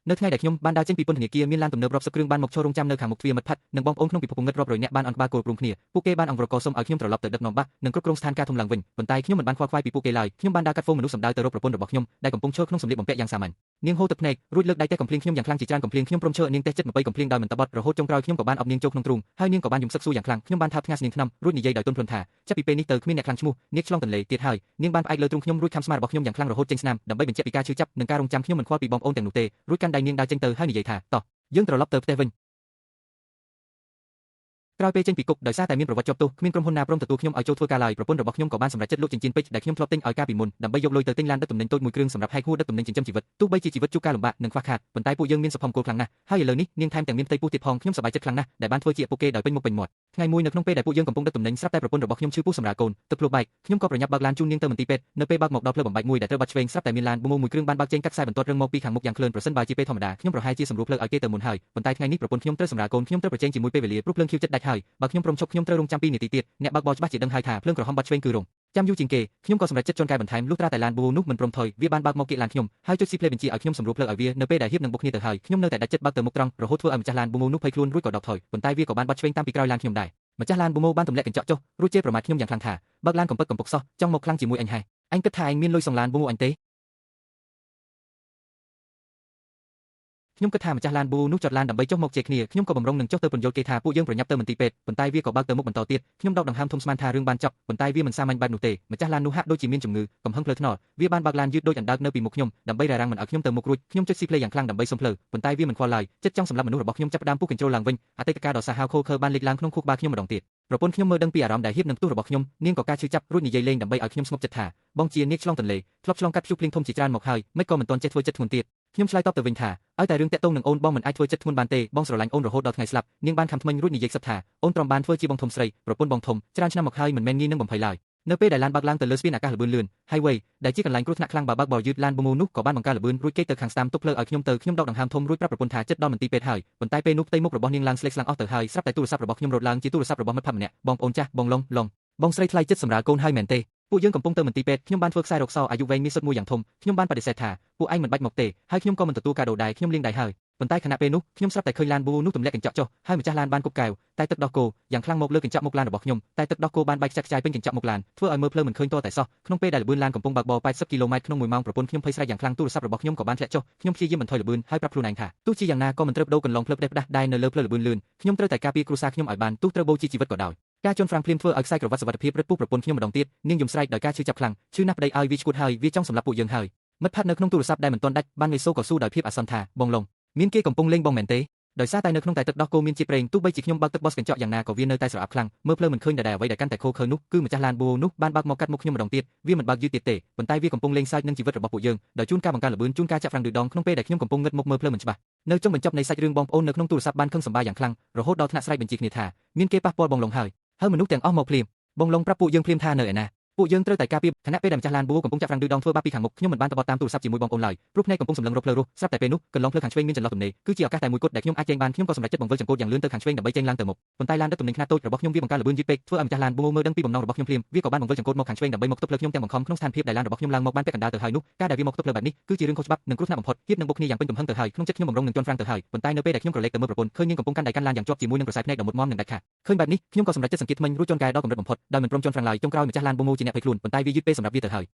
នៅថ្ងៃដែលខ្ញុំបានដើរចេញពីពន្ធនាគារមានឡានទំនើបរាប់សិបគ្រឿងបានមកឈររង់ចាំនៅខាងមុខទ្វារមិត្តផាត់និងបងប្អូនក្នុងពិភពងងឹតរាប់រយនាក់បានអន់ក្បាលគោលព្រមគ្នាពួកគេបានអង្វរកសុំឲ្យខ្ញុំត្រឡប់ទៅដឹកនាំបាក់និងគ្រប់គ្រងស្ថានភាពធំឡើងវិញប៉ុន្តែខ្ញុំមិនបានខ្វល់ខ្វាយពីពួកគេឡើយខ្ញុំបានដើរកាត់ហ្វូងមនុស្សសម្ដៅទៅរកប្រពន្ធរបស់ខ្ញុំដែលកំពុងឈរក្នុងសម្លៀកបំពាក់យ៉ាងសាមញ្ញនាងហូរទឹកភ្នែករួចលើកដៃទះកំភ្លៀងខ្ញុំយ៉ាងខ្លាំងជាច្រើនកំភ្លៀងខ្ញុំព្រមឈើនាងទះចិត្ត20កំភ្លៀងដោយមិនតបត់រហូតចុងក្រោយខ្ញុំក៏បានអបនាងចូលក្នុងទ្រូងហើយនាងក៏បានយំសឹកសួរយ៉ាងខ្លាំងខ្ញុំបានថើបថ្ងាសនាងថ្នាំរួចនិយាយដោយទន់ភ្លន់ថាចាប់ពីពេលនេះទៅគ្មានអ្នកខ្លាំងឈ្មោះនាងឆ្លងទន្លេទៀតហើយនាងបានផ្អែកលើទ្រូងខ្ញុំរួចខាំស្មារបស់ខ្ញុំយ៉ាងខ្លាំងរហូតចេញស្នាមដើម្បីបញ្ជាក់ពីការឈឺចាប់និងការរងចាំខ្ញុំមិនខ្វល់ពីបងប្អូនទាំងនោះទេរួចកាន់ដៃនាងដើរចេញទៅហើយនិយាយថាតោះយើងត្រឡប់ទៅផ្ទះវិញក្រោយពេលចេញពីគុកដោយសារតែមានប្រវត្តិជាប់ទោសគ្មានក្រុមហ៊ុនណាព្រមទទួលខ្ញុំឲ្យចូលធ្វើការឡើយប្រពន្ធរបស់ខ្ញុំក៏បានសម្រេចចិត្តលក់ចិញ្ចៀនពេជ្រដែលខ្ញុំធ្លាប់ទិញឲ្យកាលពីមុនដើម្បីយកលុយទៅទិញឡានដឹកទំនិញតូចមួយគ្រឿងសម្រាប់ហែកហួរដឹកទំនិញចិញ្ចឹមជីវិតទោះបីជាជីវិតជួបការលំបាកនិងខ្វះខាតប៉ុន្តែពួកយើងមានសុភមង្គលខ្លាំងណាស់ហើយឥឡូវនេះនាងថែមទាំងមានផ្ទៃពោះទៀតផងខ្ញុំសប្បាយចិត្តខ្លាំងណាស់ដែលបានធ្វើជាឪពុកគេដោយពេញមុខពេញមាត់ថ្ងៃមួយនៅក្នុងពេលដែលពួកយើងកំពុងដឹកទំនិញស្រាប់តែប្រពន្ធរបស់ខ្ញុំឈឺពោះសម្រាលកូនទឹកភ្លោះបែកខ្ញុំក៏ប្រញាប់បើកឡានជូននាងទៅមន្ទីរពេទ្យនៅពេលបើកមកដល់ផ្លូវបំបែកមួយដែលត្រូវបាត់ឆ្វេងស្រាប់តែមានឡានប៊ូមួយគ្រឿងបានបើកចេញកាត់ខ្សែបន្ទាត់រឹងមកពីខាងមុខយ៉ាងក្លឿនប្រសិនបើជាពេលធម្មតាខ្ញុំប្រហែលជាសម្រួលផ្លូវឲ្យគេទៅមុនហើយប៉ុន្តែថ្ងៃនេះប្រពន្ធខ្ញុំត្រូវសម្រាលកូនខ្ញុំត្រូវប្រជែងជាមួយពេលវេលាព្រោះភ្លើងខៀវចិត្តដាច់ហើយបើខ្ញុំព្រមឈប់ខ្ញុំត្រូវរងចាំ2នាទីទៀតអ្នកបើកបរច្បាស់ជាដឹងហើយថាភ្លើងក្រហមបាត់ឆ្វេងគឺរងចាំយូរជាងគេខ្ញុំក៏សម្រេចចិត្តជន់កែបន្ថែមលុះត្រាតែឡានប៊ូនោះមិនព្រមថយវាបានបើកមកគៀកឡានខ្ញុំហើយចុចស៊ីផ្លេបញ្ជាឲ្យខ្ញុំសម្រួលផ្លូវឲ្យវានៅពេលដែលហៀបនឹងបុកគ្នាទៅហើយខ្ញុំនៅតែដាច់ចិត្តបើកទៅមុខត្រង់រហូតធ្វើឲ្យម្ចាស់ឡានប៊ូនោះភ័យខ្លួនរួចក៏ដកថយប៉ុន្តែវាក៏បានបាត់ឆ្វេងតាមពីក្រោយឡានខ្ញុំដែរម្ចាស់ឡានប៊ូបានទម្លាក់កញ្ចក់ចុះរួចជេរប្រមាថខ្ញុំយ៉ាងខ្លាំងថាបើកឡានកំពឹកកំពុកសោះចង់មកខ្លាំងជាមួយអញហេះអញគិតថាឯងមានលុយសងឡានប៊ូអញទេខ្ញុំគិតថាម្ចាស់ឡានប៊ូនោះចតឡានដើម្បីចុះមកជេរគ្នាខ្ញុំក៏បំរុងនឹងចុះទៅពន្យល់គេថាពួកយើងប្រញាប់ទៅមន្ទីរពេទ្យប៉ុន្តែវាក៏បើកទៅមុខបន្តទៀតខ្ញុំដកដង្ហើមធំស្មានថារឿងបានចប់ប៉ុន្តែវាមិនសាមញ្ញបែបនោះទេម្ចាស់ឡាននោះហាក់ដូចជាមានជំងឺកំហឹងផ្លូវថ្នល់វាបានបើកឡានយឺតដូចអណ្ដើកនៅពីមុខខ្ញុំដើម្បីរារាំងមិនឲ្យខ្ញុំទៅមុខរួចខ្ញុំចុចស៊ីផ្លេយ៉ាងខ្លាំងដើម្បីសុំផ្លូវប៉ុន្តែវាមិនខ្វល់ឡើយចិត្តចង់សម្លាប់មនុស្សរបស់ខ្ញុំចាប់ផ្ដើមពុះកញ្ជ្រោលឡើងវិញអតីតកាលដ៏សាហាវឃោរឃៅបានលេចឡើងក្នុងខួរក្បាលខ្ញុំម្ដងទៀតប្រពន្ធខ្ញុំមើលដឹងពីអារម្មណ៍ដែលហៀបនឹងផ្ទុះរបស់ខ្ញុំនាងក៏ការឈឺចាប់រួចនិយាយលេងដើម្បីឲ្យខ្ញុំស្ងប់ចិត្តថាបងជានាងឆ្លងទន្លេធ្លាប់ឆ្លងកាត់ព្យុះភ្លៀងធំជាច្រើនមកហើយមិនក៏មិនទាន់ចេះធ្វើចិត្តធ្ងន់ទៀតខ្ញុំឆ្លើយតបទៅវិញថាឲ្យតែរឿងតាក់ទងនឹងអូនបងមិនអាចធ្វើចិត្តធ្ងន់បានទេបងស្រឡាញ់អូនរហូតដល់ថ្ងៃស្លាប់នាងបានខំថ្មិញរួចនិយាយខ្សឹបថាអូនទ្រាំបានធ្វើជាបងធំស្រីប្រពន្ធបងធំច្រើនឆ្នាំមកហើយមិនមែនងាយនឹងបំភ័យឡើយនៅពេលដែលឡានបើកឡើងទៅលើស្ពានអាកាសល្បឿនលឿន Highway ដែលជាកន្លែងគ្រោះថ្នាក់ខ្លាំងបើបើកបរយឺតឡានប៊ូមូនោះក៏បានបង្ការល្បឿនរួចគេទៅខាងស្ដាំទុកផ្លូវឲ្យខ្ញុំទៅខ្ញុំដកដង្ហើមធំរួចប្រាប់ប្រពន្ធថាចិត្តដល់មន្ទីរពេទ្យហើយប៉ុន្តែពេលនោះផ្ទៃមុខរបស់នាងឡើងស្លេកស្លាំងអស់ទៅហើយស្រាប់តែទូរស័ព្ទរបស់ខ្ញុំរត់ឡើងជាទូរស័ព្ទរបស់មិត្តភក្តិម្នាក់បងប្អូនចាស់បងឡុងឡុងបងស្រីថ្លៃចិត្តសម្រាលកូនហើយមែនទេពួកយើងកំពុងទៅមន្ទីរពេទ្យខ្ញុំបានធ្វើខ្សែរកសោអាយុវែងមានសុទ្ធមួយយ៉ាងធំខ្ញុំបានបដិសេធថាពួកឯងមិនបាច់មកទេហើយខ្ញុំក៏មិនទទួលកាដូដែរខ្ញុំលាងដៃហើយប៉ុន្តែខណៈពេលនោះខ្ញុំស្រាប់តែឃើញឡានប៊ូនោះទម្លាក់កញ្ចក់ចុះហើយម្ចាស់ឡានបានគប់កែវតែទឹកដោះគោយ៉ាងខ្លាំងមកលើកញ្ចក់មុខឡានរបស់ខ្ញុំតែទឹកដោះគោបានបែកខ្ចាត់ខ្ចាយពេញកញ្ចក់មុខឡានធ្វើឲ្យមើលផ្លូវមិនឃើញទាល់តែសោះក្នុងពេលដែលល្បឿនឡានកំពុងបើកបរ80គីឡូម៉ែត្រក្នុង1ម៉ោងប្រពន្ធខ្ញុំភ័យស្រែកយ៉ាងខ្លាំងទូរស័ព្ទរបស់ខ្ញុំក៏បានធ្លាក់ចុះខ្ញុំព្យាយាមបន្ថយល្បឿនហើយប្រាប់ខ្លួនឯងថាទោះជាយ៉ាងណាក៏មិនត្រូវប្ដូរកន្លងផ្លូវផ្ដេសផ្ដាស់ដែរនៅលើផ្លូវល្បឿនលឿនខ្ញុំត្រូវតែការពារគ្រួសារខ្ញុំឲ្យបានទោះត្រូវបូជាជីវិតក៏ដោយការជន់ហ្វ្រាំងភ្លាមធ្វើឲ្យខ្សែក្រវ៉ាត់សុវត្ថិភាពរឹតពុះប្រពន្ធខ្ញុំម្ដងទៀតនាងយំស្រែកដោយការឈឺចាប់ខ្លាំងឈឺណាស់ប្តីឲ្យវាឈួតហើយវាចង់សម្លាប់ពួកយើងហើយមិត្តភក្តិនៅក្នុងទូរស័ព្ទដែលមិនទាន់ដាច់បានមេសូក៏ស៊ូដោយភាពអាសន្នថាបងឡុងមានគេកំពុងលេងបងមែនទេដោយសារតែនៅក្នុងតែទឹកដោះគោមានជាតិប្រេងទោះបីជាខ្ញុំបើកទឹកបោះកញ្ចក់យ៉ាងណាក៏វានៅតែស្រអាប់ខ្លាំងមើលផ្លូវមិនឃើញដដែលអ្វីដែលកាន់តែខូខើនោះគឺម្ចាស់ឡានប៊ូនោះបានបើកមកកាត់មុខខ្ញុំម្ដងទៀតវាមិនបើកយឺតទៀតទេប៉ុន្តែវាកំពុងលេងសើចនឹងជីវិតរបស់ពួកយើងដោយជួនកាលបង្កើនល្បឿនជួនកាលចាក់ហ្វ្រាំងឌឺដងក្នុងពេលដែលខ្ញុំកំពុងងឹតមុខមើលផ្លូវមិនច្បាស់នៅចុងបញ្ចប់នៃសាច់រឿងបងប្អូននៅក្នុងទូរស័ព្ទបានខឹងសម្បាយ៉ាងខ្លាំងរហូតដល់ថ្នាក់ស្រែកបញ្ជាគ្នាថាមានគេប៉ះពាល់បងឡុងហើយហើយមនុស្សទាំងអស់មកភ្លាមបងឡុងប្រាប់ពួកយើងភ្លាមថានៅឯណាពួកយើងត្រូវតែការពារខណៈពេលដែលម្ចាស់ឡានប៊ូកំពុងចាក់ហ្វ្រាំងឌឺដងធ្វើបាបពីខាងមុខខ្ញុំមិនបានតបតាមទូរស័ព្ទជាមួយបងប្អូនឡើយព្រោះភ្នែកកំពុងសម្លឹងរកផ្លូវរស់ស្រាប់តែពេលនោះកន្លងផ្លូវខាងឆ្វេងមានចន្លោះទំនេរគឺជាឱកាសតែមួយគត់ដែលខ្ញុំអាចចេញបានខ្ញុំក៏សម្រេចចិត្តបង្វិលចង្កូតយ៉ាងលឿនទៅខាងឆ្វេងដើម្បីចេញឡើងទៅមុខប៉ុន្តែឡានដឹកទំនិញខ្នាតតូចរបស់ខ្ញុំវាបង្កើនល្បឿនយឺតពេកធ្វើឲ្យម្ចាស់ឡានប៊ូមើលដឹងពីបំណងរបស់ខ្ញុំភ្លាមវាក៏បានបង្វិលចង្កូតមកខាងឆ្វេងដើម្បីមកទប់ផ្លូវខ្ញុំទាំងបង្ខំក្នុងស្ថានភាពដែលឡានរបស់ខ្ញុំឡើងមកបានពាក់កណ្ដាលទៅហើយនោះការដែលវាមកទប់ផ្លូវបែបនេះគឺជារឿងខុសច្បាប់និងគ្រោះថ្នាក់បំផុតហៀបនឹងបុកគ្នាយ៉ាងពេញទំហឹងទៅហើយក្នុងចិត្តខ្ញុំបំរុងនឹងជន់ហ្វ្រាំងទៅហើយប៉ុន្តែនៅពេលដែលខ្ញុំក្រឡេកទៅមើលប្រពន្ធឃើញនាងកំពុងកាន់ដៃកាន់ឡានយ៉ាងជាប់ជាមួយនឹងក្រសែភ្នែកដ៏មុតមាំនិងដាច់ខាតឃើញបែបនេះខ្ញុំក៏សម្រេចចិត្តសង្កេតថ្មិញរួចជន់កែដល់កម្រិតបំផុតដោយមិនព្រមជន់ហ្វ្រាំងឡើយចុងក្រោយម្ចាស់ឡានប៊ូមូជាអ្នកភ័យខ្លួនប៉ុន្តែវាយឺតពេលសម្រាប់វាទៅហើយ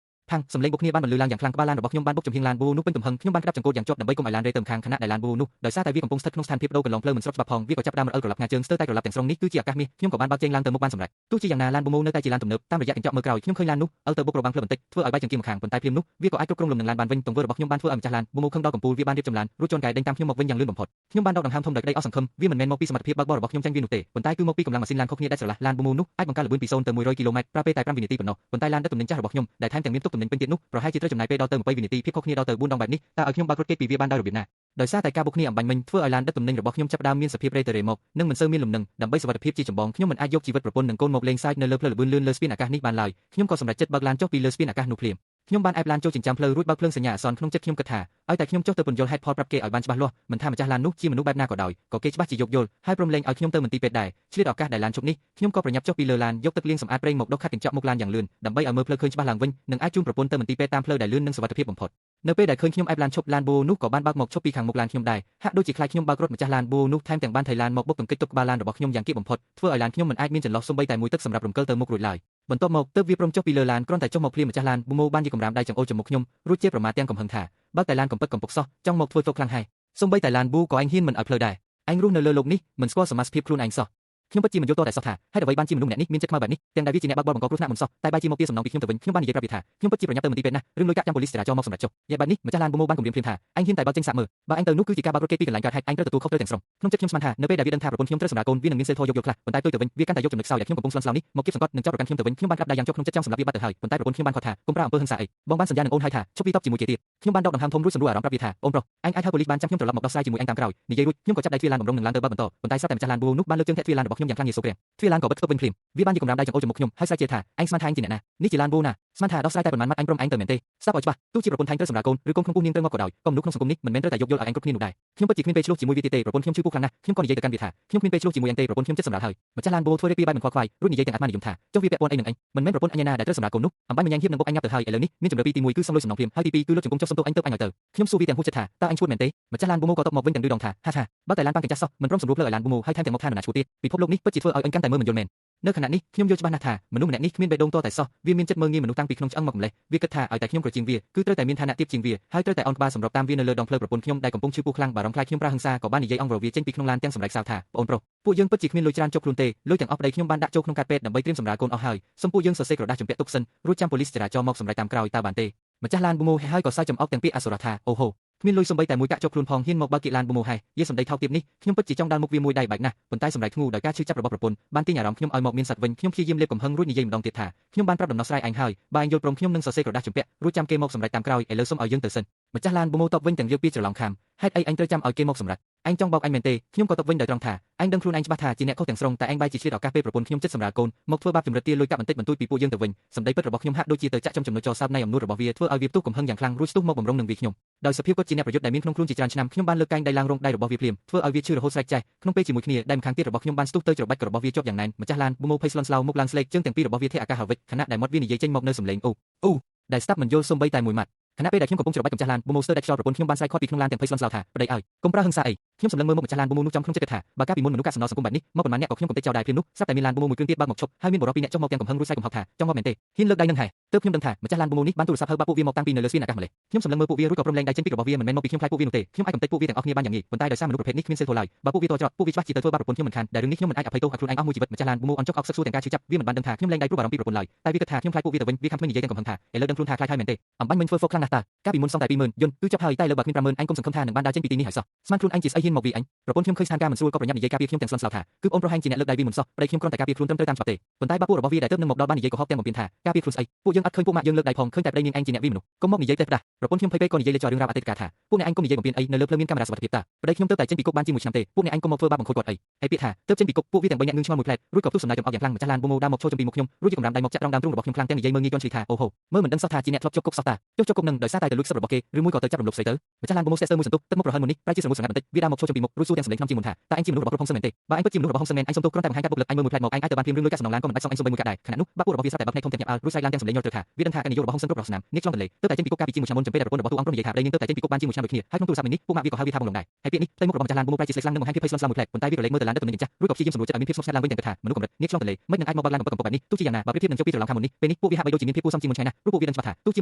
ផាំងសំឡេងបុកគ្នាបានបន្លឺឡើងយ៉ាងខ្លាំងក្បាលឡានរបស់ខ្ញុំបានបុកចំហៀងឡានប៊ូនោះពេញទំហឹងខ្ញុំបានក្តាប់ចង្កូតយ៉ាងជាប់ដើម្បីកុំឲ្យឡានរេទៅម្ខាងខណៈដែលឡានប៊ូនោះដោយសារតែវាកំពុងស្ថិតក្នុងស្ថានភាពដូរកន្លងផ្លូវមិនស្របច្បាប់ផងវាក៏ចាប់ផ្ដើមរអិលក្រឡាប់ងាជើងស្ទើរតែក្រឡាប់ទាំងស្រុងនេះគឺជាឱកាសមាសខ្ញុំក៏បានបើកចេញឡើងទៅមុខបានសម្រេចទោះជាយ៉ាងណាឡានប៊ូនៅតែជាឡានទំនើបតាមរយៈកញ្ចក់មើលក្រោយខ្ញុំឃើញឡាននោះអិលទៅបុករបាំងផ្លូវបន្តិចធ្វើឲ្យបែកចង្គៀងម្ខាងប៉ុន្តែភ្លាមនោះវាក៏អាចគ្រប់គ្រងលំនឹងឡានបានវិញទង្វើរបស់ខ្ញុំបានធ្វើឲ្យម្ចាស់ឡានប៊ូខឹងដល់កំពូលវាបានរៀបចំឡានរួចជន់កែដេញតាមខ្ញុំមកវិញយ៉ាងលឿនបំផុតខ្ញុំបានដកដង្ហើមធំដោយក្តីអស់សង្ឃឹមវាមិនមែនមកពីសមត្ថភាពបើកបររបស់ខ្ញុំចាញ់វានោះទេប៉ុន្តែគឺមកពីកម្លាំងម៉ាស៊ីនឡានខុសគ្នាដាច់ស្រឡះឡានប៊ូនោះអាចបង្កើនល្បឿនពី0ទៅ100គីឡូម៉ែត្រប្រើពេលតែ5វិនាទីប៉ុណ្ណោះប៉ុន្តែឡានដឹកទំនិញចាស់របស់ខ្ញុំដែលថែមទាំងមានទុកទំនិញពេញទៀតនោះប្រហែលជាត្រូវចំណាយពេលដល់ទៅ20វិនាទីភាពខុសគ្នាដល់ទៅ4ដងបែបនេះតើឲ្យខ្ញុំបើករត់គេចពីវាបានដោយរបៀបណាដោយសារតែការបុកគ្នាអំបញ្ញមិញធ្វើឲ្យឡានដឹកទំនិញរបស់ខ្ញុំចាប់ផ្ដើមមានសភាពរេទៅរេមកនិងមិនសូវមានលំនឹងដើម្បីសុវត្ថិភាពជាចម្បងខ្ញុំមិនអាចយកជីវិតប្រពន្ធនិងកូនមកលេងសើចនៅលើផ្លូវល្បឿនលឿនលើស្ពានអាកាសនេះបានឡើយខ្ញុំក៏សម្រេចចិត្តបើកឡានចុះពីលើស្ពានអាកាសនោះភ្លាម ខ្ញុំបានអែបឡានចូលចិញ្ចើមផ្លូវរួចបើកភ្លើងសញ្ញាអាសន្នក្នុងចិត្តខ្ញុំគិតថាឲ្យតែខ្ញុំចុះទៅពន្យល់ហេតុផលប្រាប់គេឲ្យបានច្បាស់លាស់មិនថាម្ចាស់ឡាននោះជាមនុស្សបែបណាក៏ដោយក៏គេច្បាស់ជាយោគយល់ហើយព្រមលែងឲ្យខ្ញុំទៅមន្ទីរពេទ្យដែរឆ្លៀតឱកាសដែលឡានជប់នេះខ្ញុំក៏ប្រញាប់ចុះពីលើឡានយកទឹកលាងសម្អាតប្រេងមកដុសខាត់កញ្ចក់មុខឡានយ៉ាងលឿនដើម្បីឲ្យមើលផ្លូវឃើញច្បាស់ឡើងវិញនិងអាចជូនប្រពន្ធទៅមន្ទីរពេទ្យតាមផ្លូវដែលលឿននិងសុវត្ថិភាពបំផុតនៅពេលដែលឃើញខ្ញុំអែបឡានឈប់ឡានបូនោះក៏បានបើកមកឈប់ពីខាងមុខឡានខ្ញុំដែរហាក់ដូចជាខ្លាចខ្ញុំបើករត់ម្ចាស់ឡានបូនោះថែមទាំងបានថៃឡានមកបុកទង្គិចទប់ក្បាលឡានរបស់ខ្ញុំយ៉ាងគៀបបំផុតធ្វើឲ្យឡានខ្ញុំមិនអាចមានចន្លោះសូម្បីតែមួយទឹកសម្រាប់រំកិលទៅមុខរួចឡើយបន្ទាប់មកទើបវាព្រមចុះពីលើឡានគ្រាន់តែចុះមកភ្លាមម្ចាស់ឡានបូម៉ូបានយកកម្រាមដៃចង្អុលចំមុខខ្ញុំរួចជាប្រមាថទាំងកំហឹងថាបើកតែឡានកំពឹកកំពុកសោះចង់មកធ្វើទោសខ្លាំងហើយសូម្បីតែឡានប៊ូក៏ឯងហ៊ានមិនឲ្យផ្លូវដែរឯងរស់នៅលើលោកនេះមិនស្គាល់សមាសភាពខ្លួនឯងសោះខ្ញុំពិតជាមិនយល់តតែសោះថាហេតុអ្វីបានជាមនុស្សម្នាក់នេះមានចិត្តខ្មៅបែបនេះទាំងដែលវាជាអ្នកបើកបរបង្កគ្រោះថ្នាក់មុនសោះតែបែរជាមកទារសំណងពីខ្ញុំទៅវិញខ្ញុំបាននិយាយប្រាប់វាថាខ្ញុំពិតជាប្រញាប់ទៅមន្ទីរពេទ្យណាស់រឿងលុយកាក់ចាំប៉ូលីសចរាចរណ៍មកសម្រាប់ចុះយ៉ាងបែបនេះម្ចាស់ឡានបូម៉ូបានគំរាមភ្លាមថាឯងហ៊ានតែបើកចេញសាកមើលបើឯងទៅនោះគឺជាការបើករត់គេពីកន្លែងកើតហេតុឯងត្រូវទទួលខុសត្រូវទាំងស្រុងក្នុងចិត្តខ្ញុំស្មានថានៅពេលដែលវាដឹងថាប្រពន្ធខ្ញុំត្រូវសម្រាលកូនវានឹងមានសិលធម៌យោគយល់ខ្លះប៉ុន្តែផ្ទុយទៅវិញវាកាន់តែយកចំណុចខ្សោយដែលខ្ញុំកំពុងស្លន់ស្លោនេះមកគៀបសង្កត់និងចោទប្រកាន់ខ្ញុំទៅវិញខ្ញុំបានក្រាបដៃយ៉ាងជាប់ក្នុងចិត្តចង់សម្លាប់វាបាត់ទៅហើយប៉ុន្តែប្រពន្ធខ្ញុំបានខកថាកុំប្រើអំពើហិង្សាអីបងបានសន្យានឹងអូនហើយថាឈប់ពីតបជាមួយគេទៀតខ្ញុំបានដកដង្ហើមធំរួចសម្រួលអារម្មណ៍ប្រាប់វាថាអូនប្រុសឯងអាចហៅប៉ូលីសបានចាំខ្ញុំត្រឡប់មកដោះស្រាយជាមួយឯងតាមក្រោយនិយាយរួចខ្ញុំក៏ចាប់ដៃទ្វារឡានបំរុងនឹងឡើងទៅបើកបន្តប៉ុន្តែស្រាប់តែម្ចាស់ឡានបូនោះបានលើកជើងធាក់ទ្វារឡានរបស់ខ្ញុំយ៉ាងខ្លាំងងាយសូក្រាំងទ្វារឡានក៏បិទខ្ទប់វិញភ្លាមវាបានយកកម្រាមដៃចង្អុលចំមុខខ្ញុំហើយស្រែកជេរថាឯងស្មានថាឯងជាអ្នកណានេះជាឡានបូណាស្មានថាដោះស្រាយតែប៉ុន្មានម៉ាត់ឯងព្រមឯងទៅមែនទេស្ដាប់ឲ្យច្បាស់ទោះជាប្រពន្ធថៃត្រូវសម្រាលកូនឬកូនក្នុងពោះនាងត្រូវងាប់ក៏ដោយក៏មនុស្សក្នុងសង្គមនេះមិនមែនត្រូវតែយោគយល់ឲ្យឯងគ្រប់គ្នានោះដែរខ្ញុំពិតជាគ្មានពេលឆ្លោះជាមួយវាទៀតទេប្រពន្ធខ្ញុំឈឺពោះខ្លាំងណាស់ខ្ញុំក៏និយាយទៅកាន់វាថាខ្ញុំគ្មានពេលឆ្លោះជាមួយឯងទេប្រពន្ធខ្ញុំចិត្តសម្រាលហើយម្ចាស់ឡានបូធ្វើរេពីបែបមិនខ្វល់ខ្វាយរួចនិយាយទាំងអាត្មានិយមថាចុះវាពាក់ព័ន្ធអីនឹងឯងមិនមែនប្រពន្ធអញឯណាដែលត្រូវសម្រាលកូននោះអំបញ្ញម្យ៉ាងហៀបនឹងបុកអញងាប់ទៅហើយឥឡូវនេះមានជម្រើសពីរទី1គឺសុំលុយសំណងភ្លាមហើយទី2គឺលុបជង្គង់ចុះសុំទោសអញទៅអញឲ្យទៅខ្ញុំសួរវាទាំងហួសចិត្តថាតើអញឈួតមែនទេម្ចាស់ឡានបូម៉ូក៏តបមកវិញទាំងឌឺដងថាហាហាបើតែឡានប៉ាំងកញ្ចាស់សោះមិនព្រមសម្រួលផ្លូវឲ្យឡានបូម៉ូហើយថែមទាំងមកថានរណាឈួតទៀតពិភពលោកនេះពិតជាធ្វើឲ្យអញកាន់តែមើលមិនយល់មែននៅខណៈនេះខ្ញុំយល់ច្បាស់ណាស់ថាមនុស្សម្នាក់នេះគ្មានបេះដូងតតែសោះវាមានចិត្តមើលងាយមនុស្សតាំងពីក្នុងឆ្អឹងមកម្លេះវាគិតថាឲ្យតែខ្ញុំក្រជាងវាគឺត្រូវតែមានឋានៈទាបជាងវាហើយត្រូវតែអោនក្បាលសម្របតាមវានៅលើដងផ្លូវប្រពន្ធខ្ញុំដែលកំពុងឈឺពោះខ្លាំងបារម្ភខ្លាចខ្ញុំប្រើហិង្សាក៏បាននិយាយអង្វរវាចេញពីក្នុងឡានទាំងសម្រែកសៅថាប្អូនប្រុសពួកយើងពិតជាគ្មានលុយច្រើនជប់ខ្លួនទេលុយទាំងអស់ប្តីខ្ញុំបានដាក់ចូលក្នុងកាតពេទ្យដើម្បីត្រៀមសម្រាលកូនអស់ហើយសូមពួកយើងសរសេរក្រដាសជំពាក់ទុកសិនរួចចាំប៉ូលីសចរាចរណ៍មកសម្រេចតាមក្រោយតើបានទេម្ចាស់ឡានបូម៉ូហើយក៏សើចចំអកទាំងពាក្យអសុរថាអូហូគ្មានលុយសំបីតែមួយកាក់ជាប់ខ្លួនផងហ៊ានមកបើកគៀកឡានបូម៉ូហេះយាសម្ដីថោកទាបនេះខ្ញុំពិតជាចង់ដាល់មុខវាមួយដៃបែកណាស់ប៉ុន្តែសម្រែកធ្ងូដោយការឈឺចាប់របស់ប្រពន្ធបានទាញអារម្មណ៍ខ្ញុំឲ្យមកមានសត្វវិញខ្ញុំព្យាយាមលេបកំហឹងរួចនិយាយម្ដងទៀតថាខ្ញុំបានប្រាប់ដំណោះស្រាយឯងហើយបើឯងយល់ព្រមខ្ញុំនឹងសរសេរក្រដាសជំពាក់រួចចាំគេមកសម្រេចតាមក្រោយឥឡូវសូមឲ្យយើងទៅសិនម្ចាស់ឡានបូម៉ូតបវិញទាំងយកពាក្យច្រឡំខាំហេតុអីឯងត្រូវចាំឲ្យគេមកសម្រេចឯងចង់បោកអញមែនទេខ្ញុំក៏តបវិញដោយត្រង់ថាឯងដឹងខ្លួនឯងច្បាស់ថាជាអ្នកខុសទាំងស្រុងតែឯងបែរជាឆ្លៀតឱកាសពេលប្រពន្ធខ្ញុំចិត្តសម្រាលកូនមកធ្វើបាបចម្រិតទាលុយកាប់បន្តិចបន្តួចពីពួកយើងទៅវិញសម្ដីពិតរបស់ខ្ញុំហាក់ដូចជាទៅចាក់ចំចំណុចចោសោបនៃអំនួតរបស់វាធ្វើឲ្យវាផ្ទុះកំហឹងយ៉ាងខ្លាំងរួចស្ទុះមកបំរុងនឹងវាខ្ញុំដោយសភាពគាត់ជាអ្នកប្រយុទ្ធដែលមានក្នុងខ្លួនជាច្រើនឆ្នាំខ្ញុំបានលើកកែងដៃឡើងរងដៃរបស់វាភ្លាមធ្វើឲ្យវាឈឺរហូតស្រែកចេះក្នុងពេលជាមួយគ្នាដៃម្ខាងទៀតរបស់ខ្ញុំបានស្ទុះទៅច្របាច់របស់វាជាប់យ៉ាងណែនម្ចាស់ឡានបូម៉ូភ័យស្លន់ស្លោមុខឡើងស្លេកជើងទាំងពីររបស់វាធាក់អាកាសហវិចខណៈដែលមាត់វានិយាយចេញមកនៅសំឡេងអ៊ូអ៊ូដែលស្ដាប់មិនយល់សូម្បីតែមួយម៉ាត់ខណៈពេលដែលខ្ញុំកំពុងច្របាច់កម្ចាស់ឡានបូម៉ូស្ទើរដាច់ខ្យល់ប្រពន្ធខ្ញុំបានស្រែកខាត់ពីក្នុងឡានទាំងភ័យស្លន់ស្លោថាប្តីឲ្យកុំប្រើហិង្សាអីខ្ញុំសម្លឹងមើលមុខម្ចាស់ឡានបូម៉ូនោះចំក្នុងចិត្តគិតថាបើកាលពីមុនមនុស្សកាកសំណល់សង្គមបែបនេះមកប៉ុន្មានអ្នកក៏ខ្ញុំកំទេចចោលដែរភ្លាមនោះស្រាប់តែមានឡានបូម៉ូមួយគ្រឿងទៀតបើកមកឈប់ហើយមានបុរសពីរនាក់ចុះមកទាំងកំហឹងរួចស្រែកកំហុកថាចង់ងាប់មែនទេហ៊ានលើកដៃនឹងហែទើបខ្ញុំដឹងថាម្ចាស់ឡានបូម៉ូនេះបានទូរស័ព្ទហៅបាក់ពួកវាមកតាំងពីនៅលើស្ពានអាកាសម្លេះខ្ញុំសម្លឹងមើលពួកវារួចក៏ព្រមលែងដៃចេញពីរបស់វាមិនមែនមកពីខ្ញុំខ្លាចពួកវានោះទេខ្ញុំអាចកំទេចពួកវាទាំងអស់គ្នាបានយ៉ាងងាយប៉ុន្តែដោយសារមនុស្សប្រភេទនេះគ្មានសិលធម៌ឡើយបើពួកវាតច្រត់ពួកវាច្បាស់ជាទៅធ្វើបាបប្រពន្ធខ្ញុំមិនខានដែលរឿងនេះខ្ញុំមិនអាចអភ័យទោសឲ្យខ្លួនឯងអស់មួយជីវិតម្ចាស់ឡានបូម៉ូអន់ចុកអោកសឹកសួរទាំងការឈឺចាប់វាមិនបានដឹងថាខ្ញុំលែងដៃព្រោះបារម្ភពីប្រពន្ធឡើយតែវាគិតថាខ្ញុំខ្លាចពួកវាទៅវិញវាខំថ្មីនិយាយទាំងកំហឹងថាឥឡូវដឹងខ្លួនថាខ្លាចហើយមែនទេអំបញ្ញមិញធ្វើហ្វុកខ្លាំងណាស់តើកាលពីមុនសងតែ20000យន្តគឺចាប់ហើយតែលើបើគ្មាន50000អញកុំសង្ឃឹមថានឹងបានដើរចេញពីទីនេះហើយសោះស្មានខ្លួនអញជាស្អីហ៊ានមកវាអញប្រពន្ធខ្ញុំឃើញស្ថានភាពមិនស្រួលក៏ប្រញាប់និយាយការពារខ្ញុំទាំងស្លន់ស្លោថាគឺប្អូនប្រុសឯងជាអ្នកលើកដៃវាមុនសោះប្តីខ្ញុំគ្រាន់តែការពារខ្លួនត្រឹមត្រូវតាមច្បាប់ទេប៉ុន្តែបាពួករបស់វាដែលទើបនឹងមកដល់បាននិយាយកុហកទាំងបំពេញថាការពារខ្លួនស្អីពួកយើងអត់ឃើញពួកម៉ាក់យើងលើកដៃផងឃើញតែប្តីនាងឯងជាអ្នកវាមនុស្សកុំមកនិយាយទេផ្ដាស់ប្រពន្ធខ្ញុំភ័យពេកក៏និយាយលេចរឿងរ៉ាវអតីតកាលថាពួកអ្នកឯងកុំនិយាយបំពេញអីនៅលើផ្លូវមានកាមេរ៉ាសុវត្ថិភាពតាប្តីខ្ញុំទើបតែចេញពីគុកបានជាង1ឆ្នាំទេពួកអ្នកឯងកុំមកធ្វើបាបបង្ខូចគាត់អីហើយពាក្យថាទើបចេញពីគុកពួកវាទាំង3នាក់ងឿងឆ្ងល់មួយផ្លែតរួចក៏ផ្ទុះសំណើចំអកយ៉ាងខ្លាំងម្ចាស់ឡានបូម៉ូដើរមកឈរចំពីមុខខ្ញុំរួចយកកម្រាមដៃមកចាក់ត្រង់ដើមទ្រូងរបស់ខ្ញុំខ្លាំងទាំងនិយាយមើលងាយជន់ឈ្លីថាអូហូមើលមិនដឹងសោះថាជាអ្នកធ្លាប់ជាប់គុកសោះតាចុះជាប់គុកនឹងដោយសារតែទៅលួចសិបរបស់គេឬមួយក៏ទៅចាប់រំលោភស្រីទៅម្ចាស់ឡានបូម៉ូស្ទែស្ទើមួយសន្ទុះទឹកមុខប្រហែលមុននេះប្រែជាស្រមូលស្រងាត់បន្តិចវាដើរមកឈរចំពីមុខរួចសួរទាំងសំឡេងក្នុងជាងមុនថាតើឯងជាមនុស្សរបស់គ្រប់ហុងសឹនមែនទេបើឯងពិតជាមនុស្សរបស់ហុងសឹនមែនឯងសុំទោសគ្រាន់តែបង្ហាញការបុគ្គលិកឯងមើលមួយផ្លែតមកឯងអាចទៅបានភ្លាមរឿងលុយកាក់សំណងឡានក៏មិនបាច់សងឯងសូម្បីមួយកាក់ដែរខណៈនោះបាក់ពួករបស់វាស្រាប់តែបើកភ្នែកធំទាំងញាប់អើលរួចស្រែកឡើងទាំងសំឡេងញ័រត្រឹកថាវាដឹងថាកិត្តិយសរបស់ហុងសឹនគ្រប់រស់ស្នាមនាងឆ្លងទន្លេទើបតែចេញពីគុកកាលពីជាង1ឆ្នាំមុនចំពេលដែលប្រពន្ធរបស់តួអង្គក្រុមនិយាយថាប្តីនាងទើបតែចេញពីគុកបានជាង1ឆ្នាំដូចគ្នាហើយក្នុងទូរស័ព្ទនេះពួកម៉ាក់វាក៏ហៅវាថាបងឡងដែរហើយពាក្យនេះផ្ទៃមុខរបស់ម្ចាស់ឡានបូម៉ូប្រែជាស្លេកស្លាំងនិងបង្ហាញភាពភ័យស្លន់ស្លោមួយផ្លែតប៉ុន្តែវាក៏លេចមើលទៅឡានទៅទំនិញចាស់រួចក៏ព្យាយាមសម្រួលចិត្តឲ្យមានភាពស្ងប់ស្ងាត់ឡើងវិញទាំងគិតថាមនុស្សកម្រិតនាងឆ្លងទន្លេមិននឹងអាចមកបើកឡានកំពឹកកំពុកបែបនេះទោះជាយ៉ាងណាបើប្រៀបធៀបនឹងជោគពីច្រឡំខាងមុននេះពេលនេះពួកវាហាក់បីដូចជាមានភាពគួរសមជាងមុនឆ្ងាយណាស់ព្រោះពួកវាដឹងច្បាស់ថាទោះជ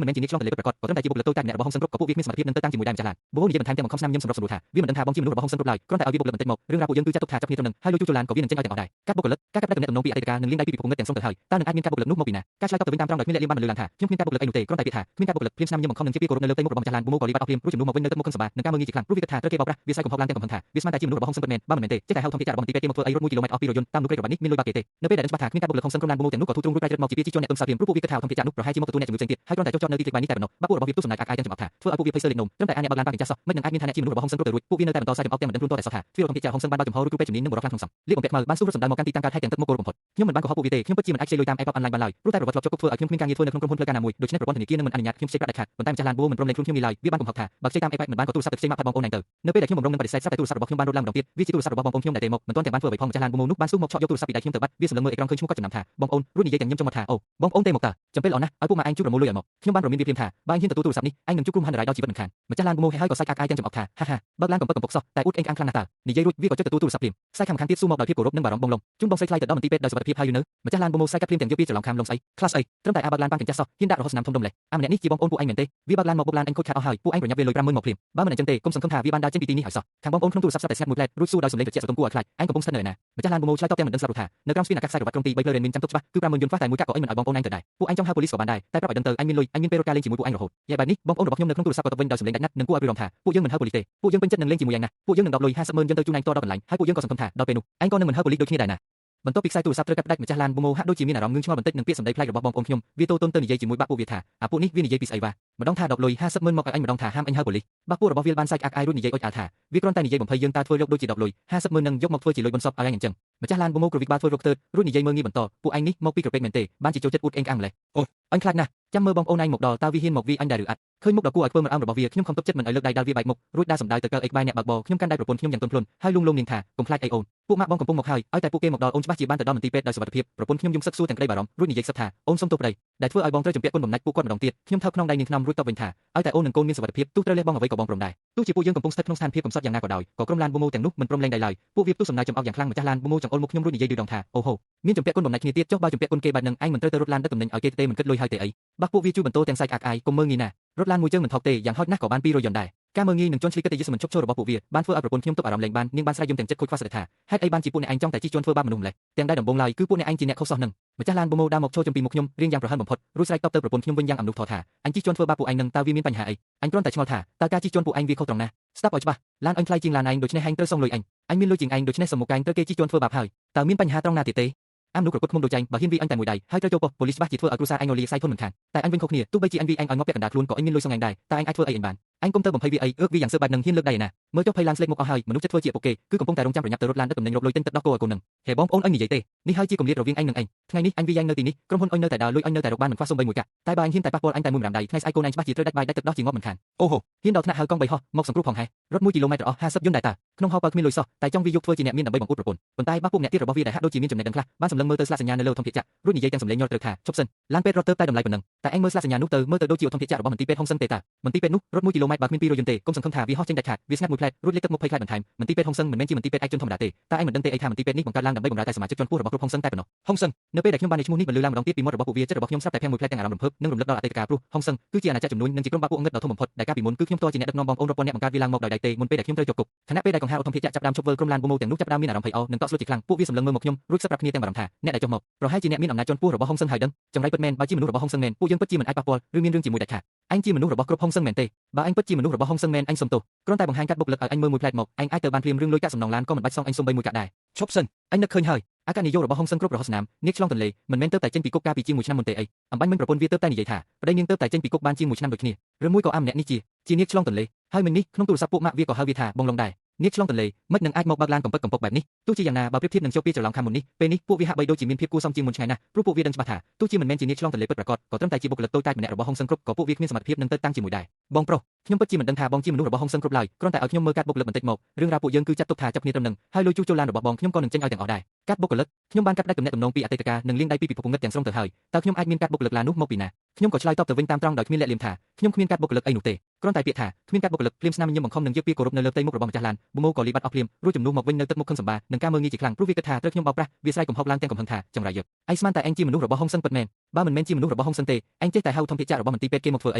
ាមិនមែនជានាងឆ្លងទន្លេពិតប្រាកដក៏ត្រឹមតែជាបុគ្គលិកតូចតាចម្នាក់របស់ហុងសឹនគ្រប់ក៏ពួកវាគ្មានសមត្ថភាពនឹងទៅតាំងជាមួយដែរម្ចាស់ឡានបូម៉ូនិយាយបន្ថែមទាំងបង្ខំស្នាមញឹមសម្របសម្រួលថាវាមិនដឹងថាបងជាមនុស្សរបស់ហុងសឹនគ្រប់ឡើយគ្រាន់តែឲ្យវាបុគ្គលិកបន្តិចមករឿងរ៉ាវពួកយើងគឺចាត់ទុកថាចាប់គ្នាត្រឹមនឹងហើយលុយជួសជុលឡានក៏វានឹងចេញឲ្យទាំងអស់ដែរកាត់បុគ្គលិកការកាត់ផ្តាច់ទំនាក់ទំនងពីអតីតកាលនិងលាងដៃពីពិភពងឹតទាំងស្រុងទៅហើយតើនឹងអាចមានការបុគ្គលិកនោះមកពីណាការឆ្លើយតបទៅវិញតាមត្រង់ដោយគ្មានលាក់លៀមបានបន្លឺឡើងថាខ្ញុំគ្មានការបុគ្គលិកអីនោះទេគ្រាន់តែពាក្យថាគ្មានការបុគ្គលិកភ្លាមស្នាមញឹមបង្ខំនឹងជាពាក្យគោរពនៅលើផ្ទៃមុខរបស់ម្ចាស់ឡានបូម៉ូក៏លីបាត់អស់ភ្លាមរួចជំនួសមកវិញនៅទឹកមុខខឹងសម្បានិងការមើលងាយជាខ្លាំងព្រោះវាគិតថាត្រូវគេបោកប្រាស់វាស្រែកកំហុកឡើងទាំងកំហឹងថាវាស្មានតែជាមនុស្សរបស់ហុងសឹនពិតមែនបើមិនមែនទេចេះតែហៅធំភាចារបស់មន្ទីរពេទ្យគេមកធ្វើអីរត់1គីឡូម៉ែត្រអស់ពីរយន្តតាមនោះក្រេករបស់នេះមានលុយបាក់គេទេនៅពេលដែលដឹងច្បាស់ថាគ្មានការបុគ្គលិកហុងសឹនក្រុមឡានបូម៉ូទាំងនោះក៏ធូរទ្រូងរួចប្រែជ្រិតមកជាពាក្យជីជន់អ្នកទុំសោភ្លាមព្រោះពួកវាគិតថាធំភាចានោះប្រហែលជាមកទទួលអ្នកជំងឺផ្សេងទៀតហើយគ្រាន់តែចុះចតនៅទីក្បែរនេះតែប៉ុណ្ណោះបាក់ពួករបស់វា វាផ្ទុះសំណើចអាក់អាយទាំងចំអកថាធ្វើឲ្យពួកវាភ័យស្ទើរលេចនំត្រឹមតែអាអ្នកបើកឡានប៉ាកញ្ចាស់សោះមិននឹងអាចមានឋានៈជាមនុស្សរបស់ហុងសឹងគ្រប់ទៅរួចពួកវានៅតែបន្តសាយចំអកទាំងមិនដឹងខ្លួនតតែសោះថាទ្វារធំភាគចាហុងសឹងបានបើកចំហរួចគ្រូពេទ្យជំនាញនិងបុរសខ្លាំងក្នុងសង្ឃលៀបបំពាក់ខ្មៅបានស៊ូរត់សម្ដៅមកកាន់ទីតាំងកើតហេតុទាំងទឹកមុខគោរពបំផុតខ្ញុំមិនបានកុហកពួកវាទេខ្ញុំពិតជាមិនអាចខ្ចីលុយតាម App Online បានឡើយព្រោះតែប្រវត្តិធ្លាប់ជាប់គុកធ្វើឲ្យខ្ញុំគ្មានការងារធ្វើនៅក្នុងក្រុមហ៊ុនផ្លូវការណាមួយដូច្នេះប្រព័ន្ធធនាគារនឹងមិនអនុញ្ញាតខ្ញុំខ្ចីប្រាក់ដាច់ខាតប៉ុន្តែម្ចាស់ឡានបួមិនព្រមលែងខ្លួនខ្ញុំនេះឡើយវាបានកំហុកថាបើខ្ចីតាម App មិនបានក៏ទូរស័ព្ទទៅខ្ចីមកផាត់បងប្អូនឯងទៅនៅពេលដែលខ្ញុំបំរុងនឹងបដិសេធស្រាប់តែទូរស័ព្ទរបស់ខ្ញុំបានរត់ឡើងម្ដងទៀតវាជាទូរស័ព្ទរបស់បងប្អូនខ្ញុំដែលទេមកមិនទាន់ទាំងបានធ្វើអ្វីផងម្ចាស់ឡានបូមនោះបានស៊ូមកឆក់យកទូរស័ព្ទពីដៃខ្ញុំទៅបាត់វាសម្លឹងមើលអេក្រង់ឃើញឈ្មោះគាត់ចំណាំថាបងប្អូនរួចនិយាយទាំងញឹមចុងមកថាអូបងប្អូនទេមកតើចាំពេលល្អណាស់ឲ្យពួកម៉ាឯងជួយប្រមូលលុយឲ្យមកខ្ញុំបានប្រមានវាភ្លាមថាបើឯងហ៊ានទទួលទូរស័ព្ទនេះឯងនឹងជួបគ្រោះមហន្តរាយដល់ជីវិតមិនខានម្ចាស់ឡានបូមហេហើយក៏សាច់អាក់អាយទាំងចំអកថាហាហាបើកឡានកំពឹកកំពុកសោះតែអួតអេងអាំងខ្លាំងណាស់តើនិយាយរួចវាក៏ចុចទទួលទូរស័ព្ទភ្លាមខ្សែខាងខាងទៀតស៊ូមកដោយភាពគោរពនិងបារម្ភបងលំជូនបងស្រីថ្លៃទៅដល់មន្ទីរពេទ្យដោយសុវត្ថិភាពហើយនៅម្ចាស់ឡានបូមសាច់កាត់ភ្លាមទាំងយកពីច្រឡំខាំលងស្អីខ្លះស្អីត្រឹមតែអាបើកឡានប៉ាំងកញ្ចាស់សោះហ៊ានដាក់រហូតស្នាមធំដុំលេះអាម្នាក់នេះជាបងប្អូនពួកឯងមែនទេវាបើកឡានមកបុកឡានអញខូចខាតអស់ហើយពួកឯងប្រញាប់វាលុយ50000មកភ្លាមបើមិនអញ្ចឹងទេកុំសង្ឃឹមថាវាបានដើរចេញពីទីនេះហើយសោះខាងបងប្អូនក្នុងទូរស័ព្ទស្រាប់តែស្ងាត់មួយផ្លែតរួចសួរដោយសំឡេងត្រជាក់ស្រទន់គួរឲ្យខ្លាចឯងកំពុងស្ថិតនៅឯណាម្ចាស់ឡានបូមឆ្លើយតបទាំងមិនដឹងស្លាប់ថានៅក្រោមស្ពានអាកាសខ្សែក្រវ៉ាត់ក្រុងទី3ផ្លូវរ៉េនមីនចាំទុកច្បាស់គឺ50000យន្តហ្វាស់តែមួយកាក់ក៏អញមិនឲ្យបងប្អូនឯងទៅដែរពួកឯងចង់ហៅប៉ូលីសក៏បានដែរតែប្រាប់ឲ្យដឹងទៅអញមានលុយអញមានពេលរត់ការលេងជាមួយពួកឯងរហូតយ៉ាងបែបនេះបងប្អូនរបស់ខ្ញុំនៅក្នុងទូរស័ព្ទក៏តបវិញដោយសំឡេងដាច់ណាត់និងគួរឲ្យព្រួយបារម្ភថាពួកយើងមិនហៅប៉ូលីសទេពួកយើងពេញចិត្តនឹងលេងជាមួយឯងណាស់ពួកយើងនឹងដកលុយ50ម៉ឺនយន្តទៅជូនឯងផ្ទាល់ដល់កន្លែងហើយពួកយើងក៏សង្ឃឹមថាដល់ពេលនោះឯងក៏នឹងមិនហៅប៉ូលីសដូចគ្នាដែរណាបន្ទាប់ពីខ្សែទូរស័ព្ទត្រូវកាត់ផ្ដាច់ម្ចាស់ឡានបូមហាក់ដូចជាមានអារម្មណ៍ងឿងឆ្ងល់បន្តិចនឹងពាក្យសម្ដីប្លែករបស់បងប្អូនខ្ញុំវាទោទន់ទៅនិយាយជាមួយបាក់ពួកវាថាអាពួកនេះវានិយាយពីស្អីវ៉ាម្ដងថាដកលុយ50ម៉ឺនមកឲ្យអញម្ដងថាហាមអញហៅប៉ូលីសបាក់ពួករបស់វាបានសាច់អាក់អាយរួចនិយាយអុចអាលថាវាគ្រាន់តែនិយាយបំភ័យយើងតើធ្វើយកដូចជាដកលុយ50ម៉ឺននឹងយកមកធ្វើជាលុយបន្សពឲ្យអញអញ្ចឹងម្ចាស់ឡានបូមក្រវិកបាលធ្វើរកទើរួចនិយាយមើងងាយបន្តពួកឯងនេះមកពីក្រពេកមែនទេបានជាចូលចិត្តអួតអេងអាំងម្លេះអូអញខ្លាចណាស់ចាំមើលបងប្អូនឯងមកដល់តើវាហ៊ានមកវាអញដែរឬអត់ឃើញមុខដ៏គួរឲ្យធ្វើមិនអើមរបស់វាខ្ញុំខំទប់ចិត្តមិនឲ្យលើកដៃដល់វាបែកមុខរួចដើរសម្ដៅទៅកើអីក្បែរអ្នកបើកបរខ្ញុំកាន់ដៃប្រពន្ធខ្ញុំយ៉ាងទន់ភ្លន់ហើយលួងលោមនាងថាកុំខ្លាចអីអូនពួកម៉ាក់បងកំពុងមកហើយឲ្យតែពួកគេមកដល់អូនច្បាស់ជាបានទៅដល់មន្ទីរពេទ្យដោយសុវត្ថិភាពប្រពន្ធខ្ញុំយំសឹកសួរទាំងក្តីបារម្ភរួចនិយាយសឹកថាអូនសុំទោសប្តីដែលធ្វើឲ្យបងត្រូវជំពាក់គុណបំណាច់ពួកគាត់ម្ដងទៀតខ្ញុំថើបក្នុងដៃនាងខ្ញុំរួចតបវិញថាឲ្យតែអូននិងកូនមានសុវត្ថិភាពទោះត្រូវលះបង់អ្វីក៏បងព្រមដែរទោះជាពួកយើងកំពុងស្ថិតក្នុងស្ថានភាពកំសត់យ៉ាងណាក៏ដោយក៏ក្រុមឡានបូមទាំងនោះមិនព្រមលែងដៃឡើយពួកវាផ្ទុះសំណើចចំអកយ៉ាងខ្លាំងម្ចាស់ឡានបូមចង្អុលមុខខ្ញុំរួចនិយាយឌឺដងថាអូហូមានជំពាក់គុណបំណាច់គ្នាទៀតចុះបើជំពាក់គុណគេបែបនឹងឯងមិនត្រូវទៅរត់ឡានដឹកទំនិញឲ្យគេទេមិនគិតលុយហើយទេអីបាក់ពួកវាជួយបន្ទោទាំងសាច់អាក់អាយកុំមើងងាយណារត់ឡានមួយជើងមិនថោកទេយ៉ាងហោចណាស់ក៏បាន200យន្តដែរការមើងងាយនឹងជន់ឈ្លីកិត្តិយសមិនឈប់ឈររបស់ពួកវាបានធ្វើឲ្យប្រពន្ធខ្ញុំទប់អារម្មណ៍លែងបាននាងបានស្រែកយំទាំងចិត្តខូចខ្វះសតិថាហេតុអីបានជាពួកអ្នកឯងចង់តែជិះជាន់ធ្វើបាបមនុស្សម្លេះទាំងដែលដំបូងឡើយគឺពួកអ្នកឯងជាអ្នកខុសសោះនឹងម្ចាស់ឡានបូមដើរមកឈរចំពីមុខខ្ញុំរៀងយ៉ាងប្រហែលបំផុតរួចស្រែកតបទៅប្រពន្ធខ្ញុំវិញយ៉ាងអំនួសថថាអញជិះជាន់ធ្វើបាបពួកឯងនឹងតើវាមានបញ្ហាអីអញគ្រាន់តែឆ្ងល់ថាតើការជិះជាន់ពួកឯងវាខុសត្រង់ណាស្ដាប់ឲ្យច្បាស់ឡានអញថ្លៃជាងឡានឯងដូច្នេះឯងត្រូវសងលុយអញអញមានលុយជាងឯងដូច្នេះសមុកឯងត្រូវគេជិះជាន់ធ្វើបាបហើយតើមានបញ្ហាត្រង់ណាទៀតទេអាមនុស្សក្រគុតឃុំដូចឯងបើហ៊ានវាអញតែមួយដៃហើយត្រូវចូលប៉ុស្តិ៍ប៉ូលីសច្បាស់ជាធ្វើឲ្យគ្រួសារឯងរលាយសាយធនមិនខានតែអញវិញខុសគ្នាទោះបីជាអញវាឯងឲ្យងាប់ពាក់កណ្ដាលខ្លួនក៏អញមានលុយសងឯងដែរតែឯងអាចធ្វើអីអញបានឯងគុំទៅបំភ័យវាអីអើកវាយ៉ាងសើបែបនឹងហ៊ានលើកដៃឯណាមើលចុះភ័យឡានស្លេកមុខអស់ហើយមនុស្សចិត្តធ្វើជាពួកគេគឺកំពុងតែរងចាំប្រញាប់ទៅរត់ឡានដឹកទំនិញរកលុយទិញទឹកដោះគោឲ្យកូននឹងហេបងប្អូនអញនិយាយទេនេះហើយជាគម្លាតរវាងអញនិងឯងថ្ងៃនេះអញវាយ៉ាងនៅទីនេះក្រុមហ៊ុនអញនៅតែដើរលុយអញនៅតែរកបានមិនខ្វះសូម្បីមួយកាក់តែបើអញហ៊ានតែប៉ះពាល់អញតែមួយម្រាមដៃថ្ងៃស្អែកកូនឯងច្បាស់ជាត្រូវដាច់បាយដាច់ទឹកដោះជាងាប់មិនខានអូហូហ៊ានដល់ថ្នាក់ហៅកង់បីហោះមកសង្គ្រោះផងហេរត់1គីឡូម៉ែត្រអស់50យន្តដែរតើក្នុងហោប៉ៅគ្មានលុយសោះតែចង់វាយកធ្វើជាអ្នកមានដើម្បីបង្អួតប្រពន្ធប៉ុន្តែបាក់ពួកអ្នកទៀតរបស់វាដែលហាក់ដូចជាមានចំណេះដឹងខ្លះបានសម្លឹងមើលទៅស្លាកសញ្ញានៅលើធំភាគចក្ររួចនិយាយទាំងសំឡេងញ័រត្រូវថាឈប់សិនឡានពេទ្យរត់ទៅតែតម្លៃប៉ុណ្ណឹងតែឯងមើលស្លាកសញ្ញានោះទៅមើលទៅដូចជាធំភាគចក្ររបស់មន្ទីរពេទ្យហុងសឹងទេតើមន្ទីរពេទ្យនោះរត់1គីឡូម៉ែត្របើគ្មាន200យន្តទេកុំសង្ឃឹមថាវាហោះចេញដាច់ខាតវាស្ងាត់មួយផ្លែតរួចលេចទឹកមុខភ័យខ្លាចបន្ថែមមន្ទីរពេទ្យហុងសឹងមិនមែនជាមន្ទីរពេទ្យឯកជនធម្មតាទេតែឯងមិនដឹងទេអីថាមន្ទីរពេទ្យនេះបង្កើតឡើងដើម្បីបម្រើតែសមាជិកជាន់ខ្ពស់របស់គ្រប់ហុងសឹងតែប៉ុណ្ណោះហុងសឹងនៅពេលដែលខ្ញុំបាននិយាយឈ្មោះនេះបន្លឺឡើងម្ដងទៀតពីមាត់របស់ពួកវាចិត្តរបស់ខ្ញុំស្រាប់តែភាំងមួយផ្លែតទាំងអារម្មណ៍រំភើបនិងរំលឹកដល់អតីតកាលព្រោះហុងសឹងគឺជាអាណាចក្រជំនួញនិងជាក្រុមបាក់ពួកងឹតដ៏ធំបំផុតដែលកាលពីមុនគឺខ្ញុំផ្ទាល់ជាអ្នកដឹកនាំបងប្អូនរាប់ពាន់នាក់បង្កើតវាឡើងមកដោយដៃទេមុនពេលដែលខ្ញុំត្រូវជាប់គុកខណៈពេលដែលកង្ហារឧទ្ធម្ភាគចក្រចាប់ផ្ដើមឈប់វិលក្រុមឡានបូមទាំងនោះចាប់ផ្ដើមមានអារម្មណ៍ភ័យអនិងតក់ស្លុតជាខ្លាំងពួកវាសម្លឹងមើលមកខ្ញុំរួចសឹកប្រាប់គ្នាទាំងបារម្ភថាអ្នកដែលចុះមកប្រហែលជាអ្នកមានអំណាចជាន់ខ្ពស់របស់ហុងសឹងហើយដឹងចង្រៃពិតមែនបើជាមនុស្សរបស់ហុងសឹងមែនពួកយើងពិតជាមិនអាចប៉ះពាល់ឬមានរឿងជាមួយដាច់ខាតអញជាមនុស្សរបស់គ្រប់ហុងសឹងមែនទេបើអញពិតជាមនុស្សរបស់ហុងសឹងមែនអញសុំទោសគ្រាន់តែបង្ហាញកាត់បុគ្គលិកឲ្យអញមើលមួយផ្លែតមកអញអាចទៅបានភ្លាមរឿងលុយកាក់សំណងឡានក៏មិនបាច់សងអញសូម្បីមួយកាក់ដែរឈប់សិនអញនឹកឃើញហើយអគ្គនាយករបស់ហុងសឹងគ្រប់រហស្សនាមនាងឆ្លងទន្លេមិនមែនទៅតែចេញពីគុកកាលពីជាង1ឆ្នាំមុនទេអីអំបញ្ញមិញប្រពន្ធវាទៅតែនិយាយថាប្តីនាងទៅតែចេញពីគុកបានជាង1ឆ្នាំដូចគ្នាឬមួយក៏អាម្នាក់នេះជានាងឆ្លងទន្លេហើយមិញនេះក្នុងទូរស័ព្ទពួកម៉ាក់វាក៏ហៅវាថាបងឡុងដែរនាងឆ្លងទន្លេមិននឹងអាចមកបើកឡានកំពឹកកំពុកបែបនេះទោះជាយ៉ាងណាបើប្រៀបធៀបនឹងចូលពីច្រឡំខាងមុននេះពេលនេះពួកវាហាក់បីដូចជាមានភាពគួរសមជាងមុនឆ្ងាយណាស់ព្រោះពួកវាដឹងច្បាស់ថាទោះជាមិនមែនជានាងឆ្លងទន្លេពិតប្រាកដក៏ត្រឹមតែជាបុគ្គលិកតូចតាចម្នាក់របស់ហុងសឹងគ្រប់ក៏ពួកវាគ្មានសមត្ថភាពនឹងទៅតាំងជាមួយដែរបងប្រុសខ្ញុំពិតជាមិនដឹងថាបងជាមនុស្សរបស់ហុងសឹងគ្រប់ឡើយគ្រាន់តែឲ្យខ្ញុំមើលកាត់បុគ្គលិកបន្តិចមករឿងរ៉ាវពួកយើងគឺចាត់ទុកថាចាប់គ្នាត្រឹមនឹងហើយលុយជួសជុលឡានរបស់បងខ្ញុំក៏នឹងចេញឲ្យទាំងអស់ដែរកាត់បុគ្គលិកខ្ញុំបានកាត់ផ្ដាច់ទំនាក់ទំនងពីអតីតកាលនិងលាងដៃពីពិភពងឹតទាំងស្រុងទៅហើយតើខ្ញុំអាចមានកាត់បុគ្គលិកឡាននោះមកពីណាខ្ញុំក៏ឆ្លើយតបទៅវិញតាមត្រង់ដោយគ្មានលាក់លៀមថាខ្ញុំគ្មានកាត់បុគ្គលិកអីនោះទេគ្រាន់តែពាក្យថាគ្មានកាត់បុគ្គលិកភ្លាមស្នាមញញឹមបង្ខំនឹងយកពាក្យគោរពនៅលើផ្ទៃមុខរបស់ម្ចាស់ឡានបូមក៏លីបាត់អស់ភ្លាមរួចជំនួសមកវិញនៅទឹកមុខខឹងសម្បានិងការមើលងាយជាខ្លាំងព្រោះវាគិតថាត្រូវខ្ញុំបោកប្រាស់វាស្រែកកំហុកឡើងទាំងកំហឹងថាចង្រៃយកឯងស្មានតែឯងជាមនុស្សរបស់ហុងសឹងពិតមែនបើមិនមែនជាមនុស្សរបស់ហុងសឹងទេឯងចេះតែហៅធំភាគចក្ររបស់មន្ទីរពេទ្យគេមកធ្វើអ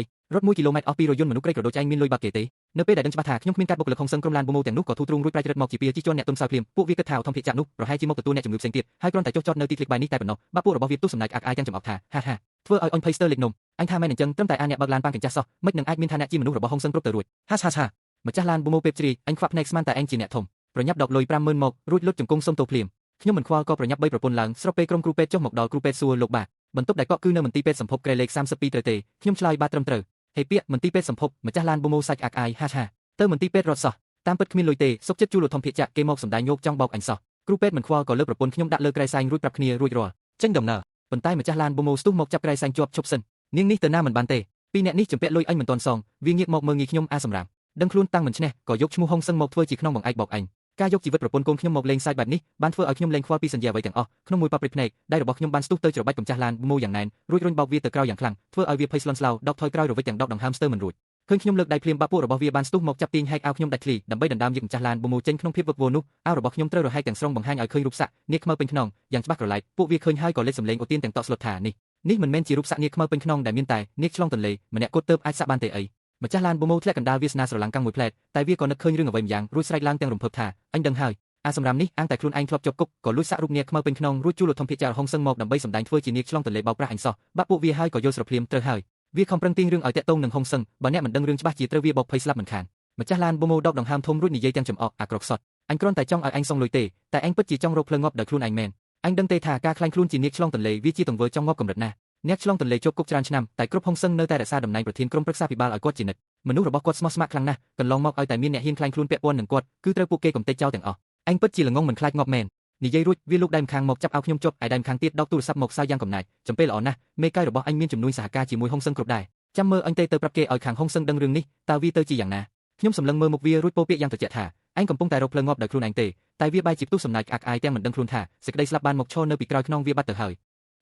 ីរត់1គីឡូម៉ែត្រអស់200យន្តមនុស្សក្រីក្រដូចឯងមានលុយបាក់គេទេនៅពេលដែលដឹងច្បាស់ថាខ្ញុំគ្មានកាត់បុគ្គលិកហុងសឹងក្រុមឡានបូមទាំងនោះក៏ធូរទ្រូងរួចប្រែច្រិតមកជាពីជិះជាន់អ្នកទុនសោយភ្លាមពួកវាគិតថាធំភាគចក្រនោះប្រហែលជាមកទទួលអ្នកជំងឺផ្សេងទៀតហើយគ្រាន់តែចុះចតនៅទីធ្លាក្បែរនេះតែប៉ុណ្ណោះបាក់ពួករបស់វាផ្ទុះសំណើចអាក់អាយទាំងចំអកថាហាហាធ្វើឲ្យអញភ័យស្ទើរលេចនំអញថាមែនអញ្ចឹងត្រឹមតែអាអ្នកបើកឡានប៉ាំងកញ្ចាស់សោះមិននឹងអាចមានឋានៈជាមនុស្សរបស់ហុងសឹងគ្រប់ទៅរួចហាហាហាម្ចាស់ឡានបូមពេបជ្រាយអញខ្វាក់ភ្នែកស្មានតែឯងជាអ្នកធំប្រញាប់ដកលុយ50000មករួចលុតជង្គង់សុំទោសភ្លាមខ្ញុំមិនខ្វល់ក៏ប្រញាប់បីប្រពន្ធឡើងស្របពេលក្រុមគ្រូពេទ្យចុះមកដល់គ្រូពេទ្យសួរលោកបាទបន្ទប់ដែលកក់គឺនៅមន្ទីរពេទ្យសម្ភពក្រែលេខ32ត្រូវទេខ្ញុំឆ្លើយបាទត្រឹមត្រូវ ហេពាក្យមន្ទីរពេទ្យសម្ភពម្ចាស់ឡានបូម៉ូសាច់អាក់អាយហាហាទៅមន្ទីរពេទ្យរត់សោះតាមពិតគ្មានលុយទេសុកចិត្តជួលឧទ្ធម្ភាគចក្រគេមកសម្ដែងញោកចង់បោកអញសោះគ្រូពេទ្យមិនខ្វល់ក៏លើកប្រពន្ធខ្ញុំដាក់លើក្រែសែងរួចប្រាប់គ្នារួចរាល់ចេញដំណើរប៉ុន្តែម្ចាស់ឡានបូម៉ូស្ទុះមកចាប់ក្រែសែងជាប់ឈប់សិននាងនេះទៅណាមិនបានទេពីរអ្នកនេះជំពាក់លុយអញមិនទាន់សងវាងាកមកមើលងាយខ្ញុំអាសម្រាមដឹងខ្លួនតាំងមិនឈ្នះក៏យកឈ្មោះហុងសឹងមកធ្វើជាខ្នងបង្អែកបោកអញការយកជីវិតប្រពន្ធកូនខ្ញុំមកលេងសើចបែបនេះបានធ្វើឲ្យខ្ញុំលែងខ្វល់ពីសញ្ញាអ្វីទាំងអស់ក្នុងមួយប៉ាព្រិចភ្នែកដៃរបស់ខ្ញុំបានស្ទុះទៅច្របាច់កម្ចាស់ឡានបូម៉ូយ៉ាងណែនរួចរុញបោកវាទៅក្រោយយ៉ាងខ្លាំងធ្វើឲ្យវាភ័យស្លន់ស្លោដកថយក្រោយរវិចទាំងដកដង្ហើមស្ទើរមិនរួចឃើញខ្ញុំលើកដៃភ្លាមបាក់ពួករបស់វាបានស្ទុះមកចាប់ទាញហែកអាវខ្ញុំដាច់ធ្លីដើម្បីដណ្ដើមយកម្ចាស់ឡានបូម៉ូចេញក្នុងភាពវឹកវរនោះអាវរបស់ខ្ញុំត្រូវរហែកទាំងស្រុងបង្ហាញឲ្យឃើញរូបសាក់នាគខ្មៅពេញខ្នងយ៉ាងច្បាស់ក្រឡែកពួកវាឃើញហើយក៏លេចសំឡេងអូទៀនទាំងតក់ស្លុតថានេះមិនមែនជារូបសាក់នាគខ្មៅពេញខ្នងដែលមានតែនាគឆ្លងទន្លេម្នាក់គត់ទើបអាចសាក់បានទេអីម្ចាស់ឡានបូម៉ូធ្លាក់កណ្ដាលវាសនាស្រឡាំងកាំងមួយផ្លែតតែវាក៏នឹកឃើញរឿងអ្វីម្យ៉ាងរួចស្រែកឡើងទាំងរំភើបថាអញដឹងហើយអាសម្រាមនេះអាងតែខ្លួនឯងធ្លាប់ជាប់គុកក៏លួចសាក់រូបនាគខ្មៅពេញខ្នងរួចជួលឧទ្ធម្ភាគចក្រហុងសឹងមកដើម្បីសម្ដែងធ្វើជានាគឆ្លងទន្លេបោកប្រាស់អញសោះបាក់ពួកវាហើយក៏យល់ស្រភ្លាមត្រូវហើយវាខំប្រឹងទាញរឿងឲ្យតាក់ទងនឹងហុងសឹងបើអ្នកមិនដឹងរឿងច្បាស់ជាត្រូវវាបោកភ័យស្លាប់មិនខានម្ចាស់ឡានបូម៉ូដកដង្ហើមធំរួចនិយាយទាំងចំអកអាក្រក់សតអញគ្រាន់តែចង់ឲ្យអញសងលុយទេតែអញពិតជាចង់រកផ្លូវងាប់ដោយខ្លួនឯងមែនអញដឹងទេថាការខ្លាញ់ខ្លួនជានាគឆ្លងទន្លេវាជាទង្វើចង់ងាប់កម្រិតណាស់អ្នកឆ្លងទន្លេជាប់គុកច្រើនឆ្នាំតែគ្រប់ហុងសឹងនៅតែរក្សាតំណែងប្រធានក្រុមប្រឹក្សាភិបាលឲ្យគាត់ជានិច្ចមនុស្សរបស់គាត់ស្មោះស្ម័គ្រខ្លាំងណាស់កន្លងមកឲ្យតែមានអ្នកហ៊ានខ្លាញ់ខ្លួនពាក់ព័ន្ធនឹងគាត់គឺត្រូវពួកគេកំទេចចោលទាំងអស់អញពិតជាល្ងងមិនខ្លាចងាប់មែននិយាយរួចវាលូកដៃម្ខាងមកចាប់ឲ្យខ្ញុំជាប់ឯដៃម្ខាងទៀតដកទូរស័ព្ទមកសើយ៉ាងកំណាចចំពេលល្អណាស់មេកាយរបស់អញមានចំនួនសហការជាមួយហុងសឹងគ្រប់ដែរចាំមើលអញទេទៅប្រាប់គេឲ្យខាងហុងសឹងដឹងរឿងនេះតើវាទៅជាយ៉ាងណាខ្ញុំសម្លឹងមើលមុខវារួចពោលពាក្យយ៉ាងត្រជាក់ថាអញកំពុងតែរកផ្លូវងាប់ដោយខ្លួនឯងទេតែវាបែរជាផ្ទុះសំណាចក្អាកក្អាយទាំងមិនដឹងខ្លួនថាសេចក្តីស្លាប់បានមកឈរនៅពីក្រោយខ្នងវាបាត់ទៅហើយ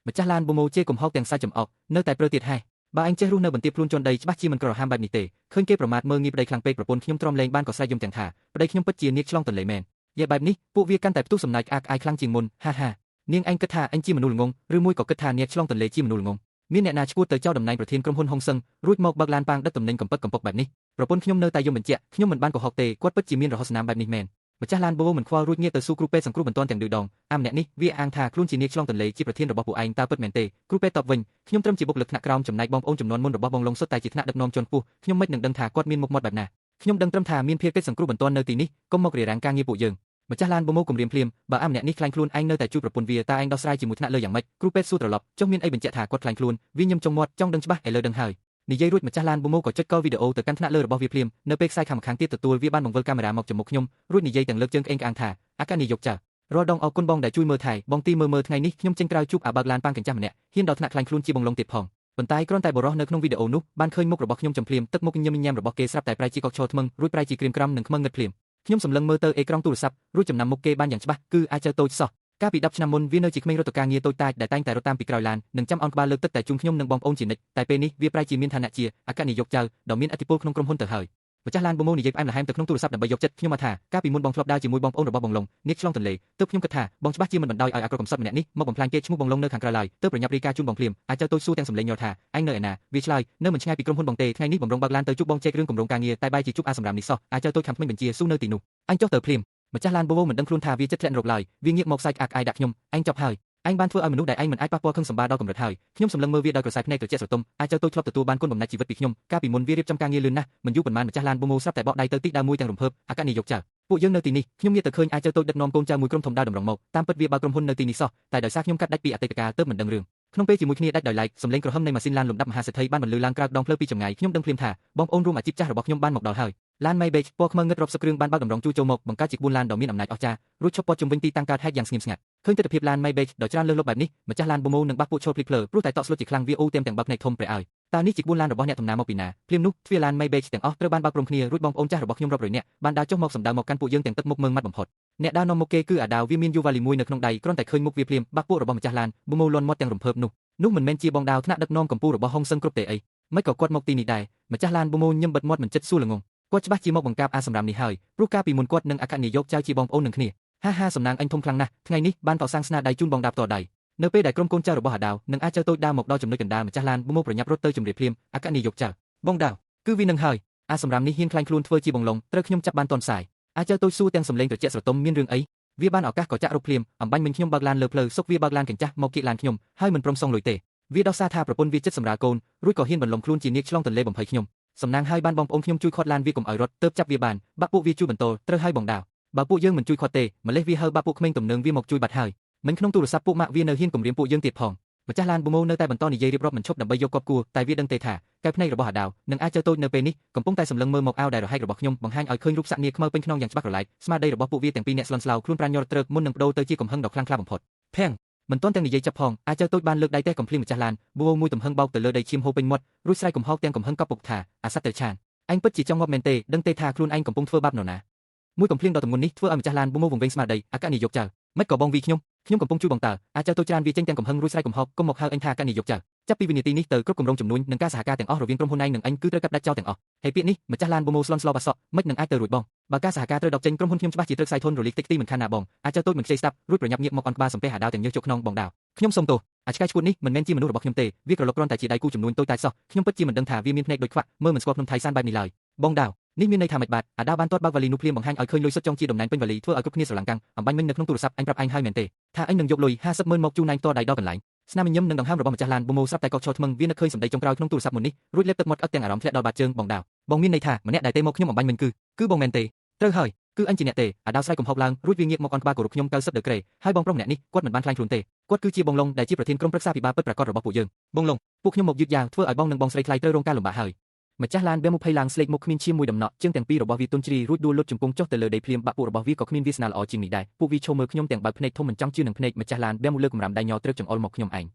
ម្ចាស់ឡានបូម៉ូជាកំហុកទាំងសាច់ចំអកនៅតែព្រើទៀតហេះបើអញចេះរស់នៅបន្ទាបខ្លួនជន់ដីច្បាស់ជាមិនក្រហាមបែបនេះទេឃើញគេប្រមាថមើលងាយប្តីខ្លាំងពេកប្រពន្ធខ្ញុំទ្រាំលែងបានក៏ស្រែកយំទាំងថាប្តីខ្ញុំពិតជានាគឆ្លងទន្លេមែនយាយបែបនេះពួកវាកាន់តែផ្ទុះសំណាចក្អាកក្អាយខ្លាំងជាងមុនហាហានាងឯងគិតថាអញជាមនុស្សល្ងងឬមួយក៏គិតថានាគឆ្លងទន្លេជាមនុស្សល្ងងមានអ្នកណាឈួតទៅចោលតំណែងប្រធានក្រុមហ៊ុនហុងសឹងរួចមកបើកឡានប៉ាងដឹកតំណែងកំពឹកកំពុកបែបនេះប្រពន្ធខ្ញុំនៅតែយំបញ្ជាក់ខ្ញុំមិនបានកុហកទេគាត់ពិតជាមានរហស្សនាមបែបនេះមែនម្ចាស់ឡានបូមិនខ្វល់រួចងាកទៅសួរគ្រូពេទ្យសង្គ្រោះបន្ទាន់ទាំងឌឺដងអាម្នាក់នេះវាអាងថាខ្លួនជានាគឆ្លងទន្លេជាប្រធានរបស់ពួកឯងតើពិតមែនទេគ្រូពេទ្យតបវិញខ្ញុំត្រឹមជាបុគ្គលិកថ្នាក់ក្រោមចំណែកបងប្អូនចំនួនមុនរបស់បងលងសុទ្ធតែជាថ្នាក់ដឹកនាំជាន់ខ្ពស់ខ្ញុំមិននឹងដឹងថាគាត់មានមុខមាត់បែបណាខ្ញុំដឹងត្រឹមថាមានភារកិច្ចសង្គ្រោះបន្ទាន់នៅទីនេះកុំមករារាំងការងារពួកយើងម្ចាស់ឡានបូម៉ូគំរាមភ្លាមបើអាម្នាក់នេះខ្លាញ់ខ្លួនឯងនៅតែជួយប្រពន្ធវាតើឯងដោះស្រាយជាមួយថ្នាក់លើយ៉ាងម៉េចគ្រូពេទ្យសួរត្រឡប់ចុះមានអីបញ្ជាក់ថាគាត់ខ្លាញ់ខ្លួនវាញឹមចុងមាត់ចង់ដឹងច្បាស់ឥឡូវដឹងហើយនិយាយរួចម្ចាស់ឡានបូម៉ូក៏ចុចកលវីដេអូទៅកាន់ថ្នាក់លើរបស់វាភ្លាមនៅពេលខ្សែខាងម្ខាងទៀតទទួលវាបានបង្វិលកាមេរ៉ាមកចំមុខខ្ញុំរួចនិយាយទាំងលើកជើងក្អេងក្អាងថាអាកានាយកចារាល់ដងអរគុណបងដែលជួយមើលថែបងទីមើលមើលថ្ងៃនេះខ្ញុំចេញក្រៅជួបអាបើកឡានប៉ាងកញ្ចាស់ម្នាក់ហ៊ានដល់ថ្នាក់ខ្លាញ់ខ្លួនជាបងលងទៀតផងប៉ុន្តែគ្រាន់តែបរោះនៅក្នុងវីដេអូនោះបានឃើញមុខរបស់ខ្ញុំចំភ្លាមទឹកមុខញឹមញ៉ាំរបស់គេស្រាប់តែប្រែជាកកឈរថ្មឹងរួចប្រែជាក្រៀមក្រំនិងខ្មឹងងឹតភ្លាមខ្ញុំសម្លឹងមើលទៅអេក្រង់ទូរស័ព្ទរួចចំណាំមុខគេបានយ៉ាងច្បាស់គឺអាចចៅតូចសោះកាលពី10ឆ្នាំមុនវានៅជាក្មេងរត់ទៅការងារតូចតាចដែលតែងតែរត់តាមពីក្រោយឡាននិងចាំអោនក្បាលលើកទឹកតែជូនខ្ញុំនិងបងប្អូនជានិច្ចតែពេលនេះវាប្រែជាមានឋានៈជាអគ្គនាយកចៅដ៏មានឥទ្ធិពលក្នុងក្រុមហ៊ុនទៅហើយម្ចាស់ឡានបូម៉ូនិយាយផ្អែមល្ហែមទៅក្នុងទូរស័ព្ទដើម្បីយកចិត្តខ្ញុំមកថាកាលពីមុនបងធ្លាប់ដើរជាមួយបងប្អូនរបស់បងលងនាគឆ្លងទន្លេទើបខ្ញុំគិតថាបងច្បាស់ជាមិនបណ្ដោយឲ្យអាក្រក់កំសត់ម្នាក់នេះមកបំផ្លាញកេរ្តិ៍ឈ្មោះបងលងនៅខាងក្រៅឡើយទើបប្រញាប់រាយការណ៍ជូនបងភ្លាមអាចចៅតូចសួរទាំងសំឡេងញ័រថាឯងនៅឯណាវាឆ្លើយនៅមិនឆ្ងាយពីក្រុមហ៊ុនបងទេថ្ងៃនេះបំរុងបើកឡានទៅជួបបងជែករឿងគម្រោងការងារតែបែរជាជួបអាសម្រាមនេះសោះអាចចៅតូចខាំថ្មិញបញ្ជាស៊ូនៅទីនោះអញចុះទៅភ្លាមម្ចាស់ឡានបូម៉ូមិនដឹងខ្លួនថាវាចិត្តធ្លាក់នរកឡើយវាងាកមកសាច់អាក់អាយដាក់ខ្ញុំឯងចប់ហើយឯងបានធ្វើឲ្យមនុស្សដែលឯងមិនអាចប៉ះពាល់ខឹងសម្បារដល់កម្រិតហើយខ្ញុំសម្លឹងមើលវាដោយក្រសែភ្នែកត្រជាក់ស្រទុំអាចចៅតូចធ្លាប់ទទួលបានគុណបំណាច់ជីវិតពីខ្ញុំកាលពីមុនវារៀបចំការងារលឿនណាស់មិនយូរប៉ុន្មានម្ចាស់ឡានបូម៉ូស្រាប់តែបកដៃទៅទីដើមមួយទាំងរំភើបអគ្គនាយកចៅពួកយើងនៅទីនេះខ្ញុំងាកទៅឃើញអាចចៅតូចដឹកនាំកូនចៅមួយក្រុមធំដើរតម្រង់មកតាមពិតវាបើក្រុមហ៊ុននៅទីនេះសោះតែដោយសារខ្ញុំកាត់ដាច់ពីអតីតកាលទើបមិនដឹងរឿងក្នុងពេលជាមួយគ្នាដាច់ដោយឡែកសំឡេងក្រហមនៃម៉ាស៊ីនឡានលំដាប់មហាសេដ្ឋីបានបន្លឺឡើងក្រោកដងផ្លូវពីចម្ងាយខ្ញុំដឹងភ្លាមថាបងប្អូនរួមអាជីពចាស់របស់ខ្ញុំបានមកដល់ហើយឡាន Maybach ពណ៌ខ្មៅងឹតរាប់សិបគ្រឿងបានបើកតម្រង់ជួរចូលមកបង្កើតជាក្បួនឡានដ៏មានអំណាចអស្ចារ្យរួចឈប់ព័ទ្ធជុំវិញទីតាំងកើតហេតុយ៉ាងស្ងៀមស្ងាត់ឃើញទិដ្ឋភាពឡាន Maybach ដ៏ច្រើនលើសលប់បែបនេះម្ចាស់ឡានបូម៉ូនិងបាសពួកឈរភ្លីភ្លើព្រោះតែតក់ស្លុតជាខ្លាំងវាអ៊ូទាំងបើកភ្នែកធំព្រះឲ្យតើនេះជាក្បួនឡានរបស់អ្នកតំណាងមកពីណាភ្លាមនោះទ្វារឡាន Maybach ទាំងអស់ត្រូវបានបើកព្រមគ្នារួចបងប្អូនចាស់របស់ខ្ញុំរាប់រយនាក់បានដើរចុះមកសម្ដៅមកកាន់ពួកយើងទាំងទឹកមុខមើងម៉ាត់បំផុតអ្នកដើរនាំមុខគេគឺអាដាវវាមានយូវ៉ាលីមួយនៅក្នុងដៃគ្រាន់តែឃើញមុខវាភ្លាមបាសពួករបស់ម្ចាស់ឡានបូម៉ូលន់មាត់ទាំងរំភើបនោះមិនមែនជាបងដាវថ្នាក់ដឹកនាំកម្ពុជារបស់ហុងសឹងគ្រប់ទេអីមិនក៏គាត់មកទីនេះដែរម្ចាស់ឡានបូម៉ូញឹមបិទមាត់មិនចិត្តសួរល្ងងគាត់ច្បាស់ជាមកបង្កាបអាសម្រាមនេះហើយព្រោះកាលពីមុនគាត់និងអគ្គនាយកចៅជាបងប្អូននឹងគ្នាហាហាសំណាងអញធំខ្លាំងណាស់ថ្ងៃនេះបានកសាងស្នាដៃជូនបងដាបតដៃនៅពេលដែលក្រុមកូនចៅរបស់អាដាវនិងអាចចៅតូចដើរមកដល់ចំណុចកណ្ដាលម្ចាស់ឡានបូម៉ូប្រញាប់រត់ទៅជម្រាបភ្លាមអគ្គនាយកចៅបងដាវគឺវានឹងហើយអាសម្រាមនេះហ៊ានខ្លាញ់ខ្លួនធ្វើជាបងឡុងត្រូវខ្ញុំចាប់បានតនសាយអាចចៅតូចសួរទាំងសំឡេងត្រជាក់ស្រទុំមានរឿងអីវាបានឱកាសក៏ចាក់រុកភ្លាមអំបញ្ញមិញខ្ញុំបើកឡានលើផ្លូវសុកវាបើកឡានកញ្ចាស់មកគៀកឡានខ្ញុំហើយមិនព្រមសងលុយទេវាដោះសារថាប្រពន្ធវាចិត្តសម្រាលកូនរួចក៏ហ៊ានបន្លំខ្លួនជានាគឆ្លងទន្លេបំភ័យខ្ញុំសំណាងហើយបានបងប្អូនខ្ញុំជួយខាត់ឡានវាកុំឲ្យរត់ទើបចាប់វាបានបាក់ពួកវាជួយបន្តត្រូវហើយបងដាវបើពួកយើងមិនជួយខាត់ទេម្លេះវាហើបាក់ពួកក្មេងទំនើងវាមកជួយបាត់ហើយមិញក្នុងទូរស័ព្ទពួកម៉ាក់វានៅហ៊ានគំរាមពួកយើងទៀតផង ម្ចាស់ឡានបូម៉ូនៅតែបន្តនិយាយរៀបរាប់មិនឈប់ដើម្បីយកគប់គួរតែវាដឹងទេថាកែវភ្នែករបស់អាដាវនិងអាចើតូចនៅពេលនេះកំពុងតែសម្លឹងមើលមកអាវដែលរហែករបស់ខ្ញុំបង្ហាញឲ្យឃើញរូបសាក់នាខ្មៅពេញខ្នងយ៉ាងច្បាស់ក្រឡែកស្មារតីរបស់ពួកវាទាំងពីរអ្នកស្លន់ស្លោខ្លួនប្រាណញ័រទ្រើកមុននឹងបដូរទៅជាកំហឹងដ៏ខ្លាំងក្លាបំផុតភៀងមិនទាន់ទាំងនិយាយចាប់ផងអាចើតូចបានលើកដៃទះកំភ្លៀងម្ចាស់ឡានបូម៉ូមួយទំហឹងបោកទៅលើដីឈាមហូរពេញមាត់រួចស្រែកកំហោកទាំងកំហឹងកប់ពុកថាអាសត្វទៅឆានឯងពិតជាចង់ងាប់មែនទេដឹងទេថាខ្លួនឯងកំពុងធ្វើបាបនរណាមួយកំភ្លៀងដ៏ទម្ងន់នេះធ្វើឲ្យម្ចាស់ឡានបូម៉ូវង្វេងស្មារតីអគ្គនាយកចៅមិនក៏បងវីខ្ញុំខ្ញុំកំពុងជួយបងតើអាចើតូចច្រើនវាចេញទាំងកំហឹងរួចស្រែកកំហោកកុំមកហៅអញថាអគ្គនាយកចៅចាប់ពីវិនាទីនេះទៅគ្រប់គម្រោងចំនួននិងការសហការទាំងអស់រវាងក្រុមហ៊ុនឯងនិងអញគឺត្រូវកាត់ដាច់ចោលទាំងអស់ហើយពាក្យនេះម្ចាស់ឡានបូម៉ូស្លន់ស្លោបាសក់មិននឹងអាចទៅរួចបងបើការសហការត្រូវដកចេញក្រុមហ៊ុនខ្ញុំច្បាស់ជាត្រូវខ្សែធនរលីកតិចទីមិនខានណាបងអាចើតូចមិនខ្ចីស្ដាប់រួចប្រញាប់ងាកមកអន់ក្បាលសំពះអាដាវទាំងញើសជោគខ្នងបងដាវខ្ញុំសូមទោសអាចឆ្កែឈួតនេះមិនមែនជាមនុស្សរបស់ខ្ញុំទេវាក្រឡុកគ្រាន់តែជាដៃគូចំនួនតូចតាចសោះខ្ញុំពិតជាមិនដឹងថាវាមានភ្នែកដូចខ្វាក់មើលមិនស្គាល់ភ្នំថៃសានបែបនេះឡើយបងដាវនេះមានន័យថាម៉េចបាទអាដាវបានទាត់បើកវ៉ាលីនោះភ្លាមបង្ហាញឲ្យឃើញលុយសុទ្ធចុងជាតំណែងពេញវ៉ាលីធ្វើឲ្យគ្រប់គ្នាស្រឡាំងកាំងអំបញ្ញមិញនៅក្នុងទូរស័ព្ទអញប្រាប់ឯងហើយមែនទេថាអញនឹងយកលុយ50ម៉ឺនមកជូនឯងផ្ទាល់ដៃដល់កន្លែងស្នាមញញឹមនិងដង្ហើមរបស់ម្ចាស់ឡានបូម៉ូស្រាប់តែកកឈរថ្មឹងវានឹកឃើញសម្ដីចុងក្រោយក្នុងទូរស័ព្ទមុននេះរួចលេបទឹកមាត់អឹកទាំងអារម្មណ៍ធ្លាក់ដល់បាតជើងបងដាវបងមានន័យថាម្នាក់ដែលទេមកខ្ញុំអំបញ្ញមិញគឺបងមែនទេត្រូវហើយគឺអញជាអ្នកទេអាដាវស្រែកកំហុកឡើងរួចវាងាកមកអន់ក្បាលគោរពខ្ញុំ90ដឺក្រេហើយបងប្រុសម្នាក់នេះគាត់មិនបានខ្លាញ់ខ្លួនទេគាត់គឺជាបងឡុងដែលជាប្រធានក្រុមប្រឹក្សាពិបាលពិតប្រាកដរបស់ពួកយើងបងឡុងពួកខ្ញុំមកយឺតយ៉ាវធ្វើឲ្យបងនិងបងស្រីថ្លៃត្រូវរងការលំបាកហើយម្ចាស់ឡានបេមភ័យឡើងស្លេកមុខគ្មានឈាមមួយដំណក់ជើងទាំងពីររបស់វាទន់ជ្រាយរួចដួលលុតជង្គង់ចុះទៅលើដីភ្លាមបាក់ពួករបស់វាក៏គ្មានវាសនាល្អជាងនេះដែរពួកវាឈរមើលខ្ញុំទាំងបើកភ្នែកធំមិនចង់ជឿនឹងភ្នែកម្ចាស់ឡានបេមលើកម្រាមដៃញ័រត្រឹកចង្អុលមកខ្ញុំឯង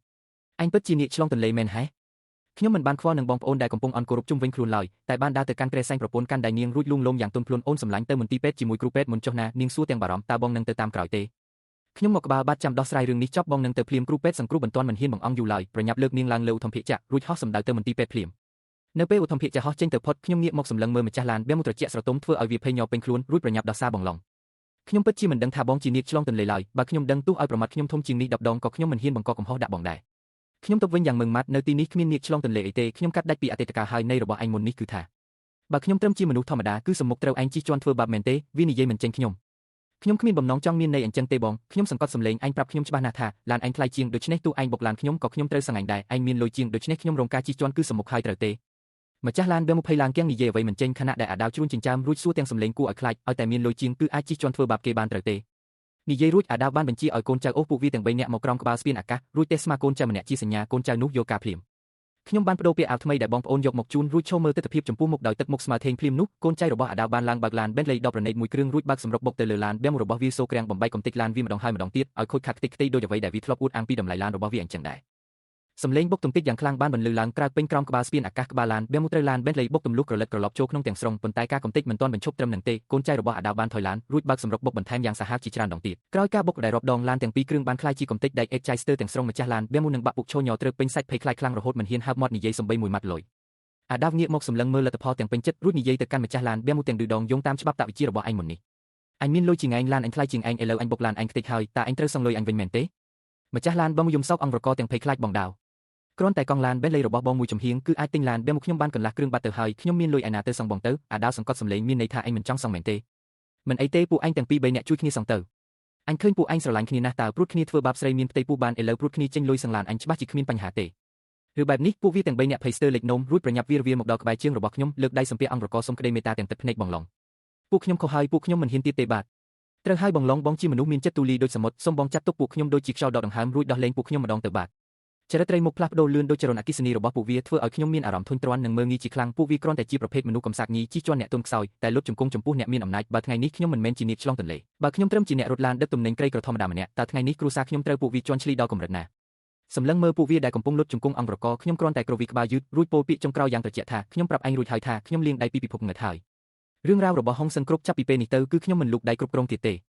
អញពិតជានាគឆ្លងទន្លេមែនហេខ្ញុំមិនបានខ្វល់នឹងបងប្អូនដែលកំពុងអន់គោរពជុំវិញខ្លួនឡើយតែបានដើរទៅកាន់គ្រែសែងប្រពន្ធកាន់ដៃនាងរួចលួងលោមយ៉ាងទន់ភ្លន់អូនសម្លាញ់ទៅមន្ទីរពេទ្យជាមួយគ្រូពេទ្យមុនចុះណានាងសួរទាំងបារម្ភតើបងនឹងទៅតាមក្រោយទេខ្ញុំមកក្បាលបាត់ចាំដោះស្រាយរឿងនេះចប់បងនឹងទៅភ្លាមគ្រូពេទ្យសង្គ្រោះបន្ទាន់មិនហ៊ានបង្អង់យូរឡើយប្រញាប់លើកនាងឡើងលើឧទ្ធម្ភាគចក្ររួចហោះសម្ដៅទៅមន្ទីរពេទ្យភ្លាមនៅពេលឧទ្ធម្ភាគចក្រហោះចេញទៅផុតខ្ញុំងាកមកសម្លឹងមើលម្ចាស់ឡានបេមត្រជាក់ស្រទុំធ្វើឲ្យវាភ័យញ័រពេញខ្លួនរួចប្រញាប់ដោះសារបងឡុងខ្ញុំពិតជាមិនដឹងថាបងជានាគឆ្លងទន្លេឡើយបើខ្ញុំដឹងទោះឲ្យប្រមាថខ្ញុំធំជាងនេះ10ដងក៏ខ្ញុំមិនហ៊ានបង្កកំហុសដាក់បងដែរខ្ញុំទៅវិញយ៉ាងម៉ឺងម៉ាត់នៅទីនេះគ្មាននាគឆ្លងទន្លេអីទេខ្ញុំកាត់ដាច់ពីអតីតកាលហើយនៃរបស់ឯងមុននេះគឺថាបើខ្ញុំត្រឹមជាមនុស្សធម្មតាគឺសំមុខត្រូវឯងជិះជាន់ធ្វើបាបមែនទេវានិយាយមិនចេញខ្ញុំគ្មានបំណងចង់មានន័យអញ្ចឹងទេបងខ្ញុំសង្កត់សម្លេងឯងប្រាប់ខ្ញុំច្បាស់ណាស់ថាឡានឯងថ្លៃជាងដូច្នេះទោះឯងបុកឡានខ្ញុំក៏ខ្ញុំត្រូវសង្អេងដែរឯងមានលុយជាងដូច្នេះខ្ញុំរងការជិះជាន់គឺសំមុខហើយត្រូវទេម្ចាស់ឡានបេមភ័យឡើងគៀងនិយាយអ្វីមិនចេញខណៈដែលអាដាវជ្រួនចិញ្ចើមរួចសួរទាំងសម្លេងគួរឲ្យខ្លាចឲ្យតែមានលុយជាងគឺអាចជិះជាន់ធ្វើបាបគេបានត្រូវទេនិយាយរួចអាដាវបានបញ្ជាឲ្យកូនចៅអូសពួកវាទាំង3នាក់មកក្រោមក្បាលស្ពានអាកាសរួចទេស្មាកូនចៅម្នាក់ជាសញ្ញាកូនចៅនោះយកការភ្លាមខ្ញុំបានបដូរពាក្យអាវថ្មីដែលបងប្អូនយកមកជូនរួចឈរមើលទិដ្ឋភាពចំពោះមុខដោយទឹកមុខស្មើធេងភ្លាមនោះកូនចៅរបស់អាដាវបានឡើងបើកឡាន Bentley ដ៏ប្រណីតមួយគ្រឿងរួចបើកសម្រុកបុកទៅលើឡានបេមរបស់វាសូក្រាំងបំបែកកំទេចឡានវាម្ដងហើយម្ដងទៀតឲ្យខូចខាតខ្ទេចខ្ទីដោយអ្វីដែលវាធ្លាប់អួតអាងពីតម្លៃឡានរបស់វាអញ្ចឹងដែរសំឡេងបុកទំទេចយ៉ាងខ្លាំងបានបន្លឺឡើងក្រៅពេញក្រោមក្បាលស្ពានអាកាសក្បាលឡានបេមត្រូវឡាន Bentley បុកទម្លុះក្រលិតក្រឡប់ចូលក្នុងទាំងស្រុងប៉ុន្តែការកំទេចមិនទាន់បញ្ឈប់ត្រឹមនឹងទេកូនចៅរបស់អាដាវបានថយឡានរួចបើកសម្រុកបុកបន្ថែមយ៉ាងសាហាវជាច្រើនដងទៀតក្រោយការបុកដែលរាប់ដងឡានទាំងពីរគ្រឿងបានក្លាយជាកំទេចដែកអេតចាយស្ទើរទាំងស្រុងម្ចាស់ឡានបេមនឹងបាក់ពុកឈរញ័រទ្រើកពេញសាច់ភ័យខ្លាចខ្លាំងរហូតមិនហ៊ានហើបមាត់និយាយសំបីមួយម៉ាត់លុយអាដាវងាកមកសម្លឹងមើលលទ្ធផលទាំងពេញចិត្តរួចនិយាយទៅកាន់ម្ចាស់ឡានបេមទាំងឌឺដងយោងតាមច្បាប់តវិជ្ជារបស់ឯងមុននេះអញមានលុយជាងឯងឡានអញថ្លៃជាងឯងឥឡូវអញបុកឡានឯងខ្ទេចហើយតើឯងត្រូវសងលុយអញវិញមែនទេម្ចាស់ឡានបេមយំសោកអង្វរកទាំងភ័យខ្លាចបងដាវគ្រាន់តែកង់ឡាន Bentley របស់បងមួយចំហៀងគឺអាចទិញឡានបេមខ្ញុំបានកន្លះគ្រឿងបាត់ទៅហើយខ្ញុំមានលុយឯណាទៅសងបងទៅអាដាវសង្កត់សម្លេងមានន័យថាឯងមិនចង់សងមែនទេមិនអីទេពួកឯងទាំងពីរបីអ្នកជួយគ្នាសងទៅអញឃើញពួកឯងស្រឡាញ់គ្នាណាស់តើព្រួតគ្នាធ្វើបាបស្រីមានផ្ទៃពោះបានឥឡូវព្រួតគ្នាចេញលុយសងឡានអញច្បាស់ជាគ្មានបញ្ហាទេឬបែបនេះពួកវាទាំងបីអ្នកភ័យស្ទើរលេចនោមរួចប្រញាប់វារវាមកដល់ក្បែរជើងរបស់ខ្ញុំលើកដៃសំពះអង្គរកសុំក្តីមេត្តាទាំងទឹកភ្នែកបងឡុងពួកខ្ញុំខុសហើយពួកខ្ញុំមិនហ៊ានទៀតទេបាទត្រូវហើយបងឡុងបងជាមនុស្សមានចិត្តទូលាយដូចសមុទ្រសូមបងចាត់ទុកពួកខ្ញុំដូចជាខ្យល់ដកដង្ហើមរួចដោះលែងពួកខ្ញុំម្ដងទៅបាទចរិតត្រីមុខផ្លាស់ប្ដូរលឿនដូចចរន្តអគ្គិសនីរបស់ពួកវាធ្វើឲ្យខ្ញុំមានអារម្មណ៍ធុញទ្រាន់និងមើលងាយជាខ្លាំងពួកវាគ្រាន់តែជាប្រភេទមនុស្សកំសាកញីជិះជាន់អ្នកទន់ខ្សោយតែលុតជង្គង់ចំពោះអ្នកមានអំណាចបើថ្ងៃនេះខ្ញុំមិនមែនជានាគឆ្លងទន្លេបើខ្ញុំត្រឹមជាអ្នករត់ឡានដឹកទំនិញក្រីក្រធម្មតាម្នាក់តើថ្ងៃនេះគ្រួសារខ្ញុំត្រូវពួកវាជាន់ឈ្លីដល់កម្រិតណាសម្លឹងមើលពួកវាដែលកំពុងលុតជង្គង់អង្គរកខ្ញុំគ្រាន់តែគ្រវីក្បាលយឺតរួចពោលពាក្យចុងក្រោយយ៉ាងត្រជាក់ថាខ្ញុំប្រាប់ឯងរួចហើយថាខ្ញុំលាងដៃពីពិភពងឹតហើយរឿងរ៉ាវរបស់ហុងសឹងគ្រប់ចាប់ពីពេលនេះទៅគឺខ្ញុំមិនលូកដៃគ្រប់គ្រងទៀតទេ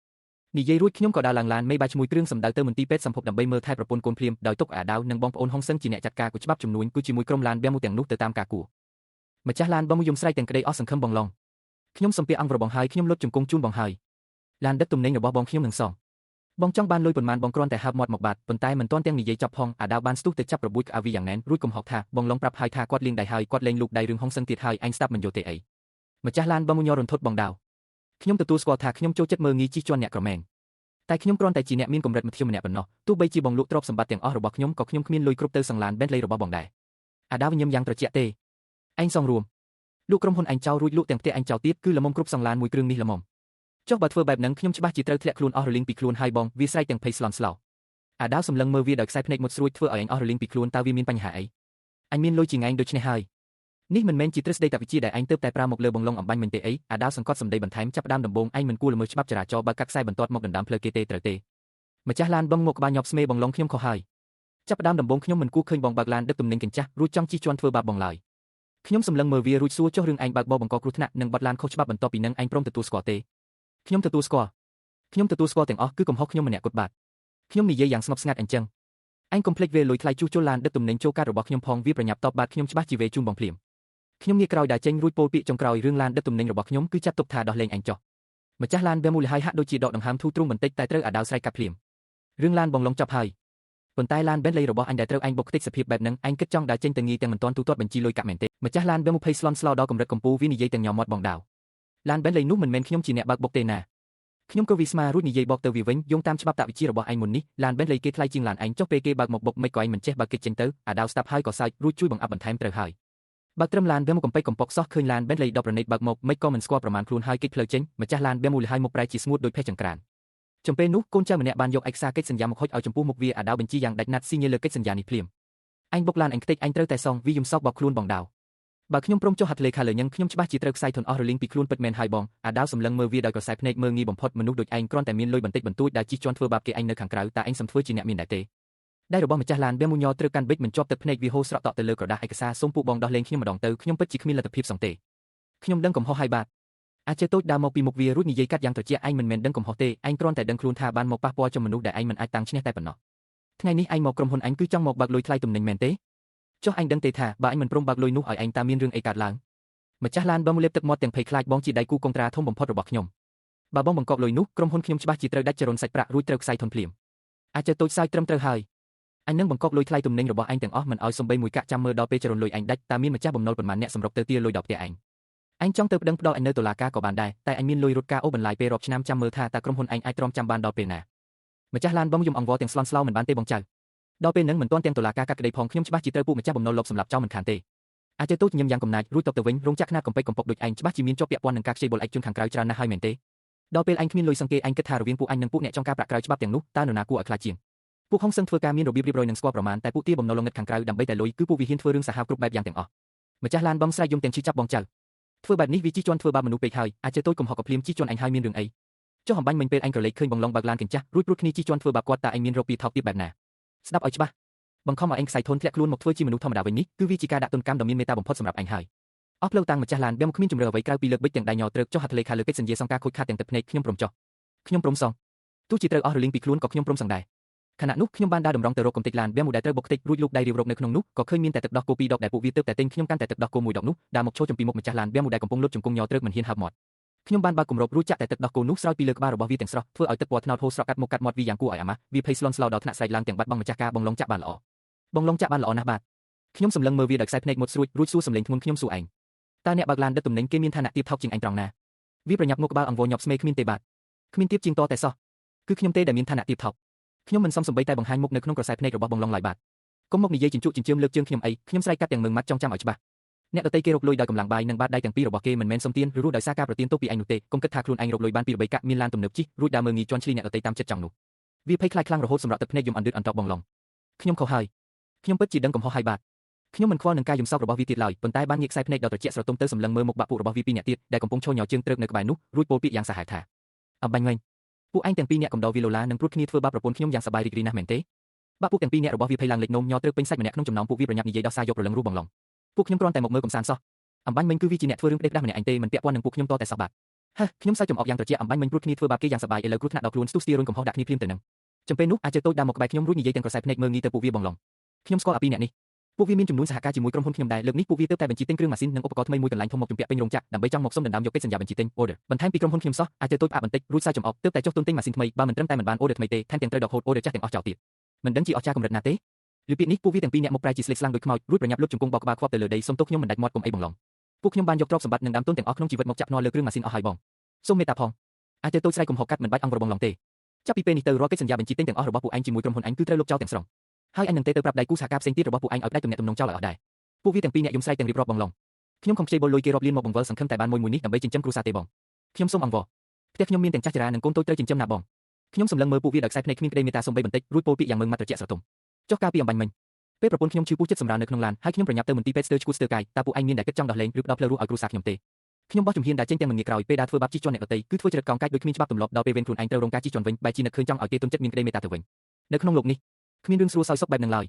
និយាយរួចខ្ញុំក៏ដើរឡើងឡានមេបាច់មួយគ្រឿងសម្ដៅទៅមន្ទីរពេទ្យសម្ភពដើម្បីមើលថែប្រពន្ធកូនភ្លាមដោយទុកអាដាវនិងបងប្អូនហុងសឹងជាអ្នកចាត់ការគូច្បាប់ជំនួញគឺជាមួយក្រុមឡានបេមទាំងនោះទៅតាមការគួរម្ចាស់ឡានបេមយំស្រែកទាំងក្តីអស់សង្ឃឹមបងឡុងខ្ញុំសំពះអង្គរបងហើយខ្ញុំលុតជង្គង់ជូនបងហើយឡានដឹកទំនិញរបស់បងខ្ញុំនឹងសងបងចង់បានលុយប៉ុន្មានបងគ្រាន់តែហើបមាត់មកបាទប៉ុន្តែមិនទាន់ទាំងនិយាយចប់ផងអាដាវបានស្ទុះទៅចាប់របួចក្អាវីយ៉ាងណែនរួចកំហុកថាបងឡុងប្រាប់ហើយថាគាត់លាងដៃហើយគាត់លែងលូកដៃរឿងហុងសឹងទៀតហើយឯងស្ដាប់មិនយល់ទេអីម្ចាស់ឡានបេមញ័ររន្ធត់បងដាវខ្ញុំទទួលស្គាល់ថាខ្ញុំចូលចិត្តមើលងាយជិះជាន់អ្នកក្រមែនតែខ្ញុំគ្រាន់តែជាអ្នកមានកម្រិតមធ្យមម្នាក់ប៉ុណ្ណោះទោះបីជាបងលក់ទ្រព្យសម្បត្តិទាំងអស់របស់ខ្ញុំក៏ខ្ញុំគ្មានលុយគ្រប់ទៅសងឡាន Bentley របស់បងដែរអាដាវញឹមយ៉ាងត្រជាក់ទេឯងសងរួមលក់ក្រុមហ៊ុនឯងចោលរួចលក់ទាំងផ្ទះឯងចោលទៀតគឺល្មមគ្រប់សងឡានមួយគ្រឿងនេះល្មមចុះបើធ្វើបែបហ្នឹងខ្ញុំច្បាស់ជាត្រូវធ្លាក់ខ្លួនអស់រលីងពីខ្លួនហើយបងវាស្រែកទាំងភ័យស្លន់ស្លោ អាដាវសម្លឹងមើលវាដោយខ្សែភ្នែកមុតស្រួចធ្វើឲ្យអញអស់រលីងពីខ្លួនតើវាមានបញ្ហាអីអញមានលុយជាងឯងដូច្នេះហើយនេះមិនមែនជាទ្រឹស្ដីតវិជ្ជាដែលឯងទើបតែប្រើមកលើបងឡុងអំបញ្ញមិញទេអីអាដាវសង្កត់សម្ដីបន្ថែមចាប់ផ្ដើមដំបូងឯងមិនគួរល្មើសច្បាប់ចរាចរណ៍បើកាត់ខ្សែបន្ទាត់មកដណ្ដើមផ្លូវគេទេត្រូវទេម្ចាស់ឡានបងមកក្បាលញាប់ស្មេបងឡុងខ្ញុំខុសហើយចាប់ផ្ដើមដំបូងខ្ញុំមិនគួរឃើញបងបើកឡានដឹកទំនិញកញ្ចាស់រួចចង់ជិះជាន់ធ្វើបាបបងឡើយខ្ញុំសម្លឹងមើលវារួចសួរចុះរឿងឯងបើកបរបង្កគ្រោះថ្នាក់និងបត់ឡានខុសច្បាប់បន្ទាប់ពីនឹងឯងព្រមទទួលស្គាល់ទេខ្ញុំទទួលស្គាល់ខ្ញុំទទួលស្គាល់ទាំងអស់គឺកំហុសខ្ញុំម្នាក់គត់បាទខ្ញុំនិយាយយ៉ាងស្ងប់ស្ងាត់អញ្ចឹងឯងកុំភ្លេចវេលុយថ្លៃជួសជុលឡានដឹកទំនិញចូលកាតរបស់ខ្ញុំផងវាប្រញាប់តបបាទខ្ញុំច្បាស់ជាវេជូនបងភ្លាមខ្ញុំងាកក្រោយដើរចេញរួចពោលពាក្យចុងក្រោយរឿងឡានដឹកទំនិញរបស់ខ្ញុំគឺចាត់ទុកថាដោះលែងឯងចុះម្ចាស់ឡានបេមូលហើយហាក់ដូចជាដកដង្ហើមធូរទ្រូងបន្តិចតែត្រូវអាដាវស្រែកកាត់ភ្លាមរឿងឡានបងឡុងចប់ហើយប៉ុន្តែឡាន Bentley របស់អញដែលត្រូវឯងបុកខ្ទេចសភាពបែបហ្នឹងឯងគិតចង់ដើរចេញទៅងាយទាំងមិនទាន់ទូទាត់បញ្ជីលុយកាក់មែនទេម្ចាស់ឡាន BMW ភ័យស្លន់ស្លោដល់កម្រិតកំពូលវានិយាយទាំងញ័រមាត់បងដាវឡាន Bentley នោះមិនមែនខ្ញុំជាអ្នកបើកបុកទេណាខ្ញុំក៏វិស្មារួចនិយាយបកទៅវាវិញយោងតាមច្បាប់តវិជ្ជារបស់ឯងមុននេះឡាន Bentley គេថ្លៃជាងឡានឯងចុះពេលគេបើកមកបុកមិនក៏ឯងមិនចេះបើកគេចេញទៅអាដាវស្ដាប់ហើយក៏សើចរួចជួយបង្អាប់បន្ថែមត្រូវហើយបើត្រឹមឡាន BMW កំពេចកំប៉ុកសោះឃើញឡាន Bentley 10ប្រណិតបើកមកមិនក៏មិនស្គាល់ប្រមាណខ្លួនហើយគេចផ្លូវចេញម្ចាស់ឡាន BMW ហើយមុខប្រែជាស្ងួតដូចផេះចង្ក្រានចំពេលនោះកូនចៅម្នាក់បានយកឯកសារកិច្ចសន្យាមកហុចឲ្យចំពោះមុខវាអាដាវបញ្ជីយ៉ាងដាច់ណាត់ស៊ីញេលើកិច្ចសន្យានេះភ្លាមអញបុកឡានអញខ្ទេចអញត្រូវតែសងវាយំសោកបោកខ្លួនបងដាវបើខ្ញុំព្រមចុះហត្ថលេខាលើញឹងខ្ញុំច្បាស់ជាត្រូវខ្សែធនអស់រលីងពីខ្លួនពិតមែនហើយបងអាដាវសម្លឹងមើលវាដោយក្រសែភ្នែកមើលងាយបំផុតមនុស្សដូចឯងគ្រាន់តែមានលុយបន្តិចបន្តួចដែលជិះជាន់ធ្វើបាបគេឯងនៅខាងក្រៅតើឯងសំធ្វើជាអ្នកមានដែរទេដៃរបស់ម្ចាស់ឡានបេមូញ៉ត្រូវកាន់បិចមិនជាប់ទឹកភ្នែកវាហូរស្រក់តក់ទៅលើក្រដាសឯកសារសូមពួកបងដោះលែងខ្ញុំម្ដងទៅខ្ញុំពិតជាគ្មានលទ្ធភាពសងទេខ្ញុំដឹងកំហុសហើយបាទអាចចេះតូចដើរមកពីមុខវារួចនិយាយកាត់យ៉ាងត្រជាក់ឯងមិនមែនដឹងកំហុសទេឯងគ្រាន់តែដឹងខ្លួនថាបានមកប៉ះពាល់ចំមនុស្សដែលឯងមិនអាចតាំងឈ្នះតែប៉ុណ្ណោះថ្ងៃនេះឯងមកក្រុមហ៊ុនអញគឺចង់មកបើកលុយថ្លៃទំនិញមែនទេចុះឯងដឹងទេថាបើឯងមិនព្រមបើកលុយនោះឲ្យឯងតើមានរឿងអីកើតឡើងម្ចាស់ឡានបងលេបទឹកមាត់ទាំងភ័យខ្លាចបងជាដៃគូកុងត្រាធំបំផុតរបស់ខ្ញុំបើបងបង្កប់លុយនោះក្រុមហ៊ុនខ្ញុំច្បាស់ជាត្រូវដាច់ចរន្តសាច់ប្រាក់រួចត្រូវខ្សែធនភ្លាមអាចចេះតូចសើចត្រឹមត្រូវហើយអញនឹងបង្កប់លុយថ្លៃទំនិញរបស់ឯងទាំងអស់មិនឲ្យសំបីមួយកាក់ចាំមើលដល់ពេលចរន្តលុយឯងដាច់តើមានម្ចាស់បំណុលប៉ុន្មានអ្នកសម្រុកទៅទាលុយដល់ផ្ទះឯងឯងចង់ទៅប្តឹងផ្ដល់ឯងនៅតុលាការក៏បានដែរតែឯងមានលុយរត់ការអូបន្លាយពេលរាប់ឆ្នាំចាំមើលថាតើក្រុមហ៊ុនឯងអាចទ្រាំចាំបានដល់ពេលណាម្ចាស់ឡានបងយំអង្វរទាំងស្លន់ស្លោមិនបានទេបងចៅដល់ពេលនឹងមិនទាន់ទាំងតុលាការកាត់ក្តីផងខ្ញុំច្បាស់ជាត្រូវពួកម្ចាស់បំណុលលបសម្រាប់ចោលមិនខានទេអាចទៅទូចញឹមយ៉ាងកំណាចរួចតបទៅវិញរោងចក្រខ្នាតកំពេចកំប៉ុកដូចឯងច្បាស់ជាមានជាប់ពាក់ព័ន្ធនឹងការខ្ចីបុលឯកជនខាងក្រៅច្រើនណាស់ហើយមែនទេដល់ពេលឯងគ្មានលុយសង្កេតឯងគិតថារវាងពួកអញនិងពួកអ្នកចង់ការប្រាក់ក្រៅច្បាប់ទាំងនោះតើនរណាគួរឲ្យខ្លាចជាងពួកហុងសឹងធ្វើការមានរបៀបរៀបរយនិងស្គាល់ប្រមាណតែពួកទាបំណុលងឹតខាងក្រៅដើម្បីតែលុយគឺពួកវាហ៊ានធ្វើរឿងសាហាវគ្រប់បែបយ៉ាងទាំងអស់ម្ចាស់ឡានបងស្រែកយំទាំងឈឺចាប់បងចៅធ្វើបែបនេះវាជិះជាន់ធ្វើបាបមនុស្សពេកហើយអាចចេះតូចកំហុសក៏ភ្លាមជិះជាន់ឯងហើយមានរឿងអីចុះអំបញ្ញមិញពេលឯងក្រឡេកឃើញបងឡុងបើកឡានកញ្ចាស់រួចព្រួតគ្នាជិះជាន់ធ្វើបាបគាត់តើឯងមានរកពីថោកទាបបែបណាស្ដាប់ឲ្យច្បាស់បង្ខំឲ្យឯងខ្សែធនធ្លាក់ខ្លួនមកធ្វើជាមនុស្សធម្មតាវិញនេះគឺវាជាការដាក់ទណ្ឌកម្មដ៏មានមេត្តាបំផុតសម្រាប់ឯងហើយអស់ផ្លូវតាំងម្ចាស់ឡានបេមគ្មានជំរឿអ្វីក្រៅពីលើកបិចទាំងដៃញ័រត្រឹកចុះហត្ថលេខាលើកិច្ចសន្យាសងការខូចខាតទាំងទឹកភ្នែកខ្ញុំព្រមចុះខ្ញុំព្រមសងទោះជាត្រូវអស់រលីងពីខ្លួនក៏ខ្ញុំព្រមសងដែរខណៈនោះខ្ញុំបានដើរតម្រង់ទៅរកកំទេចឡានបេមដែលត្រូវបុកខ្ទេចរួចលូកដៃរៀបរកនៅក្នុងនោះក៏ឃើញមានតែទឹកដោះគោពីរដបដែលពួកវាទើបតែទិញខ្ញុំកាន់តែទឹកដោះគោមួយដបនោះដើរមកឈរចំពីមុខម្ចាស់ឡានបេមដែលកំពុងលុតជង្គង់ញ័រត្រឹកមិនហ៊ានហើបមាត់ខ្ញុំបានបើកគម្របរួចចាក់តែទឹកដោះគោនោះស្រោចពីលើក្បាលរបស់វាទាំងស្រស់ធ្វើឲ្យទឹកពណ៌ត្នោតហូរស្រក់កាត់មុខកាត់មាត់វាយ៉ាងគួរឲ្យអាម៉ាស់វាភ័យស្លន់ស្លោដល់ថ្នាក់ស្រែកឡើងទាំងបាត់បង់ម្ចាស់ការបងឡុងចាក់បានល្អបងឡុងចាក់បានល្អណាស់បាទខ្ញុំសម្លឹងមើលវាដោយខ្សែភ្នែកមុតស្រួចរួចសួរសំឡេងធ្ងន់ខ្ញុំសួរឯងតើអ្នកបើកឡានដឹកទំនិញគេមានឋានៈទាបថោកជាងឯងត្រង់ណាវាប្រញាប់ងក់ក្បាលអង្វរញាប់ស្មេគ្មានទេបាទគ្មានទាបជាងតតែសោះគឺខ្ញុំទេដែលមានឋានៈទាបថោកខ្ញុំមិនសមសំបីតែបង្ហាញមុខនៅក្នុងក្រសែភ្នែករបស់បងឡុងឡើយបាទកុំមកនិយាយជញ្ជក់ចិញ្ចើមលើកជើងខ្ញុំអីខ្ញុំស្រែកកាត់ទាំងមើងម៉ាត់ចង់ចាំឲ្យច្បាស់អ្នកដទៃគេរកលុយដោយកម្លាំងបាយនិងបាតដៃទាំងពីររបស់គេមិនមែនសុំទានឬរស់ដោយសារការប្រទានទោសពីឯងនោះទេកុំគិតថាខ្លួនឯងរកលុយបានពីរបៃកាក់មានឡានទំនើបជិះរួចដើរមើលងាយជាន់ឈ្លីអ្នកដទៃតាមចិត្តចង់នោះវាភ័យខ្លាចខ្លាំងរហូតសម្រាប់ទឹកភ្នែកយំអណ្ឌឺតអន្តោបងឡុងខ្ញុំខុសហើយខ្ញុំពិតជាដឹងកំហុសហើយបាទខ្ញុំមិនខ្វល់នឹងការយំសោករបស់វាទៀតឡើយប៉ុន្តែបានងាកខ្សែភ្នែកដ៏ត្រជាក់ស្រទុំទៅសម្លឹងមើលមុខបាក់ពួករបស់វាពីរអ្នកទៀតដែលកំពុងឈរញ័រជើងត្រឹកនៅក្បែរនោះរួចពោលពាក្យយ៉ាងសាហាវថាអំបញ្ញវិញពួកឯងទាំងពីរអ្នកកំដរវាឡូឡានឹងព្រួតគ្នាធ្វើបាបប្រពន្ធខ្ញុំយ៉ាងសប្បាយរីករាយណាស់មែនទេបាក់ពួកទាំងពីរអ្នករបស់វាភ័យឡើងលេចនោមញ័រត្រឹកពេញសាច់ម្នាក់ក្នុងចំណោមពួកវាប្រញាប់និយាយដោះសារយកប្រលឹងរស់បងឡុងពួកខ្ញុំគ្រាន់តែមកមើលកំសាន្តសោះអំបញ្ញមិញគឺវាជាអ្នកធ្វើរឿងផ្ដេសផ្ដាស់ម្នាក់ឯងទេមិនពាក់ព័ន្ធនឹងពួកខ្ញុំតតែសោះបាទហេខ្ញុំសើចចំអកយ៉ាងត្រជាក់អំបញ្ញមិញព្រួតគ្នាធ្វើបាបគេយ៉ាងសប្បាយឥឡូវគ្រោះថ្នាក់ដល់ខ្លួនស្ទុះស្ទារុញកំហុសដាក់គ្នាភ្លាមទៅនឹងចំពេលនោះអាចតូចដើរមកក្បែរខ្ញុំរួចនិយាយទាំងក្រសែភ្នែកមើលងាយទៅពួកវាបងឡុងខ្ញុំស្គាល់អាពីរអ្នកនេះពួកវាមានចំនួនសហការជាមួយក្រុមហ៊ុនខ្ញុំដែរលើកនេះពួកវាទើបតែបញ្ជាទិញគ្រឿងម៉ាស៊ីននិងឧបករណ៍ថ្មីមួយកន្លែងធំមកជំពាក់ពេញរោងចក្រដើម្បីចង់មកសុំដណ្ដើមយកកិច្ចសន្យាបញ្ជាទិញ order បន្ថែមពីក្រុមហ៊ុនខ្ញុំសោះអាចទៅតូចផ្អាកបន្តិចរួចសើចចំអកទើបតែចុះទុនទិញម៉ាស៊ីនថ្មីបើមិនត្រឹមតែមិនបាន order ថ្មីទេថែមទាំងត្រូវដកហូត order ចាស់ទាំងអស់ចោលទៀតមិនដឹងជាអស្ចារ្យកម្រិតណាទេឬពាក្យនេះពួកវាទាំងពីរអ្នកមុខប្រែជាស្លេកស្លាំងដូចខ្មោចរួចប្រញាប់លុបជង្គង់បោកក្បាលខ្វាប់ទៅលើដីសុំទោសខ្ញុំមិនដាច់មាត់កុំអីបងឡុងពួកខ្ញុំបានយកទ្រព្យសម្បត្តិនិងដើមទុនទាំងអស់ក្នុងជីវិតមកចាក់ភ្នាល់លើគ្រឿងម៉ាស៊ីនអស់ហើយបងសូមមេត្តាផងអាចទៅតូចស្រែកកំហុសកាត់មិនបាច់អង្វរបងឡុងទេចាប់ពីពេលនេះទៅរាល់កិច្ចសន្យាបញ្ជាទិញទាំងអស់របស់ពួកឯងជាមួយក្រុមហ៊ុនអញគឺត្រូវលុបចោលទាំងស្រុងហើយអញនឹងទេទៅប្រាប់ដៃគូសហការផ្សេងទៀតរបស់ពួកឯងឲ្យផ្ដាច់ទំនាក់ទំនងចោលឲ្យអស់ដែរពួកវាទាំងពីរអ្នកយំស្រែកទាំងរៀបរាប់បងឡុងខ្ញុំខំខ្ចីបុលលុយគេរាប់លានមកបង្វិលសង្ឃឹមតែបានមួយមួយនេះដើម្បីចិញ្ចឹមគ្រួសារទេបងខ្ញុំសូមអង្វរផ្ទះខ្ញុំមានទាំងចាស់ជរានិងកូនតូចត្រូវចិញ្ចឹមណាបង ខ្ញុំសម្លឹងមើលពួកវាដោយខ្សែភ្នែកគ្មានក្តីមេត្តាសូម្បីបន្តិចរួចពោលពាក្យយ៉ាងម៉ឺងម៉ាត់ត្រជាក់ស្រទុំចុះកាលពីអំបញ្ញមិញពេលប្រពន្ធខ្ញុំឈឺពោះចិត្តសម្រាលនៅក្នុងឡានហើយខ្ញុំប្រញាប់ទៅមន្ទីរពេទ្យស្ទើរឈួតស្ទើរកាយតើពួកឯងមានតែគិតចង់ដោះលែងឬផ្ដល់ផ្លូវរស់ឲ្យគ្រួសារខ្ញុំទេខ្ញុំបោះជំហានដែលចេញទាំងមិនងាយក្រោយពេលដែលធ្វើបាបជិះជាន់អ្នកដទៃគឺធ្វើចរិតកោងកាចដូចគ្មានច្បាប់ទម្លាប់ដល់ពេលវេនខ្លួនឯងត្រូវរងការជិះជាន់វិញបែរជានឹកឃើញចង់ឲ្យគេទុនចិត្តមានក្តីមេត្តាទៅវិញនៅក្នុងលោកនេះគ្មានរឿងស្រួលសោយសុខបែបនឹងឡើយ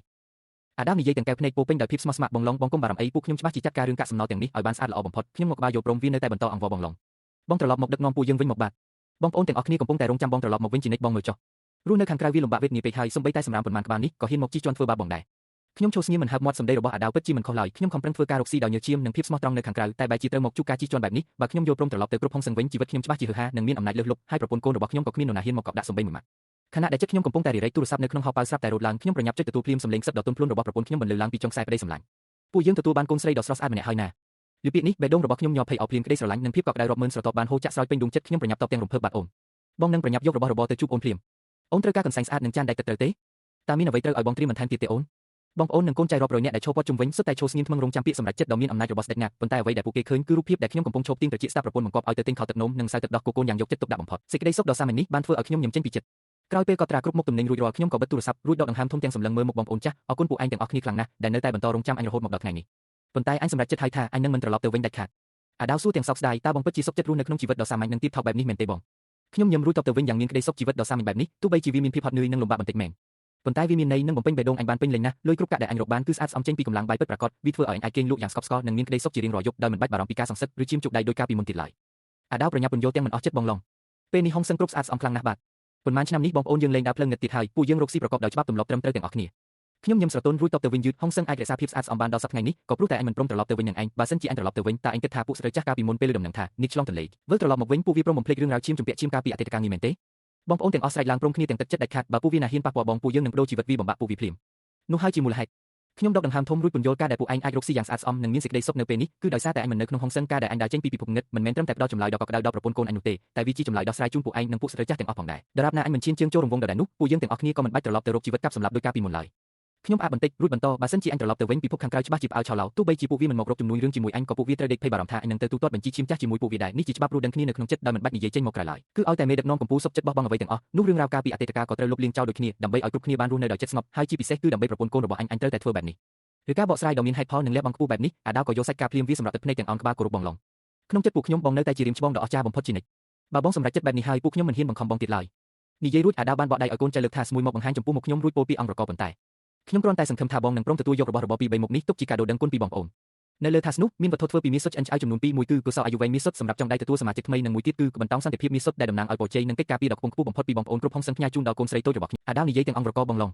អាដាមនិយាយទាំងកែវភ្នែកពោពេញដោយភាពស្មោះស្ម័គ្របងឡុងបងកុំបារម្ភអីពួកខ្ញុំច្បាស់ជាចាត់ការរឿងកាកសំណល់ទាំងនេះឲ្យបានស្អាតល្អបំផុតខ្ញុំមកក្បាលយល់ព្រមវានៅតែបន្តអង្វរបងឡុងបងត្រឡប់មកដឹកនាំពួកយើងវិញមកបាទបងប្អូនទាំងអស់គ្នាកំពុងតែរងចាំបងត្រឡប់មកវិញជានិច្ចបងមើលចុះរស់នៅខាងក្រៅវាលំបាកវេទនាពេកហើយសូម្បីតែសម្រាមប៉ុន្មានក្បាលនេះក៏ហ៊ានមកជិះជាន់ធ្វើបាបបងដែរខ្ញុំឈោស្ងៀមមិនហើបមាត់សម្ដីរបស់អាដាវពិតជាមិនខុសឡើយខ្ញុំខំប្រឹងធ្វើការរកស៊ីដោយញើសឈាមនិងភាពស្មោះត្រង់នៅខាងក្រៅតែបែរជាត្រូវមកជួបការជិះជាន់បែបនេះបើខ្ញុំយល់ព្រមត្រឡប់ទៅគ្រប់ហុងសឹងវិញជីវិតខ្ញុំច្បាស់ជាហឺហានិងមានអំណាចលើសលប់ហើយប្រពន្ធកូនរបស់ខ្ញុំក៏គ្មាននរណាហ៊ានមកកប់ដាក់សូម្បីមួយម៉ាត់ខណៈដែលចិត្តខ្ញុំកំពុងតែរីរែកទូរស័ព្ទនៅក្នុងហោប៉ៅស្រាប់តែរត់ឡើងខ្ញុំប្រញាប់ចុចទទួលភ្លាមសំឡេងខ្សឹបដ៏ទន់ភ្លន់របស់ប្រពន្ធខ្ញុំបន្លឺឡើងពីចុងខ្សែប្តីសម្លាញ់ពួកយើងទទួលបានកូនស្រីដ៏ស្រស់ស្អាតម្នាក់ហើយណាលើពាក្យនេះបេះដូងរបស់ខ្ញុំញ័រភ័យអោភ្លាមក្តីស្រឡាញ់និងភាពកក់ក្ដៅរាប់ម៉ឺនស្រទាប់បានហូរចាក់ស្រោចពេញដួងចិត្តខ្ញុំប្រញាប់តបទាំងរំភើបបាទអូនបងនឹងប្រញាប់យករបស់របរទៅជួបអូនភ្លាមអូនត្រូវការកន្សែងស្អាតនិងចានដែកទឹកត្រូវទេតើមានអ្វីត្រូវឲ្យបងត្រៀមបន្ថែមទៀតទេអូនបងប្អូននិងកូនចៅរាប់រយនាក់ដែលឈរព័ទ្ធជុំវិញសុទ្ធតែឈរស្ងៀមធ្មឹងរងចាំពាក្យសម្រេចចិត្តដ៏មានអំណាចរបស់ស្ដេចណាប៉ុន្តែអ្វីដែលពួកគេឃើញគឺរូបភាពដែលខ្ញុំកំពុងឈប់ទៀងត្រចៀកស្ដាប់ប្រពន្ធបង្គាប់ឲ្យទៅទិញខោទឹកនោមនិងម្សៅទឹកដោះគោកូនយ៉ាងយកចិត្តទុកដាក់បំផុតសេចក្តីសុខដ៏សាមញ្ញនេះបានធ្វើឲ្យខ្ញុំញឹមចេញពីចិត្តក្រោយពេលកត់ត្រាគ្រប់មុខទំនិញរួចរាល់ខ្ញុំក៏បិទទូរស័ព្ទរួចដកដង្ហើមធំទាំងសម្លឹងមើលមុខបងប្អូនចាស់អរគុណពួកឯងទាំងអស់គ្នាខ្លាំងណាស់ដែលនៅតែបន្តរងចាំអញរហូតមកដល់ថ្ងៃនេះប៉ុន្តែអញសម្រេចចិត្តហើយថាអញនឹងមិនត្រឡប់ទៅវិញដាច់ខាតអាដាវសួរទាំងសោកស្ដាយតើបងពិតជាសុខចិត្តរស់នៅក្នុងជីវិតដ៏សាមញ្ញនិងទាបថោកបែបនេះមែនទេបងខ្ញុំញឹមរួចតបទៅវិញយ៉ាងមានក្តីសុខជីវិតដ៏សាមញ្ញបែបនេះទោះបីជាវាមានភាពហត់នឿយនិងលំបាកបន្តិចមែនប៉ុន្តែវាមានន័យនិងបំពេញបេះដូងអញបានពេញលេញណាស់លុយគ្រប់កាក់ដែលអញរកបានគឺស្អាតស្អំចេញពីកម្លាំងបាយពិតប្រាកដវាធ្វើឲ្យអញអាចគេងលក់យ៉ាងស្កប់ស្កល់និងមានក្តីសុខជារៀងរាល់យប់ដោយមិនបាច់បារម្ភពីការសង្សឹកឬឈាមជោគដៃដោយកាលពីមុនទៀតឡើយអាដាវប្រញាប់ពន្យល់ទាំងមិនអស់ចិត្តបងឡុងពេលនេះហុងសឹងគ្រប់ស្អាតស្អំខ្លាំងណាស់បាទប៉ុន្មានឆ្នាំនេះបងប្អូនយើងលែងដើរផ្លូវងឹតទៀតហើយពួកយើងរកស៊ីប្រកបដោយច្បាប់ទម្លាប់ត្រឹមត្រូវទាំងអស់គ្នាខ្ញុំញឹមស្រទន់រួចតបទៅវិញយឺតហុងសឹងអាចរក្សាភាពស្អាតស្អំបានដល់សប្តាហ៍ថ្ងៃនេះក៏ព្រោះតែអញមិនព្រមត្រឡប់ទៅវិញនឹងឯងបើសិនជាអញត្រឡប់ទៅវិញតើអញគិតថាពួកស្រីចាស់កាលពីមុនពេលលើដំណឹងថានេះឆ្លងទន្លេវិលត្រឡប់មកវិញពួកវាព្រមបំភ្លេចរឿងរ៉ាវឈាមជំពាក់ឈាមកាលពីអតីតកាលនេះមែនទេបងប្អូនទាំងអស់ស្រែកឡើងព្រមគ្នាទាំងទឹកចិត្តដាច់ខាតបើពួកវាណាហ៊ានប៉ះពាល់បងពួកយើងនឹងបដូរជីវិតវាបំបាក់ពួកវាភ្លាមនោះហើយជាមូលហេតុខ្ញុំដកដង្ហើមធំរួចពន្យល់ការដែលពួកឯងអាចរកស៊ីយ៉ាងស្អាតស្អំនិងមានសេចក្តីសុខនៅពេលនេះគឺដោយសារតែអញមិននៅក្នុងហុងសឹងការដែលអញដើរចេញពីពិភពងឹតមិនមែនត្រឹមតែផ្ដល់ចម្លើយដ៏កក់ក្ដៅដល់ប្រពន្ធកូនអញនោះទេតែវាជាចម្លើយដោះស្រាយជូនពួកឯងនិងពួកស្រីចាស់ទាំងអស់ផងដែរដរាបណាអញមិនឈានជើងចូលរង្វង់ដដែលនោះពួកយើងទាំងអស់គ្នាក៏មិនបាច់ត្រឡប់ទៅរកជីវិតកាប់សម្លាប់ដោយកាលពីមុនឡើយខ្ញុំផ្អាកបន្តិចរួចបន្តបើសិនជាអញត្រឡប់ទៅវិញពិភពខាងក្រៅច្បាស់ជាផ្អើលឆោឡោទោះបីជាពួកវាមិនមករកជំនួយរឿងជាមួយអញក៏ពួកវាត្រូវដេកភ័យបារម្ភថាអញនឹងទៅទូទាត់បញ្ជីឈាមចាស់ជាមួយពួកវាដែរនេះជាច្បាប់រួចដឹងគ្នានៅក្នុងចិត្តដោយមិនបាច់និយាយចេញមកក្រៅឡើយគឺឲ្យតែមេដឹកនាំកម្ពុជាសុខចិត្តបោះបង់អ្វីទាំងអស់នោះរឿងរ៉ាវកាលពីអតីតកាលក៏ត្រូវលុបលាងចោលដូចគ្នាដើម្បីឲ្យគ្រប់គ្នាបានរស់នៅដោយចិត្តស្ងប់ហើយជាពិសេសគឺដើម្បីប្រពន្ធកូនរបស់អញអញត្រូវតែធ្វើបែបនេះឬការបកស្រាយដ៏មានហេតុផលនិងលះបង់ខ្ពស់បែបនេះអាដាវក៏យកសាច់ការភ្លាមវាសម្រាប់ទឹកភ្នែកទាំងអោនក្បាលគោរពបងឡុងក្នុងចិត្តពួកខ្ញុំបងនៅតែជារៀមច្បងដ៏អស្ចារ្យបំផុតជានិច្ចបើបងសម្រេចចិត្តបែបនេះហើយពួកខ្ញុំមិនហ៊ានបង្ខំបងទៀតឡើយនិយាយរួចអាដាវបានបកដៃឲ្យកូនចៅលើកថាស្មួយមកបង្ហាញចំពោះមុខខ្ញុំរួចពោលពាក្យអង្គរកប៉ុន្តែខ្ញុំគ្រាន់តែសង្ឃឹមថាបងនឹងព្រមទទួលយករបស់របរពី3មុខនេះទុកជាការដូរដឹងគុណពីបងប្អូននៅលើថាសនោះមានវត្ថុធ្វើពីមាសសុទ្ធឆ្អិនឆ្អៅចំនួន2មួយគឺកុសលអាយុវែងមាសសុទ្ធសម្រាប់ចង់ដៃទទួលសមាជិកថ្មីនិងមួយទៀតគឺបន្តោងសន្តិភាពមាសសុទ្ធដែលតំណាងឲ្យពរជ័យនិងកិច្ចការពារដ៏ខ្ពង់ខ្ពស់បំផុតពីបងប្អូនគ្រប់ហុងសឹងផ្ញើជូនដល់កូនស្រីតូចរបស់ខ្ញុំអាដាវនិយាយទាំងអង្គរកបងឡុង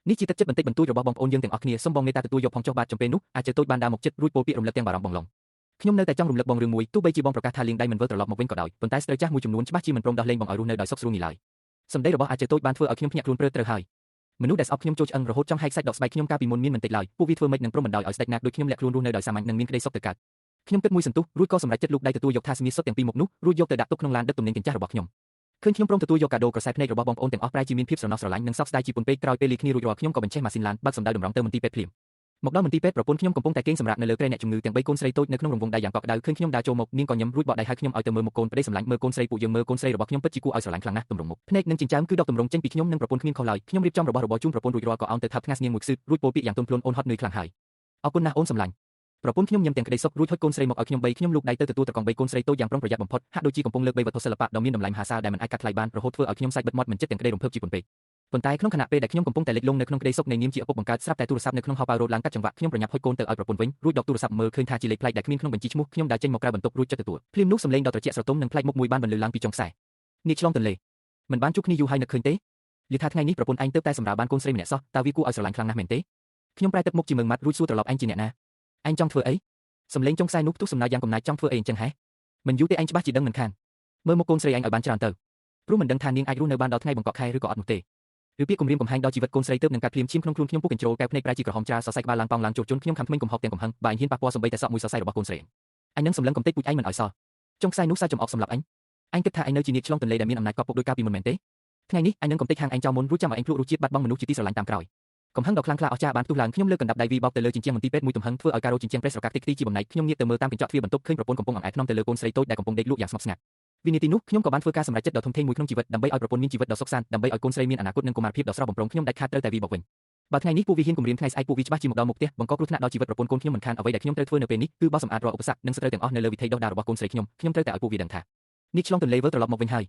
នេះជាទឹកចិត្តបន្តិចបន្តួចរបស់បងប្អូនយើងទាំងអស់គ្នាសូមបងមេត្តាទទួលយកផងចុះបាទចំពេលនោះអាចតូចបានដើរមកចិត្តរួចពោលពាក្យរំលឹកទាំងបារម្ភបងឡុងខ្ញុំនៅតែចង់រំលឹកបងរឿងមួយទោះបីជាបងប្រកាសថាលាងដៃមិនវិលត្រឡប់មកវិញក៏ដោយប៉ុន្តែស្ត្រីចាស់មួយចំនួនច្បាស់ជាមិនព្រមដោះលែងបងឲ្យរស់នៅដោយសុខស្រួលនេះឡើយសម្ដីរបស់អាចតូចបានធ្វើឲ្យខ្ញុំភ្ញាក់ខ្លួនព្រឺត្រូវហើយមនុស្សដែលស្អប់ខ្ញុំចូលឆ្អឹងរហូតចង់ហែកសាច់ដកស្បែកខ្ញុំកាលពីមុនមានមិនតិចឡើយពួកវាធ្វើម៉េចនឹងព្រមបណ្ដោយឲ្យស្ដេចណាដូចខ្ញុំលាក់ខ្លួនរស់នៅដោយសាមញ្ញនិងមានក្តីសុខទៅកើតខ្ញុំគិតមួយសន្ទុះរួចក៏សម្រេចចិត្តលូកដៃទទួលយកថាសមាសុទ្ធទាំងពីរមុខនោះរួចយកទៅដាក់ទុកក្នុងឡានដឹកទំនិញកញ្ចាស់របស់ខ្ញុំឃើញខ្ញុំព្រមទទួលយកកាដូក្រសែភ្នែករបស់បងប្អូនទាំងអស់ប្រែជាមានភាពស្រណោះស្រឡាញ់និងសោកស្ដាយជាពន់ពេកក្រោយពេលលាគ្នារួចរាល់ខ្ញុំក៏បញ្ឆេះម៉ាស៊ីនឡានបើកសម្ដៅតម្រង់ទៅមន្ទីរពេទ្យភ្លាមមកដល់មន្ទីរពេទ្យប្រពន្ធខ្ញុំកំពុងតែគេងសម្រាកនៅលើគ្រែអ្នកជំងឺទាំង3កូនស្រីតូចនៅក្នុងរង្វង់ដៃយ៉ាងកក់ក្ដៅឃើញខ្ញុំដើរចូលមកនាងក៏ញឹមរួចបកដៃហៅខ្ញុំឲ្យទៅមើលមុខកូនប្តីសម្លាញ់មើលកូនស្រីពួកយើងមើលកូនស្រីរបស់ខ្ញុំពិតជាគួរឲ្យស្រឡាញ់ខ្លាំងណាស់ទម្រង់មុខភ្នែកនិងចិញ្ចើមគឺដកទម្រង់ចេញពីខ្ញុំនិងប្រពន្ធគ្មានខុសឡើយខ្ញុំរៀបចំរបស់របរជូនប្រពន្ធរួចរាល់ក៏អោនទៅថាប់ថ្ងាសនាងមួយខ្សឹបរួចពោលពាក្យយ៉ាងទន់ភ្លន់អូនហត់នឿយខ្លាំងហើយអរគុណណាស់អូនសម្លាញ់ប្រពន្ធខ្ញុំញឹមទាំងក្តីសុខរួចហុចកូនស្រីមកឲ្យខ្ញុំបីខ្ញុំលូកដៃទៅទទួលត្រកងបីកូនស្រីតូចយ៉ាងប្រុងប្រយ័ត្នបំផុតហាក់ដូចជាកំពុងលើកបីវត្ថុសិល្បៈដ៏មានតម្លៃមហាសាលដែលមិនអាចកាត់ថ្លៃបានរហូតធ្វើឲ្យខ្ញុំសាច់បិទមាត់មិនចិត្តទាំងក្តីរំភើបជាពន់ពេកប៉ុន្តែក្នុងខណៈពេលដែលខ្ញុំកំពុងតែលិចលង់នៅក្នុងក្តីសុខនៃនាមជាឪពុកបង្កើតស្រាប់តែទូរស័ព្ទនៅក្នុងហោប៉ៅរត់ឡើងកាត់ចង្វាក់ខ្ញុំប្រញាប់ហុចកូនទៅឲ្យប្រពន្ធវិញរួចដកទូរស័ព្ទមើលឃើញថាជាលេខប្លែកដែលគ្មានក្នុងបញ្ជីឈ្មោះខ្ញុំដើរចេញមកក្រៅបន្ទប់រួចចុចទទួលភ្លាមនោះសំឡេងដ៏ត្រជាក់ស្រទុំនិងប្លែកមុខមួយបានបន្លឺឡើងពីចុងខ្សែនេះឆ្លងទន្លេមិនបានជួបគ្នាយូរហើយនឹកឃើញទេលឺថាថ្ងៃនេះប្រពន្ធឯងទើបតែសម្រាលបានកូនស្រីម្នាក់សោះតើវាគួរឲ្យស្រឡាញ់ខ្លាំងណាស់មែនទេខ្ញុំប្រែទឹកមុខជាមឹងម៉ាត់រួចសួរត្រឡប់ឯងជាអ្នកណាឯងចង់ធ្វើអីសំឡេងចុងខ្សែនោះផ្ទុះសំណើយ៉ាងកំណាចចង់ធ្វើអីអញ្ចឹងហេមិនយូរទេឯងច្បាស់ជាដឹងមិនខានមើលមុខកូនស្រីឯងឲ្យបានច្រើនទៅព្រោះមិនដឹងថានាងអាចរស់នៅបានដល់ថ្ងៃបង្កក់ខែឬក៏អត់នោះទេឬពាក្យគំរាមកំហែងដល់ជីវិតកូនស្រីទើបនឹងកាត់ភ្លាមឈាមក្នុងខ្លួនខ្ញុំពុកកញ្ជ្រោលកែវភ្នែកប្រែជាក្រហមច្រាលសរសៃក្បាលឡើងប៉ោងឡើងជោគជន់ខ្ញុំខំធ្មេញកំហុកទាំងកំហឹងបើឯងហ៊ានប៉ះពាល់សូម្បីតែសក់មួយសរសៃរបស់កូនស្រីអញនឹងសម្លឹងកំទេចពូជឯងមិនឲ្យសល់ចុងខ្សែនោះសាច់ចំអកសម្លាប់អញអញគិតថាឯងនៅជានាងឆ្លងទន្លេដែលមានអំណាចកប់ពុកដោយកាលពីមុនមែនទេថ្ងៃនេះអញនឹងកំទេចហាងឯងចោលមុនរួចចាំឲ្យឯងភ្លក់រសជាតិបាត់បង់មនុស្សជាទីស្រឡាញ់តាមក្រោយកំហឹងដ៏ខ្លាំងក្លាអស្ចារ្យបានផ្ទុះឡើងខ្ញុំលើកកណ្ដាប់ដៃវីបោកទៅលើជញ្ជាំងមន្ទីរពេទ្យមួយទំហឹងធ្វើឲ្យការរោជញ្ជាំងប្រេះស្រកាក់តិចទីជាបំណែកខ្ញុំងាកទៅមើលតាមកញ្ចក់ទ្វារបន្ទប់ឃើញប្រពន្ធកំពុងអង្អែលថ្នមទៅលើកូនស្រីតូចដែលកំពុងដេកលក់យ៉ាងស្ងប់ស្ងាត់ វិនាទីនោះខ្ញុំក៏បានធ្វើការសម្រេចចិត្តដ៏ធំធេងមួយក្នុងជីវិតដើម្បីឲ្យប្រពន្ធមានជីវិតដ៏សុខសាន្តដើម្បីឲ្យកូនស្រីមានអនាគតនិងកុមារភាពដ៏ស្រស់បំព្រងខ្ញុំដាច់ខាតត្រូវតែវាយបកវិញបើថ្ងៃនេះពួកវាហ៊ានគំរាមថ្ងៃស្អែកពួកវាច្បាស់ជាមកដល់មុខផ្ទះបង្កគ្រោះថ្នាក់ដល់ជីវិតប្រពន្ធកូនខ្ញុំមិនខានអ្វីដែលខ្ញុំត្រូវធ្វើនៅពេលនេះគឺបោសសម្អាតរាល់ឧបសគ្គនិងសត្រូវទាំងអស់នៅលើវិថីដុះដាលរបស់កូនស្រីខ្ញុំខ្ញុំត្រូវតែឲ្យពួកវាដឹងថានេះឆ្លងទន្លេវិលត្រឡប់មកវិញហើ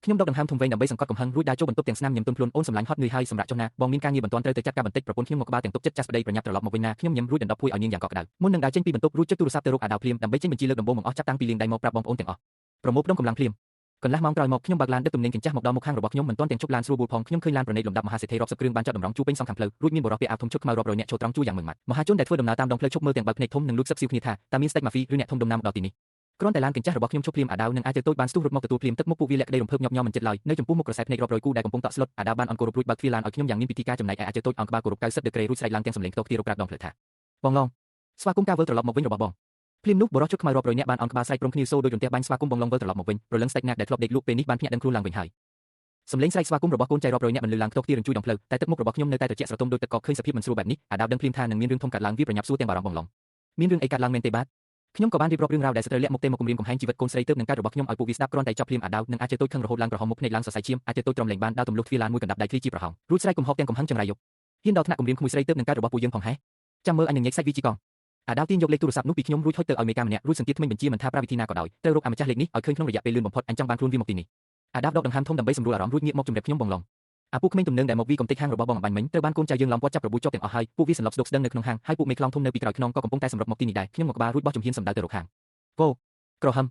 យខ្ញុំដកដង្ហើមធំវែងដើម្បីសង្កត់កំហឹងរួចដើរចូលបន្ទប់ទាំងស្នាមញឹមទន់ភ្លន់អូនសម្លាញ់ហត់នឿយហើយសម្រាប់ចុះណាបងមានការងារបន្ទាន់ត្រូវទៅចាត់ការបន្តិចប្រពន្ធខ្ញុំមកក្បាលទាំងទុកចិត្តចាស់ប្តីប្រញាប់ត្រឡប់មកវិញណាខ្ញុំញឹមរួចដណ្ដប់ភួយឲ្យនាងយ៉ាងកក់ក្ដៅមុននឹងដើរចេញពីបន្ទប់រួចចុចទូរស័ព្ទទៅរកអាដាវភ្លាមដើម្បីចេញបញ្ជាលើកដំបូងបង្អស់ចាប់តាំងពីលាងដៃមកប្រាប់បងប្អូនទាំងអស់ប្រមូលផ្ដុំកម្លាំងភ្លាមកន្លះម៉ោងក្រោយមកខ្ញុំបើកឡានដឹកទំនិញកញ្ចាស់មកដល់មុខហាងរបស់ខ្ញុំមិនទាន់ទាំងជប់ឡានស្រួលបួលផងខ្ញុំឃើញឡានប្រណីតលំដាប់មហាសេដ្ឋីរាប់សិបគ្រឿងបានចតតម្រង់ជួរពេញសងខាងផ្លូវរួចមានបុរសពាក់អាវធំឈុតខ្មៅរាប់រយនាក់ចូលត្រង់ជួរយ៉ាងម៉ឺងម៉ាត់មហាជនដែលធ្វើដំណើរតាមដងផ្លូវឈប់មើលទាំងបើកភ្នែកធំនិងលួចសឹកស៊ីវគ្នាថាតើមានស្ដេចម៉ាហ្វីឬអ្នកធំដុំណាមកដល់ទីនេះគ្រាន់តែឡានកញ្ចាស់របស់ខ្ញុំឈប់ភ្លាមអាដាវនិងអាចតូចបានស្ទុះរត់មកទទួលភ្លាមទឹកមុខពួកវាលាក់ក្តីរំភើបញាប់ញ័រមិនចិត្តឡើយនៅចំពោះមុខក្រសែភ្នែករាប់រយគូដែលកំពុងតក់ស្លុតអាដាវបានអន់គោរពរួចបើកទ្វារឡានឲ្យខ្ញុំយ៉ាងមានពិធីការចំណែកឯអាចតូចអន់ក្បាលគោរព90ដឺក្រេរួចស្រែកឡើងទាំងសំឡេងខ្ទោខ្ទាររកក្រាបដងផ្លូវថាបងឡងស្វាគមន៍ការវិលត្រឡប់មកវិញរបស់បងភ្លាមនោះបុរសជុតខ្មៅរាប់រយនាក់បានអន់ក្បាលស្រែកព្រមគ្នាសូដោយរន្ទះបាញ់ស្វាគមន៍បងឡងវិលត្រឡប់មកវិញព្រលឹងស្ដេចណាក់ដែលធ្លាប់ដេកលក់ពេលនេះបានភ្ញាក់ដឹងខ្លួនឡើងវិញហើយសំឡេងស្រែកស្វាគមន៍របស់កូនចៅរាប់រយនាក់បន្លឺឡើងខ្ទោខ្ទាររញ្ជួយដងផ្លូវតែទឹកមុខរបស់ខ្ញុំនៅតែត្រជាក់ស្រទុំដោយទឹកកកឃើញសភាពមិនស្រួលបែបនេះអាដាវដឹងភ្លាមថានឹងមានរឿងធំកើតឡើងវាប្រញាប់សួរទាំងបារម្ភបងឡងមានរឿងអីកើតឡើងមែនទេបាទខ្ញុំក៏បានរៀបរាប់រឿងរ៉ាវដែលសត្រូវលាក់មុខទេមកគំរាមកំហែងជីវិតកូនស្រីទើបនឹងកើតរបស់ខ្ញុំឲ្យពួកវាស្ដាប់គ្រាន់តែចប់ភ្លាមអាដាវនិងអាចតូចខឹងរហូតឡើងក្រហមមុខភ្នែកឡើងសរសៃឈាមអាចតូចទ្រាំលែងបានដើរទម្លុះទ្វារឡានមួយកណ្ដាប់ដៃឃ្លីជាប្រហោងរួចស្រែកកំហុកទាំងកំហឹងចង្រៃយប់ហ៊ានដល់ថ្នាក់គំរាមក្មួយស្រីទើបនឹងកើតរបស់ពួកយើងផងហេះចាំមើលអញនឹងញែកសាច់វាជីកង់អាដាវទាញយកលេខទូរស័ព្ទនោះពីខ្ញុំរួចហុចទៅឲ្យមេការម្នាក់រួចសង្កេតថ្មិញបញ្ជាមិនថាប្រាវិធីណាក៏ដោយត្រូវរកអាម្ចាស់លេខនេះឲ្យឃើញក្នុងរយៈពេលលឿនបំផុតអញចង់បានខ្លួនវាមកទីនេះអាដាវដកដង្ហើមធំដើម្បីសម្រួលអារម្មណ៍រួចងាកមកជម្រាបខ្ញុំបងឡងអាពួកក្មេងទំនើងដែលមកវីកំទេចហាងរបស់បងអំបញ្ញមិញត្រូវបានកូនចៅយើងឡោមព័ទ្ធចាប់របួសជាប់ទាំងអស់ហើយពួកវាសន្លប់ស្ដុកស្ដឹងនៅក្នុងហាងហើយពួកមេខ្លោងធំនៅពីក្រោយខ្នងក៏កំពុងតែសម្រុកមកទីនេះដែរខ្ញុំមកក្បាលរួចបោះជំហានសម្ដៅទៅរកហាងវ៉ូក្រហម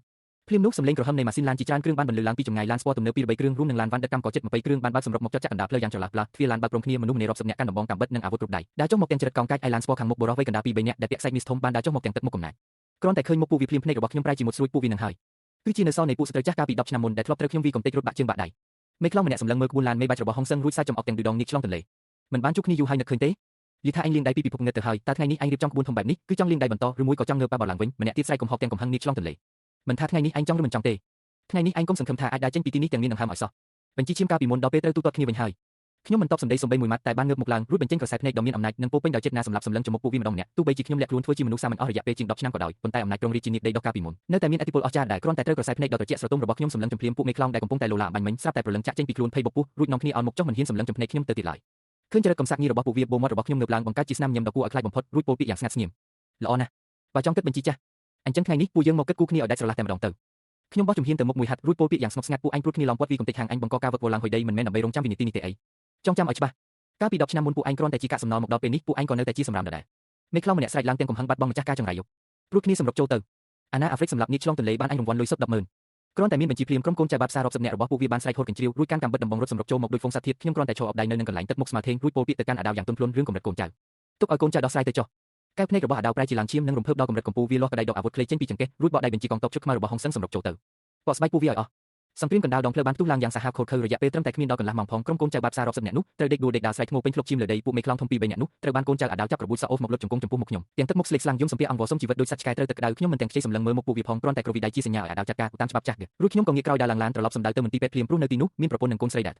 ភ្លាមនោះសំឡេងក្រហមនៃម៉ាស៊ីនឡានជាច្រើនគ្រឿងបានបន្លឺឡើងពីចម្ងាយឡានស្ពតទំនើបពី3គ្រឿងរួមនឹងឡានវ៉ាន់ដឹកកម្មករជិត20គ្រឿងបានបើកសម្រុកមកចុចចាក់កណ្ដាលផ្លូវយ៉ាងចលាផ្លាទ្វារឡានបើកព្រមគ្នាមនុស្សម្នារាប់សិបនាក់កាន់ដំបងកាំបិតនិងអាវុធគ្រប់ដៃដើរចុះមកទាំងចរិតកោងកាចឯឡានស្ពតខាងមុខបុរសវ័យកណ្ដាលពី3នាក់ដែលពាក់ខ្សែមីសធំបានដើរចុះមកទាំងទឹកមុខកំណាចគ្រាន់តែឃើញមុខពួកវាភ្លាមភ្នែករបស់ខ្ញុំប្រែជាមុតស្រួចពួកវានឹងហើយគឺជានៅសល់នៃពួកស្ត្រីចាស់កាលពី10ឆ្នាំមុនដែលធ្លាប់ត្រូវខ្ញុំវីកំទេចរត់បាក់ជើងបាក់ដៃមេខ្លោងម្នាក់សម្លឹងមើលក្បួនឡានមេបាច់របស់ហុងសឹងរួចសាច់ចំអកទាំងឌឺដងនាងឆ្លងទន្លេមិនបានជួបគ្នាយូរហើយនឹកឃើញទេយីថាអញលាងដៃពីពិភពងឹតទៅហើយតើថ្ងៃនេះអញរៀបចំក្បួនធំបែបនេះគឺចង់លាងដៃបន្តឬមួយក៏ចង់ងើបបាបឡើងវិញម្នាក់ទៀតស្រែកកំហុកទាំងកំហឹងនាងឆ្លងទន្លេមិនថាថ្ងៃនេះអញចង់ឬមិនចង់ទេថ្ងៃនេះអញកុំសង្ឃឹមថាអាចដើរចេញពីទីនេះទាំងមានដង្ហើមឲ្យសោះបញ្ជីឈាមកាលពីមុនដល់ពេលត្រូវទូទាត់គ្នាវិញហើយខ្ញុំមិនតបសម្ដីសំបីមួយម៉ាត់តែបានងើបមុខឡើងរួចបញ្ចេញក្រសែភ្នែកដ៏មានអំណាចនិងពោពេញដោយចិត្តណាសម្រាប់សម្លឹងចំមុខពួកវាម្ដងម្នាក់ទោះបីជាខ្ញុំលាក់ខ្លួនធ្វើជាមនុស្សសាមញ្ញអស់រយៈពេលជាង10ឆ្នាំក៏ដោយប៉ុន្តែអំណាចក្រុងរាជានាគដីដោះកាលពីមុននៅតែមានឥទ្ធិពលអស្ចារ្យដែលគ្រាន់តែត្រូវក្រសែភ្នែកដ៏ត្រជាក់ស្រទុំរបស់ខ្ញុំសម្លឹងចំភ្លាមពួកមេខ្លោងដែលកំពុងតែលោឡាបាញ់មិញស្រាប់តែព្រលឹងចាក់ចេញពីខ្លួនភ័យបុកពោះរួចនាំគ្នាអោនមុខចុះមិនហ៊ានសម្លឹងចំភ្នែកខ្ញុំទៅទៀតឡើយឃើញចរិតកំសាកងារបស់ពួកវាបូមាត់របស់ខ្ញុំងើបឡើងបង្កើតជាស្នាមញឹមដ៏គួរឲ្យខ្លាចបំផុតរួចពោលពាក្យយ៉ាងស្ងាត់ស្ងៀមល្អណាស់បើចង់គិតបញ្ជីចាស់អញ្ចឹងថ្ងៃនេះពួកយើងមកគិតគូគ្នាឲ្យដាច់ស្រឡះតែម្ដងទៅខ្ញុំបោះជំហានទៅមុខមួយហាត់រួចពោលពាក្យយ៉ាងស្ងប់ស្ងាត់ពួកអញព្រួតគ្នាឡោមព័ទ្ធវីកំទេចហាងអញបង្កការវឹកវរឡើងហុយដីមិនមែនដើម្បីរងចាំវិនាទីនេះទេអីចង់ចាំឲ្យច្បាស់កាលពី10ឆ្នាំមុនពួកឯងគ្រាន់តែជាកាកសំណល់មកដល់ពេលនេះពួកឯងក៏នៅតែជាសម្រាមដដែលមេខ្លោងម្នាក់ស្រែកឡើងទាំងកំហឹងបាត់បង់ម្ចាស់ការចង្រៃយប់ព្រួតគ្នាសម្រុកចូលទៅអាណាអាហ្វ្រិកសម្រាប់នាគឆ្លងទន្លេបានអញរង្វាន់លុយសុទ្ធ100000គ្រាន់តែមានបញ្ជីភ្លាមក្រុមកូនចៅបាបសាររាប់សិបនាក់របស់ពួកវាបានស្រែកហូតកញ្ជ្រៀវរួចកាន់កាំបិតដំបងរត់សម្រុកចូលមកដូចហ្វូងសត្វធាតខ្ញុំគ្រាន់តែឈរអបដៃនៅនឹងកន្លែងទឹកមុខស្មើធេងរួចពោលពាក្យទៅកាន់អាដាវយ៉ាងទន់ភ្លន់រឿងកម្រិតកូនចៅទុកឲ្យកូនចៅដោះស្រាយទៅចុះកែវភ្នែករបស់អាដាវប្រែជាឡើងឈាមនិងរំភើបដល់កម្រិតកំពូលវាលាស់ក្តៃដកអាវុធខ្លីចេញពីចង្កេះរួចបកដៃបញ្ជីកងទ័ពឈុតខ្មៅរបស់ហុងសឹងសម្រុកចូលទៅបកស្បែកពួកវាឲ្យអស់សង្គ្រាមកណ្ដាលដងផ្លូវបានផ្ទុះឡើងយ៉ាងសាហាវឃោរឃៅរយៈពេលត្រឹមតែគ្មានដល់កន្លះម៉ោងផងក្រុមកូនចៅបាបសាររាប់សិបនាក់នោះត្រូវដេកដួលដេកដាលស្រែកធ្មោពេញធ្លុកឈាមលើដីពួកមេខ្លោងធំពីរបីនាក់នោះត្រូវបានកូនចៅអាដាវចាប់របួសសក់អូសមកលុតជង្គង់ចំពោះមុខខ្ញុំទាំងទឹកមុខស្លេកស្លាំងយំសំភារអង្វរសុំជីវិតដូចសត្វឆ្កែត្រូវទឹកក្តៅខ្ញុំមិនទាំងខ្ចីសម្លឹងមើលមុខពួកវាផងគ្រាន់តែគ្រវីដៃជាសញ្ញាឲ្យអាដាវចាត់ការតាមច្បាប់ចាស់រួចខ្ញុំក៏ងាកក្រោយដើរឡើងឡានត្រឡប់សម្ដៅទៅមន្ទីរពេទ្យភ្លាមព្រោះនៅទីនោះមានប្រពន្ធនិងកូនស្រីដែរ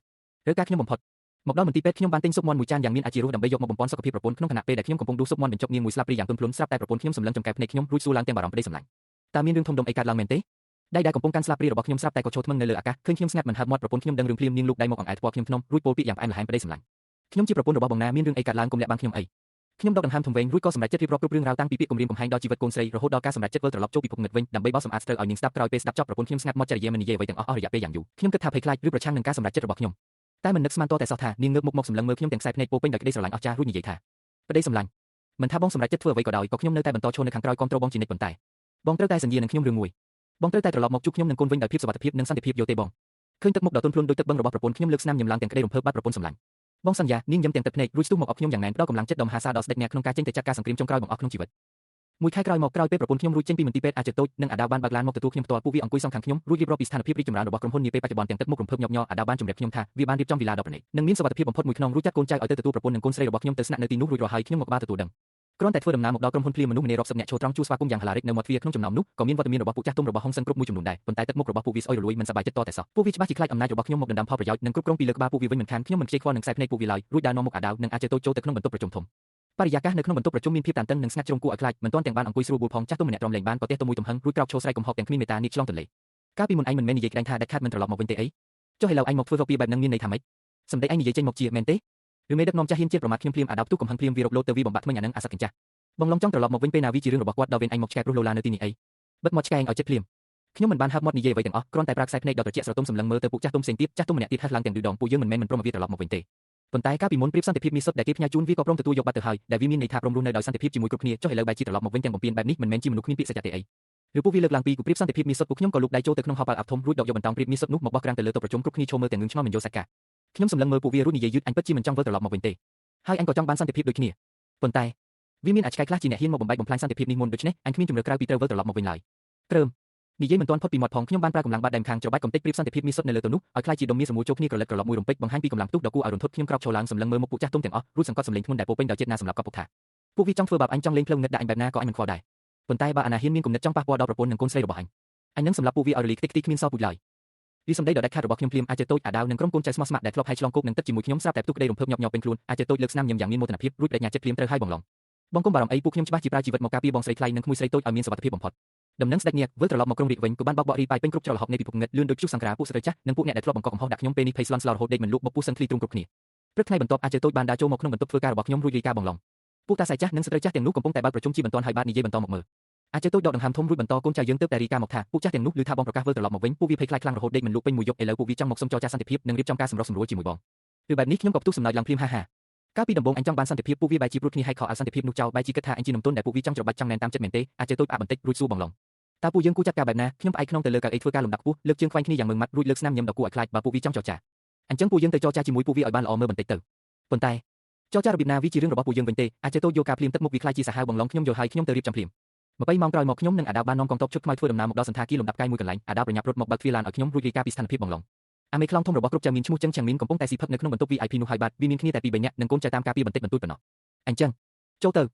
ឬការខ្ញុំបំផុតមកដល់មន្ទីរពេទ្យខ្ញុំបានទិញស៊ុបមាន់មួយចានយ៉ាងមានអាជីរសដើម្បីយកមកបំពន់សុខភាពប្រពន្ធក្នុងខណៈពេលដែលខ្ញុំកំពុងដួសស៊ុបមាន់បញ្ចុកនាងមួយស្លាបព្រាយ៉ាងទន់ភ្លន់ស្រាប់តែប្រពន្ធខ្ញុំសម្លឹងចំកែភ្នែកខ្ញុំរួចសួរឡើងទាំងបារម្ភប្តីសម្លាញ់តើមានរឿងធំដុំអីកើតឡើងមែនទេដៃដែលកំពុងកាន់ស្លាបព្រារបស់ខ្ញុំស្រាប់តែក៏ឈរថ្មឹងនៅលើអាកាសឃើញខ្ញុំស្ងាត់មិនហើបមាត់ប្រពន្ធខ្ញុំដឹងរឿងភ្លាមនាងលូកដៃមកអង្អែលថ្ពាល់ខ្ញុំធ្នមរួចពោលពាក្យយ៉ាងផ្អែមល្ហែមប្តីសម្លាញ់ខ្ញុំជាប្រពន្ធរបស់បងណាមានរឿងអីកើតឡើងកុំលាក់បាំងខ្ញុំអីខ្ញុំដកដង្ហើមធំវែងរួចក៏សម្រេចចិត្តរៀបរាប់គ្រប់រឿងរ៉ាវតាំងពីពាក្យគំរាមកំហែងដល់ជីវិតកូនស្រីរហូតដល់ការសម្រេចចិត្តវិលត្រឡប់ចូលពិភពងឹតវិញដើម្បីបោសសម្អាតស្រូវឲ្យនាងស្ដាប់ក្រោយពេលស្ដាប់ចប់ប្រពន្ធខ្ញុំស្ងាត់មាត់ចរិយាមិននិយាយអ្វីទាំងអស់អស់រយៈពេលយ៉ាងយូរខ្ញុំគិតថាភ័យខ្លាចឬប្រឆាំងនឹងការសម្រេចចិត្តរបស់ខ្ញុំតែមិននឹកស្មានតតែសោះថានាងងើបមុខមកសម្លឹងមើលខ្ញុំទាំងខ្សែភ្នែកពោពេញដោយក្តីស្រឡាញ់អស្ចារ្យរួចនិយាយថាប្តីសម្លាញ់មិនថាបងសម្រេចចិត្តធ្វើអ្វីក៏ដោយក៏ខ្ញុំនៅតែបន្តឈរនៅខាងក្រោយគាំទ្របងជានិច្ចប៉ុន្តែបងត្រូវតែសញ្ញានឹងខ្ញុំរឿងមួយបងត្រូវតែត្រឡប់មកជួបខ្ញុំនិងកូនវិញដោយភាពសុវត្ថិភាពនិងសន្តិភាពយោទេបងឃើញទឹកមុខដ៏ទន់ភ្លន់ដូចទឹកបឹងរបស់ប្រពន្ធខ្ញុំលើកស្នាមញឹមឡើងទាំងក្តីរំភើបបាត់ប្រពន្ធសម្លាញ់បងសន្យានាងញឹមទាំងទឹកភ្នែករួចស្ទុះមកអបខ្ញុំយ៉ាងណែនផ្ដល់កម្លាំងចិត្តដ៏មហាសាលដល់ស្ដេចអ្នកក្នុងការចេញទៅចាត់ការសង្គ្រាមចុងក្រោយបង្អស់ក្នុងជីវិតមួយខែក្រោយមកក្រោយពេលប្រពន្ធខ្ញុំរួចចេញពីមន្ទីរពេទ្យអាចតូចនិងអាដាវបានបើកឡានមកទទួលខ្ញុំផ្ទាល់ពួកវាអង្គុយសងខាងខ្ញុំរួចរៀបរាប់ពីស្ថានភាពរីកចម្រើនរបស់ក្រុមហ៊ុននាពេលបច្ចុប្បន្នទាំងទឹកមុខរំភើបញាប់ញ័រអាដាវបានជម្រាបខ្ញុំថាវាបានរៀបចំវីឡាដ៏ប្រណិតនិងមានសុវត្ថិភាពបំផុតមួយក្នុងរួចចាត់កូនចៅឲ្យទៅទទួលប្រពន្ធនិងកូនស្រីរបស់ខ្ញុំទៅស្នាក់នៅទីនោះរួចរាល់ហើយខ្ញុំមកក្បាលទទួលដឹងគ្រាន់តែធ្វើដំណើរមកដល់ក្រុមហ៊ុនភ្លាមមនុស្សម្នារាប់សិបនាក់ចូលត្រង់ជួសស្វាគមន៍យ៉ាងហឡារិកនៅមាត់ទ្វារក្នុងចំណោមនោះក៏មានវត្តមានរបស់ពួកចាស់ទុំរបស់ហុងសឹងគ្រប់មួយចំនួនដែរប៉ុន្តែទឹកមុខរបស់ពួកវាស្អុយរលួយមិនសប្បាយចិត្តតតែសោះពួកវាច្បាស់ជាខ្លាចអំណាចរបស់ខ្ញុំមកដណ្ដើមផលប្រយោជន៍និងគ្រប់គ្រងពីលើក្បាលពួកវាវិញមិនខានខ្ញុំមិនខ្ជិលខ្វល់នឹងខ្សែភ្នែកពួកវាឡើយរួចដើរនាំមុខអាដាវនិងអាចតូចចូលទៅក្នុងបន្ទប់ប្រជុំធំបរិយាកាសនៅក្នុងបន្ទប់ប្រជុំមានភាពតានតឹងនិងស្ងាត់ជ្រុំគួរឲ្យខ្លាចមិនទាន់ទាំងបានអង្គុយស្រួលបួលផងចាស់ទុំម្នាក់ទ្រាំលែងបានក៏ទះទុំមួយទំហឹងរួចក្រោកឈរស្រែកកំហុកទាំងគ្មានមេត្តានាងឆ្លងទន្លេ កាលពីមុនឯងមិនមែននិយាយក្តែងថាដាច់ខាតមិនត្រឡប់មកវិញទេអីចុះឥឡូវឯងមកធ្វើរកពីបែបហ្នឹងមានន័យថាម៉េចសម្ដីឯងនិយាយចេញមកជាមែនទេឬមេដឹកនាំចាស់ហ៊ានជាតិប្រមាថខ្ញុំភ្លាមអាដាវផ្ទុះកំហឹងភ្លាមវារកលោតទៅវាបំបាក់ថ្មិញអានឹងអាសត្វកញ្ចាស់បងឡុងចង់ត្រឡប់មកវិញពេលណាវាជារឿងរបស់គាត់ដល់វេនឯងមកឆ្កែព្រោះឡូឡានៅទីនេះអីបិទមាត់ឆ្កែឯងឲ្យចិត្តភ្លាមខ្ញុំមិនបានហើបមាត់និយាយអ្វីទាំងអស់គ្រាន់តែប្រើខ្សែភ្នែកដ៏ត្រជាក់ស្រទុំសម្លឹងមើលទៅពួកចាស់ទុំផ្សេងទៀតចាស់ទុំម្នាក់ទៀតហេះឡើងទាំងឌឺដងពួកយើងមិនមែនមិនព្រមឲ្យវាត្រឡប់មកវិញទេប៉ុន្តែកាលពីមុនព្រៀបសន្តិភាពមាសសុទ្ធដែលគេផ្ញើជូនវាក៏ព្រមទទួលយកបាត់ទៅហើយដែលវាមានន័យថាព្រមរស់នៅដោយសន្តិភាពជាមួយគ្រប់គ្នាចុះឥឡូវបែរជាត្រឡប់មកវិញទាំងបំពេញបែបនេះមិនមែនជាមនុស្សគ្មានពាក្យសច្ចៈទេអីឬពួកវាលើកឡើងពីគូព្រៀបសន្តិភាពមាសសុទ្ធពួកខ្ញុំក៏លូកដៃចូលទៅក្នុងហោប៉ៅអាប់ធំរួចដកយកបន្តោងព្រៀបមាសសុទ្ធនោះមកបោះក្រាំងទៅលើតុប្រជុំគ្រប់គ្នាឈរមើលទាំងងឿងឆ្ងល់មិនយល់សាច់ការខ្ញុំសម្លឹងមើលពួកវារួចនិយាយយឺតអញពិតជាមិនចង់វិលត្រឡប់មកវិញទេហើយអញក៏ចង់បានសន្តិភាពដូចគ្នាប៉ុន្តែវាមានអាចឆ្កែខ្លះជាអ្នកហ៊ានមកបំបែកបំផ្លាញសន្តិភាពនេះមុនដូច្នេះអញគ្មានជំរឿក្រៅពីត្រូវវិលត្រឡប់មកវិញឡើយត្រឹមនិយាយមិនទាន់ផុតពីមាត់ផងខ្ញុំបានប្រើកម្លាំងបាតដៃម្ខាងច្របាច់កំទេចព្រៀបសន្តិភាពមាសសុទ្ធនៅលើតុនោះឲ្យក្លាយជាដុំមាសសម្រួលចូលគ្នាក្រឡិតក្រឡប់មួយរំពេចបង្ហាញពីកម្លាំងផ្ទុះដ៏គួរឲ្យរន្ធត់ខ្ញុំក្រោកឈរឡើងសម្លឹងមើលមុខពួកចាស់ទុំទាំងអស់រួចសង្កត់សម្លេងធ្ងន់ដែលពោពេញដោយចេតនាសម្រាប់កប់ពុកថាពួកវាចង់ធ្វើបាបអញចង់លេងផ្លូវងឹតដាក់អញបែបណាក៏អញមិនខ្វល់ដែរប៉ុន្តែបើអាណាហ៊ានមានគំនិតចង់ប៉ះពាល់ដល់ប្រពន្ធនិងកូនស្រីរបស់អញអញនឹងសម្លាប់ពួកវាឲ្យរលីខ្ទេចខ្ទីគ្មានសល់ពូជឡើយវាសម្ដីដ៏ដាច់ខាតរបស់ខ្ញុំភ្លាមអាចតូចអាដាវនិងក្រុមកូនចៅស្មោះស្ម័គ្រដែលធ្លាប់ហែកឆ្លងគោកនឹងទឹកជាមួយខ្ញុំស្រាប់តែផ្ទុះក្តីរំភើបញាប់ញ័រពេញខ្លួនអាចតូចលើកស្នាមញឹមយ៉ាងមានមោទនភាពរួចប្តេជ្ញាចិត្តភ្លាមត្រូវឲ្យបងឡងបងគុំបារម្ភអីពួកខ្ញុំច្បាស់ជាប្រើជីវិតមកការពារបងស្រីថ្លៃនិងក្មួយស្រីតូចឲ្យមានសុវត្ថិភាពបំផុតដំណឹងស្ដេចនាគវិលត្រឡប់មកក្រុងរាជវិញក៏បានបោកបក់រីប៉ាយពេញគ្រប់ច្រឡហប់នៃពិភពងឹតលឿនដូចព្យុះសង្ក្រាពួកស្រីចាស់និងពួកអ្នកដែលធ្លាប់បង្កកំហុសដាក់ខ្ញុំពេលនេះភ័យស្លន់ស្លោរហូតដេកមិនលក់បុកពុះសឹងធ្លីទ្រុងគ្រប់គ្នាព្រឹកថ្ងៃបន្ទាប់អាចតូចបានដើរចូលមកក្នុងបន្ទប់ធ្វើការរបស់ខ្ញុំរួចរាយការណ៍បងឡងពួកតាសែចាស់និងស្ត្រីចាស់ទាំងនោះកំពុងតែបើកប្រជុំជាបន្ទាន់ហើយបាទនិយាយបន្តមកមើលអាចតូចដកដង្ហើមធំរួចបន្តកូនចៅយើងទើបតែរាយការណ៍មកថាពួកចាស់ទាំងនោះឮថាបងប្រកាសវិលត្រឡប់មកវិញពួកវាភ័យខ្លាចខ្លាំងរហូតដេកមិនលក់ពេញមួយយប់ឥឡូវពួកវាចង់មកសុំចរចាសន្តិភាពនិងរៀបចំការសម្រុះសម្រួលជាមួយបងគឺបែបនេះខ្ញុំក៏ផ្ទុះសំណើចឡើងភ្លាមហាហាកាលពីដំបូងអញចង់បានសន្តិភាពពួកវាបែរជាព្រួតគ្នាហែកខោអាវសន្តិភាពនោះចោលបែរជាគិតថាអញជានំទុនដែលពួកវាចង់ច្របាច់ចង់ណែនតាមចិត្តមែនទេអាចតូចផ្អាកបន្តិចរួចសួរបងឡងតើពួកយើងគួរចាត់ការបែបណាខ្ញុំផ្អែកក្នុងទៅលើកៅអីធ្វើការលំដាប់ខ្ពស់លើកជើងខ្វែងគ្នាយ៉ាងម៉ឺងម៉ាត់រួចលើកស្នាមញឹមដ៏គួរឲ្យខ្លាចបើពួកវាចង់ចរចាអញ្ចឹងពួកយើងទៅចរចាជាមួយពួកវាឲ្យបានល្អមើលបន្តិចទៅប៉ុន្តែចរចារបៀបណាវាជារឿងរបស់ពួកយើងវិញទេអាចតូចយកការភ្លាមទឹកមុខវាខ្លាចជាសាហាវបងឡងខ្ញុំយល់ហើយខ្ញុំទៅរៀបចំភ្លាម20ម៉ោងក្រោយមកខ្ញុំនិងអាដាវបាននាំកងទ័ពឈុតខ្មៅធ្វើដំណើរមកដល់សន្តាគារលំដាប់កាយមួយកន្លែងអាដាវប្រញាប់រត់មកបើកទ្វារឡានឲ្យខ្ញុំរួចរាយការណ៍ពីស្ថានភាពបងឡងអាមេខ្លោងធំរបស់គ្រប់ចាំមានឈ្មោះចឹងឆាងមីនកំពុងតែស៊ីផឹកនៅក្នុងបន្ទប់ VIP នោះហើយបាទវាមានគ្នាតែពីរបីនាក់និងកូនចៅតាមការពារបន្តិចបន្តួចប៉ុណ្ណោះអញ្ចឹងចូលទ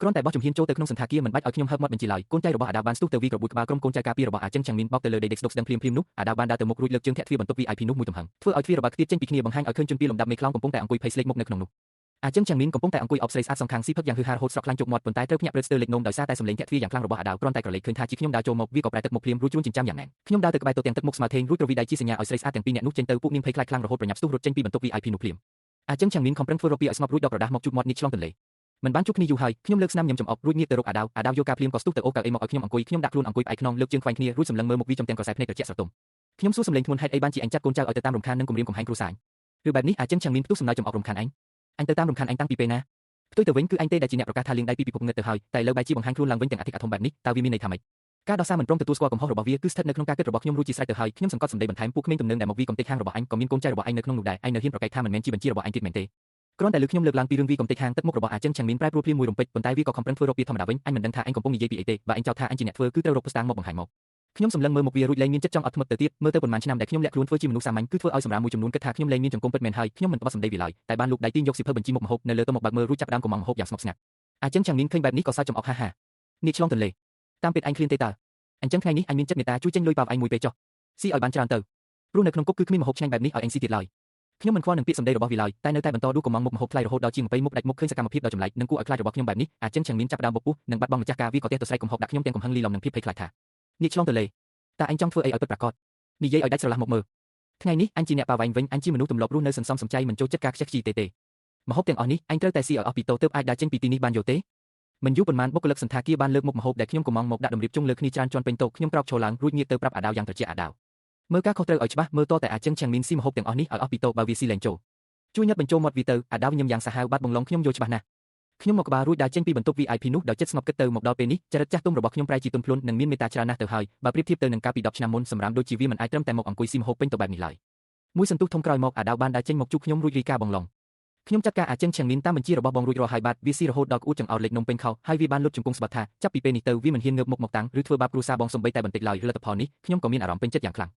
ៅគ្រាន់តែបោះជំហានចូលទៅក្នុងសន្តាគារមិនបាច់ឲ្យខ្ញុំហើបមាត់បញ្ជាឡើយកូនចៅរបស់អាដាវបានស្ទុះទៅវីក្របួចក្បាលក្រុមកូនចៅការពាររបស់អាចឹងឆាងមីនបោកទៅលើដីដេកស្ដុកស្ដឹងភ្លាមៗនោះអាដាវបានដើរទៅមុខរួចលើកជើងធាក់ទ្វារបន្ទប់ VIP នោះមួយទំហឹងធ្វើឲ្យទ្វាររបស់ខ្ទាតចេញពីគ្នាបង្ហាញឲ្យឃើញជនពីលំដាប់មេខ្លោងកំពុងតែអង្គុយភ័យស្លេកមុខនៅក្នុងនោះអាចឹងឆាងមីនកំពុងតែអង្គុយអោបស្រីស្អាតសងខាងស៊ីផឹកយ៉ាងហឺហារហូតស្រក់ខ្លាញ់ជោគមាត់ប៉ុន្តែត្រូវភ្ញាក់ព្រឹតស្ទើរលេចនោមដោយសារតែសំឡេងធាក់ទ្វារយ៉ាងខ្លាំងរបស់អាដាវគ្រាន់តែក្រឡេកឃើញថាជាខ្ញុំដើរចូលមកវាក៏ប្រែទឹកមុខភ្លាមរួចជ្រួនចិញ្ចាំយ៉ាងណែនខ្ញុំដើរទៅក្បែរតុទាំងទឹកមុខស្មើធេងរួចក្រវីដៃជាសញ្ញាឲ្យស្រីស្អាតទាំងពីរនាក់នោះចេញទៅពួកនាងភ័យខ្លាចខ្លាំងរហូតប្រញាប់ស្ទុះរត់ចេញពីបន្ទប់ VIP នោះភ្លាមអាចឹងឆាងមីនខំប្រឹងធ្វើរកពីឲ្យស្ងប់រួចដកក្រដាសមកជូតមាត់នេះឆ្លងទន្លេមិនបានជួបគ្នាយូរហើយខ្ញុំលើកស្នាមញឹមចំអករួចងាកទៅរកអាដាវអាដាវយកការភ្លាមក៏ស្ទុះទៅអូសកៅអីមកឲ្យខ្ញុំអង្គុយខ្ញុំដាក់ខ្លួនអង្គុយផ្អែកខ្នងលើកជើងខ្វែងគ្នារួចសម្លឹងមើលមុខវាចំទាំងក្រសែភ្នែកត្រជាក់ស្រទុំខ្ញុំសួរសំឡេងធ្ងន់ហេតុអីបានជាអញចាត់កូនចៅឲ្យទៅតាមរំខាននិងគំរាមកំហែងគ្រួសារឬបែបនេះអាចឹងឆាងមីនផ្ទុះសំណើចចំអករំខានអញអញទៅតាមរំខានអញតាំងពីពេលណាផ្ទុយទៅវិញគឺអញទេដែលជាអ្នកប្រកាសថាលាងដៃពីពិភពងឹតទៅហើយតែលើបែរជាបង្ហាញខ្លួនឡើងវិញទាំងអធិកអធមបែបនេះតើវាមានន័យថាម៉េចការដោះសារមិនព្រមទទួលស្គាល់កំហុសរបស់វាគឺស្ថិតនៅក្នុងការគិតរបស់ខ្ញុំរួចជាស្រេចទៅហើយខ្ញុំសង្កត់សម្ដីបន្ថែមពួកក្មេងទំនើងដែលមកវីកំទេចហាងរបស់អញក៏មានកូនចៅរបស់អញនៅក្នុងនោះដែរអញនៅហ៊ានប្រកែកថាមិនមែនជាបញ្ជារបស់អញទៀតមែនទេគ្រាន់តែលើខ្ញុំលើកឡើងពីរឿងវីកំទេចហាងទឹកមុខរបស់អាចឹងឆាងមីនប្រែប្រួលភ្លាមមួយរំពេចប៉ុន្តែវាក៏ខំប្រឹងធ្វើរកពីធម្មតាវិញអញមិនដឹងថាអញកំពុងនិយាយពីអីទេបើអញចោទថាអញជាអ្នកធ្វើគឺត្រូវរកភស្តុតាងមកបង្ហាញមកខ្ញុំសម្លឹងមើលមុខវារួចលែងមានចិត្តចង់អត់ធ្មត់ទៅទៀតមើលទៅប៉ុន្មានឆ្នាំដែលខ្ញុំលាក់ខ្លួនធ្វើជាមនុស្សសាមញ្ញគឺធ្វើឲ្យសម្រាមមួយចំនួនគិតថាខ្ញុំលែងមានចង្គង់ពិតមែនហើយខ្ញុំមិនបត់សម្ដីវាឡើយតែបានលូកដៃទាញយកសៀវភៅបញ្ជីមុខម្ហូបនៅលើតុមកបើកមើលរួចចាប់ផ្ដើមកំងម្ហូបយ៉ាងស្ងប់ស្ងាត់អាចឹងឆាងមីនឃើញបែបនេះក៏សើចចំអកហាហានេះឆ្លងទន្លេតាមពេលអញឃ្លានទេតើអញ្ចឹងថ្ងៃនេះអញមានចិត្តមេត្តាជួយចេញលុយប៉ាវអញមួយពេលចុះស៊ីឲ្យបានច្រើនទៅព្រោះនៅក្នុងគុកគឺគ្មានម្ហូបឆ្ងាញ់បែបនេះឲ្យអញស៊ីទៀតឡើយខ្ញុំមិនខ្វល់នឹងពាក្យសម្ដីរបស់វាឡើយតែនៅតែបន្តដួសកំងមុខម្ហូបថ្លៃរហូតដល់ជាង20មុខដាច់មុខឃើញសកម្មភាពដ៏ចម្លែកនិងគួរឲ្យខ្លាចរបស់ខ្ញុំបែបនេះអាចឹងឆាងមីនចាប់ផ្ដើមបុកពុះនិងបាត់បង់ម្ចាស់ការវាក៏ទះទៅស្រែកកំហុកដាក់ខ្ញុំទាំងកំហឹងលីលំនិងភាពភ័យខ្លាចថានេះឆ្លងទន្លេតើអញចង់ធ្វើអីឲ្យពិតប្រាកដនិយាយឲ្យដាច់ស្រឡះមកមើលថ្ងៃនេះអញជាអ្នកប៉ាវែងវិញអញជាមនុស្សទម្លាប់រស់នៅសន្សំសំចៃមិនចូលចិត្តការខ្ជះខ្ជាយទេទេម្ហូបទាំងអស់នេះអញត្រូវតែស៊ីឲ្យអស់ពីតោទើបអាចដើរចេញពីទីនេះបានយល់ទេមិនយូរប៉ុន្មានបុគ្គលិកសន្តាគារបានលើកមុខម្ហូបដែលខ្ញុំកំងមកដាក់តម្រៀបជុំលើគ្នាច្រើនជាន់ពេញតោខ្ញុំក្រោកឈរឡើងរួចងាកទៅប្រាប់អាដាវយ៉ាងត្រជាក់អាដាវមើលការខុសត្រូវឲ្យច្បាស់មើលតតែអាចឹងឆាងមីនស៊ីម្ហូបទាំងអស់នេះឲ្យអស់ពីតោបើវាស៊ីលែងចូលជួយញាត់បញ្ចូលមាត់វាទៅអាដាវញឹមយ៉ាងសាហាវបាត់បងឡងខ្ញុំយល់ច្បាស់ណាស់ខ្ញុំមកក្បាលរួចដើរចេញពីបន្ទប់ VIP នោះដោយចិត្តស្ងប់គិតទៅមកដល់ពេលនេះចរិតចាស់ទុំរបស់ខ្ញុំប្រែជាទន់ភ្លន់និងមានមេត្តាច្រើនណាស់ទៅហើយបើប្រៀបធៀបទៅនឹងកាលពី10ឆ្នាំមុនសម្រាមដូចជាវាមិនអាចត្រឹមតែមកអង្គុយស៊ីម្ហូបពេញទៅបែបនេះឡើយមួយសន្ទុះធំក្រោយមកអាដាវបានដើរចេញមកជួបខ្ញុំរួចរាយការណ៍បងឡងខ្ញុំចាត់ការអាចឹងឆាងមីនតាមបញ្ជារបស់បងរួចរាល់ហើយបាទវាស៊ីរហូតដល់ក្អួតចង្អោរលេចនំពេញខោហើយវាបានលុតជង្គង់ស្បាត់ថាចាប់ពីពេលនេះទៅវាមិនហ៊ានងើបមុខមកតាំងឬធ្វើបាបគ្រួសារបងសំបីតែបន្តិចឡើយលទ្ធផលនេះខ្ញុំក៏មានអារម្មណ៍ពេញចិត្តយ៉ាងខ្លាំ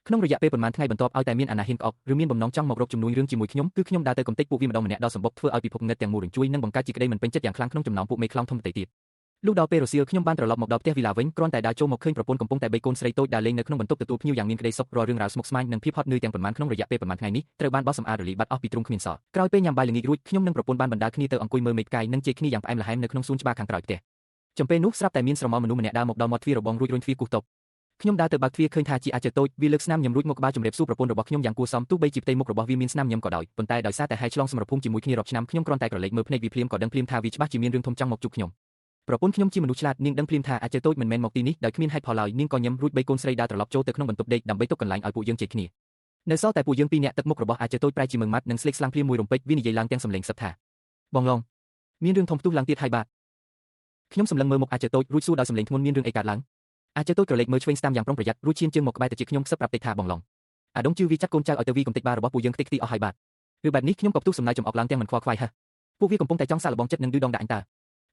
ងក្នុងរយៈពេលប៉ុន្មានថ្ងៃបន្ទាប់ឲ្យតែមានអាណាហ៊ានក្អកឬមានបំណងចង់មករកជំនួញរឿងជាមួយខ្ញុំគឺខ្ញុំដើរទៅកំទេចពួកវាម្ដងម្នាក់ដល់សម្បុកធ្វើឲ្យពិភពងឹតទាំងមូលរញ្ជួយនិងបង្កើតជាក្តីមិនពេញចិត្តយ៉ាងខ្លាំងក្នុងចំណោមពួកមេខ្លោងធំដទៃទៀតលុះដល់ពេលរសៀលខ្ញុំបានត្រឡប់មកដល់ផ្ទះវីឡាវិញគ្រាន់តែដើរចូលមកឃើញប្រពន្ធកំពុងតែបីកូនស្រីតូចដើរលេងនៅក្នុងបន្ទប់ទទួលភ្ញៀវយ៉ាងមានក្តីសុខរាល់រឿងរ៉ាវស្មុគស្មាញនិងភាពហត់នឿយទាំងប៉ុន្មានក្នុងរយៈពេលប៉ុន្មានថ្ងៃនេះត្រូវបានបោះសម្អាតរលាយបាត់អស់ពីទ្រុងគ្មានសល់ក្រោយពេលញ៉ាំបាយល្ងាចរួចខ្ញុំនិងប្រពន្ធបានបណ្ដើរគ្នាទៅអង្គុយមើលមេឃផ្កាយនិងជែកគ្នាយ៉ាងផ្អែមល្ហែមនៅក្នុងសួនច្បារខាងក្រោយផ្ទះចំពេលនោះស្រាប់តែមានស្រមោលមនុស្សម្នាក់ដើរមកដល់មាត់ទ្វាររបងរួចរុញទ្វារគោះតុ ខ្ញុំដើរទៅបើកទ្វារឃើញថាជាអាចតូចវាលើកស្នាមញឹមរួចមកក្បាលជំរាបសួរប្រពន្ធរបស់ខ្ញុំយ៉ាងគួរសមទោះបីជាផ្ទៃមុខរបស់វាមានស្នាមញឹមក៏ដោយប៉ុន្តែដោយសារតែហែឆ្លងសមរភូមិជាមួយគ្នារាប់ឆ្នាំខ្ញុំគ្រាន់តែក្រឡេកមើលភ្នែកវាភ្លាមក៏ដឹងភ្លាមថាវាច្បាស់ជាមានរឿងធំចង់មកជួបខ្ញុំប្រពន្ធខ្ញុំជាមនុស្សឆ្លាតនាងដឹងភ្លាមថាអាចតូចមិនមែនមកទីនេះដោយគ្មានហេតុផលឡើយនាងក៏ញឹមរួចបីកូនស្រីដើរត្រឡប់ចូលទៅក្នុងបន្ទប់ដេកដើម្បីទុកកន្លែងឲ្យពួកយើងជែកគ្នានៅសល់តែពួកយើងពីរនាក់ទឹកមុខរបស់អាចតូចប្រែជាមឹងម៉ាត់និងស្លេកស្លាំងភ្លាមមួយរំពេចវានិយាយឡើងទាំងសំឡេងសឹកថាបងឡងមានរឿងធំផ្ទុះឡើងទៀតហើយបាទខ្ញុំសម្លឹងមើលមុខអាចតូចរួចសួរដោយសំឡេងធ្ងន់មានរឿងអីកើតឡើងអាចតូចក្រឡេកមើលឆ្វេងស្ដាំយ៉ាងប្រុងប្រយ័ត្នរួចឈានជើងមកក្បែរទៅជាខ្ញុំខ្សឹបប្រាប់តិចថាបងឡងអាដងជឿវាចាត់កូនចៅឲ្យទៅវីកំទេចបារបស់ពួកយើងខ្ទេចខ្ទីអស់ហើយបាទឬបែបនេះខ្ញុំក៏ផ្ទុះសំណើចំអកឡើងទាំងមិនខ្វល់ខ្វាយហ៎ពួកវាកំពុងតែចង់សាកល្បងចិត្តនិងឌឺដងដាក់អញតើ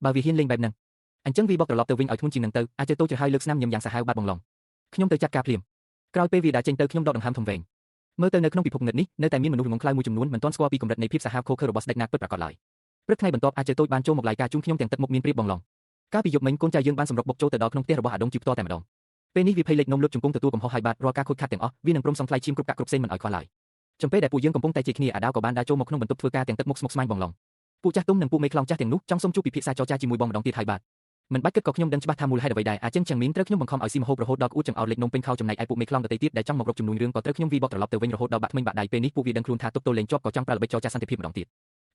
បើវាហ៊ានលេងបែបហ្នឹងអញ្ចឹងវាបកត្រឡប់ទៅវិញឲ្យធ្ងន់ជាងនឹងទៅអាចតូចទៅហើយលើកស្នាមញឹមយ៉ាងសាហាវបាទបងឡងខ្ញុំទៅចាត់ការភ្លាមក្រោយពេលវាដើរចេញទៅខ្ញុំដកដង្ហើមធំវែងមើលទៅនៅក្នុងពិភពងឹតនេះនៅតែមានមនុស្សល្ងងខ្លៅមួយចំនួនមិនទាន់ស្គាល់ពីកម្រិតនៃភាពសាហាវឃោរឃៅរបស់ស្ដេចណាពិតប្រាកដឡើយព្រឹកថ្ងៃបន្ទាប់អាចតូចបានចូលមកឡាយការជូនខ្ញុំទាំងទឹកមុខមានព្រៀបបងឡងកាលពីយប់មិញកូនចៅយើងបានសម្រុកបុកចូលទៅដល់ក្នុងផ្ទះរបស់អាដងជីផ្ទាល់តែម្ដងពេលនេះវាភ័យលេចនំលុបជង្គង់ទទួលកំហុសហើយបាទរាល់ការខូចខាតទាំងអស់វានឹងព្រមសងថ្លៃឈាមគ្រប់កាក់គ្រប់សេនមិនឲ្យខ្វះឡើយចំពេលដែលពួកយើងកំពុងតែជែកគ្នាអាដាវក៏បានដើរចូលមកក្នុងបន្ទប់ធ្វើការទាំងទឹកមុខស្មុគស្មាញបងឡងពួកចាស់ទុំនិងពួកមេខ្លោងចាស់ទាំងនោះចង់សុំជួបពិភាក្សាចរចាជាមួយបងម្ដងទៀតហើយបាទមិនបាច់គិតក៏ខ្ញុំដឹងច្បាស់ថាមូលហេតុអ្វីដែរអាចិនឆាងមីនត្រូវខ្ញុំបង្ខំឲ្យស៊ីម្ហូបរហូតដល់ក្អួតចង្អោរលេចនំពេញខោចំណែកឯពួកមេខ្លោងដទៃទៀតដែលចង់មករកជំនួញរឿងក៏ត្រូវខ្ញុំវីបកត្រឡប់ទៅវិញរហូតដល់បាក់ធ្មេញបាក់ដៃពេលនេះពួកវាដឹងខ្លួនថាទប់ទល់លេងជាប់ក៏ចង់ប្រើល្បិចចរចាសន្តិភាពម្ដងទ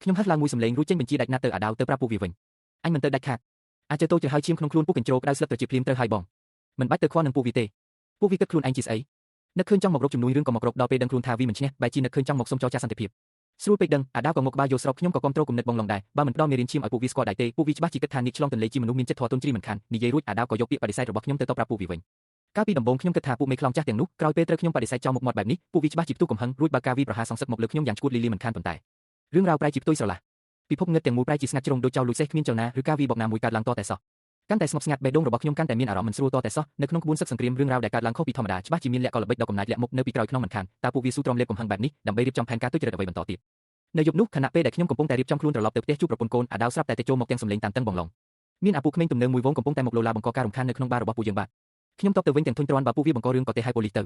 ៀតខ្ញុំហឹសឡើងមួយសំឡេងរួចចេញបញ្ជាដាច់ណាត់ទៅអាដាវទៅប្រាប់ពួកវាវិញអញមិនទៅដាច់ខាតអាចទៅតូចទៅហើយឈាមក្នុងខ្លួនពួកកញ្ជ្រោក្តៅស្លឹកទៅជាភ្លាមត្រូវហើយបងមិនបាច់ទៅខ្វល់នឹងពួកវាទេពួកវាគិតខ្លួនឯងជាស្អីនឹកឃើញចង់មករកជំនួយរឿងក៏មករកដល់ពេលដឹងខ្លួនថាវាមិនឈ្នះបែរជានឹកឃើញចង់មកសុំចរចាសន្តិភាពស្រួលពេកដឹងអាដាវក៏ងក់ក្បាលយល់ស្របខ្ញុំក៏គាំទ្រគំនិតបងឡងដែរបើមិនផ្ដល់មេរៀនឈាមឲ្យពួកវាស្គាល់ដែរទេពួកវាច្បាស់ជាគិតថានាងឆ្លងទន្លេជាមនុស្សមានចិត្តធម៌ទន់ជ្រាយមិនខាននិយាយរួចអាដាវក៏យកពាក្យបដិសេធរបស់ខ្ញុំទៅតបប្រាប់ពួកវាវិញកាលពីដំបូងខ្ញុំគិតថាពួកមេខ្លោងចាស់ទាំងនោះក្រោយពេលត្រូវខ្ញុំបដិសេធចោលមុខមាត់បែបនេះពួកវាច្បាស់ជាផ្ទុះកំហឹងរួចបើការវាប្រហារសងសឹកមកលើខ្ញុំយ៉ាងឈួតលីលាមិនខានប៉ុន្តែរឿងរ៉ាវប្រែជាផ្ទុយស្រឡះពិភពងឹតទាំងមូលប្រែជាស្ងាត់ជ្រុងដូចចោលលួចសេះគ្មានចលនាឬការវាបកណាមួយកើតឡើងតតែសោះកាន់តែស្ងប់ស្ងាត់បេះដូងរបស់ខ្ញុំកាន់តែមានអារម្មណ៍មិនស្រួលតតែសោះនៅក្នុងក្បួនសឹកសង្គ្រាមរឿងរ៉ាវដែលកើតឡើងខុសពីធម្មតាច្បាស់ជាមានលក្ខកល្បិចដ៏កំណាចលាក់មុខនៅពីក្រោយខ្នងមិនខានតើពួកវាស៊ូទ្រាំលេបកំហឹងបែបនេះដើម្បីរៀបចំផែនការទុច្ចរិតអ្វីបន្តទៀតនៅយប់នោះខណៈពេលដែលខ្ញុំកំពុងតែរៀបចំខ្លួនត្រឡប់ទៅផ្ទះជួបប្រពន្ធកូនអាដាវស្រាប់តែទៅចូលមកទាំងសំឡេងតានតឹងបងឡងមានអាពួកក្មេងទំនើងមួយវងកំពុងតែមកលោឡាបង្កការរំខាននៅក្នុងបាររបស់ពួកយើងបាទខ្ញុំតបទៅវិញទាំងធុញទ្រាន់បើពួកវាបង្ករឿងក៏ទេឲ្យប៉ូលីសទៅ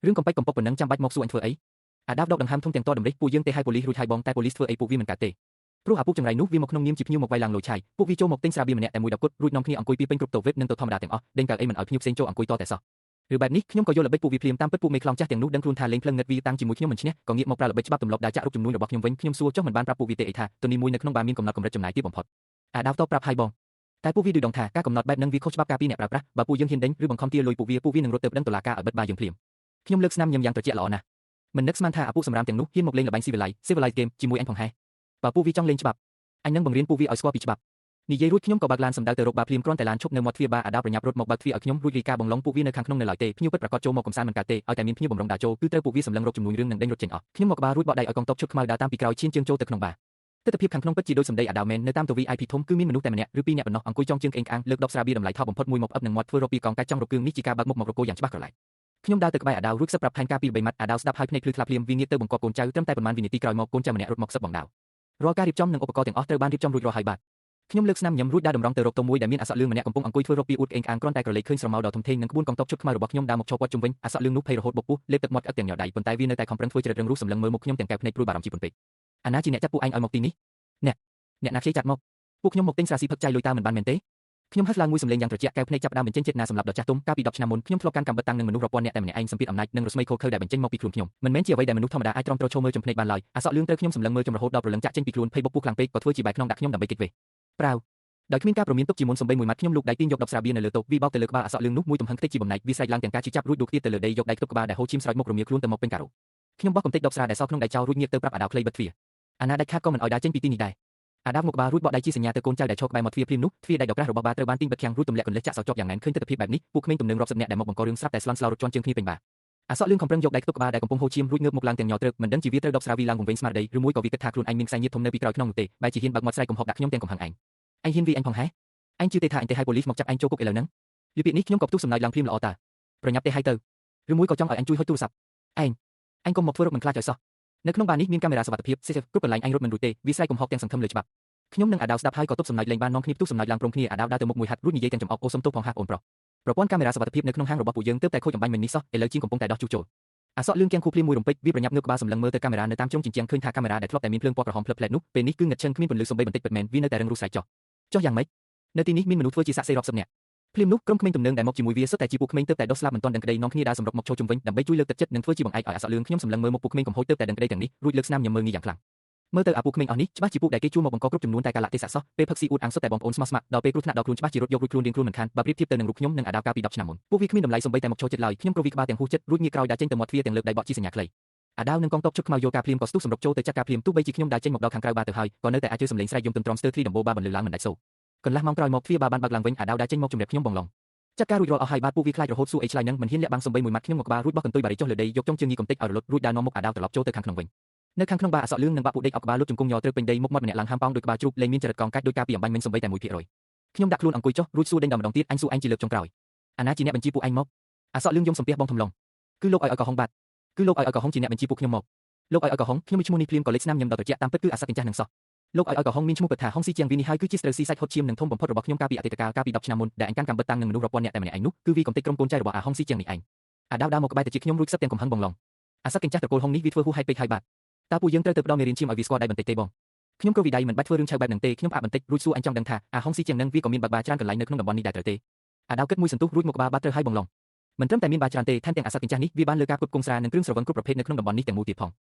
រឿងកំប៉ិចកំប៉ុកប៉ុណ្ណឹងចាំបាច់មកសួរអញធ្វើអីអាដាវដកដង្ហើមធំទាំងតតម្រិះពួកយើងទេឲ្យប៉ូលីសរួចហើយបងតែប៉ូលីសធ្វើអីពួកវាមិនកើតទេព្រោះអាពួកចង្រៃនោះវាមកក្នុងនាមជាភ្ញៀវមកវាយឡើងលុយឆៃពួកវាចូលមកទិញស្រាបៀរម្នាក់តែមួយ10គត់រួចនាំគ្នាអង្គុយពីពេញគ្រប់តូវេបនិងតូធម្មតាទាំងអស់ដេញកៅអីមិនឲ្យភ្ញៀវផ្សេងចូលអង្គុយតតែសោះឬបែបនេះខ្ញុំក៏យល់ល្បិចពួកវាភ្លាមតាមពិតពួកមេខ្លោងចាស់ទាំងនោះដឹងខ្លួនថាលេងភ្លឹងងឹតវាតាំងជាមួយខ្ញុំមិនឈ្នះក៏ងាកមកប្រើល្បិចច្បាប់ទម្លាប់ដែលចាក់រុកចំនួនរបស់ខ្ញុំវិញខ្ញុំសួរចុះមិនបានប្រាប់ពួកវាទេអីថាទនីមួយនៅក្នុងបាមានកំណត់កម្រិតចំណាយទាបបំផុតអាដាវតបប្រាប់ហើយបងតែពួកវាឌឺដងថាការកំណត់បែបនឹងវាខុសច្បាប់ការពីអ្នកប្រើប្រាស់បើពួកយើងហ៊ានដេញឬបង្ខំទារលុយពួកវាពួកវានឹងរត់ទៅប្តឹងតុលាការឲ្យបិទបាយើងភ្លាមខ្ញុំលើកស្នាមញឹមយ៉ាងត្រជាក់ល្អណាស់មិននឹកស្មានថាអាពួកសម្រាមទាំងនោះហ៊ានមកលេងល្បែងស៊ីវិល័យ Civilized Game ជាមួយអញផងហេះបើពួកវាចង់លេងច្បាប់អញនឹងបង្រៀនពួកវាឲ្យស្គាល់ពីច្បាប់និយាយរួចខ្ញុំក៏បើកឡានសម្ដៅទៅរកបាភ្លាមគ្រាន់តែឡានឈប់នៅមាត់ទ្វារបាអាដាវប្រញាប់រត់មកបើកទ្វារឲ្យខ្ញុំរួចរាយការណ៍បងឡុងពួកវានៅខាងក្នុងនៅឡើយទេភ្ញៀវពិតប្រាកដចូលមកកំសាន្តមិនកើតទេឲ្យតែមានភ្ញៀវបំរុងដើរចូលគឺត្រូវពួកវាសម្លឹងរកជំនួញរឿងនឹងដេញរត់ចេញអស់ខ្ញុំមកក្បាលរួចបកដៃឲ្យកងទ័ពឈុតខ្មៅដើរតាមពីក្រោយឈានជើងចូលទៅក្នុងបាទិដ្ឋភាពខាងក្នុងពិតជាដូចសម្ដីអាដាវមែននៅតាមទវី IP ធំគឺមានមនុស្សតែម្នាក់ឬពីរនាក់ប៉ុណ្ណោះអង្គុយចងជើងក្អេងក្អាងលើកដបស្រាបៀរតម្លៃថោកបំផុតមួយមកផ្អឹបនឹងមាត់ធ្វើរកពីកងកាច់ចង់រកគ្រឿងនេះជាការបើកមុខមករកគោយ៉ាងច្បាស់ក្រឡែកខ្ញុំដើរទៅក្បែរអាដាវរួចសឹកប្រាប់ផែនការពី3ម៉ាត់អាដាវស្ដាប់ហើយភ្នែកភ្លឺថ្លាភ្លាមវាងាកទៅបង្គាប់កូនចៅត្រឹមតែប៉ុន្មានវិនាទីក្រោយមកកូនចៅម្នាក់រត់មកសឹកបងដាវរាល់ការរៀបចំនិងឧបករណ៍ទាំងអស់ត្រូវបានរៀបចំរួចរាល់ហើយបាទខ្ញុំលើកស្នាមញឹមរួចដើរតម្រង់ទៅរកតុមួយដែលមានអសក់លឿងម្នាក់កំពុងអង្គុយធ្វើរកពីអួតក្អេងក្អាងគ្រាន់តែក្រឡេកឃើញស្រមោលដ៏ធំធេងនិងក្បួនកងទ័ពឈុតខ្មៅរបស់ខ្ញុំដើរមកឈរព័ទ្ធជុំវិញអសក់លឿងនោះភ័យរហូតបុកពោះលេបទឹកមាត់ក្អឹកទាំងញ័រដៃប៉ុន្តែវានៅតែខំប្រឹងធ្វើចរិតរឹងរូសសម្លឹងមើលមុខខ្ញុំទាំងកែវភ្នែកព្រួយបារម្ភជាពន់ពេកអាណាជាអ្នកចាត់ពួកឯងឲ្យមកទីនេះអ្នកណាខ្ចីចាត់មកពួកខ្ញុំមកទិញស្រាស៊ីផឹកចាយលុយតើមិនបានមែនទេខ្ញុំហឹសឡើងមួយសំឡេងយ៉ាងត្រជាក់កែវភ្នែកចាប់ផ្ដើមបញ្ចេញចេតនាសម្រាប់ដ៏ចាស់ទុំកាលពី10ឆ្នាំមុនខ្ញុំធ្លាប់កាន់កាំបិតតាំងនឹងមនុស្សរាប់ពាន់នាក់តែម្នាក់ឯងសម្ពាធអំណាចនិងរស្មីខូខើដែលបញ្ចេញមកពីខ្លួនខ្ញុំមិនមែនជាអ្វីដែលមនុស្សធម្មតាអាចទ្រាំទ្រឈរមើលចំភ្នែកបានឡើយអាសក់លឿងត្រូវខ្ញុំសម្លឹងមើលចំរហូតដល់ព្រលឹងចាក់ចេញពីខ្លួនភ័យបុកពោះខ្លាំងពេកក៏ធ្វើជាបែរខ្នងដាក់ខ្ញុំដើម្បីគេចវេះប្រាវដោយគ្មានការព្រមានទុកជាមុនសំបីមួយម៉ាត់ខ្ញុំលូកដៃទាញយកដបស្រាបៀរនៅលើតុវាបោកទៅលើក្បាលអាសក់លឿងនោះមួយទំហឹងខ្ទេចជាបំណែកវាស្រែកឡើងទាំងការឈឺចាប់រួចដួលខ្ទាតទៅលើដីយកដៃខ្ទប់ក្បាលដែលហូរឈាមស្រោចមុខរមៀលខ្លួនទៅមកពេញការ៉ូខ្ញុំបោះកំទេចដបស្រាដែលសល់ក្នុងដៃចោលរួចងាកទៅប្រាប់អាដាវខ្លីបិទទ្វារអាណាដាច់ខាតក៏មិនឲ្យដើរចេញពីទីនេះដែរអាដាវមកក្បាលរួចបកដៃជាសញ្ញាទៅកូនចៅដែលឈរក្បែរមាត់ទ្វារភ្លាមនោះទ្វារដៃដ៏ក្រាស់របស់បាត្រូវបានទាញបិទខាំងរួចទម្លាក់កន្លះចាក់សោជាប់យ៉ាងណែនឃើញទិដ្ឋភាពបែបនេះពួកក្មេងទំនើងរាប់សិបនាក់ដែលមកបង្ករឿងស្រាប់តែស្លន់ស្លោរត់ជាន់ជើងគ្នាពេញបាអាសក់លឿងខំប្រឹងយកដៃខ្ទប់ក្បាលដែលកំពុងហូរឈាមរួចងើបមុខឡើងទាំងញ័រទ្រើកមិនដឹងជាវាត្រូវដបស្រាវីឡើងវង្វេងស្មារតីឬមួយក៏វាគិតថាខ្លួនឯងមានខ្សែញាតិធំនៅពីក្រោយខ្នងនោះទេបែរជាហ៊ានបើកមាត់ស្រែកកំហុកដាក់ខ្ញុំទាំងកំហឹងឯងឯងហ៊ានវាអញផងហេឯងជឿទេថាអញទេឲ្យប៉ូលីសមកចាប់ឯងចូលគុកឥឡូវហ្នឹងលឺពាក្យនេះខ្ញុំក៏ផ្ទុះសំណើចឡើងភ្លាមល្អតាប្រញាប់ទេឲ្យទៅឬមួយក៏ចង់ឲ្យអញជួយហុចទូរស័ព្ទឯងកុំមកធ្វើរត់មិនខ្លាចឲ្យសោះនៅក្នុងបារនេះមានកាមេរ៉ាសុវត្ថិភាព CCTV គ្រប់កន្លែងឯងរត់មិនរួចទេវាស្រែកកំហុកទាំងសង្ឃឹមលើច្បាប់ខ្ញុំនិងអាដាវស្ដាប់ហើយក៏ទប់សំណើចលែងបាននាំគ្នាផ្ទុះសំណើចឡើងព្រមគ្នាអាដាវដើរទៅមុខមួយហាត់រួចនិយាយទាំងចំអកអូសុំទោសផងហាអូនប្រុសប្រព័ន្ធកាមេរ៉ាសុវត្ថិភាពនៅក្នុងហាងរបស់ពួកយើងទើបតែខូចអំបញ្ញមិញនេះសោះឥឡូវជាងកំពុងតែដោះជួសជុលអាសក់លឿងគៀងខួភ្លាមមួយរំពេចវាប្រញាប់ងើបក្បាលសម្លឹងមើលទៅកាមេរ៉ានៅតាមជ្រុងជញ្ជាំងឃើញថាកាមេរ៉ាដែលធ្លាប់តែមានភ្លើងពណ៌ក្រហមភ្លឹបភ្លែតនោះពេលនេះគឺងឹតឈឹងគ្មានពន្លឺសំបីបន្តិចពិតមែនវានៅតែរឹងរូសស្រែកចុះចុះយ៉ាងម៉េចនៅទីនេះមានមនុស្សធ្វើជាសាក្សីរាប់សិបនាក់ ភ្លាមនោះក្រុមក្មេងទំនើងដែលមកជាមួយវាសុទ្ធតែជាពួកក្មេងទើបតែដុះស្លាប់មិនទាន់ដឹងក្តីនាំគ្នាដើរសម្រុកមកឈរជុំវិញដើម្បីជួយលើកទឹកចិត្តនិងធ្វើជាបង្អែកឲ្យអាសក់លឿងខ្ញុំសម្លឹងមើលមុខពួកក្មេងកំហូចទើបតែដឹងក្តីទាំងនេះរួចលើកស្នាមញញឹមមើលងាយយ៉ាងខ្លាំងមើលទៅអាពួកក្មេងអស់នេះច្បាស់ជាពួកដែលគេជួលមកបង្កគ្រប់ចំនួនតែកាលៈទេសៈសោះពេលផឹកស៊ីអួតអាងសុទ្ធតែបងប្អូនស្មោះស្ម័គ្រដល់ពេលគ្រោះថ្នាក់ដល់ខ្លួនច្បាស់ជារត់យករួចខ្លួនរៀងខ្លួនមិនខានបើប្រៀបធៀបទៅនឹងរូបខ្ញុំនិងអាដាវកាលពី10ឆ្នាំមុនពួកវាគ្មានតម្លៃសូម្បីតែមកឈរចិត្តឡើយខ្ញុំគ្រវីក្បាលទាំងហួសចិត្តរួចងាកក្រោយដើរចេញទៅមាត់ទ្វារទាំងលើកដៃបក់ជាសញ្ញាខ្លីអាដាវនិងកងទ័ពឈុតខ្មៅយកការភ្លាមក៏ស្ទុះសម្រុកចូលទៅចាត់ការភ្លាមទោះបីជាខ្ញុំដើរចេញមកដល់ខាងក្រៅបាទៅហើយក៏នៅតែអាចជឿសំឡេងស្រែកយំទន្ទ្រាំស្ទើរធ្លីដំបូលបាបន្លឺឡើងមិនដាច់សូរកន្លះម៉ោងក្រោយមកទ្វារបាបានបើកឡើងវិញអាដាវដើរចេញមកជម្រាបខ្ញុំបងឡុងចាត់ការរួចរាល់អស់ហើយបាទពួកវាខ្លាចរហូតសួរអីឆ្លើយនឹងមិនហ៊ានលាក់បាំងសូម្បីមួយម៉ាត់ខ្ញុំមកក្បាលរួចបោះកន្ទុយបារីចុះលើដីយកចុងជើងញីកំទេចឲ្យរលត់រួចដើរនាំមុខអាដាវត្រឡប់ចូលទៅខាងក្នុងវិញនៅខាងក្នុងបាអសក់លឿងនិងបាក់ពួកដេកអោបក្បាលលុតជង្គង់ញ័រត្រូវពេញដីមុខមាត់ម្នាក់ឡើងហាំប៉ោងដោយក្បាលជ្រូកលែងមានចរិតកងកាច់ដោយការពីអំបញ្ញមិញសូម្បីតែ1%ខ្ញុំដាក់ខ្លួនអង្គុយចុះរួចសួរដេញដល់ម្ដងទៀតអញសួរអញជាលើកចុងក្រោយអាណាជាអ្នកបញ្ជាពួកឯងមកអសក់លឿងយំសំពះបងធំឡុងគឺលោកឲ្យឲ្យកុហុងបាទគឺលោកឲ្យឲ្យកុហុងជាអ្នកបញ្ជាពួកខ្ញុំមកលោកឲ្យឲ្យកុហុងខ្ញុំមានឈ្មោះនេះភ្លាមក៏លេចស្នាមញឹមដល់ត្រជាក់តាមពិតគឺអាសត្វកញ្ចាស់នឹងសោះលោកឲ្យឲ្យកុហុងមានឈ្មោះពិតថាហុងស៊ីជាងវីនេះហើយគឺជាស្ត្រូវស៊ីសាច់ហុតឈាមនិងធំបំផុតរបស់ខ្ញុំកាលពីអតីតកាលកាលពី10ឆ្នាំមុនដែលអញកាន់កាំបិតតាំងនឹងមនុស្សរាប់ពាន់នាក់តែម្នាក់ឯងនោះគឺវីកំទេចក្រុមកូនចៅរបស់អាហុងស៊ីជាងនេះឯងអាដាវដើរមកក្បែរទៅជាខ្ញុំរួចសឹកទាំងកំហឹងបងឡុងអាសត្វកញ្ចាស់ត្រកូលហុងនេះវាធ្វើហួសហេតុពេកហើយបាទតើពួកយើងត្រូវទៅផ្ដល់មេរៀនឈាមឲ្យវាស្គាល់ដៃបន្តិចទេបងខ្ញុំគ្រវីដៃមិនបាច់ធ្វើរឿងឆៅបែបនឹងទេខ្ញុំផ្អាកបន្តិចរួចសួរអញចង់ដឹងថាអាហុងស៊ីជាងនឹងវាក៏មានបើកបាច្រើនកន្លែងនៅក្នុងតំបន់នេះដែរត្រូវទេអាដាវគិតមួយសន្ទុះរួចមកក្បាលបាត់ត្រូវហើយបងឡុងមិនត្រឹមតែមានបាច្រើនទេថែមទាំងអាសត្វកញ្ចាស់នេះវាបានលើការផ្គត់ផ្គង់ស្រានិងគ្រឿងស្រវឹងគ្រប់ប្រភេទនៅក្នុងតំបន់នេះទាំងមូលទៀតផ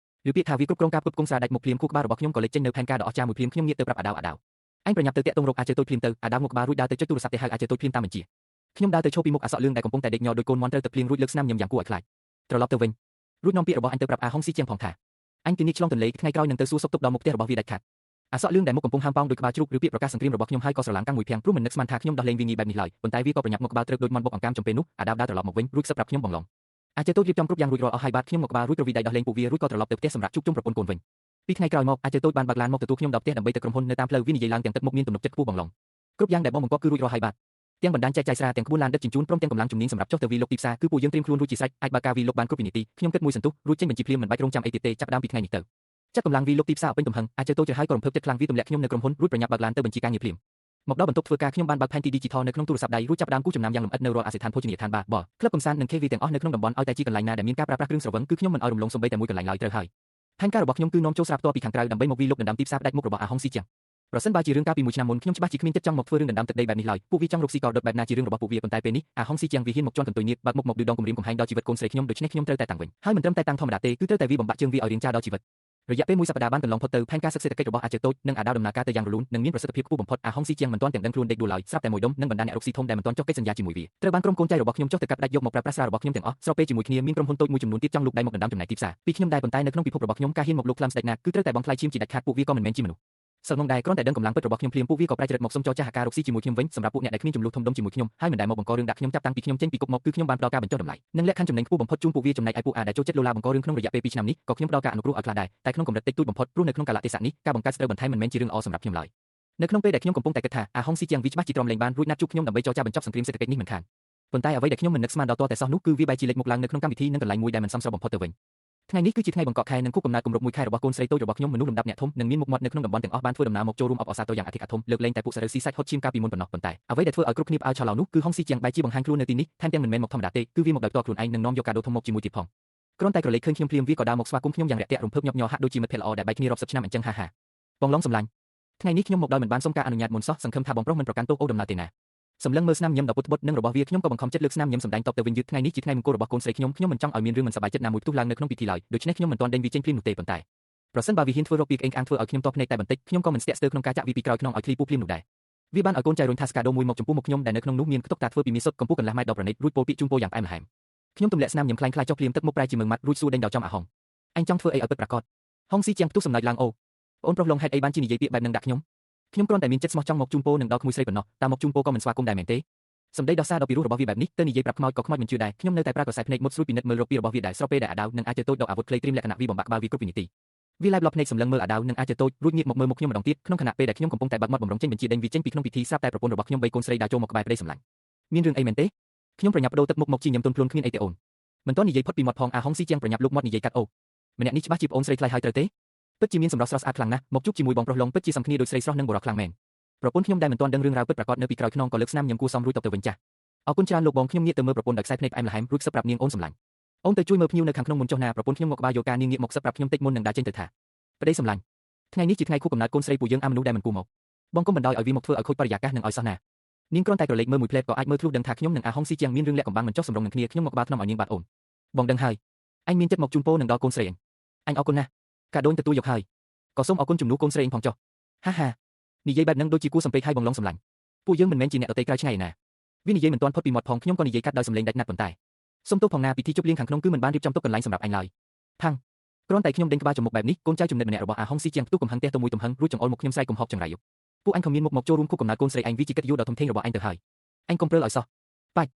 ងឬពាក្យថាវាគ្រប់គ្រងការផ្គត់ផ្គង់ស្រាដាច់មុខភ្លាមខួរក្បាលរបស់ខ្ញុំក៏លេចចេញនៅផែនការដ៏អស្ចារ្យមួយភ្លាមខ្ញុំងាកទៅប្រាប់អាដាវអាដាវអញប្រញាប់ទៅតាក់ទងរកអាចើតូចភ្លាមទៅអាដាវមកក្បាលរួចដើរទៅចុចទូរស័ព្ទទៅហៅអាចើតូចភ្លាមតាមបញ្ជាខ្ញុំដើរទៅឈរពីមុខអាសក់លឿងដែលកំពុងតែដេកញ័រដោយកូនមាន់ត្រូវទៅភ្លាមរួចលើកស្នាមញឹមយ៉ាងគួរឲ្យខ្លាចត្រឡប់ទៅវិញរួចនាំពាក្យរបស់អញទៅប្រាប់អាហុងស៊ីជាងផងថាអញគឺនេះឆ្លងទន្លេថ្ងៃក្រោយនឹងទៅសួរសុខទុក្ខដល់មុខផ្ទះរបស់វាដាច់ខាតអាសក់លឿងដែលមុខកំពុងហាមប៉ោងដោយក្បាលជ្រូកឬពាក្យប្រកាសសង្គ្រាមរបស់ខ្ញុំហើយក៏ស្រឡាំងកាំងមួយភាំងព្រោះមិននឹកស្មានថាខ្ញុំដោះលែងវាងាយបែបនេះឡើយប៉ុន្តែវាក៏ប្រញាប់មកក្បាលត្រឹកដូចមាន់បុកអង្កាមចំពេលនោះអាដាវដើរត្រឡប់មកវិញរួចខ្សឹបប្រាប់ខ្ញុំបងឡុងអាចតូចរៀបចំគ្រប់យ៉ាងរួចរាល់អស់ហើយបាទខ្ញុំមកក្បាលរួចក្រវីដៃដោះលែងពួកវារួចក៏ត្រឡប់ទៅផ្ទះសម្រាប់ជួបជុំប្រពន្ធកូនវិញពីថ្ងៃក្រោយមកអាចតូចបានបើកឡានមកទទួលខ្ញុំដល់ផ្ទះដើម្បីទៅក្រុមហ៊ុននៅតាមផ្លូវវានិយាយឡើងទាំងទឹកមុខមានទំនុកចិត្តខ្ពស់បងឡុងគ្រប់យ៉ាងដែលបងបង្គាប់គឺរួចរាល់ហើយបាទទាំងបណ្ដាញចែកចាយស្រាទាំងក្បួនឡានដឹកជញ្ជូនព្រមទាំងកម្លាំងជំនាញសម្រាប់ចុះទៅវាលុកទីផ្សារគឺពួកយើងត្រៀមខ្លួនរួចជាស្រេចអាចបើកការវាលុកបានគ្រប់វិនាទីខ្ញុំគិតមួយសន្ទុះរួចចេញបញ្ជាភ្លាមមិនបាច់រងចាំអីទៀតទេចាប់ដើមពីថ្ងៃនេះទៅចាត់កម្លាំងវាលុកទីផ្សារពេញទំហឹងអាចតូចទៅហើយក៏រំភើបចិត្តខ្លាំងវាទម្លាក់ខ្ញុំនៅក្រុមហ៊ុនរួចប្រញាប់បើកឡានទៅបញ្ជាការងារភ្លាមមកដល់បន្ទប់ធ្វើការខ្ញុំបានបើកផែនទី Digital នៅក្នុងទូរស័ព្ទដៃរួចចាប់ផ្ដើមគូចំណាំយ៉ាងលម្អិតនៅរាល់អាសយដ្ឋានភោជនីយដ្ឋានបារបលក្លឹបកម្សាន្តនិង KV ទាំងអស់នៅក្នុងតំបន់ឲ្យតែជាកន្លែងណាដែលមានការប្រើប្រាស់គ្រឿងស្រវឹងគឺខ្ញុំមិនឲ្យរំលងសូម្បីតែមួយកន្លែងឡើយត្រូវហើយផែនការរបស់ខ្ញុំគឺនាំចូលស្រាប់ផ្ទាល់ពីខាងក្រៅដើម្បីមកវាលុកដណ្ដើមទីផ្សារផ្ដាច់មុខរបស់អាហុងស៊ីជាងប្រសិនបើជារឿងកាលពីមួយឆ្នាំមុនខ្ញុំច្បាស់ជាគ្មានចិត្តចង់មកធ្វើរឿងដណ្ដើមទឹកដីបែបនេះឡើយពួកវាចង់រកស៊ីកលដុតបែបណាជារឿងរបស់ពួកវាប៉ុន្តែពេលនេះអាហុងស៊ីជាងវាហ៊ានមកជន់កន្ទុយនេះបើកមុខមកឌឺដងគំរាមកំហែងដល់ជីវិតកូនស្រីខ្ញុំដូច្នេះខ្ញុំត្រូវតែតាំងវិញហើយមិនត្រឹមតែតាំងធម្មតាទេគឺត្រូវតែវាបំបាក់ជើងវាឲ្យរាងចាលដល់ជីវិតរយៈពេលមួយសប្តាហ៍បានកន្លងផុតទៅផែនការសឹកសេដ្ឋកិច្ចរបស់អាចតូចនិងអាដាវដំណើរការទៅយ៉ាងរលូននិងមានប្រសិទ្ធភាពខ្ពស់បំផុតអាហុងស៊ីជាងមិនទាន់ទាំងដឹងខ្លួនដេកដួលឡើយស្រាប់តែមួយដុំនិងបណ្ដាអ្នករកស៊ីធំដែលមិនទាន់ចុះកិច្ចសន្យាជាមួយវាត្រូវបានក្រុមកូនចៅរបស់ខ្ញុំចុះទៅកាត់ផ្ដាច់យកមកប្រើប្រាស់ស្រារបស់ខ្ញុំទាំងអស់ស្របពេលជាមួយគ្នាមានក្រុមហ៊ុនតូចមួយចំនួនទៀតចង់លូកដៃមកដណ្ដើមចំណែកទីផ្សារពីខ្ញុំដែរប៉ុន្តែនៅក្នុងពិភពរបស់ខ្ញុំការហ៊ានមកលូកថ្លើមស្ដេចណាគឺត្រូវតែបង់ថ្លៃឈាមជាដាច់ខាតពួកវាក៏មិនមែនជាមនុស្សសឹងដែរគ្រាន់តែដឹងកម្លាំងពិតរបស់ខ្ញុំភ្លាមពួកវាក៏ប្រែចរិតមកសុំចរចាការរកស៊ីជាមួយខ្ញុំវិញសម្រាប់ពួកអ្នកដែលគ្មានចំនួនធំដុំជាមួយខ្ញុំហើយមិនដែលមកបង្ករឿងដាក់ខ្ញុំចាប់តាំងពីខ្ញុំចេញពីគុកមកគឺខ្ញុំបានផ្ដល់ការបញ្ចុះតម្លៃនិងលក្ខខណ្ឌចំណេញខ្ពស់បំផុតជូនពួកវាចំណែកឯពួកអាដែលចូលចិត្តលោឡាបង្ករឿងក្នុងរយៈពេល2ឆ្នាំនេះក៏ខ្ញុំផ្ដល់ការអនុគ្រោះឲ្យខ្លះដែរតែក្នុងកម្រិតតិចតួចបំផុតព្រោះនៅក្នុងកាលៈទេសៈនេះការបង្កើតស្ត្រូវបន្ថែមមិនមែនជារឿងល្អសម្រាប់ខ្ញុំឡើយនៅក្នុងពេលដែលខ្ញុំកំពុងតែគិតថាអាហុងស៊ីជាងវាច្បាស់ជាទ្រាំលែងបានរួចណាត់ជួបខ្ញុំដើម្បីចរចាបញ្ចប់សង្គ្រាមសេដ្ឋកិច្ចនេះមិនខានប៉ុន្តែអ្វីដែលខ្ញុំមិននឹកស្មានដល់ទាល់តែសោះនោះគឺវាបែរជាលេចមុខឡើងនៅក្នុងកម្មវិធីនិងកន្លែងមួយដែលមិនសមស្របបំផុតទៅវិញថ្ងៃនេះគឺជាថ្ងៃបង្កក់ខែនិងខួបកំណើតគម្រប់មួយខែរបស់កូនស្រីតូចរបស់ខ្ញុំមនុស្សលំដាប់អ្នកធំនិងមានមុខមាត់នៅក្នុងតំបន់ទាំងអស់បានធ្វើដំណើរមកចូលរួមអបអរសាទរយ៉ាងអធិកអធមលើកលែងតែពួកសត្រូវស៊ីសាច់ហុតឈាមកាលពីមុនប៉ុណ្ណោះប៉ុន្តែអ្វីដែលធ្វើឲ្យគ្រប់គ្នាផ្អើលឆោឡោនោះគឺហុងស៊ីជាងបែរជាបង្ហាញខ្លួននៅទីនេះថែមទាំងមិនមែនមកធម្មតាទេគឺវាមកដោយផ្ទាល់ខ្លួនឯងនិងនាំយកកាដូធំមកជាមួយទៀតផងគ្រាន់តែក្រឡេកឃើញខ្ញុំភ្លាមវាក៏ដើរមកស្វាគមន៍ខ្ញុំយ៉ាងរាក់ទាក់រំភើបញាប់ញ័រហាក់ដូចជាមិត្តភក្តិល្អដែលបែកគ្នារាប់សិបឆ្នាំអញ្ចឹងហាហាបងឡុងសម្លាញ់ថ្ងៃនេះខ្ញុំមកដោយមិនបានសុំការអនុញ្ញាតមុនសោះសង្ឃឹមថាបងប្រុសមិនប្រកាន់ទោសអូដំណើរទេណាសម្លឹងមើលស្នាមញឹមដ៏ពុតត្បុតនឹងរបស់វាខ្ញុំក៏បង្ខំចិត្តលើកស្នាមញឹមសម្ដែងតបទៅវិញយឺតថ្ងៃនេះជាថ្ងៃមង្គលរបស់កូនស្រីខ្ញុំខ្ញុំមិនចង់ឲ្យមានរឿងមិនសប្បាយចិត្តណាមួយផ្ទុះឡើងនៅក្នុងពិធីឡើយដូច្នេះខ្ញុំមិនទាន់ដេញវាចេញភ្លាមនោះទេប៉ុន្តែប្រសិនបើវាហ៊ានធ្វើរកពីក្អេងក្អាងធ្វើឲ្យខ្ញុំតបភ្នែកតែបន្តិចខ្ញុំក៏មិនស្ទាក់ស្ទើរក្នុងការចាក់វាពីក្រោយខ្នងឲ្យធ្លីពោះភ្លាមនោះដែរវាបានឲ្យកូនចៅរុញថាស្កាដូមួយមកចំពោះមុខខ្ញុំដែលនៅក្នុងនោះមានខ្ទប់តាធ្វើពីមាសសុទ្ធកម្ពស់កន្លះម៉ែត្រដ៏ប្រណិតរួចពោលពាក្យជូនពរយ៉ាងផ្អែមល្ហែមខ្ញុំទម្លាក់ស្នាមញឹមខ្លាំងខ្លាចចុះភ្លាមទឹកមុខប្រែជាមឹងម៉ាត់រួចសួរដេញដល់ចំអាហុងអញចង់ធ្វើអីឲ្យពិតប្រាកដហុងស៊ីជាងផ្ទុះសំណើចឡើងអូប្អូនប្រុសលងហេតុអីបានជានិយាយពាក្យបែបនឹងដាក់ខ្ញុំខ្ញុំគ្រាន់តែមានចិត្តស្មោះចង់មកជូនពរនឹងដល់ក្មួយស្រីប៉ុណ្ណោះតាមមកជូនពរក៏មិនស្វាគមន៍ដែរមែនទេសម្ដីដោះសារដ៏ពីរោះរបស់វាបែបនេះទៅនិយាយប្រាប់ខ្មោចក៏ខ្មោចមិនជឿដែរខ្ញុំនៅតែប្រើក្រសែភ្នែកមុតស្រួចពិនិត្យមើលរកពីរបស់វាដែរស្របពេលដែលអាដាវនឹងអាចទៅតូចដកអាវុធខ្លីត្រៀមលក្ខណៈវាបំបាក់ក្បាលវាគ្រប់វិនាទីវាឡែបលប់ភ្នែកសម្លឹងមើលអាដាវនឹងអាចទៅតូចរួចងាកមកមើលមុខខ្ញុំម្ដងទៀតក្នុងខណៈពេលដែលខ្ញុំកំពុងតែបើកមាត់បំរុងចេញបញ្ជាដេញវាចេញពីក្នុងពិធីស្រាប់តែប្រពន្ធរបស់ខ្ញុំបីកូនស្រីដើរចូលមកក្បែរប្តីសម្លាញ់មានរឿងអីមែនទេខ្ញុំប្រញាប់បដូរទឹកមុខមកជាញឹមទន់ភ្លន់គ្មានអីទេអូនមិនទាន់និយាយផុតពីមាត់ផងអាហុងស៊ីជាងប្រញាប់លុកមាត់និយាយកាត់អូម្នាក់នេះច្បាស់ជាប្អូនស្រីថ្លៃហើយត្រូវទេពិតជាមានសម្រស់ស្រស់ស្អាតខ្លាំងណាស់មកជួបជាមួយបងប្រុសឡុងពិតជាសំគ្នាដូចស្រីស្រស់និងបុរសខ្លាំងមែនប្រពន្ធខ្ញុំដែលមិនទាន់ដឹងរឿងរ៉ាវពិតប្រាកដនៅពីក្រោយខ្នងក៏លើកស្នាមញឹមគួរសមរួចតបទៅវិញចាស់អរគុណច្រើនលោកបងខ្ញុំងាកទៅមើលប្រពន្ធដោយខ្សែភ្នែកផ្អែមល្ហែមរួចសឹកប្រាប់នាងអូនសម្លាញ់អូនទៅជួយមើលភ្ញៀវនៅខាងក្នុងមុនចុះណាប្រពន្ធខ្ញុំមកក្បាលយោកានាងងាកមកសឹកប្រាប់ខ្ញុំតិចមុននឹងដើរចេញទៅថាប្តីសម្លាញ់ថ្ងៃនេះជាថ្ងៃខួបកំណើតកូនស្រីពួកយើងអាមនុស្សដែលមិនគួរមកបងកុំបណ្ដោយឲ្យវាមកធ្វើឲ្យខូចបរិយាកាសនឹងឲ្យសោះណា នាងគ្រាន់តែក្រឡេកមើលមួយភ្លែតក៏អាចមើលធ្លុះដឹងថាខ្ញុំនិងអាហុងស៊ីជាងមានរឿងលាក់កំបាំងមិនចុះសម្រុងនឹងគ្នាខ្ញុំមកក្បាលថ្នមឲ្យនាងបាទអូនបងដឹងហើយអញមានចិត្តមកជូនពរនឹងដល់កូនស្រីអញអរគុណណាស់កាដូនទទួលយកហើយក៏សូមអរគុណជំនួសកូនស្រីអញផងចុះហាហានិយាយបែបហ្នឹងដូចជាគួរសំពេកឲ្យបងឡុងសម្លាញ់ពួកយើងមិនមែនជាអ្នកដទៃក្រៅឆ្ងាយឯណាវានិយាយមិនទាន់ផុតពីមាត់ផងខ្ញុំក៏និយាយកាត់ដោយសម្លេងដាច់ណាត់ប៉ុន្តែសូមទោសផងណាពិធីជប់លៀងខាងក្នុងគឺមិនបានរៀបចំទុកកន្លែងសម្រាប់អញឡើយផាំងគ្រាន់តែខ្ញុំដេញក្បាលចំមុខបែបនេះកូនចៅចំណិតម្នាក់របស់អាហុងស៊ីជាងផ្ទុះកំហឹងផ្ទះទៅមួយទំហឹងរួចចង្អុលមុខខ្ញុំស្រែកកំហប់ចង្រៃពួកអញក៏មានមុខមកចូលរួមខួបកំណើតកូនស្រីអញវាជាកិត្តិយសដ៏ធំធេងរបស់អញទៅហើយអញកុំព្រើលឲ្យសោះបាច់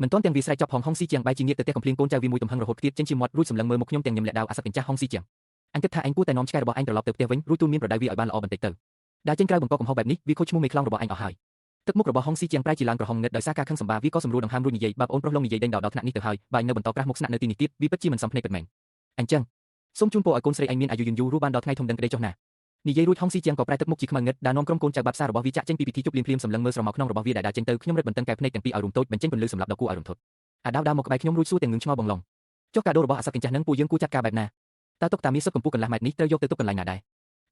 មិនទាន់ទាំងវាស្រែកចប់ផងហុងស៊ីជាងបែរជាងាកទៅផ្ទះកំភ្លៀងកូនចៅវាមួយទំហឹងរហូតខ្ទាតចេញជាមាត់រួចសម្លឹងមើលមុខខ្ញុំទាំងញឹមលាក់ដាវអាសត្វកញ្ចាស់ហុងស៊ីជាងអញគិតថាអញគួរតែនាំឆ្កែរបស់អញត្រឡប់ទៅផ្ទះវិញរួចទូនមានប្រដៅវាឲ្យបានល្អបន្តិចទៅដែលចេញក្រៅបង្កកំហុសបែបនេះវាខូចឈ្មោះមេខ្លោងរបស់អញអស់ហើយទឹកមុខរបស់ហុងស៊ីជាងប្រែជាឡើងក្រហមងឹតដោយសារការខឹងសម្បាវាក៏សម្រួលដង្ហើមរួចនិយាយបើអូនប្រុសលងនិយាយដេញដល់ថ្នាក់នេះទៅហើយបើអញនៅបន្តក្រាស់មុខស្នាក់នៅទីនេះទៀតវាពិតជាមិនសមភ្នែកពិតមែនអញ្ចឹងសូមជូនពរឲ្យកូនស្រីអញមានអាយុយឺនយូររស់បានដល់ថ្ងៃធំដឹងក្តីចុះណានិយាយរួចហុងស៊ីជាងក៏ប្រែទឹកមុខជាខ្មៅងឹតដែលនាំក្រុមកូនចៅបាប់សាររបស់វាចាក់ចេញពីពិធីជប់លៀងភ្លាមសម្លឹងមើលស្រមោលក្នុងរបស់វាដែលដើរចេញទៅខ្ញុំរឹតបន្តឹងកែភ្នែកទាំងពីរឲ្យរុំតូចបញ្ចេញពន្លឺសម្រាប់ដល់គួរឲ្យរន្ធត់អាដាវដើរមកក្បែរខ្ញុំរួចសួរទាំងងឿងឆ្ងល់បងឡុងចុះកាដូរបស់អាសត្វកញ្ចាស់នឹងពួកយើងគួរចាត់ការបែបណាតើតុកតាមាសសុទ្ធកម្ពស់កន្លះម៉ែត្រនេះត្រូវយកទៅទុកកន្លែងណាដែ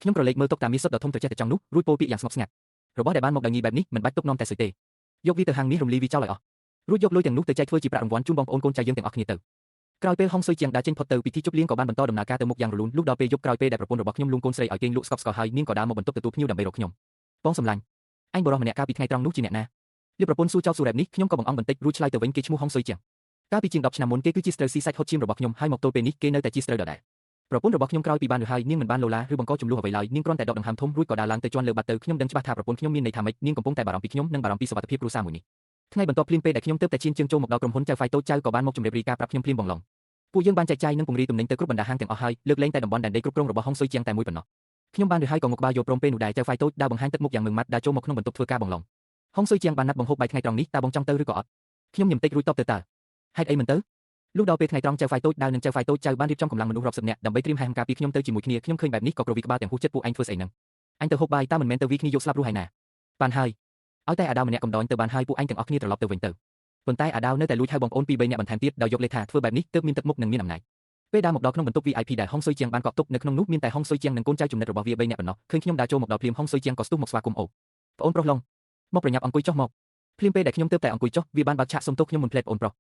រខ្ញុំក្រឡេកមើលតុកតាមាសសុទ្ធដ៏ធំត្រចះត្រចង់នោះរួចពោលពាក្យយ៉ាងស្ងប់ស្ងាត់របស់ដែលបានមកដោយងាយបែបនេះមិនបាច់ទុកនាំតែសុយទេយកវាទៅហាងមាសរំលាយវាចោលឲ្យអស់រួចយកលុយទាំងនោះទៅចែកធ្វើជាប្រាក់រង្វាន់ជូនបងប្អូនកូនចៅយើងទាំងអស់គ្នាទៅក្រោយពេលហុងស៊ុយជាងដើរចេញផុតទៅពិធីជប់លៀងក៏បានបន្តដំណើរការទៅមុខយ៉ាងរលូនលុះដល់ពេលយប់ក្រោយពេលដែលប្រពន្ធរបស់ខ្ញុំលួងកូនស្រីឲ្យគេងលក់ស្កប់ស្កល់ហើយនាងក៏ដើរមកបន្ទប់ទទួលភ្ញៀវដើម្បីរកខ្ញុំបងសម្លាញ់អញបរិសម្នាក់កាលពីថ្ងៃត្រង់នោះជាអ្នកណាលៀបប្រពន្ធសួរចោទសួរបែបនេះខ្ញុំក៏បង្អង់បន្តិចរួចឆ្លើយទៅវិញគេឈ្មោះហុងស៊ុយជាងកាលពីជាង10ឆ្នាំមុនគេគឺជាស្ត្រូវស៊ីសាច់ហុតឈាមរបស់ខ្ញុំហើយមកទល់ពេលនេះគេនៅតែជាស្ត្រូវដដែលប្រពន្ធរបស់ខ្ញុំក្រោយពីបានឬហើយនាងមិនបានលោឡាឬបង្កចំនួនអ្វីឡើយនាងគ្រាន់តែដកដង្ហើមធំរួចក៏ដើរឡើងទៅជាន់លើបាត់ទៅខ្ញុំដឹងច្បាស់ថាប្រពន្ធខ្ញុំមានន័យថាម៉េចនាងកំពុងតែបារម្ភពីខ្ញុំនិងបារម្ភពីសុវត្ថិភាពគ្រួសារមួយនេះថ្ងៃបន្ទាប់ភ្លាមពេលដែលខ្ញុំទើបតែឈានជើងចូលមកដល់ក្រុមហ៊ុនចៅហ្វៃតូចចៅក៏បានមកជម្រាបរាយការណ៍ប្រាប់ខ្ញុំភ្លាមបងឡុងពួកយើងបានចែកចាយនិងពង្រាយទំនិញទៅគ្រប់បណ្ដាហាងទាំងអស់ហើយលើកលែងតែតំបន់ដែនដីគ្រប់គ្រងរបស់ហុងស៊ុយជាងតែមួយប៉ុណ្ណោះខ្ញុំបានឬហើយក៏ងក់ក្បាលយកព្រមពេលនោះដែរចៅហ្វៃតូចដើរបង្ហាញទឹកមុខយ៉ាងម៉ឺងម៉ាត់ដើរចូលមកក្នុងបន្ទប់ធ្វើការបងឡុងហុងស៊ុយជាងបានណាត់បង្ហូបបាយថ្ងៃត្រង់នេះតើបងចង់ទៅឬក៏អត់ខ្ញុំញឹមតិចរួចតបទៅតើហេតុអីមិនទៅលុះដល់ពេលថ្ងៃត្រង់ចៅហ្វៃតូចដើរនិងចៅហ្វៃតូចចៅបានរៀបចំកម្លាំងមនុស្សរាប់សិបនាក់ដើម្បីត្រៀមហែហមការពីខ្ញុំទៅជាមួយគ្នាខ្ញុំឃើញបែបនេះក៏ក្រវីក្បាលទាំងហួសចិត្តពួកឯងធ្វើស្អីហ្នឹងអញទៅហូបបាយតើមិនមែនទៅវីគ្នាយកស្លាប់រស់ហើយណាបានហើយឲ្យតែអាដាវម្នាក់កំដរទៅបានហើយពួកឯងទាំងអស់គ្នាត្រឡប់ទៅវិញទៅប៉ុន្តែអាដាវនៅតែលួចហៅបងប្អូនពីរបីនាក់បន្ថែមទៀតដោយយកលេសថាធ្វើបែបនេះទើបមានទឹកមុខនិងមានអំណាចពេលដើរមកដល់ក្នុងបន្ទប់ VIP ដែលហុងស៊ុយជាងបានកក់ទុកនៅក្នុងនោះមានតែហុងស៊ុយជាងនិងកូនចៅចំណិតរបស់វា3នាក់ប៉ុណ្ណោះឃើញខ្ញុំដើរចូលមកដល់ភ្លាមហុងស៊ុយជាងក៏ស្ទុះមកស្វាគមន៍អូប្អូនប្រុសឡុងមកប្រញាប់អង្គុយចុះមកភ្លាមពេលដែលខ្ញុំទើបតែអង្គុយចុះវាបានបើកឆាកសុំទោសខ្ញុំមុនផ្លែតប្អូនប្រុស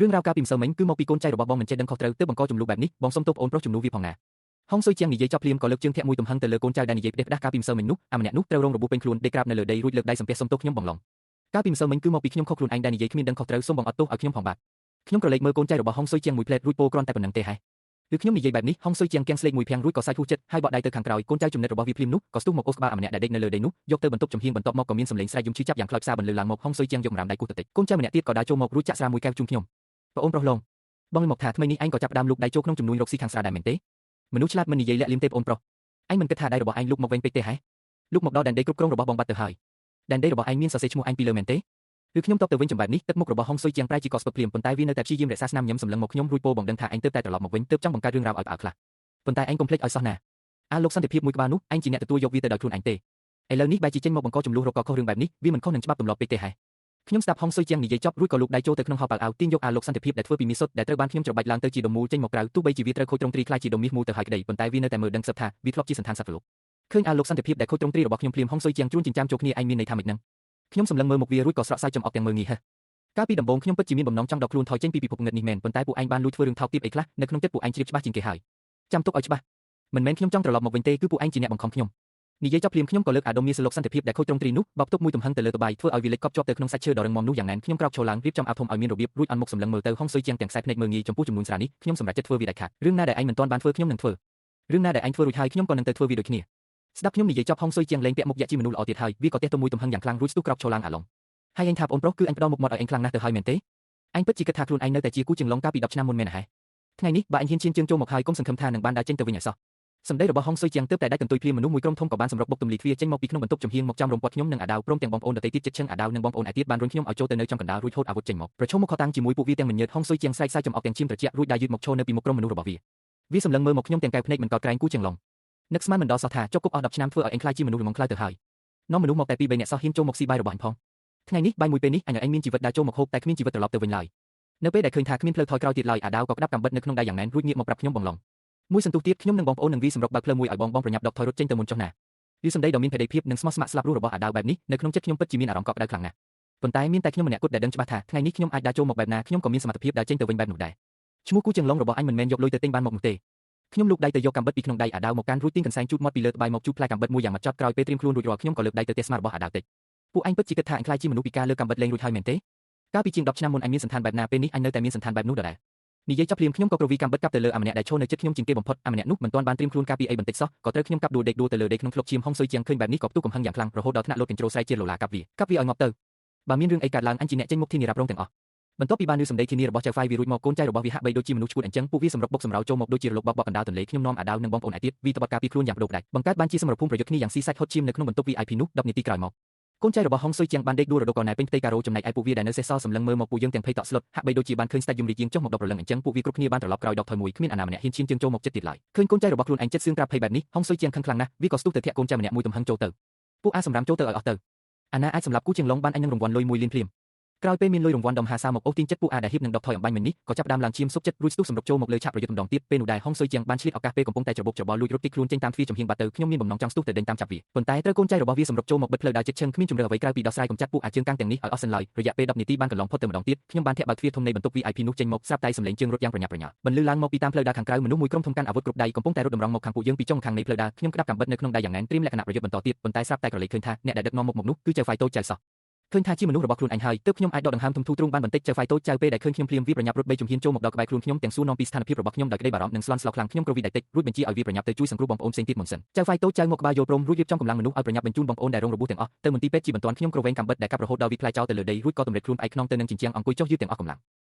រឿងរ៉ាវកាលពីម្សិលមិញគឺមកពីកូនចៅរបស់បងមិនចេះដឹងខុសត្រូវទើបបង្កចំនួនបែបនេះបងសុំទោសប្អូនប្រុសជំនួសវាផងណាហុងស៊ុយជាងនិយាយចប់ភ្លាមក៏លើកជើងធាក់មួយទំហឹងទៅលើកូនចៅដែលនិយាយផ្ដេសផ្ដាស់កាលពីម្សិលមិញនោះអាម្នាក់នោះត្រូវរងរបួសពេញខ្លួនដេកក្រាបនៅលើដីរួចលើកដៃសំពះសុំទោសខ្ញុំបងឡុងកាលពីម្សិលមិញគឺមកពីខ្ញុំខុសខ្លួនឯងដែលនិយាយគ្មានដឹងខុសត្រូវសូមបងអត់ទោសឲ្យខ្ញុំផងបាទខ្ញុំក្រឡេកមើលកូនចៅរបស់ហុងស៊ុយជាងមួយផ្លែតរួចពោលគ្រាន់តែប៉ុណ្្នឹងទេហេឬខ្ញុំនិយាយបែបនេះហុងស៊ុយជាងគៀងស្លេកមួយភាំងរួចក៏សាច់ហួសចិត្តហើយបកដៃទៅខាងក្រោយកូនចៅចំណិតរបស់វាភ្លាមនោះក៏ស្ទុះមកអូសក្បាលអាម្នាក់ដែលដេកនៅលើដីនោះយកទៅបន្ទប់ចំហៀងបន្ទាប់មកក៏មានសម្លេងស្រែកយំឈឺចាប់យ៉ាងខ្លោចផ្សាបន្លឺឡើងមកហុងស៊ុយជាងយកម្រាមដៃគោះទៅតិចកូនចៅម្នាក់ទៀតក៏ដើរចូលមករួចចាក់ស្រាមួយកែវជូនខ្ញុំប្អូនប្រុសឡងបងមកថាថ្មីនេះឯងក៏ចាប់ផ្ដើមលូកដៃចូលក្នុងចំនួនរកស៊ីខាងស្រាដែរមែនទេមនុស្សឆ្លាតមិននិយាយលាក់លៀមទេប្អូនប្រុសឯងមិនគិតថាដៃរបស់ឯងលូកមកវិញពេកទេហេលូកមកដល់ដែនដីគ្រប់គ្រងរបស់បងបាត់ទៅហើយដែនដីរបស់ឯងមានសរសេរឈ្មោះឯងពីលើមែនទេឬខ្ញុំតបទៅវិញចំបែបនេះទឹកមុខរបស់ហុងស៊ុយជាងប្រែជាកស្ពឹកភ្លាមប៉ុន្តែវានៅតែព្យាយាមរក្សាស្នាមញឹមសម្លឹងមកខ្ញុំរួចពោលបងដឹងថាឯងទើបតែត្រឡប់មកវិញទើបចង់បង្កើតរឿងរ៉ាវឲ្យផ្អើលខ្លះប៉ុន្តែឯងកុំភ្លេចឲ្យសោះណាអាលោកសន្តិភាពមួយក្បាលនោះឯងជាអ្នកទទួលយកវាទៅដោយខ្លួនឯងទេឥឡូវនេះបែរជាចេញមកបង្កចំនួនរកកខុសរឿងបែបនេះវាមិនខុសនឹងច្បាប់ទម្លាប់ពេកទេហេខ្ញុំស្ដាប់ហុងស៊ុយជាងនិយាយចប់រួចក៏លូកដៃចូលទៅក្នុងហោប៉ៅអាវទាញយកអាលោកសន្តិភាពដែលធ្វើពីមាសសុទ្ធដែលត្រូវបានខ្ញុំច្របាច់ឡើងទៅជាដុំមូលចេញមកក្រៅទោះបីជាវាត្រូវខូចទ្រង់ទ្រីខ្លាចជាដុំមាសមូលទៅហើយក្តីប៉ុន្តែវានៅតែមើលដឹងសឹកថាវាធ្លាប់ជាសន្តានសត្វលោកឃើញអាលោកសន្តិភាពដែលខូចទ្រង់ទ្រីរបស់ខ្ញុំភ្លាមហុងស៊ុយជាងជួនចិញ្ចាំចូលគ្នាឯងមានន័យថាម៉េចហ្នឹងខ្ញុំសម្លឹងមើលមុខវារួចក៏ស្រក់សើចចំអកទាំងមើលងាយហេកាលពីដំបូងខ្ញុំពិតជាមានបំណងចង់ដកខ្លួនថយចេញពីពិភពងឹតនេះមែនប៉ុន្តែពួកឯងបានលួចធ្វើរឿងថោកទាបអីខ្លះនៅក្នុងចិត្តពួកឯងជ្រាបច្បាស់ជាងគេហើយចាំទុកឲ្យច្បាស់មិនមែនខ្ញុំចង់ត្រឡប់មកវិញទេគឺពួកឯងជាអ្នកបង្ខំខ្ញុំនិយាយចប់ភ្លាមខ្ញុំក៏លើកអាដុំមាសលោកសន្តិភាពដែលខូចទ្រង់ទ្រីនោះបោកទុកមួយទំហឹងទៅលើតបាយធ្វើឲ្យវាលិចកប់ជាប់ទៅក្នុងសាច់ឈើដ៏រឹងមាំនោះយ៉ាងណែនខ្ញុំក្រោកឈរឡើងរៀបចំអាវធំឲ្យមានរបៀបរួចអន់មុខសម្លឹងមើលទៅហុងស៊ុយជាងទាំងខ្សែភ្នែកមើលងាយចំពោះចំនួនស្រានេះខ្ញុំសម្រេចចិត្តធ្វើវាដាច់ខាតរឿងណាដែលឯងមិនទាន់បានធ្វើខ្ញុំនឹងធ្វើរឿងណាដែលឯងធ្វើរួចហើយខ្ញុំក៏នឹងទៅធ្វើវាដូចគ្នាស្ដាប់ខ្ញុំនិយាយចប់ហុងស៊ុយជាងលែងពាក់មុខយ៉ាក់ជាមនុស្សល្អទៀតហើយវាក៏ទះទៅមួយទំហឹងយ៉ាងខ្លាំងរួចស្ទុះក្រោកឈរឡើងអាឡុងហើយឯងថាប្អូនប្រុសគឺអញផ្ដល់មុខមាត់ឲ្យឯងខ្លាំងណាស់ទៅហើយមែនទេឯងពិតជាគិតថាខ្លួនឯងនៅតែជាគូជាងឡុងកាលពី10ឆ្នាំមុនមែនហ៎ថ្ងៃនេះបើឯងហ៊ានឈានជើងចូលមកហើយកុំសង្ឃឹមថានឹងបានដើរចេញទៅវិញឲ្យសោះសម្ដីរបស់ហុងស៊ុយជាងទើបតែដាច់កន្ទុយភ្លាមមនុស្សមួយក្រុមធំក៏បានសម្រុកបុកទម្លីទ្វារចេញមកពីក្នុងបន្ទប់ចំហៀងមកចំរំពាត់ខ្ញុំនិងអាដាវព្រមទាំងបងប្អូនដទៃទៀតជិតឈឹងអាដាវនិងបងប្អូនឯទៀតបានរុញខ្ញុំឲ្យចូលទៅនៅចំកណ្ដាលរួចហូតអាវុធចេញមកប្រឈមមុខខតាំងជាមួយពួកវាទាំងមិនញើតហុងស៊ុយជាងស្រែកសើចចំអកទាំងឈាមត្រជាក់រួចដើរយឺតមកឈរនៅពីមុខក្រុមមនុស្សរបស់វាវាសម្លឹងមើលមកខ្ញុំទាំងកែវភ្នែកមិនកោតក្រែងគូជាងឡុងនឹកស្មានមិនដល់សោះថាជាប់គុកអស់10ឆ្នាំធ្វើឲ្យឯងខ្លាចជាមនុស្សល្ងងខ្លៅទៅហើយនាំមនុស្សមកតែពីរបីនាក់សោះហ៊ានចូលមកស៊ីបាយរបស់អញផងថ្ងៃនេះបាយមួយពេលនេះអញឲ្យឯងមានជីវិតដើរចូលមកហូបតែគ្មានជីវិតត្រឡប់ទៅវិញឡើយនៅពេលដែលឃើញថាគ្មានផ្លូវថយក្រោយទៀតឡើយអាដាវក៏ក្តាប់កាំបិតនៅក្នុងដៃយ៉ាងណែនរួចងាកមកប្រាប់ខ្ញុំបងឡុងមួយសន្ទុះទៀតខ្ញុំនិងបងប្អូននឹងវីសម្រុកបើកផ្លូវមួយឲ្យបងបងប្រញាប់ដកថយរត់ចេញទៅមុនចុះណាវាសម្ដីដ៏មានភក្តីភាពនិងស្មោះស្ម័គ្រស្លាប់រស់របស់អាដាវបែបនេះនៅក្នុងចិត្តខ្ញុំពិតជាមានអារម្មណ៍កក់ក្ដៅខ្លាំងណាស់ ប៉ុន្តែមានតែខ្ញុំម្នាក់គត់ដែលដឹងច្បាស់ថាថ្ងៃនេះខ្ញុំអាចដើរចូលមកបែបណាខ្ញុំក៏មានសមត្ថភាពដើរចេញទៅវិញបែបនោះដែរឈ្មោះគូជាងឡុងរបស់អញមិនមែនយកលុយទៅទិញបានមកនោះទេខ្ញុំលូកដៃទៅយកកាំបិតពីក្នុងដៃអាដាវមកកាន់រួចទាញកន្សែងជូតមាត់ពីលើត្បាយមកជូតផ្លែកាំបិតមួយយ៉ាងម៉ត់ចត់ក្រោយពេលត្រៀមខ្លួនរួចរាល់ខ្ញុំក៏លើកដៃទៅទះស្មារបស់អាដាវតិចពួកអញពិតជាគិតថាអញខ្លាចជាមនុស្សពិការលើកាំបិតលេងរួចហើយមែនទេកាលពីជាង10ឆ្នាំមុនអញមានសន្តានបែបណាពេលនេះអញនៅតែមានសន្តានបែបនោះដដែលនិយាយចប់ភ្លាមខ្ញុំក៏គ្រវីកាំបិតកាប់ទៅលើអាម្នាក់ដែលឈរនៅជិតខ្ញុំជាងគេបំផុតអាម្នាក់នោះមិនទាន់បានត្រៀមខ្លួនការពីអីបន្តិចសោះក៏ត្រូវខ្ញុំកាប់ដួលដេកដួលទៅលើដីក្នុងធ្លុកឈាមហុងស៊ុយជាងឃើញបែបនេះក៏ផ្ទុះកំហឹងយ៉ាងខ្លាំងរហូតដល់ថ្នាក់លោតកញ្ជ្រោស្រែកជាលោឡាកាប់វាកាប់វាឲ្យងាប់ទៅបើមានរឿងអីកើតឡើងអញជាអ្នកចេញមុខធានារ៉ាប់រងទាំងអស់បន្ទាប់ពីបានឮសម្ដីធានារបស់ចៅហ្វាយវារួចមកកូនចៅរបស់វាហាក់បីដូចជាមនុស្សឈួតអញ្ចឹងពួកវាសម្រុកបុកសម្រោចូលមកដូចជារលកបោកបកកណ្ដាលទន្លេខ្ញុំនាំអាដាវនិងបងប្អូនឯទៀតវីតបត់ការពីខ្លួនយ៉ាងបដូរផ្ដាច់បង្កើតបានជាសមរភូមិប្រយុទ្ធគ្នាយ៉ាងស៊ីសាច់ហត់ឈាមនៅក្នុងបន្ទប់ VIP នោះ10នាទីក្រោយមកកូនចៅរបស់ហុងស៊ុយជាងបានដេកដួលរដូវកណែពេញផ្ទៃការ៉ូចំណែកឯពួកវាដែលនៅសេសសល់សម្លឹងមើលមកពួកយើងទាំងភ័យតក់ស្លុតហាក់បីដូចជាបានឃើញស្ដេចយមរាជយាងចុះមកដប់ប្រលឹងអញ្ចឹងពួកវាគ្រប់គ្នាបានត្រឡប់ក្រោយដកថយមួយគ្មានអាណាម្នាក់ហ៊ានឈានជើងចូលមកចិត្តទៀតឡើយឃើញកូនចៅរបស់ខ្លួនឯងចិត្តសឿងក្រាបភ័យបែបនេះហុងស៊ុយជាងខឹងខ្លាំងណាស់វាក៏ស្ទុះទៅធាក់កូនចៅម្នាក់មួយទំហឹងចូលទៅពួកអាសម្រាមចូលទៅឲ្យអស់ទៅអាណាអាចសម្លាប់គូជាងឡុងបានអញនឹងរង្វាន់លុយ1លានភ្លាមក្រោយពេលមានលុយរង្វាន់ដុំហាសាមកអូសទាញចិត្តពួកអាដែលហៀបនឹងដកថយអំបញ្ញមិញនេះក៏ចាប់ផ្ដើមឡើងឈាមសុកចិត្តរួចស្ទុះសម្រុកចូលមកលើឆាកប្រយុទ្ធម្ដងទៀតពេលនោះដែរហុងស៊ុយជាងបានឆ្លៀតឱកាសពេលកំពុងតែច្របូកច្របល់លួចរត់គេចខ្លួនចេញតាមទ្វារចំហៀងបាត់ទៅខ្ញុំមានបំណងចង់ស្ទុះទៅដេញតាមចាប់វាប៉ុន្តែត្រូវកូនចៅរបស់វាសម្រុកចូលមកបិទផ្លូវដើរចិត្តឈឹងគ្មានជម្រើសអ្វីក្រៅពីដោះស្រាយកម្ចាត់ពួកអាជើងកាំងទាំងនេះឲ្យអស់សិនឡើយរយៈពេល10នាទីបានកន្លងផុតទៅម្ដងទៀតខ្ញុំបានធាក់បើកទ្វារធំនៃបន្ទប់ VIP នោះចេញមកស្រាប់តែសំឡេងជើងរត់យ៉ាងប្រញាប់ប្រញាល់បន្លឺឡើងមកពីតាមផ្លូវដើរខាងក្រៅមនុស្សមួយក្រុមធំកាន់អាវុធគ្រប់ដៃកំពុងតែរត់តម្រង់មកខាងពួកយើងពីចុងខាងនៃផ្លូវដើរខ្ញុំក្តាប់កាំបិតនៅក្នុងដៃយ៉ាងណែនត្រៀមលក្ខណៈប្រយុទ្ធបន្តទៀតប៉ុន្តែស្រាប់តែក្រឡេកឃើញថាអ្នកដែលដឹកនាំមុខមកនោះគឺចៅហ្វាយតូចចៅសោះឃើញថាជាមនុស្សរបស់ខ្លួនអញហើយទើបខ្ញុំអាចដកដង្ហើមធំធូរទ្រូងបានបន្តិចចៅហ្វាយតូចចៅពេលដែលឃើញខ្ញុំភ្លាមវាប្រញាប់រត់បីជំហានចូលមកដល់ក្បែរខ្លួនខ្ញុំទាំងសួរនាំពីស្ថានភាពរបស់ខ្ញុំដោយក្តីបារម្ភនិងស្លន់ស្លោខ្លាំងខ្ញុំគ្រវីដៃតិចរួចបញ្ជាឲ្យវាប្រញាប់ទៅជួយសង្គ្រោះបងប្អូនផ្សេងទៀតមុនសិនចៅហ្វាយតូចចៅមកក្បាលយល់ព្រមរួចរៀបចំកម្លាំងមនុស្សឲ្យប្រញាប់បញ្ជូនបងប្អូនដែលរងរបួសទាំងអស់ទៅមន្ទីរពេទ្យជាបន្ទាន់ខ្ញុំគ្រវែងកាំបិតដែលកាប់រហូតដល់វាផ្លែចោលទៅលើដីរួចក៏ទម្លាក់ខ្លួនផ្អែកខ្នងទៅនឹងជញ្ជាំងអង្គុយចុះយឺតទាំងអស់កម្លាំ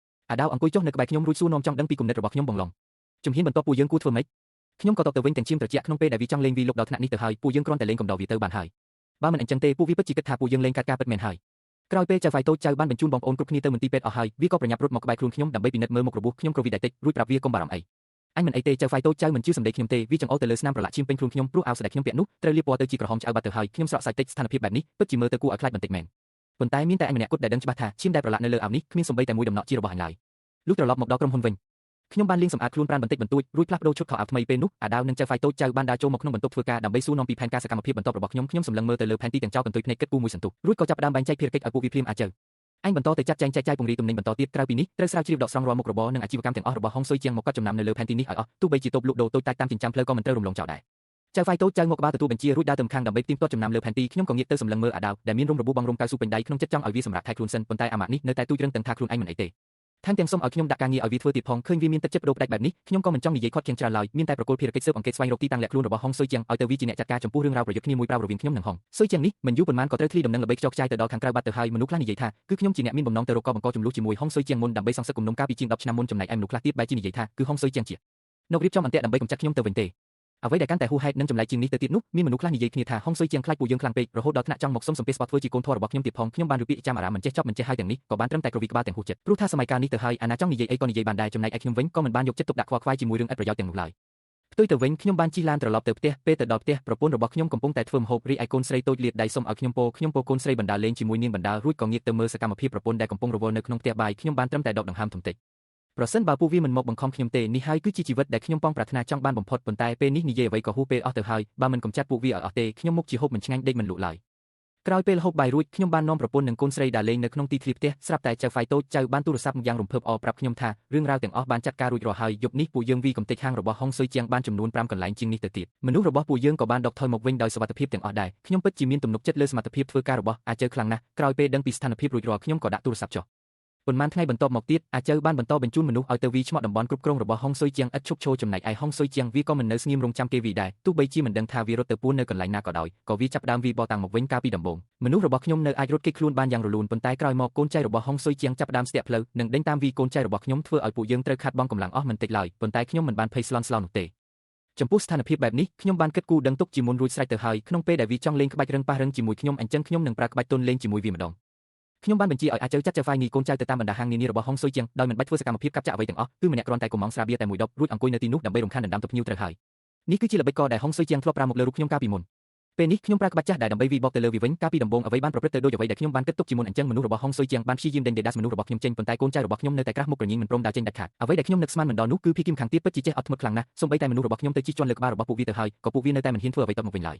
ងអាដាវអង្គុយចុះនៅក្បែរខ្ញុំរួចសួរនាំចង់ដឹងពីគំនិតរបស់ខ្ញុំបងឡុងជំហានបន្ទាប់ពួកយើងគួរធ្វើម៉េចខ្ញុំក៏តបទៅវិញទាំងឈាមត្រជាក់ក្នុងពេលដែលវាចង់លេងវាលុកដល់ថ្នាក់នេះទៅហើយពួកយើងគ្រាន់តែលេងកំដរវាទៅបានហើយបើមិនអញ្ចឹងទេពួកវាពិតជាគិតថាពួកយើងលេងកាត់ការពិតមែនហើយក្រោយពេលចៅហ្វាយតូចចៅបានបញ្ជូនបងប្អូនគ្រប់គ្នាទៅមន្ទីរពេទ្យអស់ហើយវាក៏ប្រញាប់រត់មកក្បែរខ្លួនខ្ញុំដើម្បីពិនិត្យមើលមុខរបួសខ្ញុំគ្រវីដៃតិចរួចប្រាប់វាកុំបារម្ភអីអញមិនអីទេចៅហ្វាយតូចចៅមិនជឿសម្ដីខ្ញុំទេវាចង្អុលទៅលើស្នាមប្រឡាក់ឈាមពេញខ្លួនខ្ញុំព្រោះអាវស្ដេចខ្ញុំពាក់នោះត្រូវលាបពណ៌ទៅជាក្រហមឆ្អៅបាត់ទៅហើយខ្ញុំស្រក់សាច់តិចស្ថានភាពបែបនេះពិតជាមើលទៅគួរឲ្យខ្លាចបន្តិចមែនប៉ុន្តែមានតែអញម្នាក់គត់ដែលដឹងច្បាស់ថាឈាមដែលប្រឡាក់នៅលើអាវនេះគ្មានសូម្បីតែមួយដំណក់ជារបស់អញឡើយលុះត្រឡប់មកដល់ក្រុមហ៊ុនវិញខ្ញុំបានលាងសម្អាតខ្លួនប្រាណបន្តិចបន្តួចរួចផ្លាស់ប្ដូរឈុតខោអាវថ្មីពេលនោះអាដាវនិងចៅហ្វាយតូចចៅបានដើរចូលមកក្នុងបន្ទប់ធ្វើការដើម្បីសួរនាំពីផែនការសកម្មភាពបន្ទាប់របស់ខ្ញុំខ្ញុំសម្លឹងមើលទៅលើផែនទីទាំងចោលកន្ទុយភ្នែកគិតគូរមួយសន្ទុះរួចក៏ចាប់ផ្ដើមបែងចែកភារកិច្ចឲ្យពួកវាភ្លាមអាចៅអញបន្តទៅចាត់ចែងចែកចាយពង្រីកទំនិញបន្តទៀតក្រៅពីនេះត្រូវស្រាវជ្រាវដកស្រង់រាល់មុខរបរនិងអាជីវកម្មទាំងអស់របស់ហុងស៊ុយជាងមកកត់ចំណាំនៅលើផែនទីនេះឲ្យអស់ទោះបីជាតូបលក់ដូរតូចតាចតាមចិញ្ចើមផ្លូវក៏មិនត្រូវរំលងចោលដែរចៅហ្វាយតូចចៅមកក្បាលទទួលបញ្ជារួចដើរទៅខាងដើម្បីផ្ទៀងផ្ទាត់ចំណាំលើផែនទីខ្ញុំក៏ងាកទៅសម្លឹងមើលអាដាវដែលមានរំរបួសបងរំកៅស៊ូពេញដៃក្នុងចិត្តចង់ឲ្យវាសម្រាប់ថែខ្លួនសិនប៉ុន្តែអាម៉ាក់នេះនៅតែទូចរឹងតឹងថាខ្លួនឯងមិនអីទេថែមទាំងសុំឲ្យខ្ញុំដាក់ការងារឲ្យវាធ្វើទៀតផងឃើញវាមានទឹកចិត្តបដូរផ្ដាច់បែបនេះខ្ញុំក៏មិនចង់និយាយខាត់ជាងច្រើនឡើយមានតែប្រគល់ភារកិច្ចស៊ើបអង្កេតស្វែងរកទីតាំងលាក់ខ្លួនរបស់ហុងស៊ុយជាងឲ្យទៅវាជាអ្នកចាត់ការចំពោះរឿងរ៉ាវប្រយុទ្ធគ្នាមួយប្រាវរវាងខ្ញុំនិងហុងស៊ុយជាងនេះមិនយូរប៉ុន្មានក៏ត្រូវធ្លីដំណឹងល្បីខ្ចោខ្ចាយទៅដល់ខាងក្រៅបាត់ទៅហើយមនុស្សខ្លះនិយាយថាគឺខ្ញុំជាអ្នកមានបំណងទៅរកកបង្កចំនួនជាមួយហុងស៊ុយជាងមុនដើម្បីសងសឹកគំនុំកាលពីជាង10ឆ្នាំមុនចំណែកឯមនុស្សខ្លះទៀតបែរជានិយាយថាគឺហុងស៊ុយជាងជានៅរៀបចំអន្ទាក់ដើម្បីកម្ចាត់ខ្ញុំទៅវិញទេអ្វីដែលកាន់តែហួសហេតុនិងចម្លែកជាងនេះទៅទៀតនោះមានមនុស្សខ្លះនិយាយគ្នាថាហុងស៊ុយជាងខ្លាចពួកយើងខ្លាំងពេករហូតដល់ថ្នាក់ចង់មកសុំសំពាស្បធ្វើជាកូនធម៌របស់ខ្ញុំទៀតផងខ្ញុំបានរពាកចាំអារម្មណ៍មិនចេះចប់មិនចេះហើយទាំងនេះក៏បានត្រឹមតែគ្រវីក្បាលទាំងហួសចិត្តព្រោះថាសម័យកាលនេះទៅហើយអាណាចង់និយាយអីក៏និយាយបានដែរចំណែកឯខ្ញុំវិញក៏មិនបានយកចិត្តទុកដាក់ខ្វល់ខ្វាយជាមួយរឿងឥតប្រយោជន៍ទាំងនោះឡើយផ្ទុយទៅវិញខ្ញុំបានជិះឡានត្រឡប់ទៅផ្ទះពេលទៅដល់ផ្ទះប្រពន្ធរបស់ខ្ញុំកំពុងតែធ្វើម្ហូបរីឯកូនស្រីតូចលាតដៃសុំឲ្យខ្ញុំពោខ្ញុំពោកូនស្រីបណ្ដាលេងជាមួយនាងបណ្ដារួចក៏ងាកទៅមើលសកម្មភាពប្រពន្ធដែលកំពុងរវល់នៅក្នុងផ្ទះបាយខ្ញុំបានត្រឹមតែដកដង្ហើមធំតិចប្រសិនបើពួកវាមិនមកបង្ខំខ្ញុំទេនេះហើយគឺជាជីវិតដែលខ្ញុំប៉ងប្រាថ្នាចង់បានបំផុតប៉ុន្តែពេលនេះនិយាយអ្វីក៏ហួសពេលអស់ទៅហើយបើមិនកម្ចាត់ពួកវាឲ្យអស់ទេខ្ញុំមុខជាហូបមិនឆ្ងាញ់ដេកមិនលក់ឡើយក្រោយពេលហូបបាយរួចខ្ញុំបាននាំប្រពន្ធនិងកូនស្រីដើរលេងនៅក្នុងទីធ្លាផ្ទះស្រាប់តែចៅហ្វាយតូចចៅបានទូរស័ព្ទយ៉ាងរំភើបអប្រាប់ខ្ញុំថារឿងរ៉ាវទាំងអស់បានចាត់ការរួចរាល់ហើយយប់នេះពួកយើងវីកំទេចហាងរបស់ហុងស៊ុយជាងបានចំនួន5កន្លែងជាងនេះទៅទៀតមនុស្សរបស់ពួកយើងក៏បានដកថយមកវិញដោយសុវត្ថិភាពទាំងអស់ដែរខ្ញុំពិតជាមានទំនុកចិត្តលើសមត្ថភាពធ្វើការរបស់អាចៅខ្លាំងណាស់ក្រោយពេលដឹងពីស្ថានភាពរួចរាល់ខ្ញុំក៏ដាក់ទូរស័ព្ទចុះប៉ុន្មានថ្ងៃបន្ទាប់មកទៀតអាចៅបានបន្តបញ្ជូនមនុស្សឲ្យទៅវីឆ្មក់តំបន់គ្រប់គ្រងរបស់ហុងស៊ុយជាងឥតឈប់ឈរចំណែកឯហុងស៊ុយជាងវាក៏មិននៅស្ងៀមរងចាំគេវីដែរទោះបីជាមិនដឹងថាវារត់ទៅពួននៅកន្លែងណាក៏ដោយក៏វាចាប់ផ្ដើមវីបតាំងមកវិញកាលពីដំបូងមនុស្សរបស់ខ្ញុំនៅអាចរត់គេចខ្លួនបានយ៉ាងរលូនប៉ុន្តែក្រោយមកកូនចៅរបស់ហុងស៊ុយជាងចាប់ផ្ដើមស្ទាក់ផ្លូវនិងដេញតាមវីកូនចៅរបស់ខ្ញុំធ្វើឲ្យពួកយើងត្រូវខាត់បងកម្លាំងអស់មិនតិចឡើយប៉ុន្តែខ្ញុំមិនបានភ័យស្លន់ស្លោនោះទេចំពោះស្ថានភាពបែបនេះខ្ញុំបានគិតគូរដឹងទុកជាមុនរួចស្រេចទៅហើយក្នុងពេលដែលវាចង់លេងក្បាច់រឹងប៉ះរឹងជាមួយខ្ញុំអញ្ចឹងខ្ញុំនឹងប្រើក្បាច់ទន់លេងជាមួយវាម្ដងខ្ញុំបានបញ្ជាឲ្យអាចៅចាត់ចៅហ្វាយនីកូនចៅទៅតាមបណ្ដាហាងនានារបស់ហុងស៊ុយជាងដោយមិនបាច់ធ្វើសកម្មភាពកាប់ចាក់អ្វីទាំងអស់គឺម្នាក់គ្រាន់តែកុំម៉ងស្រាបៀរតែមួយដបរួចអង្គុយនៅទីនោះដើម្បីរំខានដណ្ដើមទៅភ្ញៀវត្រូវហើយនេះគឺជាល្បិចកលដែលហុងស៊ុយជាងធ្លាប់ប្រើមកលើរូបខ្ញុំកាលពីមុនពេលនេះខ្ញុំប្រើក្បាច់ចាស់ដែលដើម្បីវីបកទៅលើវាវិញកាលពីដំបូងអ្វីបានប្រព្រឹត្តទៅដូចអ្វីដែលខ្ញុំបានគិតទុកជាមុនអញ្ចឹងមនុស្សរបស់ហុងស៊ុយជាងបានព្យាយាមដេញដេដាសមនុស្សរបស់ខ្ញុំចេញប៉ុន្តែកូនចៅរបស់ខ្ញុំនៅតែក្រាស់មុខក្រញៀងមិនព្រមដើរចេញដាច់ខាតអ្វីដែលខ្ញុំនឹកស្មានមិនដល់នោះគឺភីគីមខាងទៀតពិតជាចេះអត់ធ្មត់ខ្លាំងណាស់សូម្បីតែមនុស្សរបស់ខ្ញុំទៅជិះជាន់លើក្បាលរបស់ពួកវាទៅហើយក៏ពួកវានៅតែមិនហ៊ានធ្វើអ្វីតបមកវិញឡើយ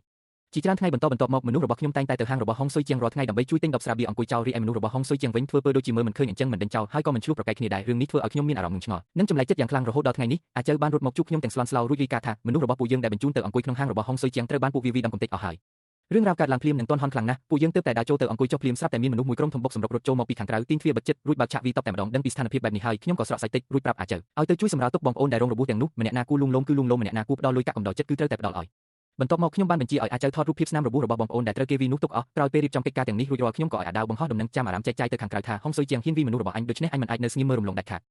ជាច្រើនថ្ងៃបន្តបន្ទាប់មកមនុស្សរបស់ខ្ញុំតែងតែទៅហាងរបស់ហុងស៊ុយជាងរាល់ថ្ងៃដើម្បីជួយទិញដបស្រាបៀរអង្គុយចោលរីឯមនុស្សរបស់ហុងស៊ុយជាងវិញធ្វើពើដូចជាមើលមិនឃើញអញ្ចឹងមិនដេញចោលហើយក៏មិនឆ្លោះប្រកែកគ្នាដែររឿងនេះធ្វើឲ្យខ្ញុំមានអារម្មណ៍ងឿងឆ្ងល់និងចម្លែកចិត្តយ៉ាងខ្លាំងរហូតដល់ថ្ងៃនេះអាចៅបានរត់មកជួបខ្ញុំទាំងស្លន់ស្លោរួចរាយការណ៍ថាមនុស្សរបស់ពួកយើងដែលបញ្ជូនទៅអង្គុយក្នុងហាងរបស់ហុងស៊ុយជាងត្រូវបានពួកវាវីដំកំទេចអស់ហើយរឿងរ៉ាវកើតឡើងភ្លាមនិងទាន់ហន់ខ្លាំងណាស់ពួកយើងទើបតែដើរចូលទៅអង្គុយចុះភ្លាមស្រាប់តែមានមនុស្សមួយក្រុមធំបុកសម្រុករត់ចូលមកពីខាងក្រៅទាញទ្វារបិទជិតរួចបើកឆាកវីតបតែម្ដងដឹងពីស្ថានភាពបែបនេះហើយខ្ញុំក៏ស្រក់សាច់តិចរួចប្រាប់អាចៅឲ្យទៅជួយសម្រាលទុកបងប្អូនដែលរងរបួសទាំងនោះម្នាក់ណាគូលួងលោមគឺលួងលោមម្នាក់ណាគូផ្ដល់លុយកាក់កំដរចិត្តគឺត្រូវតែផ្ដល់ឲ្យបន្ទាប់មកខ្ញុំបានបញ្ជាឲ្យអាចៅថតរូបភាពស្នាមរបួសរបស់បងប្អូនដែលត្រូវគេវីនោះទុកអស់ក្រោយពេលរៀបចំកិច្ចការទាំងនេះរួចរាល់ខ្ញុំក៏ឲ្យអាដាវបង្ហោះដំណឹងចាំអារ៉ាមចែកចាយទៅខាងក្រៅថាហុងស៊ុយជាងហ៊ានវីមនុស្សរបស់អញដូច្នេះអញមិនអាចនៅស្ងៀមមើលរំលងដាច់ខាត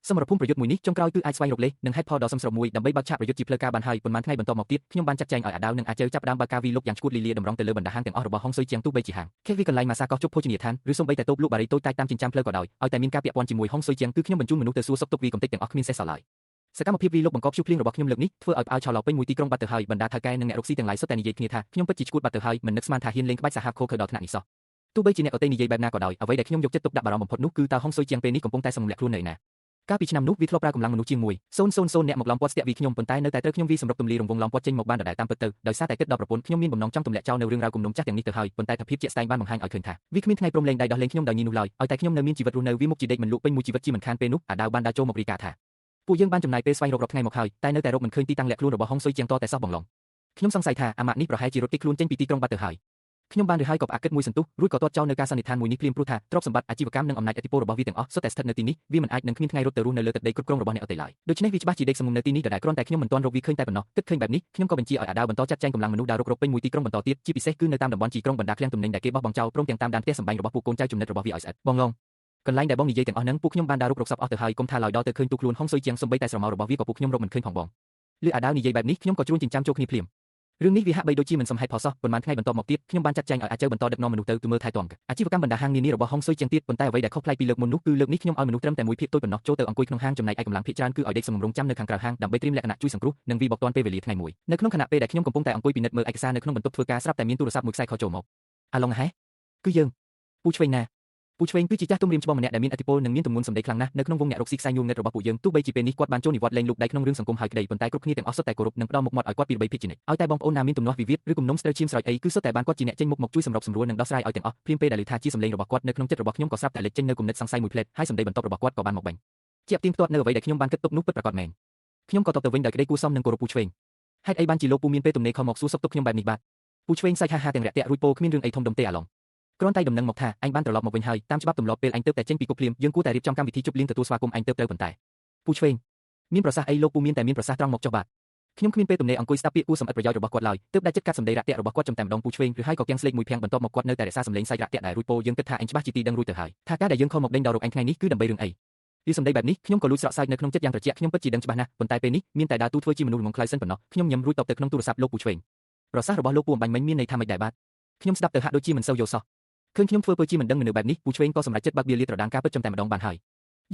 សមរភូមិប្រយុទ្ធមួយនេះចុងក្រោយគឺអាចស្វែងរកលេសនិងហេតុផលដ៏សមស្របមួយដើម្បីបើកឆាកប្រយុទ្ធជាផ្លូវការបានហើយប៉ុន្មានថ្ងៃបន្ទាប់មកទៀតខ្ញុំបានចាត់ចែងឲ្យអាដាវនិងអាចៅចាប់ផ្ដើមបើកការវីលុកយ៉ាងឈួតលីលាតម្រង់ទៅលើបណ្ដាហាងទាំងអស់របស់ហុងស៊ុយជាងទោះបីជាហាងខេវីកន្លែងម៉ាសាកោះជប់ភោជនីយដ្ឋានឬសូម្បីតែតូបលក់បារីតូចតាចតាមចិញ្ចាំផ្លូវក៏ដោយឲ្យតែមានការពាក់ព័ន្ធជាមួយហុងស៊ុយជាងគឺខ្ញុំបញ្ជូនមនុស្សទៅសួរសុខទុក្ខវីកំទេចទាំងអស់គ្មានសេះសល់ឡើយសកម្មភាពវីលុកបង្កប់ព្យុះភ្លៀងរបស់ខ្ញុំលើកនេះធ្វើឲ្យផ្អើលឆោឡោពេញមួយទីក្រុងបាត់ទៅហើយបណ្ដាថៅកែនិងអ្នករកស៊ីទាំងឡាយសុទ្ធតែនិយាយគ្នាថាខ្ញុំពិតជាឈួតបាត់ទៅហើយមិននឹកស្មានថាហ៊ានលេងក្បាច់សាហាវខូខើដល់ថ្នាក់នេះសោះទោះបីជាអ្នកអតីនិយាយបែបណាក៏ដោយអ្វីដែលខ្ញុំយកចិត្តទុកដាក់បារម្ភបំផុតនោះគឺតើហុងស៊ុយជាងពេលនេះកំពុងតែសម្លាក់ខ្លួននៅណាកាលពីឆ្នាំនោះវាធ្លាប់ប្រើកម្លាំងមនុស្សជាង1,000អ្នកមកឡោមព័ទ្ធស្ទាក់វីខ្ញុំប៉ុន្តែនៅតែត្រូវខ្ញុំវីសម្រុកទម្លាយរង្វង់ឡោមព័ទ្ធចេញមកបានដដែលតាមពិតទៅដោយសារតែគិតដល់ប្រពន្ធខ្ញុំមានបំណងចង់ទម្លាក់ចោលនៅរឿងរ៉ាវគំនុំចាស់ទាំងនេះទៅហើយប៉ុន្តែថាភាពជាក់ស្ដែងបានបង្ហាញឲ្យឃើញថាវាគ្មានថ្ងៃព្រមលែងដៃដោះលែងខ្ញុំដោយងាយនោះឡើយឲ្យតែខ្ញុំនៅមានជីវិតរស់នៅវាមុខជាដេកមិនលក់ពេញមួយជីវិតជាមិនខានពេលនោះអាដាវបានដើរចូលមករាយការណ៍ថាពួកយើងបានចំណាយពេលស្វែងរករាប់ថ្ងៃមកហើយតែនៅតែរកមិនឃើញទីតាំងលាក់ខ្លួនរបស់ហុងស៊ុយជាងតតែសោះបងឡុងខ្ញុំសង្ស័យថាអាម៉ាក់នេះប្រហែលជារត់គេចខ្លួនចេញពីទីក្រុងបាត់ទៅហើយខ្ញុំបានរើហើយក៏ផ្អាកគិតមួយសន្ទុះរួចក៏ទាត់ចោលនៅការសន្និដ្ឋានមួយនេះភ្លាមព្រោះថាទ្រព្យសម្បត្តិអាជីវកម្មនិងអំណាចឥទ្ធិពលរបស់វាទាំងអស់សុទ្ធតែស្ថិតនៅទីនេះវាមិនអាចនឹងគ្មានថ្ងៃរត់ទៅរស់នៅលើទឹកដីគ្រប់គ្រងរបស់អ្នកដទៃឡើយដូច្នេះវាច្បាស់ជាដេកសំងំនៅទីនេះដដែលគ្រាន់តែខ្ញុំមិនទាន់រកវាឃើញតែប៉ុណ្ណោះគិតឃើញបែបនេះខ្ញុំក៏បញ្ជាឲ្យអាដាវបន្តចាត់ចែងកម្លាំងមនុស្សដើររុករកពេញមួយទីក្រុងបន្តទៀតជាពិសេសគឺនៅតាមតំបន់ជាក្រុងបណ្ដាឃ្លាំងទំនិញដែលគេបោះបង់ចោលព្រមទាំងតាមដានផ្ទះសម្បែងរបស់ពួកកូនចៅចំណិតរបស់វាឲ្យស្អិតបងឡុងកន្លែងដែលបងនិយាយទាំងអស់ហ្នឹងពួកខ្ញុំបានដើររុករកសពអស់ទៅហើយកុំថាឡើយដល់ទៅឃើញទូខ្លួនហុងស៊ុយជាងសំបីតែស្រមោលរបស់វាក៏ពួកខ្ញុំរកមិនឃើញផងបងលឺអាដាវនិយាយបែបនេះខ្ញុំក៏ជ្រួញចិញ្ចាំចូលគ្នាភ្លាមរឿងនេះវាហាក់បីដូចជាមិនសមហេតុផលសោះប៉ុន្មានថ្ងៃបន្ទាប់មកទៀតខ្ញុំបានចាត់ចែងឲ្យអាចៅបន្តដឹកនាំមនុស្សទៅមើលថែទាំអាជីវកម្មបណ្ដាហាងនានារបស់ហុងស៊ុយជាងទៀតប៉ុន្តែអ្វីដែលខុសប្លែកពីលើកមុននោះគឺលើកនេះខ្ញុំឲ្យមនុស្សត្រឹមតែមួយភាគតូចប៉ុណ្ណោះចូលទៅអង្គុយក្នុងហាងចំណែកឯកម្លាំងភាគច្រើនគឺឲ្យដេកសំរុងចាំនៅខាងក្រៅហាងដើម្បីត្រៀមលក្ខណៈជួយសង្គ្រោះនិងវីបកទាន់ពេលវេលាថ្ងៃមួយនៅក្នុងខណៈពេលដែលខ្ញុំកំពុងតែអង្គុយពិនិត្យមើលឯកសារនៅក្នុងបន្ទប់ធ្វើការស្រាប់តែមានទូរស័ព្ទមួយខ្សែខលចូលមកអាឡុងហេគឺយើងពូឆ្វេងណាពូឆ្វេងគឺជាចាស់ទុំរៀមច្បងម្នាក់ដែលមានឥទ្ធិពលនិងមានទម្ងន់សម្ដីខ្លាំងណាស់នៅក្នុងវងអ្នករកស៊ីខ្សែញូលងឹតរបស់ពួកយើងទោះបីជាពេលនេះគាត់បានចូលនិវត្តន៍លែងលូកដៃក្នុងរឿងសង្គមហើយក្តីប៉ុន្តែគ្រប់គ្នាទាំងអស់សុទ្ធតែគោរពនិងផ្ដល់មុខមាត់ឲ្យគាត់ពីរបីភាគជានិច្ចឲ្យតែបងប្អូនណាមានទំនាស់វិវាទឬគំនុំស្ត្រូវឈាមស្រោចអីគឺសុទ្ធតែបានគាត់ជាអ្នកចេញមុខមកជួយសម្របសម្រួលនិងដោះស្រាយឲ្យទាំងអស់ភ្លាមពេលដែលឮថាជាសម្លេងរបស់គាត់នៅក្នុងចិត្តរបស់ខ្ញុំក៏ស្រាប់តែលេចចេញនៅគំនិតសង្ស័យមួយផ្លែតហើយសម្ដីបន្ទាប់របស់គាត់ក៏បានមកបាញ់ជាទៀងផ្ទាត់នៅអ្វីដែលខ្ញុំបានគិតទុកនោះពិតប្រាកដមែនខ្ញុំក៏តបទៅវិញដោយក្តីគួរសមនិងគោរពពូឆ្វេងហេតុអីបានជាលោកពូមានពេលទំនេរខំមកសួរសុខទុក្ខខ្ញុំបែបនេះបាទពូឆ្វេងសាច់ហាហាទាំងរាក់ទាក់រួចពោគ្មានរឿងអីធំដុំទេអាឡុងគ្រាន់តែដំណឹងមកថាអញបានត្រឡប់មកវិញហើយតាមច្បាប់ទម្លាប់ពេលអញទើបតែចេញពីគុកភ្លាមយើងគួរតែរៀបចំកម្មវិធីជប់លៀងទទួលស្វាគមន៍អញទើបត្រូវប៉ុន្តែពូឆ្វេងមានប្រសាសន៍អីលោកពូមានតែមានប្រសាសន៍ត្រង់មកចុះបាទខ្ញុំគ្មានពេលទំនេរអង្គុយស្ដាប់ពាក្យគួរសម្អិតប្រយោជន៍របស់គាត់ឡើយទើបដាច់ចិត្តកាត់សម្ដីរាក់ទាក់របស់គាត់ចំតែម្ដងពូឆ្វេងឬហើយក៏គៀងស្លេកមួយភាំងបន្ទាប់មកគាត់នៅតែរក្សាសម្លេងសាច់រាក់ទាក់ដែររួចពោយើងគិតថាអញច្បាស់ជាទីដឹងរួចទៅហើយថាការដែលយើងខំមកដេញដល់រកអញថ្ងៃនេះគឺដើម្បីរឿងអីពីសម្ដីបែបនេះខ្ញុំក៏លួចស្រក់សើចនៅក្នុងចិត្តយ៉ាងត្រជាក់ខ្ញុំពិតជាដឹងច្បាស់ណាស់ប៉ុន្តែពេលនេះមានតែដើរទូធ្វើជាមនុស្សល្ងងខ្លៅសិនប៉ុណ្ណោះខ្ញុំញឹមរួចតបទៅក្នុងទូរស័ព្ទលោកពូឆ្វេងប្រសាសន៍របស់លោកពូអំបាញ់មិញមានន័យថាម៉េចដែរបាទខ្ញុំស្ដាប់ទៅហាក់ដូចជាមិនសូវយល់សោះឃើញខ្ញុំធ្វើពើជាមិនដឹងមនុស្សបែបនេះពូឆ្វេងក៏សម្រេចចិត្តបើកបៀលាត្រដាងការពិតចំតែម្ដងបានហ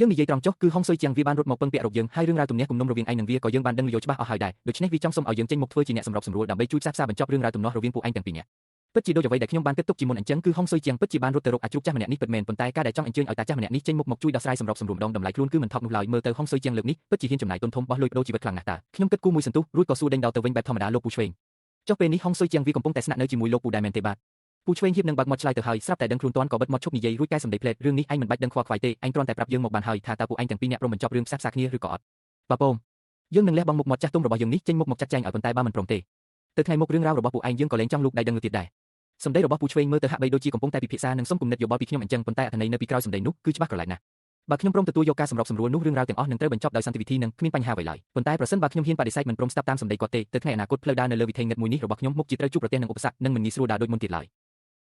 ើយយើងនិយាយត្រង់ចុះគឺហុងស៊ុយជាងវាបានរត់មកពឹងពាក់រកយើងហើយរឿងរ៉ាវទំនាក់គំនុំរវាងឯងនិងវាក៏យើងបានដឹងយល់ច្បាស់អស់ហើយដែរដូច្នេះវាចង់សុំឲ្យយើងចេញមុខធ្វើជាអ្នកសម្របសម្រួលដើម្បីជួយផ្សះផ្សាបញ្ចប់រឿងរ៉ាវទំនាស់រវាងពួកឯងទាំងពីរនាក់ពិតជាដូចអ្វីដែលខ្ញុំបានគិតទុកជាមុនអញ្ចឹងគឺហុងស៊ុយជាងពិតជាបានរត់ទៅរកអាជ្រូកចាស់ម្នាក់នេះពិតមែនប៉ុន្តែការដែលចង់អញ្ជើញឲ្យតាចាស់ម្នាក់នេះចេញមុខមកជួយដោះស្រាយសម្របសម្រួលម្ដងតម្លៃខ្លួនគឺមិនថោកនោះឡើយមើលទៅហុងស៊ុយជាងលើកនេះពិតជាហ៊ានចំណាយទុនធំបោះលុយប្ដូរជីវិតខ្លាំងណាស់តាខ្ញុំគិតគូរមួយសន្ទុះរួចក៏សួរដេញដោលទៅវិញបែបធម្មតាលោកពូឆ្វេងចុះពេលនេះហុងស៊ុយជាងវាកំពុងតែស្នាក់នៅជាមួយលោកពូដែរមែនទេបាទពូឆ្វេងហៀបនឹងបើកមាត់ឆ្លើយទៅហើយស្រាប់តែដឹងខ្លួនទាន់ក៏បិទមាត់ឈប់និយាយរួចកែសម្ដីផ្លែតរឿងនេះឯងមិនបាច់ដឹងខ្វល់ខ្វាយទេឯងគ្រាន់តែប្រាប់យើងមកបានហើយថាតើពួកឯងទាំងពីរនាក់ព្រមបញ្ចប់រឿងផ្សះផ្សាគ្នាឬក៏អត់បាទពងយើងនឹងលះបង់មុខមាត់ចាស់ទុំរបស់យើងនេះចេញមុខមកចាត់ចែងឲ្យប៉ុន្តែបើមិនព្រមទេទៅថ្ងៃមុខរឿងរ៉ាវរបស់ពួកឯងយើងក៏លែងចង់លូកដៃដឹងទៀតដែរសម្ដីរបស់ពូឆ្វេងមើលទៅហាក់បីដូចជាកំពុងតែពិភាក្សានិងសុំគំនិតយោបល់ពីខ្ញុំអញ្ចឹងប៉ុន្តែអត្ថន័យនៅពីក្រោយសម្ដីនោះគឺច្បាស់ក្រឡែកណាស់បើខ្ញុំព្រមទទួលយកការសម្របសម្រួលនោះរឿងរ៉ាវទាំងអស់នឹងត្រូវបញ្ចប់ដោយសន្តិវិធីនិងគ្មានបញ្ហាអ្វីឡើយប៉ុន្តែប្រសិនបើខ្ញុំហ៊ានបដិសេធមិនព្រមស្ដាប់តាមសម្ដីគាត់ទេទៅថ្ងៃអនាគតផ្លូវដើរនៅលើវិថីងឹតមួយនេះរបស់ខ្ញុំមុខជាត្រូវជួបប្រទះនឹងឧបសគ្គនិងមិនងាយស្រួលដើរដូចមុនទៀតឡើយ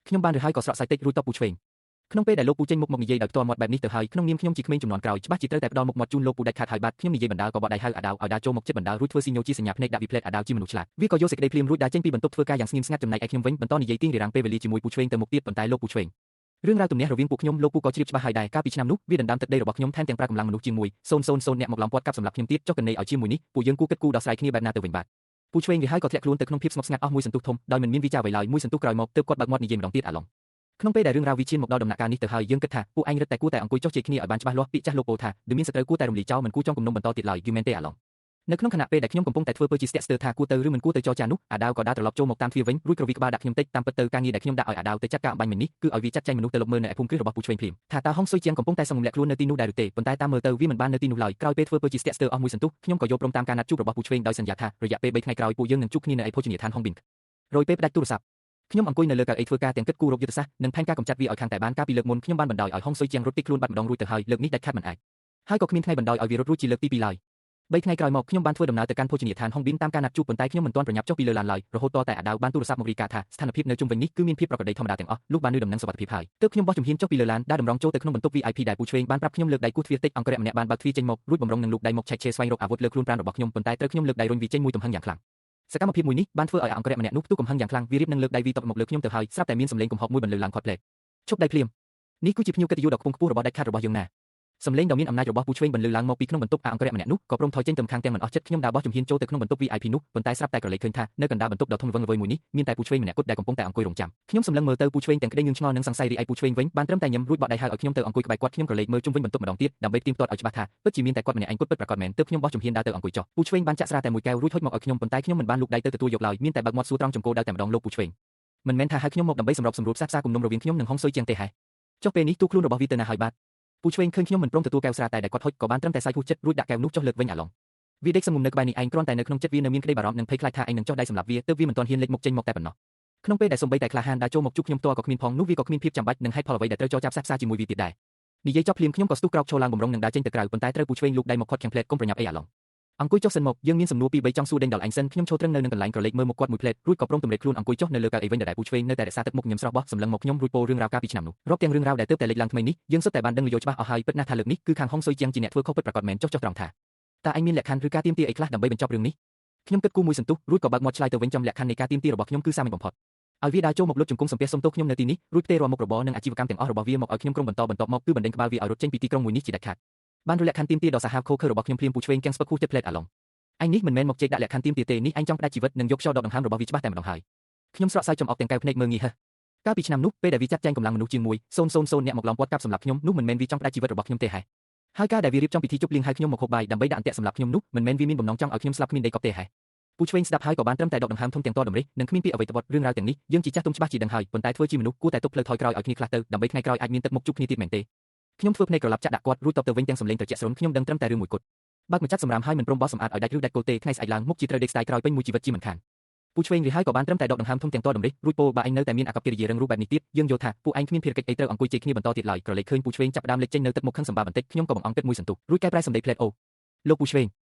ខ្ញុំបានរើហើយក៏ស្រក់សើចតិចរួចតបពូឆ្វេងក្នុងពេលដែលលោកពូចេញមុខមកនិយាយដោយផ្ទាល់មាត់បែបនេះទៅហើយក្នុងនាមខ្ញុំជាក្មេងជំនាន់ក្រោយច្បាស់ជាត្រូវតែផ្ដល់មុខមាត់ជូនលោកពូដាច់ខាតហើយបាទខ្ញុំនិយាយបណ្ដាលក៏បត់ដៃហៅអាដាវឲ្យដើរចូលមកចិត្តបណ្ដាលរួចធ្វើស៊ីញ៉ូជាសញ្ញាភ្នែកដាក់វិផ្លែតអាដាវជាមនុស្សឆ្លាតវាក៏យកសេចក្តីភ្លាមរួចដើរចេញពីបន្ទប់ធ្វើការយ៉ាងស្ងៀមស្ងាត់ចំណែកឯខ្ញុំវិញបន្តនិយាយទៀងរារាំងពេលវេលាជាមួយពូឆ្វេងទៅមុខទៀតប៉ុន្តែលោកពូឆ្វេងរឿងរ៉ាវទំនាស់រវាងពួកខ្ញុំលោកពូក៏ជ្រាបច្បាស់ហើយដែរកាលពីឆ្នាំនោះវាដណ្ដើមទឹកដីរបស់ខ្ញុំថែមទាំងប្រើកម្លាំងមនុស្សជាង1,000អ្នកមកឡោមព័ទ្ធកាប់សម្លាប់ខ្ញុំទៀតចុះកណេឲ្យជាមួយនេះពួកយើងគួរគិតគូរដោះស្រាយគ្នាបែបណាទៅវិញបាទពូឆ្វេងវាហើយក៏ធ្លាក់ខ្លួនទៅក្នុងភាពស្ងប់ស្ងាត់អស់មួយសន្ទុះធំដោយមិនមានវិចារអ្វីឡើយមួយសន្ទុះក្រោយមកទើបគាត់បើកមាត់និយាយម្ដងទៀតអាឡុងក្នុងពេលដែលរឿងរ៉ាវវិឈានមកដល់ដំណាក់កាលនេះទៅហើយយើងគិតថាពួកឯងរឹតតែគួរតែអង្គុយចុះជែកគ្នាឲ្យបានច្បាស់លាស់ពាក្យចាស់លោកពោលថាដូចមានសត្រូវគួរតែរំលាយចោលមិនគួរចង់គំនុំបន្តទៀតឡើយយូមែនទេអាឡុង នៅក្នុងខណៈពេលដែលខ្ញុំកំពុងតែធ្វើពើជាស្ទាក់ស្ទើរថាគួរទៅឬមិនគួរទៅចរចានោះអាដាវក៏ដើរត្រឡប់ចូលមកតាមទ្វារវិញរួចក្រវីក្បាលដាក់ខ្ញុំតិចតាមពិតទៅការងារដែលខ្ញុំដាក់ឲ្យអាដាវទៅចាត់ការអំបញ្ញមិញនេះគឺឲ្យវាចាត់ចែងមនុស្សទៅលុបមើលនៅឯភូមិគ្រឹះរបស់ពូឆ្វេងភ្លាមថាតើហុងស៊ុយជាងកំពុងតែសងំលាក់ខ្លួននៅទីនោះដែរឬទេប៉ុន្តែតាមមើលទៅវាមិនបាននៅទីនោះឡើយក្រោយពេលធ្វើពើជាស្ទាក់ស្ទើរអស់មួយសន្ទុះខ្ញុំក៏យល់ព្រមតាមការណាត់ជួបរបស់ពូឆ្វេងដោយសន្យាថារយៈពេល3ថ្ងៃក្រោយពួកយើងនឹងជួបគ្នានៅឯភោជនីយដ្ឋានហុងប៊ីនរយពេលផ្ដាច់ទូរស័ព្ទខ្ញុំអង្គុយនៅលើកៅអីធ្វើការទាំងគិតគូររកយុទ្ធសាស្ត្រនិងផែនការកម្ចាត់វាឲ្យខាងតែបានកាលពីលើកមុនខ្ញុំបានបណ្ដោយឲ្យហុងស៊ុយជាងរត់គេចខ្លួនបាត់ម្ដងរួចទៅហើយលើកនេះដាច់ខាតមិនអាចហើយក៏គ្មានថ្ងៃបណ្ដោយឲ្យវារត់រួចជាលើកទី2ឡើយ3ថ្ងៃក្រោយមកខ្ញុំបានធ្វើដំណើរទៅកាន់ភោជនីយដ្ឋានហុងប៊ីនតាមការណាត់ជួបប៉ុន្តែខ្ញុំមិនទាន់ប្រញាប់ចុះពីលើឡានឡើយរហូតទាល់តែអាដាវបានទូរស័ព្ទមករាយការណ៍ថាស្ថានភាពនៅជុំវិញនេះគឺមានភាពប្រក្រតីធម្មតាទាំងអស់លុះបាននៅដំណឹងសុវត្ថិភាពហើយទើបខ្ញុំបោះជំហានចុះពីលើឡានដែលតម្រង់ចូលទៅក្នុងបន្ទប់ VIP ដែលពូឆ្វេងបានប្រាប់ខ្ញុំលើកដៃគោះទ្វារតិចអង្គរៈម្នាក់បានបើកទ្វារចេញមករួចបំរុងនឹងលូកដៃមកឆែកឆេរស្វែងរកអាវុធលើខ្លួនប្រាណរបស់ខ្ញុំប៉ុន្តែត្រូវខ្ញុំលើកដៃរុញវាចេញមួយទំហឹងយ៉ាងខ្លាំងសកម្មភាពមួយនេះបានធ្វើឲ្យអង្គរៈម្នាក់នោះផ្ទុះកំហឹងយ៉ាងខ្លាំងវារៀបនឹងលើកដៃវីតបមកលើខ្ញុំទៅហើយស្រាប់តែមានសម្លេងកំហុកមួយបន្លឺឡើងខាត់ផ្លែឈប់ដៃភ្លាមនេះគឺជាភ្ញៀវកិត្តិយសដ៏ខ្ពង់ខ្ពស់របស់ដាច់ខាតរបស់យើងណាសម្លេងដ៏មានអំណាចរបស់ពូឆ្វេងបន្លឺឡើងមកពីក្នុងបន្ទប់អង្គរៈម្នាក់នោះក៏ព្រមថយចេញទៅខាងទាំងមិនអស់ចិត្តខ្ញុំដើរបោះជំហានចូលទៅក្នុងបន្ទប់ VIP នោះប៉ុន្តែស្រាប់តែក្រឡេកឃើញថានៅកណ្ដាលបន្ទប់ដ៏ធំល្វឹងល្វើយមួយនេះមានតែពូឆ្វេងម្នាក់គត់ដែលកំពុងតែអង្គុយរងចាំខ្ញុំសម្លឹងមើលទៅពូឆ្វេងទាំងក្តីងឿងឆ្ងល់និងសង្ស័យរីឯពូឆ្វេងវិញបានត្រឹមតែញឹមរួចបក់ដៃហៅឲ្យខ្ញុំទៅអង្គុយក្បែរគាត់ខ្ញុំក្រឡេកមើលជុំវិញបន្ទប់ម្ដងទៀតដើម្បីផ្ទៀងផ្ទាត់ឲ្យច្បាស់ថាពិតជាមានតែគាត់ម្នាក់ឯងគត់ពិតប្រាកដមែនទើបខ្ញុំបោះជំហានដើរទៅអង្គុយចុះពូឆ្វេងបានចាក់ស្រាតែមួយកែវរួចហុចមកឲ្យខ្ញុំប៉ុន្តែខ្ញុំមិនបានលូកដៃទៅទទួលយកឡើយមានតែបើកមាត់សួរត្រង់ចំគោលដៅតែម្ដងលោកពូឆ្វេងមិនមែនថាហៅខ្ញុំមកដើម្បីសម្របសម្រួលផ្សះផ្សាគំនុំរវាងខ្ញុំនិងហុងស៊ុយជាងទេហេចុះពេលនេះទូខ្លួនរបស់វាទៅណាហើយបាទពូឆ្វេងឃើញខ្ញុំមិនព្រមទទួលកែវស្រាតែដែលគាត់ហុចក៏បានត្រឹមតែសាយហួសចិត្តរួចដាក់កែវនោះចុះលើកវិញអាឡុងវាដេកសងំនៅក្បែរនេះឯងគ្រាន់តែនៅក្នុងចិត្តវានៅមានក្តីបារម្ភនិងភ័យខ្លាចថាឯងនឹងចុះដៃសម្រាប់វាទើបវាមិនទាន់ហ៊ានលេចមុខចេញមកតែប៉ុណ្ណោះក្នុងពេលដែលសំបីតែក្លាហានដើរចូលមកជួបខ្ញុំផ្ទាល់ក៏គ្មានផងនោះវាក៏គ្មានភាពចាំបាច់និងហេតុផលអ្វីដែលត្រូវចរចាផ្សះផ្សាជាមួយវាទៀតដែរនិយាយចប់ភ្លាមខ្ញុំក៏ស្ទុះក្រោកឈរឡើងបំរុងនឹងដើរចេញទៅក្រៅប៉ុន្តែត្រូវពូឆ្វេងលូកដៃមកខាត់ខាងផ្លែតកុំប្រញាប់អីអាឡុងអង្គុយចុះសិនមកយើងមានសំណួរពីរបីចង់សួរដេញដល់ឯងសិនខ្ញុំឈរត្រឹងនៅនឹងកន្លែងក្រឡេកមើលមុខគាត់មួយផ្លែតរួចក៏ព្រមទម្លាក់ខ្លួនអង្គុយចុះនៅលើកៅអីវិញដដែលពូឆ្វេងនៅតែរក្សាទឹកមុខញឹមស្រស់បោះសម្លឹងមកខ្ញុំរួចពោលរឿងរ៉ាវកាលពីឆ្នាំនោះរាប់ទាំងរឿងរ៉ាវដែលទើបតែលេចឡើងថ្មីនេះយើងសុទ្ធតែបានដឹងលយច្បាស់អស់ហើយពិតណាស់ថាលើកនេះគឺខាងហុងស៊ុយជាងជាអ្នកធ្វើខុសពិតប្រាកដមែនចុះចុះត្រង់ថាតើឯងមានលក្ខខណ្ឌឬការទាមទារអីខ្លះដើម្បីបញ្ចប់រឿងនេះខ្ញុំគិតគូរមួយសន្ទុះរួចក៏បើកមាត់ឆ្លើយទៅវិញចំលក្ខខណ្ឌនៃការទាមទាររបស់ខ្ញុំគឺសាមញ្ញបំផុតឲ្យវាដើរចូលមកលុតជង្គង់សំពះសុំទោសខ្ញុំនៅទីនេះរួចផ្ទេររាល់មុខរបរនិងអាជីវកម្មទាំងអស់របស់វាមកឲ្យខ្ញុំក្រុមបន្តបន្ទាប់មកគឺបណ្ដេញក្បាលវាឲ្យរត់ចេញពីទីក្រុងមួយនេះជាដាច់ខាតបានរលក្ខខណ្ឌទាមទារដ៏សាហាវខូខើរបស់ខ្ញុំភ្លាមពូឆ្វេងទាំងស្ពឹកហួសចិត្តផ្លែតអាឡុងឯងនេះមិនមែនមកជែកដាក់លក្ខខណ្ឌទាមទារទេនេះឯងចង់ផ្ដាច់ជីវិតនិងយកខ្យល់ដកដង្ហើមរបស់វាច្បាស់តែម្ដងហើយខ្ញុំស្រក់សើចចំអកទាំងកែវភ្នែកមើលងាយហឺកាលពីឆ្នាំនោះពេលដែលវាចាត់ចែងកម្លាំងមនុស្សជាង1,000អ្នកមកឡោមព័ទ្ធកាប់សម្លាប់ខ្ញុំនោះមិនមែនវាចង់ផ្ដាច់ជីវិតរបស់ខ្ញុំទេហេហើយការដែលវារៀបចំពិធីជប់លៀងហៅខ្ញុំមកហូបបាយដើម្បីដាក់អន្ទាក់សម្លាប់ខ្ញុំនោះមិនមែនវាមានបំណងចង់ឲ្យខ្ញុំស្លាប់គ្មានដីកប់ទេហេពូឆ្វេងស្ដាប់ហើយក៏បានត្រឹមតែដកដង្ហើមធំទាំងតតម្រិះនិងគ្មានពាក្យអ្វីត្បត់រឿងរ៉ាវទាំងនេះយើងជាចាស់ទុំច្បាស់ជាដឹងហើយប៉ុន្តែធ្វើជាមនុស្សគួរតែទុកផ្លូវថយក្រោយឲ្យគ្នាខ្លះទៅដើម្បីថ្ងៃក្រោយអាចមានទឹកមុខជួបគ្នាទៀតមែនទេខ្ញុំធ្វើភ្នែកក្រឡាប់ចាក់ដាក់គាត់រួចតបទៅវិញទាំងសម្លេងត្រជាក់ស្រន់ខ្ញុំដឹងត្រឹមតែរឿងមួយគត់បើកម្ចាត់សម្រាមហើយមិនព្រមបោះសម្អាតឲ្យដាច់ឬដាច់គល់ទេថ្ងៃស្អែកឡើងមុខជាត្រូវដេកស្ដាយក្រោយពេញមួយជីវិតជាមិនខានពូឆ្វេងរីហើយក៏បានត្រឹមតែដកដង្ហើមធំទាំងតតម្រិះរួចពោលបើឯងនៅតែមានអាកប្បកិរិយារឹងរូសបែបនេះទៀតយើងយល់ថាពួកឯងគ្មានភារកិច្ចអីត្រូវអង្គុយជ័យគ្នាបន្តទៀតឡើយក្រឡេកឃើញពូឆ្វេងចាប់ផ្ដើមលេចចេញនៅទឹកមុខខឹងសម្បាបន្តិចខ្ញុំក៏បង្អង់គិតមួយសន្ទុះរួចកែប្រែសម្ដីផ្លែតអូលោកពូឆ្វេង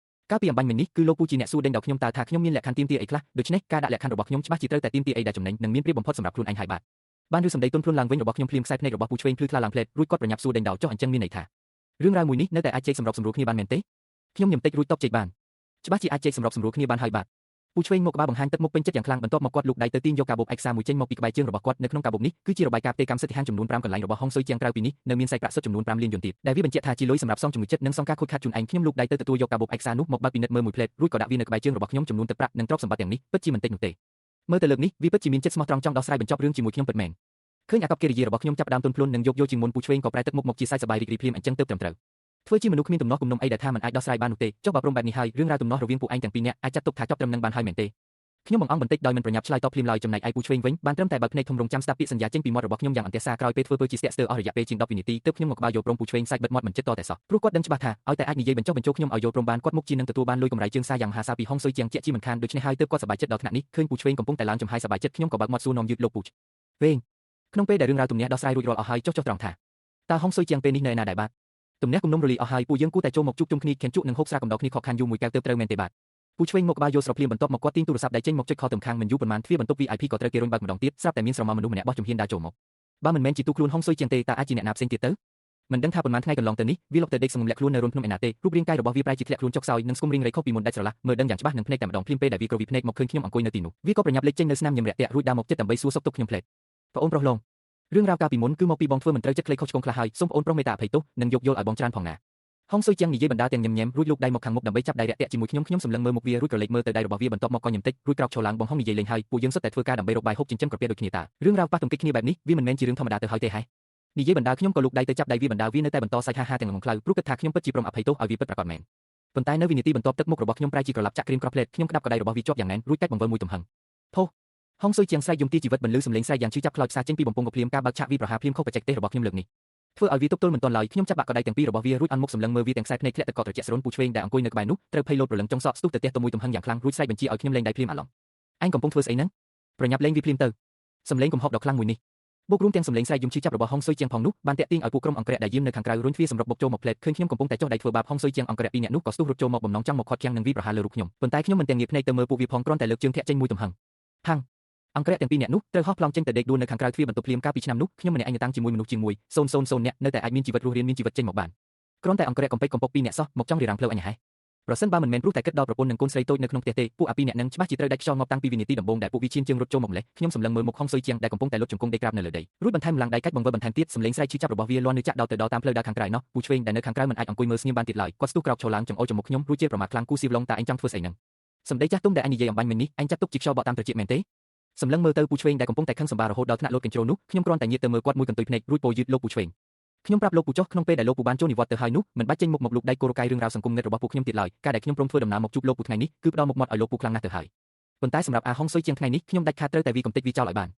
កាលពីអំបញ្ញមិញនេះគឺលោកពូជាអ្នកសួរដេញដល់ខ្ញុំតើថាខ្ញុំមានលក្ខខណ្ឌទាមទារអីខ្លះដូច្នេះការដាក់លក្ខខណ្ឌរបស់ខ្ញុំច្បាស់ជាត្រូវតែទាមទារអីដែលចំណេញនិងមានប្រៀបបំផុតសម្រាប់ខ្លួនឯងហើយបាទបានឬសម្ដីទន់ភ្លន់ឡើងវិញរបស់ខ្ញុំភ្លាមខ្សែភ្នែករបស់ពូឆ្វេងភ្លឺថ្លាឡើងផ្លែតរួចគាត់ប្រញាប់សួរដេញដោលចុះអញ្ចឹងមានន័យថារឿងរ៉ាវមួយនេះនៅតែអាចជែកសម្របសម្រួលគ្នាបានមែនទេខ្ញុំញឹមតិចរួចតបជែកបានច្បាស់ជាអាចជែកសម្របសម្រួលគ្នាបានហើយបាទពូឆ្វេងមកក្បាលបង្ហាញទឹកមុខពេញចិត្តយ៉ាងខ្លាំងបន្ទាប់មកគាត់លូកដៃទៅទាញយកកាបូបឯកសារមួយចេញមកពីក្បែរជើងរបស់គាត់នៅក្នុងកាបូបនេះគឺជារបាយការណ៍ផ្ទេរកម្មសិទ្ធិហាងចំនួន5កន្លែងរបស់ហុងស៊ុយជាងក្រៅពីនេះនៅមានសាច់ប្រាក់សុទ្ធចំនួន5លានយួនទៀតដែលវាបញ្ជាក់ថាជាលុយសម្រាប់សងជំងឺចិត្តនិងសងការខូចខាតជូនឯងខ្ញុំលូកដៃទៅទទួលយកកាបូបឯកសារនោះមកបើកពិនិត្យមើលមួយផ្លែតរួចក៏ដាក់វានៅក្បែរជើងរបស់ខ្ញុំចំនួនទឹកប្រាក់និងទ្រព្យសម្បត្តិទាំងនេះពិតជាមិនតិចនោះទេមើលទៅលើកនេះវាពិតជាមានចិត្តស្មោះត្រង់ចង់ដោះស្រាយបញ្ចប់រឿងជាមួយខ្ញុំពិតមែនឃើញអាកប្បកិរិយារបស់ខ្ញុំចាប់ផ្ដើមទន់ភ្លន់និងយោគយល់ជាងមុនពូឆ្វេងក៏ប្រែទឹកមុខមកជាសាយសប្បាយរីករាយភ្លាមអញ្ចឹងទើបត្រឹមត្រូវធ្វើជាមនុស្សគ្មានទំនាស់គំនុំអីដែលថាមិនអាចដោះស្រាយបាននោះទេចុះបើព្រមបែបនេះហើយរឿងរ៉ាវទំនាស់រវាងពួកឯងទាំងពីរនាក់អាចចាត់ទុកថាចប់ត្រឹមនឹងបានហើយមែនទេខ្ញុំបង្អង់បន្តិចដោយមិនប្រញាប់ឆ្លើយតបភ្លាមឡើយចំណែកឯពូឆ្វេងវិញបានត្រឹមតែបើកភ្នែកធំរងចាំស្ដាប់ពាក្យសន្យាចេញពីមាត់របស់ខ្ញុំយ៉ាងអន្ទះសារក្រោយពេលធ្វើពើជាស្ទាក់ស្ទើរអស់រយៈពេលជាង10វិនាទីទើបខ្ញុំមកក្បាលយល់ព្រមពូឆ្វេងសាច់បិទមាត់មិនចិត្តតតែសោះព្រោះគាត់ដឹងច្បាស់ថាឲ្យតែអាចនិយាយបញ្ចុះបញ្ចូលខ្ញុំឲ្យយល់ព្រមបានគាត់មុខជានឹងទទួលបានលុយកម្រៃជើងសារយ៉ាងមហាសាលពីហុងស៊ុយជាងជាក់ជាមិនខានដូច្នេះហើយទើបគាត់សប្បាយចិត្តដល់ថ្នាក់នេះឃើញពូឆ្វេងកំពុងតែឡើងចំហាយសប្បាយចិត្តខ្ញុំក៏បើកមាត់សួរនាំយឺតលោកពូឆ្វេងក្នុងពេលដែលរឿងរ៉ាវទំនាស់ដោះស្រាយរួចរាល់អស់ហើយចុះចុះត្រង់ថាតើហុងស៊ុយជាងពេលនេះនៅឯណាដែរបាទទំនាស់គំនុំរលីអស់ហើយពួកយើងគួរតែចូលមកជួបជុំគ្នាខេនជក់និងហូបស្រាកំដរគ្នាខកខានយូរមួយកែវទើបត្រូវមែនទេបាទពូឆ្វេងមកក្បាលយល់ស្របភ្លាមបន្ទាប់មកគាត់ទាញទូរស័ព្ទដៃចេញមកចុចខលទៅខាងមិនយូរប៉ុន្មានទ្វារបន្ទប់ VIP ក៏ត្រូវគេរុញបើកម្ដងទៀតស្រាប់តែមានស្រមោលមនុស្សម្នាក់បោះជំហានដើរចូលមកបើមិនមែនជាទូខ្លួនហុងស៊ុយជាងទេតើអាចជាអ្នកណាផ្សេងទៀតទៅមិនដឹងថាប៉ុន្មានថ្ងៃកន្លងទៅនេះវាលុកទៅដេកសងំលាក់ខ្លួននៅរន្ធភ្នំឯណាទេរូបរាងកាយរបស់វាប្រែជាធ្លាក់ខ្លួនចុកខ្សោយនិងស្គមរាងរៃខុសពីមុនដាច់ស្រឡះមើលដឹងយ៉ាងច្បាស់នឹងភ្នែកតែម្ដងភ្លាមពេលដែលវាក្រវីភ្នែកមកឃើញខ្ញុំអង្គុយនៅទីនោះវាក៏ប្រញាប់លេចចេញនៅស្នាមញឹមរាក់ទាក់រួចដើរមកចិត្តដើម្បីសួរសុខទុក្ខខ្ញុំផ្លែតប្អូនប្រុសឡងរឿងរ៉ាវកាលពីមុនគឺមកពីបងធ្វើមិនត្រូវចិត្តខ្លីខុសឆ្គងខ្លះហើយសូមប្អូនប្រុសមេត្តាអភ័យទោសនិងយោគយល់ឲ្យបងច្រើនផងណាហុងស៊ុយជាងនិយាយបណ្ដាទាំងញឹមញែមរួចលូកដៃមកខាងមុខដើម្បីចាប់ដៃរាក់ទាក់ជាមួយខ្ញុំខ្ញុំសម្លឹងមើលមុខវារួចក្រឡេកមើលទៅដៃរបស់វាបន្ទាប់មកក៏ញឹមតិចរួចក្រោកឈរឡើងបងហុងនិយាយលេងហើយពួកយើងសុទ្ធតែធ្វើការដើម្បីរកបាយហូបចិញ្ចឹមក្រពះដូចគ្នាតារឿងរ៉ាវប៉ះទង្គិចគ្នាបែបនេះវាមិនមែនជារឿងធម្មតាទៅហើយទេហេនិយាយបណ្ដាខ្ញុំក៏លូកដៃទៅចាប់ដៃវាបណ្ដាវានៅតែបន្តសាច់ហាហាទាំងល្ងងខ្លៅព្រោះគិតថាខ្ញុំពិតជាព្រមអភ័យទោសឲ្យវាពិតប្រាកដមែន ប៉ុន្តែនៅវិនាទីបន្ទាប់ទឹកមុខរបស់ខ្ញុំប្រែជាក្រឡាប់ចាក់ក្រៀមក្រោះផ្លេតខ្ញុំក្តាប់កដៃរបស់វាជាប់យ៉ាងណែនរួចកាច់បង្វិលមួយទំហឹងផុសហុងស៊ុយជាងស្រែកយំទាជីវិតបន្លឺសំឡេងស្រែកយ៉ាងឈឺចាប់ខ្លោចផ្សាចេញពីបំពង់កភ្លាមការបើកឆាកវីប្រហាភ្លាមខុសបច្ចេកទេសរបស់ខ្ញុំលើកនេះធ្វើឲ្យវាទប់ទល់មិនទាន់ឡើយខ្ញុំចាប់បាក់កដៃទាំងពីររបស់វារួចអន់មុខសម្លឹងមើលវាទាំងខ្សែភ្នែកធ្លាក់ទឹកកកត្រជាក់ស្រន់ពូឆ្វេងដែលអង្គុយនៅក្បែរនោះត្រូវភ័យលោតប្រលឹងចុងសក់ស្ទុះទៅផ្ទះទៅមួយទំហឹងយ៉ាងខ្លាំងរួចស្រែកបញ្ជាឲ្យខ្ញុំលែងដៃភ្លាមអាឡំអញកំពុងធ្វើស្អីហ្នឹងប្រញាប់លែងវាភ្លាមទៅសំឡេងកំហុកដ៏ខ្លាំងមួយនេះបូករួមទាំងសំឡេងស្រែកយំឈឺចាប់របស់ហុងស៊ុយជាងផងនោះបានទាក់ទាញឲ្យពួកក្រុមអង្គរៈដែលយាមនៅខាងក្រៅរុញទ្វារសម្រុកបុកចូលមកផ្លែតឃើញខ្ញុំកំពុងតែចុះដៃធ្វើបាបហុងស៊ុយជាងអង្គរៈពីរនាក់នោះក៏ស្ទុះរត់ចូលមកបំណងចង់មកខាត់ខាំងនឹងវីប្រហារលើរូបខ្ញុំប៉ុន្តែខ្ញុំមិនទាំងងាកភ្នែកទៅមើលពួកវាផងគ្រាន់តែលើកជើងធាក់ចេញមួយទំហឹងផាំងអង្គរៈទាំងពីរនាក់នោះត្រូវហោះប្លង់ចេញទៅដេកដួលនៅខាងក្រៅទ្វារបន្ទប់ភ្លាមកាលពីឆ្នាំនោះខ្ញុំម្នាក់ឯងតាំងជាមួយមនុស្សជាង1,000នាក់នៅតែអាចមានជីវិតរស់រានមានជីវិតចេញមកបានគ្រាន់តែអង្គរៈកំពេចកំពុកពីរនាក់សោះមកចង់រារាំងផ្លូវអញហេះប្រសិនបើមិនមែនព្រោះតែគិតដល់ប្រពន្ធនិងកូនស្រីតូចនៅក្នុងផ្ទះទេពួកអាពីរនាក់នឹងច្បាស់ជាត្រូវដាច់ខ្យល់ងាប់តាំងពីវិនាទីដំបូងដែលពួកវាឈានជើងរត់ចូលមកម្លេះខ្ញុំសម្លឹងមើលមុខហុងស៊ុយជាងដែលកំពុងតែលុតជង្គង់ដេកក្រាបនៅលើដីរួចបន្ថែមកម្លាំងដៃកាច់បង្វិលបន្ថែមទៀតសំឡេងស្រែកឈឺចាប់របស់វាលាន់នៅចាក់ដល់ទៅដល់តាមផ្លូវដើរខាងក្រៅនោះពូឆ្វេងដែលនៅខាងក្រៅមិនអាចអង្គុយមើលស្ងៀមបានទៀតឡើយគាត់ស្ទុះក្រោកឈរឡើងចង្អុលចំមុខខ្ញុំរួចជាប្រមាថខ្លាំងគូស៊ីវឡុងតើអញចង់ធ្វើស្អីនឹងសម្ដីចាស់ទុំដែលអញនិយាយអំបញ្ញមិញនេះអញចាត់ទុកជាខ្យល់បក់តាមត្រចៀកមែនទេសម្លឹងមើលទៅពូឆ្វេងដែលកំពុងតែខឹងសម្បារហូតដល់ថ្នាក់លោតកញ្ជ្រោលនោះខ្ញុំគ្រាន់តែញាតទៅមើលគាត់មួយកន្ទុយភ្នែករួចពោលយឺតលោកពូឆ្វេងខ្ញុំប្រាប់លោកពូចុះក្នុងពេលដែលលោកពូបានចូលនិវត្តន៍ទៅហើយនោះមិនបាច់ចេញមុខមកលូកដៃគោរកាយរឿងរ៉ាវសង្គមងឹតរបស់ពួកខ្ញុំទៀតឡើយការដែលខ្ញុំព្រមធ្វើដំណើរមកជួបលោកពូថ្ងៃនេះគឺផ្ដល់មុខមាត់ឲ្យលោកពូខ្លាំងណាស់ទៅហើយប៉ុន្តែសម្រាប់អាហុងស៊ុយជាងថ្ងៃនេះខ្ញុំដាច់ខាតត្រូវតែវាកំទេចវាចោលឲ្យប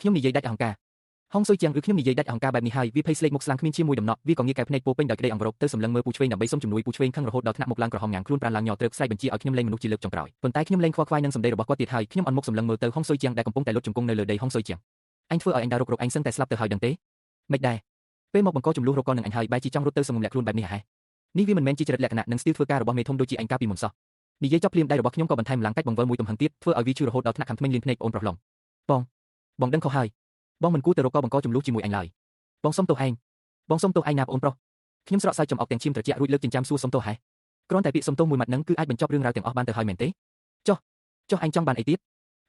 ានខ្ញុំនិយាយដាច់អហង្ការហុងស៊ុយជាងឬខ្ញុំនិយាយដាច់អហង្ការបែបនេះហើយវាភ័យស្លេកមុខស្លាំងគ្មានជាមួយដំណក់វាក៏ងាកកែភ្នែកពោពេញដោយក្តីអង្វរកទៅសម្លឹងមើលពូឆ្វេងដើម្បីសុំជំនួយពូឆ្វេងខឹងរហូតដល់ថ្នាក់មុខឡើងក្រហមងាងខ្លួនប្រានឡើងញ័រត្រឹកស្រែកបញ្ជាឲ្យខ្ញុំលែងមនុស្សជាលើកចុងក្រោយប៉ុន្តែខ្ញុំលែងខ្វល់ខ្វាយនឹងសម្ដីរបស់គាត់ទៀតហើយខ្ញុំអន់មុខសម្លឹងមើលទៅហុងស៊ុយជាងដែលកំពុងតែលុតជង្គង់នៅលើដីហុងស៊ុយជាងអញធ្វើឲ្យអញដើររុករកអញសឹងតែស្លាប់ទៅហើយដឹងទេមិនដែរពេលមកបង្កចំនួនរកកនឹងអញហើយបែរជាចង់រត់ទៅសងំលាក់ខ្លួនបែបនេះហ៎នេះវាមិនមែនជាចរិតលក្ខណៈនិងស្ទីលធ្វើការរបស់មេធំដូចជាអញកាលពីមុនសោះនិយាយចប់ភ្លាមដៃរបស់ខ្ញុំក៏បន្ថែមឡើងកាច់បង្វិលមួយទំហឹងទៀតធ្វើឲ្យវាឈឺរហូតដល់ថ្នាក់ខាំធ្មេញលៀនភ្នែកប្អូនប្រុសឡុងបងបងដឹងខុសហើយបងមិនគួរទៅរកកបង្កចំនួនជាមួយអញឡើយបងសុំទោសឯងបងសុំទោសឯងណាប្អូនប្រុសខ្ញុំស្រក់សើចចំអកទាំងឈាមត្រជាក់រួចលើកចិញ្ចើមសួរសុំទោសហ៎គ្រាន់តែពាក្យសុំទោសមួយម៉ាត់នឹងគឺអាចបញ្ចប់រឿងរ៉ាវទាំងអស់បានទៅហើយមែនទេចុះចុះអញចង់បានអីទៀត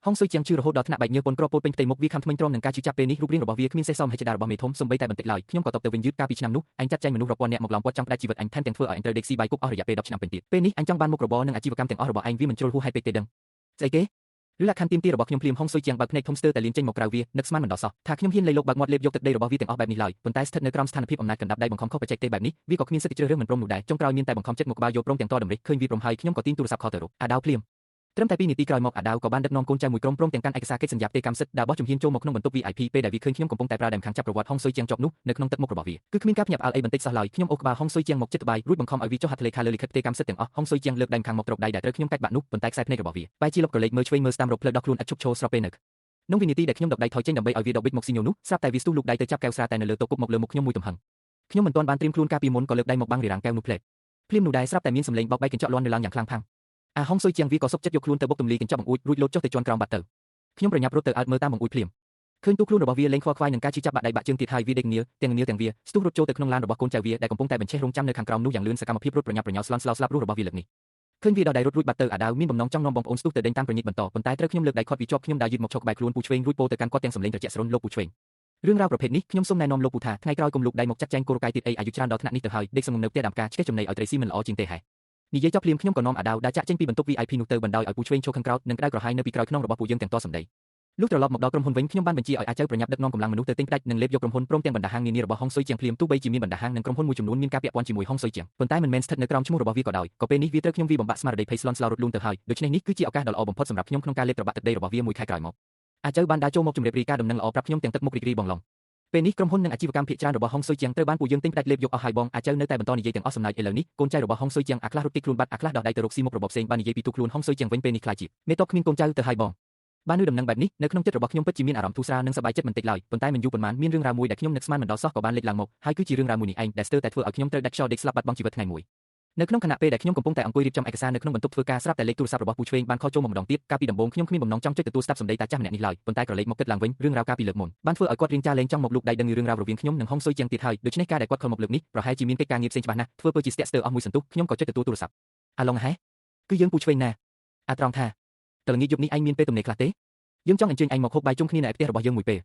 ហុងស៊ុយជាងឈឺរហូតដល់ថ្នាក់បែកញើសពន់ក្រពោតពេញផ្ទៃមុខវាខំធ្មេញទ្រាំនឹងការឈឺចាប់ពេលនេះរូបរាងរបស់វាគ្មានសេះសមហិច្ចតារបស់មេធំសូម្បីតែបន្តិចឡើយខ្ញុំក៏តបទៅវិញយឺតកាលពីឆ្នាំនោះអញចាត់ចែងមនុស្សរាប់ពាន់នាក់មកឡោមព័ទ្ធចង់ផ្ដាច់ជីវិតអញថែមទាំងធ្វើឲ្យអញត្រូវដេកស៊ីបាយគុកអស់រយៈពេល10ឆ្នាំពេញទៀតពេលនេះអញចង់បានមុខរបរនិងអាជីវកម្មទាំងអស់របស់ឯងវាមិនជ្រុលហួសហេតុពេកទេដឹងស្អីគេឬលក្ខខណ្ឌទាមទាររបស់ខ្ញុំភ្លាមហុងស៊ុយជាងបើកភ្នែកធំស្ទើរតែលៀនចេញមកក្រៅវានឹកស្មានមិនដល់សោះថាខ្ញុំហ៊ានលៃលោកបើកមាត់លេបយកទឹកដីរបស់វាទាំងអស់បែបនេះឡើយប៉ុន្តែស្ថិតនៅក្រោមស្ថានភាពអំណាចកណ្ដាប់ដៃបង្ខំខុសបច្ចេកទេសបែបនេះវាក៏គ្មានសិទ្ធិជ្រើសរើសមិនព្រមនោះដែរចុងក្រោយមានតែបង្ខំចិត្តមកក្បាលយកព្រមទាំងតតម្រិះឃើញវាព្រមហើយខ្ញុំក៏ទាញទូរស័ព្ទខលទៅរកអាដាវភ្លាមត្រឹមតែ2នាទីក្រោយមកអាដាវក៏បានដឹកនាំកូនចៅមួយក្រុមព្រមទាំងកាន់ឯកសារកិច្ចសន្យាផ្ទេរកម្មសិទ្ធិដែលបោះជំហានចូលមកក្នុងបន្ទប់ VIP ពេលដែលវាឃើញខ្ញុំកំពុងតែប្រើដែមខាងចាប់ប្រវត្តិហុងស៊ុយជាងជាប់នោះនៅក្នុងទឹកមុខរបស់វាគឺគ្មានការភ្ញាក់ផ្អើលអីបន្តិចសោះឡើយខ្ញុំអូសក្បាលហុងស៊ុយជាងមកចិត្តបាយរួចបង្ខំឲ្យវាចុះហត្ថលេខាលើលិខិតផ្ទេរកម្មសិទ្ធិទាំងអស់ហុងស៊ុយជាងលើកដែមខាងមកត្រកដៃដែលត្រូវខ្ញុំកាច់បាក់នោះប៉ុន្តែខ្សែភ្នែករបស់វាបែរជាលុបក្រឡេកមើលឆ្វេងមើលស្ដាំរកផ្លូវដោះខ្លួនឥតឈប់ឈរស្របពេលនៅក្នុងវិនាទីដែលខ្ញុំដកដៃថយចេញដើម្បីឲ្យវាដកប៊ិចមកស៊ីញូនោះស្រាប់តែវាស្ទុះលូកដៃទៅចាប់កែវស្រាតែនៅលើតុគប់មកលើមុខខ្ញុំមួយទំហឹងខ្ញុំមិនទាន់បានត្រៀមខ្លួនកាលពីមុនក៏លើកដៃមកបាំងរារាំងកែវនោះផ្លែតភ្លាមនោះដែរស្រាប់តែមានសំឡេងបោកបែកកញ្ចក់លាន់នៅឡើងយ៉ាងខ្លាំងផាំងអាហុងស៊ុយជាងវាក៏សុកចិត្តយកខ្លួនទៅបុកទម្លាយកញ្ចក់បង្អួចរួចលោតចុះទៅជាន់ក្រោមបាត់ទៅខ្ញុំប្រញាប់រត់ទៅអើតមើលតាមបង្អួចភ្លាមឃើញទូខ្លួនរបស់វាលែងខ្វល់ខ្វាយនឹងការឈឺចាប់បាក់ដៃបាក់ជើងទៀតហើយវាដេកនាលទាំងនាលទាំងវាស្ទុះរត់ចូលទៅក្នុងឡានរបស់កូនចៅវាដែលកំពុងតែបញ្ឆេះរងចាំនៅខាងក្រោមនោះយ៉ាងលឿនសកម្មភាពរត់ប្រញាប់ប្រញាល់ស្លន់ស្លោស្លាប់រស់របស់វាលើកនេះឃើញវាដល់ដៃរត់រួចបាត់ទៅអាដាវមានបំណងចង់នាំបងប្អូនស្ទុះទៅដេញតាមប្រញាប់បន្តប៉ុន្តែត្រូវខ្ញុំលើកដៃខាត់វាជាប់ខ្ញុំដើរយឺតមកឈរក្បែរខ្លួនពូឆ្វេងរួចពោលទៅកាន់គាត់ទាំងសំឡេងត្រជាក់ស្រន់លោកពូឆ្វេងរឿងរ៉ាវប្រភេទនេះខ្ញុំសូមណែនាំលោកពូថាថ្ងៃក្រោយកុំលូកដៃមកចាត់ចែងគោលការណ៍ទៀតអីអាយុច្រើនដល់ថ្នាក់នេះទៅហើយដេកសងំនៅផ្ទះដើមការឆ្កេះចំណីឲ្យត្រីស៊ីមិនល្អជាងទេហេនិយាយចប់ភ្លាមខ្ញុំក៏នាំអាដាវដែលចាក់ចេញពីបន្ទប់ VIP នោះទៅបណ្ដោយឲ្យពូឆ្វេងឈរខាងក្រោយនិងក្តៅក្រហាយនៅពីក្រោយខ្នងរបស់ពួកយើងទាំងតសម្ដីលុះត្រឡប់មកដល់ក្រុមហ៊ុនវិញខ្ញុំបានបញ្ជាឲ្យអាចៅប្រញាប់ដឹកនាំកម្លាំងមនុស្សទៅទិញផ្ដាច់និងលេបយកក្រុមហ៊ុនព្រមទាំងបណ្ដាហាងនានារបស់ហុងស៊ុយជាងភ្លាមទោះបីជាមានបណ្ដាហាងនិងក្រុមហ៊ុនមួយចំនួនមានការពាក់ព័ន្ធជាមួយហុងស៊ុយជាងប៉ុន្តែមិនមែនស្ថិតនៅក្រោមឈ្មោះរបស់វាក៏ដោយក៏ពេលនេះវាត្រូវខ្ញុំវាបំបាក់ស្មារតីភ័យស្លន់ស្លោរត់លូនទៅហើយដូច្នេះនេះគឺជាឱកាសដ៏ល្អបំផុតសម្រាប់ខ្ញុំក្នុងការលេបត្របាក់ទឹកដីរបស់វាមួយខែក្រោយមកអាចៅបានដើរចូលមកជម្រាបរាយការណ៍ដំណឹងល្អប្រាប់ខ្ញុំទាំងទឹកមុខរីករាយបងឡុងពេលនេះក្រុមហ៊ុននិងអាជីវកម្មភាគច្រើនរបស់ហុងស៊ុយជាងត្រូវបានពួកយើងទិញផ្ដាច់លេបយកអស់ហើយបងអាចៅនៅតែបន្តនិយាយទាំងអស់សំណើចឥឡូវនេះកូនចៅរបស់ហុងស៊ុយជាងអាខ្លះរត់គេចខ្លួនបាត់អាខ្លះដោះដៃទៅរកស៊ីមុខរបបផ្សេងបាននិយាយពីទូខ្លួនហុងស៊ុយជាងវិញពេលនេះខ្លាចជាមេតបគ្មានកូនចៅទៅហើយបងបានឮដំណឹងបែបនេះនៅក្នុងចិត្តរបស់ខ្ញុំពិតជាមានអារម្មណ៍ធូរស្រាលនិងសប្បាយចិត្តមិនតិចឡើយប៉ុន្តែមិនយូរប៉ុន្មានមានរឿងរ៉ាវមួយដែលខ្ញុំនឹកស្មានមិនដល់សោះក៏បានលេចឡើងមកហើយគឺជារឿងរ៉ាវមួយនេះឯងដែលស្ទើរតែធ្វើឲ្យខ្ញុំត្រូវដាច់ខ្យល់ដេកស្លាប់បាត់បង់ជីវិតថ្ងៃមួយនៅក្នុងខណៈពេលដែលខ្ញុំកំពុងតែអង្គុយរៀបចំឯកសារនៅក្នុងបន្ទប់ធ្វើការស្រាប់តែលេខទូរស័ព្ទរបស់ពូឆ្វេងបានខលចូលមកម្ដងទៀតកាលពីដំបូងខ្ញុំគ្មានបំណងចង់ចុចទទួលស្ដាប់សម្ដីតាចាស់ម្នាក់នេះឡើយប៉ុន្តែក្រឡេកមកគិតឡើងវិញរឿងរ៉ាវកាលពីលើកមុនបានធ្វើឲ្យគាត់រៀងចាលែងចង់មកលូកដៃដឹងរឿងរ៉ាវរវាងខ្ញុំនិងហុងស៊ុយជាងទៀតហើយដូច្នេះការដែលគាត់ខលមកលើកនេះប្រហែលជាមានកិច្ចការងារផ្សេងច្បាស់ណាស់ធ្វើពើជាស្ទាក់ស្ទើរអស់មួយសន្ទុះខ្ញុំក៏ចុចទទួលទូរស័ព្ទអាឡុងហេគឺយើងពូឆ្វេងណាអាត្រង់ថាតើល្ងាចយប់នេះឯងមានពេលទំនេរខ្លះទេយើងចង់អញ្ជើញឯងមកហូបបាយជុំគ្នានៅឯផ្ទះរបស់យើងមួយព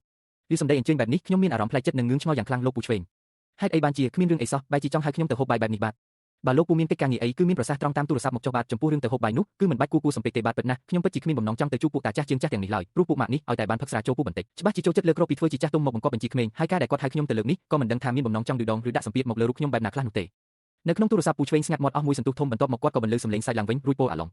េលឬសម្ដីអញ្ជើញបែបនេះខ្ញុំមានអារម្មណ៍ប្លែកចិត្តនិងងឿងឆ្ងល់យ៉ាងខ្លាំងលោកពូឆ្វេងហេតុអីបានជាគ្មានរឿងអីសោះបែរជាចង់ហៅខ្ញុំទៅហូបបាយបែបនេះបាទបើលោកពូមានកិច្ចការងារអីគឺមានប្រសាសន៍ត្រង់តាមទូរស័ព្ទមកចុះបាទចំពោះរឿងទៅហូបបាយនោះគឺមិនបាច់គួរសំពេចទេបាទពិតណាស់ខ្ញុំពិតជាគ្មានបំណងចង់ទៅជួបពួកតាចាស់ជាងចាស់ទាំងនេះឡើយព្រោះពួកម៉ាក់នេះឲ្យតែបានផឹកស្រាចូលពូបន្តិចច្បាស់ជាចូលចិត្តលើក្រពីធ្វើជាចាស់ទុំមកបង្កប់បញ្ជីក្មេងហើយការដែលគាត់ហៅខ្ញុំទៅលើកនេះក៏មិនដឹងថាមានបំណងចង់ឌឺដងឬដាក់សម្ពាធមកលើរូបខ្ញុំបែបណាខ្លះនោះទេ នៅក្នុងទូរស័ព្ទពូឆ្វេងស្ងាត់មាត់អស់មួយសន្ទុះធំបន្ទាប់មកគាត់ក៏បន្លឺសំឡេងសាច់ឡើងវិញរួចពោលអាឡុង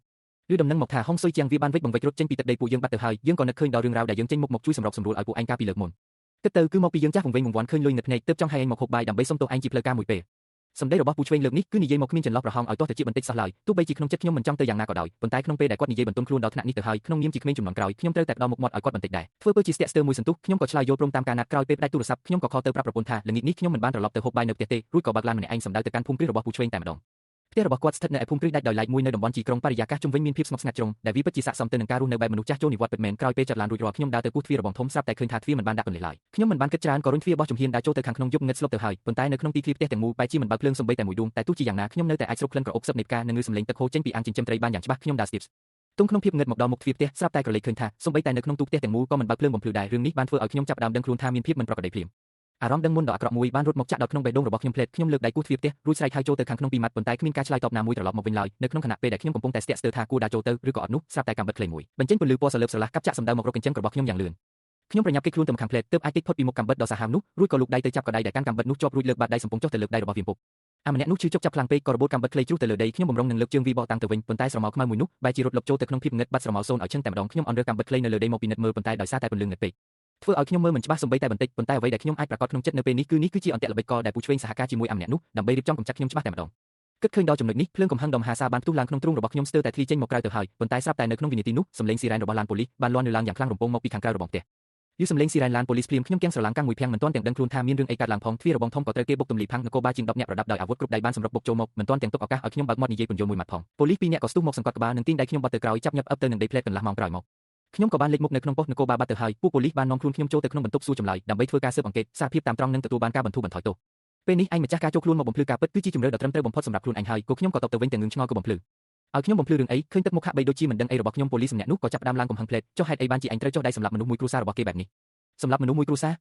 ឬដំណឹងមកថាហុងស៊ុយជាងវាបានវិចបង្វិចរត់ចេញពីទឹកដីពួកយើងបាត់ទៅហើយយើងក៏នឹកឃើញដល់រឿងរ៉ាវដែលយើងចេញមុខមកជួយសម្របសម្រួលឲ្យពួកឯងកាលពីលើកមុនគិតទៅគឺមកពីយើងចាស់វង្វេងវង្វាន់ឃើញលុយនៅភ្នែកទើបចង់ឲ្យឯងមកហូបបាយដើម្បីសុំទោសឯងជាផ្លូវការមួយពេលសម្ដីរបស់ពូឆ្វេងលើកនេះគឺនិយាយមកគ្មានចន្លោះប្រហោងឲ្យទាស់ទៅជាបន្តិចសោះឡើយទោះបីជាក្នុងចិត្តខ្ញុំមិនចង់ទៅយ៉ាងណាក៏ដោយប៉ុន្តែក្នុងពេលដែលគាត់និយាយបន្ទន់ខ្លួនដល់ថ្នាក់នេះទៅហើយក្នុងនាមជាក្មេងជំនាន់ក្រោយខ្ញុំត្រូវតែផ្ដល់មុខមាត់ឲ្យគាត់បន្តិចដែរធ្វើពើជាស្ទាក់ស្ទើរមួយសន្ទុះខ្ញុំក៏ឆ្លើយយល់ព្រមតាមការណាត់ក្រោយពេលផ្ដាច់ទូរស័ព្ទខ្ញុំក៏ខលទៅប្រាប់ប្រពន្ធថាល្ងាចនេះខ្ញុំមិនបានត្រឡប់ទៅហូបបាយនៅផ្ទះទេរួចក៏បើកឡានម្នាក់ឯងសម្ដៅទៅកាន់ភូមិគ្រឹះរបស់ពូឆ្វេងតែម្ដងផ្ទះរបស់គាត់ស្ថិតនៅឯភូមិគ្រឹះដាច់ដោយឡែកមួយនៅតំបន់ជីក្រុងបរិយាកាសជុំវិញមានភាពស្ងប់ស្ងាត់ជ្រុងដែលវាពិតជាស័ក្តិសមទៅនឹងការរស់នៅបែបមនុស្សចាស់ចូលនិវត្តន៍ពិតមែនក្រោយពេលចាត់ឡានរួចរាល់ខ្ញុំដើរទៅគោះទ្វាររបងធំស្រាប់តែឃើញថាទ្វារមិនបានដាក់ពន្លឺឡើយខ្ញុំមិនបានគិតច្រើនក៏រុញទ្វារបោះជំហានដើរចូលទៅខាងក្នុងយប់ងឹតស្លុបទៅហើយប៉ុន្តែនៅក្នុងទីធ្លាផ្ទះទាំងមូលបែរជាមិនបើកភ្លើងសូម្បីតែមួយដួងតែទោះជាយ៉ាងណាខ្ញុំនៅតែអាចស្រូបក្លិនក្រអូបសឹបនៃផ្កានិងឮសំឡេងទឹកហូរចេញពីអាងចិញ្ចឹមត្រីបានយ៉ាងច្បាស់ខ្ញុំដើរស្ទាបទុំក្នុងភាពងឹតមកដល់មុខទ្វារផ្ទះស្រាប់តែក្រឡេកឃើញថាសូម្បីតែនៅក្នុងទូផ្ទះទាំងមូលក៏មិនបើកភ្លើងបំភ្លឺដែររឿងនេះបានធ្វើឲ្យខ្ញុំចាប់ផ្ដើមដឹងខ្លួនថាមានភាពមិនប្រក្រតីភ្លាមអារម្មណ៍ដឹងមុនដ៏អាក្រក់មួយបានរត់មកចាក់ដល់ក្នុងបេះដូងរបស់ខ្ញុំភ្លែតខ្ញុំលើកដៃគោះទ្វារផ្ទះរួចស្រែកហៅចូលទៅខាងក្នុងពីម៉ាត់ប៉ុន្តែគ្មានការឆ្លើយតបណាមួយត្រឡប់មកវិញឡើយនៅក្នុងខណៈពេលដែលខ្ញុំកំពុងតែស្ទាក់ស្ទើរថាគួរដើរចូលទៅឬក៏អត់នោះស្រាប់តែកាំបិតខ្លីមួយបញ្ចេញពន្លឺពណ៌សលើបស្រឡះកាប់ចាក់សម្ដៅមករកកញ្ចឹងរបស់ខ្ញុំយ៉ាងលឿនខ្ញុំប្រញាប់គេចខ្លួនទៅខាងភ្លែតទើបអាចគេចផុតពីមុខកាំបិតដ៏សាហាវនោះរួចក៏លូកដៃទៅចាប់កដៃដែលកាន់កាំបិតនោះជាប់រួចលើកបាតដៃសំពងចុះទៅលើកដៃរបស់វាពុកអាម្នាក់នោះឈឺជុកចាប់ខ្លាំងពេកក៏របូតកាំបិតខ្លីជ្រុះទៅលើដីខ្ញុំបំរុងនឹងលើកជើងវីបកតាំងទៅវិញប៉ុន្តែស្រមោលខ្មៅមួយនោះបែរជារត់លុបចូលទៅក្នុងភាពងឹតបាត់ស្រមោលសូនឲ្យឈឹងតែម្ដងខ្ញុំអន់រើកាំបិតខ្លីនៅលើដីមកពិនិត្យមើលប៉ុន្តែដោយសារតែពន្លឺងឹតពេកធ្វើឲ្យខ្ញុំមើលមិនច្បាស់សូម្បីតែបន្តិចប៉ុន្តែអ្វីដែលខ្ញុំអាចប្រាកដក្នុងចិត្តនៅពេលនេះគឺនេះគឺជាអន្ទាក់ល្បិចកលដែលពូឆ្វេងសហការជាមួយអាម្នាក់នោះដើម្បីរៀបចំកម្ចាត់ខ្ញុំច្បាស់តែម្ដងគិតឃើញដល់ចំណុចនេះភ្លើងកំហឹងដ៏មហាសាលបានផ្ទុះឡើងក្នុងទ្រូងរបស់ខ្ញុំស្ទើរតែធ្លីចេញមកក្រៅទៅហើយប៉ុន្តែស្រាប់តែនៅក្នុងវិនាទីនោះសំឡេងស៊ីរ៉ែនរបស់ឡានប៉ូលីសបានលាន់នៅឡើងយ៉ាងខ្លាំងរំពងមកពីខាងក្រៅរបងផ្ទះយឺសំឡេងស៊ីរ៉ែនឡានប៉ូលីសភ្លាមខ្ញុំគាំងស្រឡាំងកាំងមួយភាំងមិនទាន់ទាំងដឹងខ្លួនថាមានរឿងអីកើតឡើងផងទ្វាររបងធំក៏ត្រូវគេបុកទម្លីផាំងនគរបាលជាង10នាក់ប្រដាប់ដោយអាវុធគ្រប់ដៃបានសម្រុកបុកចូលមកមិនទាន់ទាំងទុកឱកាសឲ្យខ្ញុំបើកមាត់និយាយពន្យល់មួយម៉ាត់ផងប៉ូលីសពីរនាក់ក៏ស្ទុះមកសង្កត់ក្បាលនិងទាញដៃខ្ញុំបត់ទៅក្រោយចាប់ញាប់អឹបទៅនឹងដីផ្លែតកន្លះម៉ោងក្រោយមកខ្ញុំក៏បានលេចមុខនៅក្នុងប៉ុស្តិ៍នគរបាលបាត់ទៅហើយពួកប៉ូលីសបាននាំខ្លួនខ្ញុំចូលទៅក្នុងបន្ទប់សួរចម្លើយដើម្បីធ្វើការស៊ើបអង្កេតសារភាពតាមត្រង់និងទទួលបានការបន្ធូរបន្ថយទោសពេលនេះឯងម្ចាស់ការចូលខ្លួនមកបំភ្លឺការពិតគឺជាជម្រើសដ៏ត្រឹមត្រូវបំផុតសម្រាប់ខ្លួនឯងហើយក៏ខ្ញុំក៏តបទៅវិញទាំងងឿងឆ្ងល់ក៏បំភ្លឺឲ្យខ្ញុំបំភ្លឺរឿងអីឃើញទឹកមុខហាក់បីដូចជាមិនដឹងអីរបស់ខ្ញុំប៉ូលីសម្នាក់នោះក៏ចាប់ផ្ដើមឡើងកំហឹងផ្លែតចុះហេតុអីបានជាឯងត្រូវចុះដៃសម្លាប់មនុស្សមួយគ្រួសាររបស់គេបែបនេះសម្លាប់មនុស្សមួយគ្រួស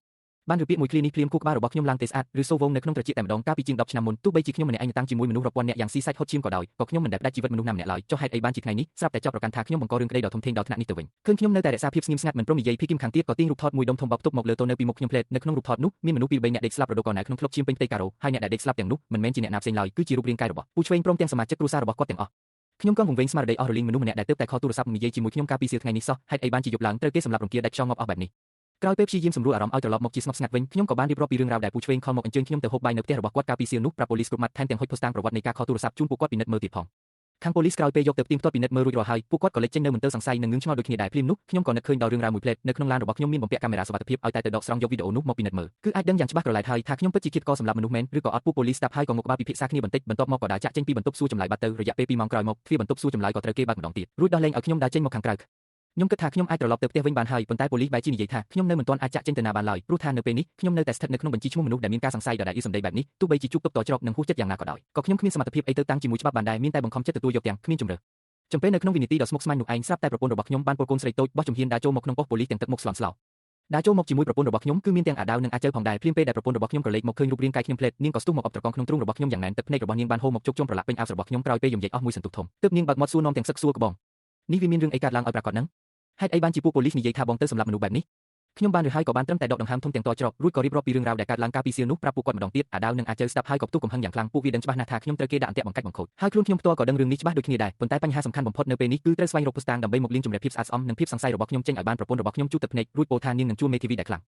ារបានឬពាក្យមួយឃ្លានេះភ្លាមខួរក្បាលរបស់ខ្ញុំឡើងទេស្អាតឬសូវងនៅក្នុងត្រចៀកតែម្ដងកាលពីជាង10ឆ្នាំមុនទោះបីជាខ្ញុំម្នាក់ឯងតាំងជាមួយមនុស្សរាប់ពាន់នាក់យ៉ាងស៊ីសាច់ហុតឈាមក៏ដោយក៏ខ្ញុំមិនដែលផ្ដាច់ជីវិតមនុស្សណាម្នាក់ឡើយចុះហេតុអីបានជាថ្ងៃនេះស្រាប់តែចោទប្រកាន់ថាខ្ញុំបង្ករឿងក្តីដ៏ធំធេងដល់ថ្នាក់នេះទៅវិញឃើញខ្ញុំនៅតែរក្សាភាពស្ងៀមស្ងាត់មិនព្រមនិយាយភីគីមខាងទៀតក៏ទាញរូបថតមួយដុំធំបោកផ្ទប់មកលើតូនៅពីមុខខ្ញុំផ្លែតនៅក្នុងរូបថតនោះមានមនុស្សពីរបីនាក់ដេកស្លាប់រដូវកណៅក្នុងធ្លុកឈាមពេញផ្ទៃការ៉ូហើយអ្នកដែលដេកស្លាប់ទាំងនោះមិនមែនជាអ្នកណាផ្សេងឡើយគឺជារូបរាងកាយរបស់ពូឆ្វេងព្រមទាំងសមាជិកគ្រួសាររបស់គាត់ទាំងអស់ខ្ញុំក៏វង្វេងស្មារតីអស់រលីងមនុស្សម្នាក់ដែលទើបតែខលទូរស័ព្ទនិយាយជាមួយខ្ញុំកាលពីសៀលថ្ងៃនេះសោះហេតុអីបានជាយប់ឡើងត្រូវគេសម្លាប់រង្គាលដាច់ខ្យល់ងាប់អស់បែបនេះក្រោយពេលព្យាយាមសម្រួលអារម្មណ៍ឲ្យត្រឡប់មកជាស្ងប់ស្ងាត់វិញខ្ញុំក៏បានរៀបរាប់ពីរឿងរ៉ាវដែលពូឆ្វេងខលមកអញ្ជើញខ្ញុំទៅហូបបាយនៅផ្ទះរបស់គាត់កាលពីសៀលនោះប្រាប់ប៉ូលីសគ្រប់ម៉ាត់ថែមទាំងហុចភស្តុតាងប្រវត្តិនៃការខលទូរស័ព្ទជូនពួកគាត់ពិនិត្យមើលទៀតផងខាងប៉ូលីសក្រោយពេលយកទៅផ្ទៀងផ្ទាត់ពិនិត្យមើលរួចរាល់ហើយពួកគាត់ក៏លេចចេញនៅមន្ទិលសង្ស័យនិងងឿងឆ្ងល់ដូចគ្នាដែរភ្លាមនោះខ្ញុំក៏នឹកឃើញដល់រឿងរ៉ាវមួយផ្លែតនៅក្នុងឡានរបស់ខ្ញុំមានបំពាក់កាមេរ៉ាសុវត្ថិភាពឲ្យតែទៅដកស្រង់យកវីដេអូនោះមកពិនិត្យមើលគឺអាចដឹងយ៉ាងច្បាស់ក្រឡែតហើយថាខ្ញុំពិតជាឃាតករសម្លាប់មនុស្សមែនឬក៏អត់ពួកប៉ូលីសស្ដាប់ហើយក៏ងក់ក្បាលពិភាក្សាគ្នាបន្តិចបន្ទាប់មកក៏ដើរចាក់ចេញពីបន្ទប់សួរចម្លើយបាត់ទៅរយៈពេល2ម៉ោងក្រោយមកទ្វារបន្ទប់សួរចម្លើយក៏ត្រូវគេបើកម្ដងទៀតរួចដោះលែងឲ្យខ្ញុំដើរចេញមកខាងក្រៅខ្ញុំគិតថាខ្ញុំអាចត្រឡប់ទៅផ្ទះវិញបានហើយប៉ុន្តែប៉ូលីសបែរជានិយាយថាខ្ញុំនៅមិនទាន់អាចចាក់ចេញទៅណាបានឡើយព្រោះថានៅពេលនេះខ្ញុំនៅតែស្ថិតនៅក្នុងបញ្ជីឈ្មោះមនុស្សដែលមានការសង្ស័យដដែលអ៊ីសម្ដីបែបនេះទោះបីជាជួបទុកតច្រកនិងហួសចិត្តយ៉ាងណាក៏ដោយក៏ខ្ញុំគ្មានសមត្ថភាពអីទៅតាំងជាមួយច្បាប់បានដែរមានតែបង្ខំចិត្តទទួលយកទាំងគ្មានជម្រើសចំពេលនៅក្នុងវិនាទីដ៏ស្មុគស្មាញនោះឯងស្រាប់តែប្រពន្ធរបស់ខ្ញុំបានពលកូនស្រីតូចបោះជំហានដើរចូលមកក្នុងប៉ុស្តិ៍ប៉ូលីសទាំងទឹកមុខស្លន់ស្លោដើរចូលមកជាមួយប្រពន្ធរបស់ខ្ញុំគឺមានទាំងអាដាវនិងអាចៅផងដែរភ្លាមពេលដែលប្រពន្ធរបស់ខ្ញុំក្រឡេកមកឃើញរូបរាងកាយខ្ញុំផ្លែតនាងក៏ស្ទុះមកអបត្រកងក្នុងទ្រូងរបស់ខ្ញុំយ៉ាងណែនទឹកភ្នែករបស់នាងបានហូរមកជោគជុំប្រឡាក់ពេញអាវរបស់ខ្ញុំក្រោយពេលយំយែកអស់មួយសន្ទុះធំទើបនាងបើកមាត់សួរនាំទាំងសឹកសួរក្បងនេះវាមានរឿងអីកើតឡើងឲ្យប្រាកដហ្នឹងហេតុអីបានជាពួកប៉ូលីសនិយាយថាបងទៅសម្លាប់មនុស្សបែបនេះខ្ញុំបានឬហើយក៏បានត្រឹមតែដកដង្ហើមធំទាំងតច្រករួចក៏រៀបរាប់ពីរឿងរ៉ាវដែលកើតឡើងកាលពីសៀលនោះប្រាប់ពួកគាត់ម្ដងទៀតអាដាវនិងអាចៅស្ដាប់ហើយក៏ផ្ទុះកំហឹងយ៉ាងខ្លាំងពួកវាដឹងច្បាស់ណាស់ថាខ្ញុំត្រូវគេដាក់អន្ទាក់បង្កាច់បង្ខូចហើយខ្លួនខ្ញុំផ្ទាល់ក៏ដឹងរឿងនេះច្បាស់ដូចគ្នាដែរប៉ុន្តែបញ្ហាសំខាន់បំផុតនៅពេលនេះគឺត្រូវស្វែងរកភស្តុតាងដើម្បីមកលាងជម្រះភាពស្អាតស្អំនិងភាពសង្ស័យរបស់ខ្ញុំចេញឲ្យបានប្រពន្ធរបស់ខ្ញុំជួបទឹកភ្នែករួចពោលថានាងនឹងជួលមេធាវីដែលខ្លាំង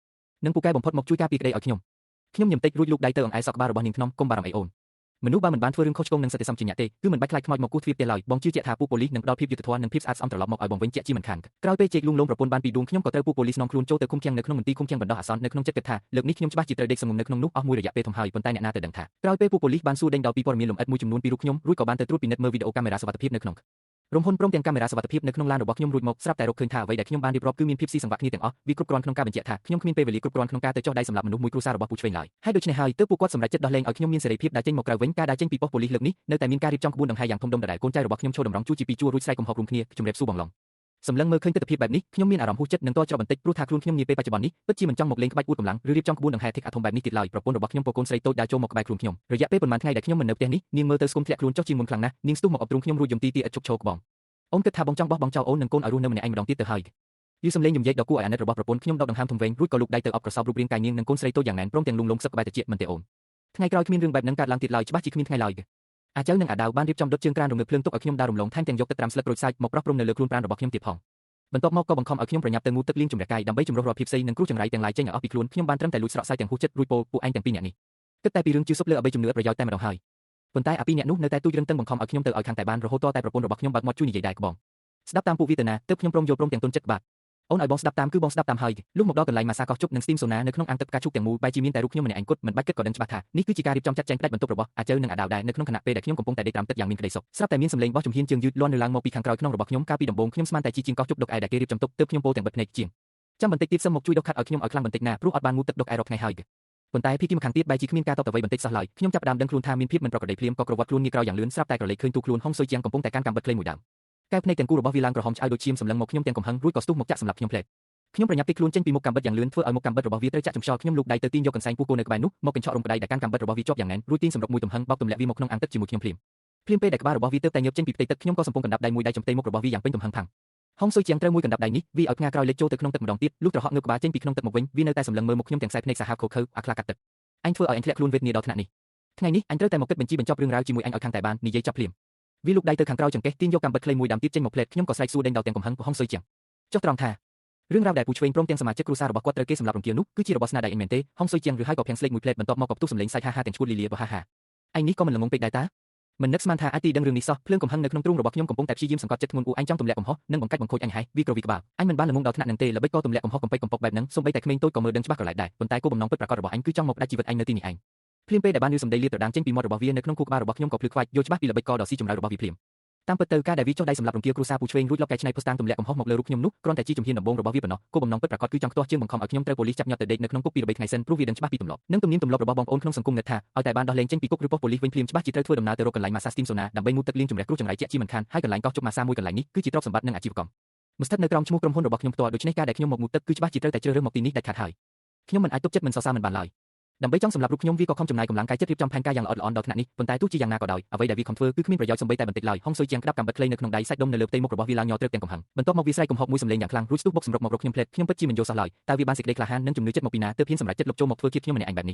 និងពូកែបំផុតមកជួយការពារក្តីឲ្យខ្ញុំខ្ញុំញឹមតិចរួចលូកដៃទៅអង្អែលសក់ក្បាលរបស់នាងថ្នមកុំបារម្ភអីអូនមនុស្សបើមិនបានធ្វើរឿងខុសឆ្គងនឹងសតិសម្បជញ្ញៈទេគឺមិនបាច់ខ្លាចខ្មោចមកគោះទ្វារផ្ទះឡើយបងជឿជាក់ថាពួកប៉ូលីសនឹងផ្ដល់ភាពយុត្តិធម៌និងភាពស្អាតស្អំត្រឡប់មកឲ្យបងវិញជាក់ជាមិនខានក្រោយពេលជែកលួងលោមប្រពន្ធបានពីដួងខ្ញុំក៏ត្រូវពួកប៉ូលីសនាំខ្លួនចូលទៅឃុំឃាំងនៅក្នុងមន្ទីរឃុំឃាំងបណ្ដោះអាសន្ននៅក្នុងចិត្តគិតថាលើកនេះខ្ញុំច្បាស់ជាត្រូវដេកសងំនៅក្នុងនោះអស់មួយរយៈពេលធំហើយប៉ុន្តែអ្នកណាទៅដឹងថាក្រោយពេលពួកប៉ូលីសបានសួរដេញដោលពីព័ត៌មានលម្អិតមួយចំនួនពីរូបខ្ញុំរួចក៏បានទៅត្រួតពិនិត្យមើលវីដេអូកាមេរ៉ាសុវត្ថិភាពនៅក្នុងរំហ៊ុនព្រមទាំងកាមេរ៉ាសុវត្ថិភាពនៅក្នុងឡានរបស់ខ្ញុំរួចមកស្រាប់តែរកឃើញថាអ្វីដែលខ្ញុំបានរៀបរាប់គឺមានភាពស៊ីសង្វាក់គ្នាទាំងអស់វាគ្រប់គ្រាន់ក្នុងការបញ្ជាក់ថាខ្ញុំគ្មានពេលវេលាគ្រប់គ្រាន់ក្នុងការទៅចុះដៃសម្រាប់មនុស្សមួយគ្រួសាររបស់ពូឆ្វេងឡើយហើយដូច្នេះហើយទើបពួកគាត់សម្រេចចិត្តដោះលែងឲ្យខ្ញុំមានសេរីភាពដើរចេញមកក្រៅវិញការដើរចេញពីប៉ុស្តិ៍ប៉ូលីសលើកនេះនៅតែមានការរៀបចំក្បួនដង្ហែយ៉ាងធំដុំដដែលកូនចៅរបស់ខ្ញុំចូលតម្រង់ជួរជាពីរជួររួចស្រែកកំហុករួមគ្នាជម្រាបសួរបងឡុងសម្លឹងមើលឃើញទិដ្ឋភាពបែបនេះខ្ញុំមានអារម្មណ៍ហួសចិត្តនិងតច្រកបន្តិចព្រោះថាខ្លួនខ្ញុំនាពេលបច្ចុប្បន្ននេះពិតជាមិនចង់មកលេងក្បាច់អួតកម្លាំងឬរៀបចំក្បួនដង្ហែធិកអាធំបែបនេះទៀតឡើយប្រពន្ធរបស់ខ្ញុំពកូនស្រីតូចដើរចូលមកក្បែរខ្លួនខ្ញុំរយៈពេលប៉ុន្មានថ្ងៃដែលខ្ញុំមិននៅផ្ទះនេះនាងមើលទៅស្គមធ្លាក់ខ្លួនចុះជាងមុនខ្លាំងណាស់នាងស្ទុះមកអបទ្រូងខ្ញុំរួចយំទីទីឥតឈប់ឈរក្បងអូនគិតថាបងចង់បោះបង់ចោលអូននិងកូនឲ្យរស់នៅម្នាក់ឯងម្ដងទៀតទៅហើយយឺសំឡេងយំយែកដ៏គួរឲ្យអាណិតរបស់ប្រពន្ធខ្ញុំដកដង្ហើមធំវែងរួចក៏លូកដៃទៅអបក្រសោបរូបរាងកាយនាងនិងកូនស្រីតូចយ៉ាងណែនព្រមទាំងលួងលោមខ្សឹបក្បែរត្រចៀកមិនទេអូនថ្ងៃក្រោយគ្មានរឿងបែបហ្នឹងកើតឡើងទៀតឡើយច្បាស់ជាគ្មានថ្ងៃឡើយ អាចៅនិងអាដាវបានរៀបចំដុតជើងក្រានរំងើបភ្លើងទុកឲ្យខ្ញុំដើររំលងថែមទាំងយកទឹកត្រាំស្លឹកក្រូចសើចមកប្រោះព្រំនៅលើខ្លួនប្រាណរបស់ខ្ញុំទៀតផងបន្ទាប់មកក៏បង្ខំឲ្យខ្ញុំប្រញាប់ទៅងូតទឹកលាងជម្រះកាយដើម្បីជំរុះរាល់ភាពផ្សីនិងគ្រោះចង្រៃទាំងឡាយចេញឲ្យអស់ពីខ្លួនខ្ញុំបានត្រឹមតែលួចស្រក់សើចទាំងហួសចិត្តរួចពោលពួកឯងទាំងពីរនាក់នេះគិតតែពីរឿងជឿសុបលើអ្វីជំនឿប្រយោជន៍តែម្ដងហើយប៉ុន្តែអាពីរនាក់នោះនៅតែទូចរឹងតឹងបង្ខំឲ្យខ្ញុំទៅឲ្យខាងតែបានរហូតតតែប្រពន្ធរបស់ខ្ញុំបើកមាត់ជួយនិយាយដែរក្បងស្ដាប់តាមពួកវាទៅណាទើបខ្ញុំព្រមយល់ព្រមទាំងទុនចិត្តបាទអូនឲ្យបងស្ដាប់តាមគឺបងស្ដាប់តាមហើយលុះមកដល់កន្លែងម៉ាសាកោះជប់និងស្ទីមសូណានៅក្នុងអាងទឹកផ្កាឈូកទាំងមូលបែរជាមានតែរូបខ្ញុំម្នាក់ឯងគត់មិនបាច់គិតក៏ដឹងច្បាស់ថានេះគឺជាការរៀបចំចាត់ចែងផ្ដាច់បន្ទប់របស់អាចៅនិងអាដាវដែរនៅក្នុងខណៈពេលដែលខ្ញុំកំពុងតែដេកត្រាំទឹកយ៉ាងមានក្តីសុខស្រាប់តែមានសំឡេងបោះជំហានជើងយឺតលាន់នៅឡើងមកពីខាងក្រោយខ្នងរបស់ខ្ញុំកាលពីដំបូងខ្ញុំស្មានតែជាជាងកោះជប់ដុកឯដែលគេរៀបចំទុកទើបខ្ញុំពោលទាំងបិទភ្នែកជាងចាំបន្តិចទៀតសឹមមកជួយដុសខាត់ឲ្យខ្ញុំឲ្យខ្លាំងបន្តិចណាព្រោះអត់បានងូតទឹកដុកឯរាប់ថ្ងៃហើយប៉ុន្តែភីគីម្ខាងទៀតបែរជាគ្មានការតបតអ្វីបន្តិចសោះឡើយខ្ញុំចាប់ផ្ដើមដឹងខ្លួនថាមានភាពមិនប្រក្រតីភ្លាមក៏ក្រវាត់ខ្លួនងាកក្រោយយ៉ាងលឿនស្រាប់តែក្រឡេកឃើញទូខ្លួនហុងស៊ុយជាងកំពុងតែកាន់កាំបិតខ្លីមួយដើមកែវភ្នែកទាំងគូរបស់វាឡើងក្រហមឆ្អៅដូចឈាមសម្លឹងមកខ្ញុំទាំងកំហឹងរួចក៏ស្ទុះមកចាក់សម្លាប់ខ្ញុំផ្លែតខ្ញុំប្រញាប់គេខ្លួនចេញពីមុខកាំបិតយ៉ាងលឿនធ្វើឲ្យមុខកាំបិតរបស់វាត្រូវចាក់ចំខ្យល់ខ្ញុំលូកដៃទៅទាញយកកន្សែងពោះគោនៅក្បែរនោះមកកញ្ឆក់រំក្ដៃដែលកាន់កាំបិតរបស់វាជាប់យ៉ាងណែនរួចទាញសម្រុកមួយទំហឹងបោកទម្លាក់វាមកក្នុងអាងទឹកជាមួយខ្ញុំភ្លាមភ្លាមពេលដែលក្បាលរបស់វាទើបតែងើបចេញពីផ្ទៃទឹកខ្ញុំក៏សំពងកណ្ដាប់ដៃមួយដៃចំផ្ទៃមុខរបស់វាយ៉ាងពេញទំហឹងផាំងហុងស៊ុយជាងត្រូវមួយកណ្ដាប់ដៃនេះវាឲ្យផ្ងាក្រោយលេចចូលទៅក្នុងទឹកម្ដងទៀតលុះត្រហក់ងើបក្បាលចេញពីក្នុងទឹកមកវិញវានៅតែសម្លឹងមើលមុខខ្ញុំទាំងខ្សែភ្នែកសាហាវខូខើអាខ្លាកាត់ទឹកអញធ្វើឲ្យអញធ្លាក់ខ្លួនវេទនាដល់ថ្នាក់នេះថ្ងៃនេះអញត្រូវតែមកគិតបញ្ជីបញ្ចប់រឿងរ៉ាវជាមួយអញឲ្យខាងតែបាននិយាយចាប់ភ្លាមវាលូកដៃទៅខាងក្រោយចង្កេះទាញយកកាំបិតខ្លីមួយដើមទៀតចេញមកផ្លែតខ្ញុំក៏ស្រែកសួរដេញដល់ទាំងកំហឹងហុងស៊ុយជាងចុះត្រង់ថារឿងរ៉ាវដែលពូឆ្វេងព្រមទាំងសមាជិកគ្រួសាររបស់គាត់ត្រូវគេសម្លាប់រង្គាលនោះគឺជារបស់ស្នាដៃអញមែនទេហុងស៊ុយជាងឬហើយក៏ភាំងស្លេកមួយផ្លែតបន្ទាប់មកក៏ផ្ទុះសំឡេងសាច់ហាហាទាំងឈួតលីលាបហាហាអញនេះក៏មិនល្ងងពេកដែរតាមិននឹកស្មានថាអាចទីដឹងរឿងនេះសោះភ្លើងកំហឹងនៅក្នុងទ្រូងរបស់ខ្ញុំកំពុងតែព្យាយាមសង្កត់ចិត្តធ្ងន់អ៊ូអញចង់ទម្លាក់កំហុសនិងបង្កាច់បង្ខូចអញហើយវាក្រវីក្បាលអញមិនបានល្ងងដល់ថ្នាក់នឹងទេល្បិចក៏ទម្លាក់កំហុសកំពេចកំប៉ុកបែបហ្នឹងសូម្បីតែក្មេងតូចក៏មើលដឹងច្បាស់ក្រឡែកដែរប៉ុន្តែគោលបំណងពិតប្រាកដរបស់អញគឺចង់មកផ្ដាច់ជីវិតអញនៅទីនេះឯងភ្លាមពេលដែលបានឮសម្ដីលាតត្រដាងចេញពីមាត់របស់វានៅក្នុងខួរក្បាលរបស់ខ្ញុំក៏ភ្លឺខ្វាច់យល់ច្បាស់ពីល្បិចកលដ៏ស៊ីជម្រៅរបស់វាភ្លាមតាមពិតទៅការដែលវាចុះដៃសម្លាប់រង្គាលគ្រួសារពូឆ្វេងរួចលបកែច្នៃភស្តុតាងទម្លាក់កំហុសមកលើរូបខ្ញុំនោះគ្រាន់តែជាជំហានដំបូងរបស់វាប៉ុណ្ណោះគោលបំណងពិតប្រាកដគឺចង់ខ្ទាស់ជើងបង្ខំឲ្យខ្ញុំត្រូវប៉ូលីសចាប់ញាត់ទៅដេកនៅក្នុងគុកពីរបីថ្ងៃសិនព្រោះវាដឹងច្បាស់ពីទម្លាប់និងទំនៀមទម្លាប់របស់បងប្អូនក្នុងសង្គមងឹតថាឲ្យតែបានដោះលែងចេញពីគុកឬប៉ុស្តិ៍ប៉ូលីសវិញភ្លាមច្បាស់ជាត្រូវធ្វើដំណើរទៅរកកន្លែងម៉ាសាស្ទីមសូណាដើម្បីងូតទឹកលាងជម្រះគ្រោះចង្រៃជាក់ជាមិនខានហើយកន្លែងកោះជប់ម៉ាសាមួយកន្លែងនេះគឺជាទ្រព្យសម្បត្តិនិងអាជីវកម្មមិនស្ថិតនៅក្រោមឈ្មោះក្រុមហ៊ុនរបស់ខ្ញុំផ្ទាល់ដូច្នេះការដែលខ្ញុំមកងូតទឹកគឺច្បាស់ជាត្រូវតែជ្រើសរើសមកទីនេះដាច់ខាតហើយខ្ញុំមិនអាចទប់ចិត្តមិនសរសើរមិនបានឡើយដើម្បីចង់សម្លាប់រូបខ្ញុំវាក៏ខំចំណាយកម្លាំងកាយចិត្តរៀបចំផែនការយ៉ាងល្អិតល្អន់ដល់ថ្នាក់នេះប៉ុន្តែទោះជាយ៉ាងណាក៏ដោយអ្វីដែលវាខំធ្វើគឺគ្មានប្រយោជន៍សូម្បីតែបន្តិចឡើយហុងស៊ុយជាងក្តាប់កាំបិតខ្លីនៅក្នុងដៃសាច់ដុំនៅលើផ្ទៃមុខរបស់វាឡើងញ័រត្រឹកទាំងកំហឹងបន្ទាប់មកវាស្រែកកំហុកមួយសំឡេងយ៉ាងខ្លាំងរួចស្ទុះបុកសម្រុកមករកខ្ញុំផ្លែតខ្ញុំពិតជាមិនយល់សោះឡើយតើវាបានសេចក្តីក្លាហាននិងជំនឿចិត្តមកពីណាទើបហ៊ានសម្រេចចិត្តលុបចូលមកធ្វើឃាតខ្ញុំម្នាក់ឯងបែបនេះ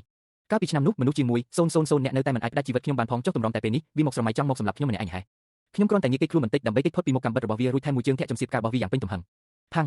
កាលពីឆ្នាំនោះមនុស្សជាង1,000អ្នកនៅតែមិនអាចផ្ដាច់ជីវិតខ្ញុំបានផងចុះទម្រាំតែពេលនេះវាមកស្រមៃចង់មកសម្លាប់ខ្ញុំម្នាក់ឯងហេខ្ញុំគ្រាន់តែងាកគេចខ្លួនបន្តិចដើម្បីគេចផុតពីមុខកាំបិតរបស់វារួចថែមមួយជើងធាក់ចំសៀបការបស់វាយ៉ាងពេញទំហឹងផាំង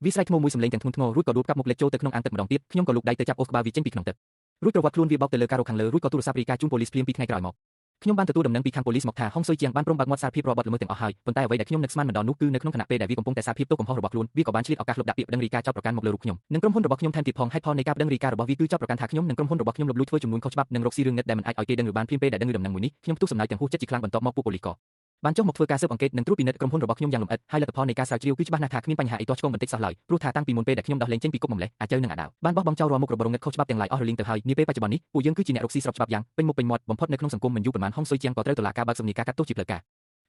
វាស្រែកធ្មោមួយសំឡេងទាំងធ្ងន់ធ្ងររួចក៏ដួលកាប់មុខលេចចូលទៅក្នុងអាងទឹកម្ដងទៀតខ្ញុំក៏លូកដៃទៅចាប់អូសក្បាលវាចេញពីក្នុងទឹករួចប្រវត្តិខ្លួនវាបោកទៅលើការរកខាងលើរួចក៏ទូរស័ព្ទរាយការណ៍ជូនប៉ូលីសភ្លាមពីថ្ងៃក្រោយមកខ្ញុំបានទទួលដំណឹងពីខាងប៉ូលីសមកថាហុងស៊ុយជាងបានព្រមបើកមាត់សារភាពរាល់បទល្មើសទាំងអស់ហើយប៉ុន្តែអ្វីដែលខ្ញុំនឹកស្មានមិនដល់នោះគឺនៅក្នុងខណៈពេលដែលវាកំពុងតែសារភាពទោសកំហុសរបស់ខ្លួនវាក៏បានឆ្លៀតឱកាសលុបដាក់ពាក្យប្តឹងរាយការណ៍ចោទប្រកាន់មកលើរូបខ្ញុំនិងក្រុមហ៊ុនរបស់ខ្ញុំថែមទៀតផងហេតុផលនៃការប្តឹងរាយការណ៍របស់វាគឺចោទប្រកាន់ថាខ្ញុំនិងក្រុមហ៊ុនរបស់ខ្ញុំលុបលួចធ្វើចំនួនខុសច្បាប់និងរកស៊ីរឿងងឹតដែលមិនអាចឲ្យគេដឹងឬបានភ្លាមពេលដែលដឹងឬដំណឹងមួយនេះខ្ញុំផ្ទុះសំណើចទាំងហួសចិត្តជាខ្លាំងបន្ទាប់មកពួកប៉ូលីសក៏បានចុះមកធ្វើការស៊ើបអង្កេតនិងត្រួតពិនិត្យក្រុមហ៊ុនរបស់ខ្ញុំយ៉ាងលម្អិតហើយលទ្ធផលនៃការស្រាវជ្រាវគឺច្បាស់ណាស់ថាគ្មានបញ្ហាអីទាស់ឆ្គងបន្តិចសោះឡើយព្រោះថាតាំងពីមុនពេលដែលខ្ញុំដោះលែងចេញពីគុកម្លេះអាចៅនិងអាដាវបានបោះបង់ចោលរាល់មុខរបរងឹតខុសច្បាប់ទាំងឡាយអស់រលីងទៅហើយនាពេលបច្ចុប្បន្ននេះពួកយើងគឺជាអ្នករកស៊ីស្របច្បាប់យ៉ាងពេញមុខពេញមាត់បំផុតនៅក្នុងសង្គមមិនយូរប៉ុន្មានហុងស៊ុយជាងក៏ត្រូវតុលាការបើកសំណេរការកាត់ទោសជាផ្លូវការ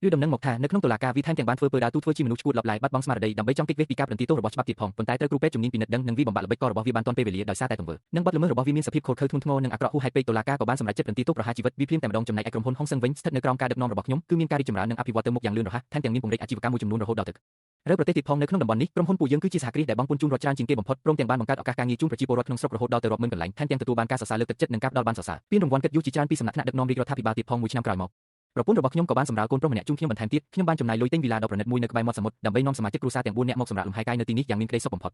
ឬដំណឹងមកថានៅក្នុងតុលាការវាថែមទាំងបានធ្វើពើដើរទូធ្វើជាមនុស្សឈួតលបឡែបាត់បង់ស្មារតីដើម្បីចង់គេចវេះពីការប្រន្ទាទោសរបស់ច្បាប់ទៀតផងប៉ុន្តែត្រូវគ្រូពេទ្យជំនាញពិនិត្យដឹងនិងវាបំបាក់ល្បិចករបស់វាបានទាន់ពេលវេលាដោយសារតែទង្វើនិងបទល្មើសរបស់វាមានសភាពខូចខើធ្ងន់ធ្ងរនិងអាក្រក់ហួសហេតុពេកតុលាការក៏បានសម្រេចចិត្តប្រន្ទាទោសប្រហារជីវិតវាភ្លាមតែម្ដងចំណែកឯក្រុមហ៊ុនហុងសឹងវិញស្ថិតនៅក្រោមការដឹកនាំរបស់ខ្ញុំគឺមានការរីកចម្រើននិងអភិវឌ្ឍទៅមុខយ៉ាងលឿនរហ័សថែមទាំងមានពង្រីកអាជីវកម្មមួយចំនួនរហូតដល់ទៅរើប្រទេសទៀតផងនៅក្នុងតំបន់នេះក្រុមហ៊ុនពួកយើងគឺជាសហគ្រាសដែលបង់ពន្ធជូនរដ្ឋច្រើនជាងគេបំផុតព្រមទាំងបានបង្កើតឱកាសការងារជូនប្រជាពលរដ្ឋក្នុងស្រុករហូតដល់ទៅរាប់ម៉ឺនកន្លែងថែមទាំងទទួលបានការសរសើរលើកទឹកចិត្តនិងការផ្ដល់បានសរសើរពានរង្វាន់កិត្តិយសជាច្រើនពីសំណាក់ថ្នាក់ដឹកនាំរាជរដ្ឋាភិបាលទៀតផងមួយឆ្នាំក្រោយមកប្រពន្ធរបស់ខ្ញុំក៏បានសម្រាលកូនប្រុសម្នាក់ជូនខ្ញុំបន្ថែមទៀតខ្ញុំបានចំណាយលុយទិញវីឡាដ៏ប្រណិតមួយនៅក្បែរមាត់សមុទ្រដើម្បីនាំសមាជិកគ្រួសារទាំង4នាក់មកសម្រាកលំហែកាយនៅទីនេះយ៉ាងមានក្តីសុខបំផុត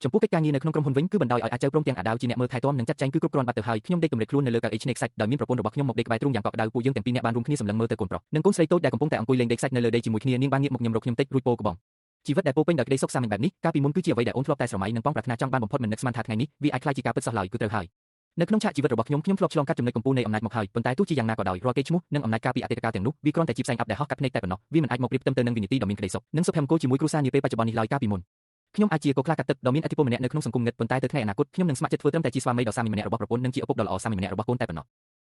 ចំពោះកិច្ចការងារនៅក្នុងក្រុមហ៊ុនវិញគឺបណ្ដោយឲ្យអាចៅព្រមទាំងអាដាវជាអ្នកមើលថែទាំនិងចាត់ចែងគឺគ្រប់គ្រាន់បាត់ទៅហើយខ្ញុំដេកទំនេរខ្លួននៅលើកៅអីឆ្នេរខ្សាច់ដោយមានប្រពន្ធរបស់ខ្ញុំមកដេកក្បែរទ្រូងយ៉ាងកក់ក្ដៅពួកយើងទាំងពីរនាក់បានរួមគ្នាសម្លឹងមើលទៅកូនប្រុសនិងកូនស្រីតូចដែលកំពុងតែអង្គុយលេងដេកខ្សាច់នៅលើដីជាមួយគ្នានាងបានងាកមកញឹមរកខ្ញុំតិចរួចពោលក្បងជីវិតដែលពោពេញដោយក្តីសុខសាមញ្ញបែបនេះកាលពីមុនគឺជាអ្វីដែលអូនធ្លាប់តែស្រមៃនិងប៉ងប្រាថ្នាចង់បានបំផុតមិននឹកស្មានថាថ្ងៃនេះវាអាចក្លាយជាការពិតសោះឡើយគឺត្រូវហើយនៅក្នុងឆាកជីវិតរបស់ខ្ញុំខ្ញុំធ្លាប់ឆ្លងកាត់ចំណុចកំពូលនៃអំណាចមកហើយប៉ុន្តែទោះជាយ៉ាងណាក៏ដោយរាល់កេរ្តិ៍ឈ្មោះនិងអំណាចកាលពីអតីតកាលទាំងនោះវាគ្រាន់តែជាផ្សែងអ័ព្ទដែលហោះកាត់ភ្នែកតែប៉ុណ្ណោះវាមិនអាចមកប្រៀបផ្ទឹមទៅនឹងវិនាទីដ៏មានក្តីសុខនិងសុភមង្គលជាមួយគ្រួសារនាពេលបច្ចុប្បន្ននេះឡើយកាលពីមុនខ្ញុំអាចជាកូនខ្លះកាត់ទឹកដ៏មានឥទ្ធិពលម្នាក់នៅក្នុងសង្គមងឹតប៉ុន្តែទៅថ្ងៃអនាគតខ្ញុំនឹងស្ម័គ្រចិត្តធ្វើត្រឹមតែជាស្វាមីដ៏សាមញ្ញម្នាក់របស់ប្រពន្ធនិងជាឪពុកដ៏ល្អសាមញ្ញម្នាក់របស់កូនតែប៉ុណ្ណោះ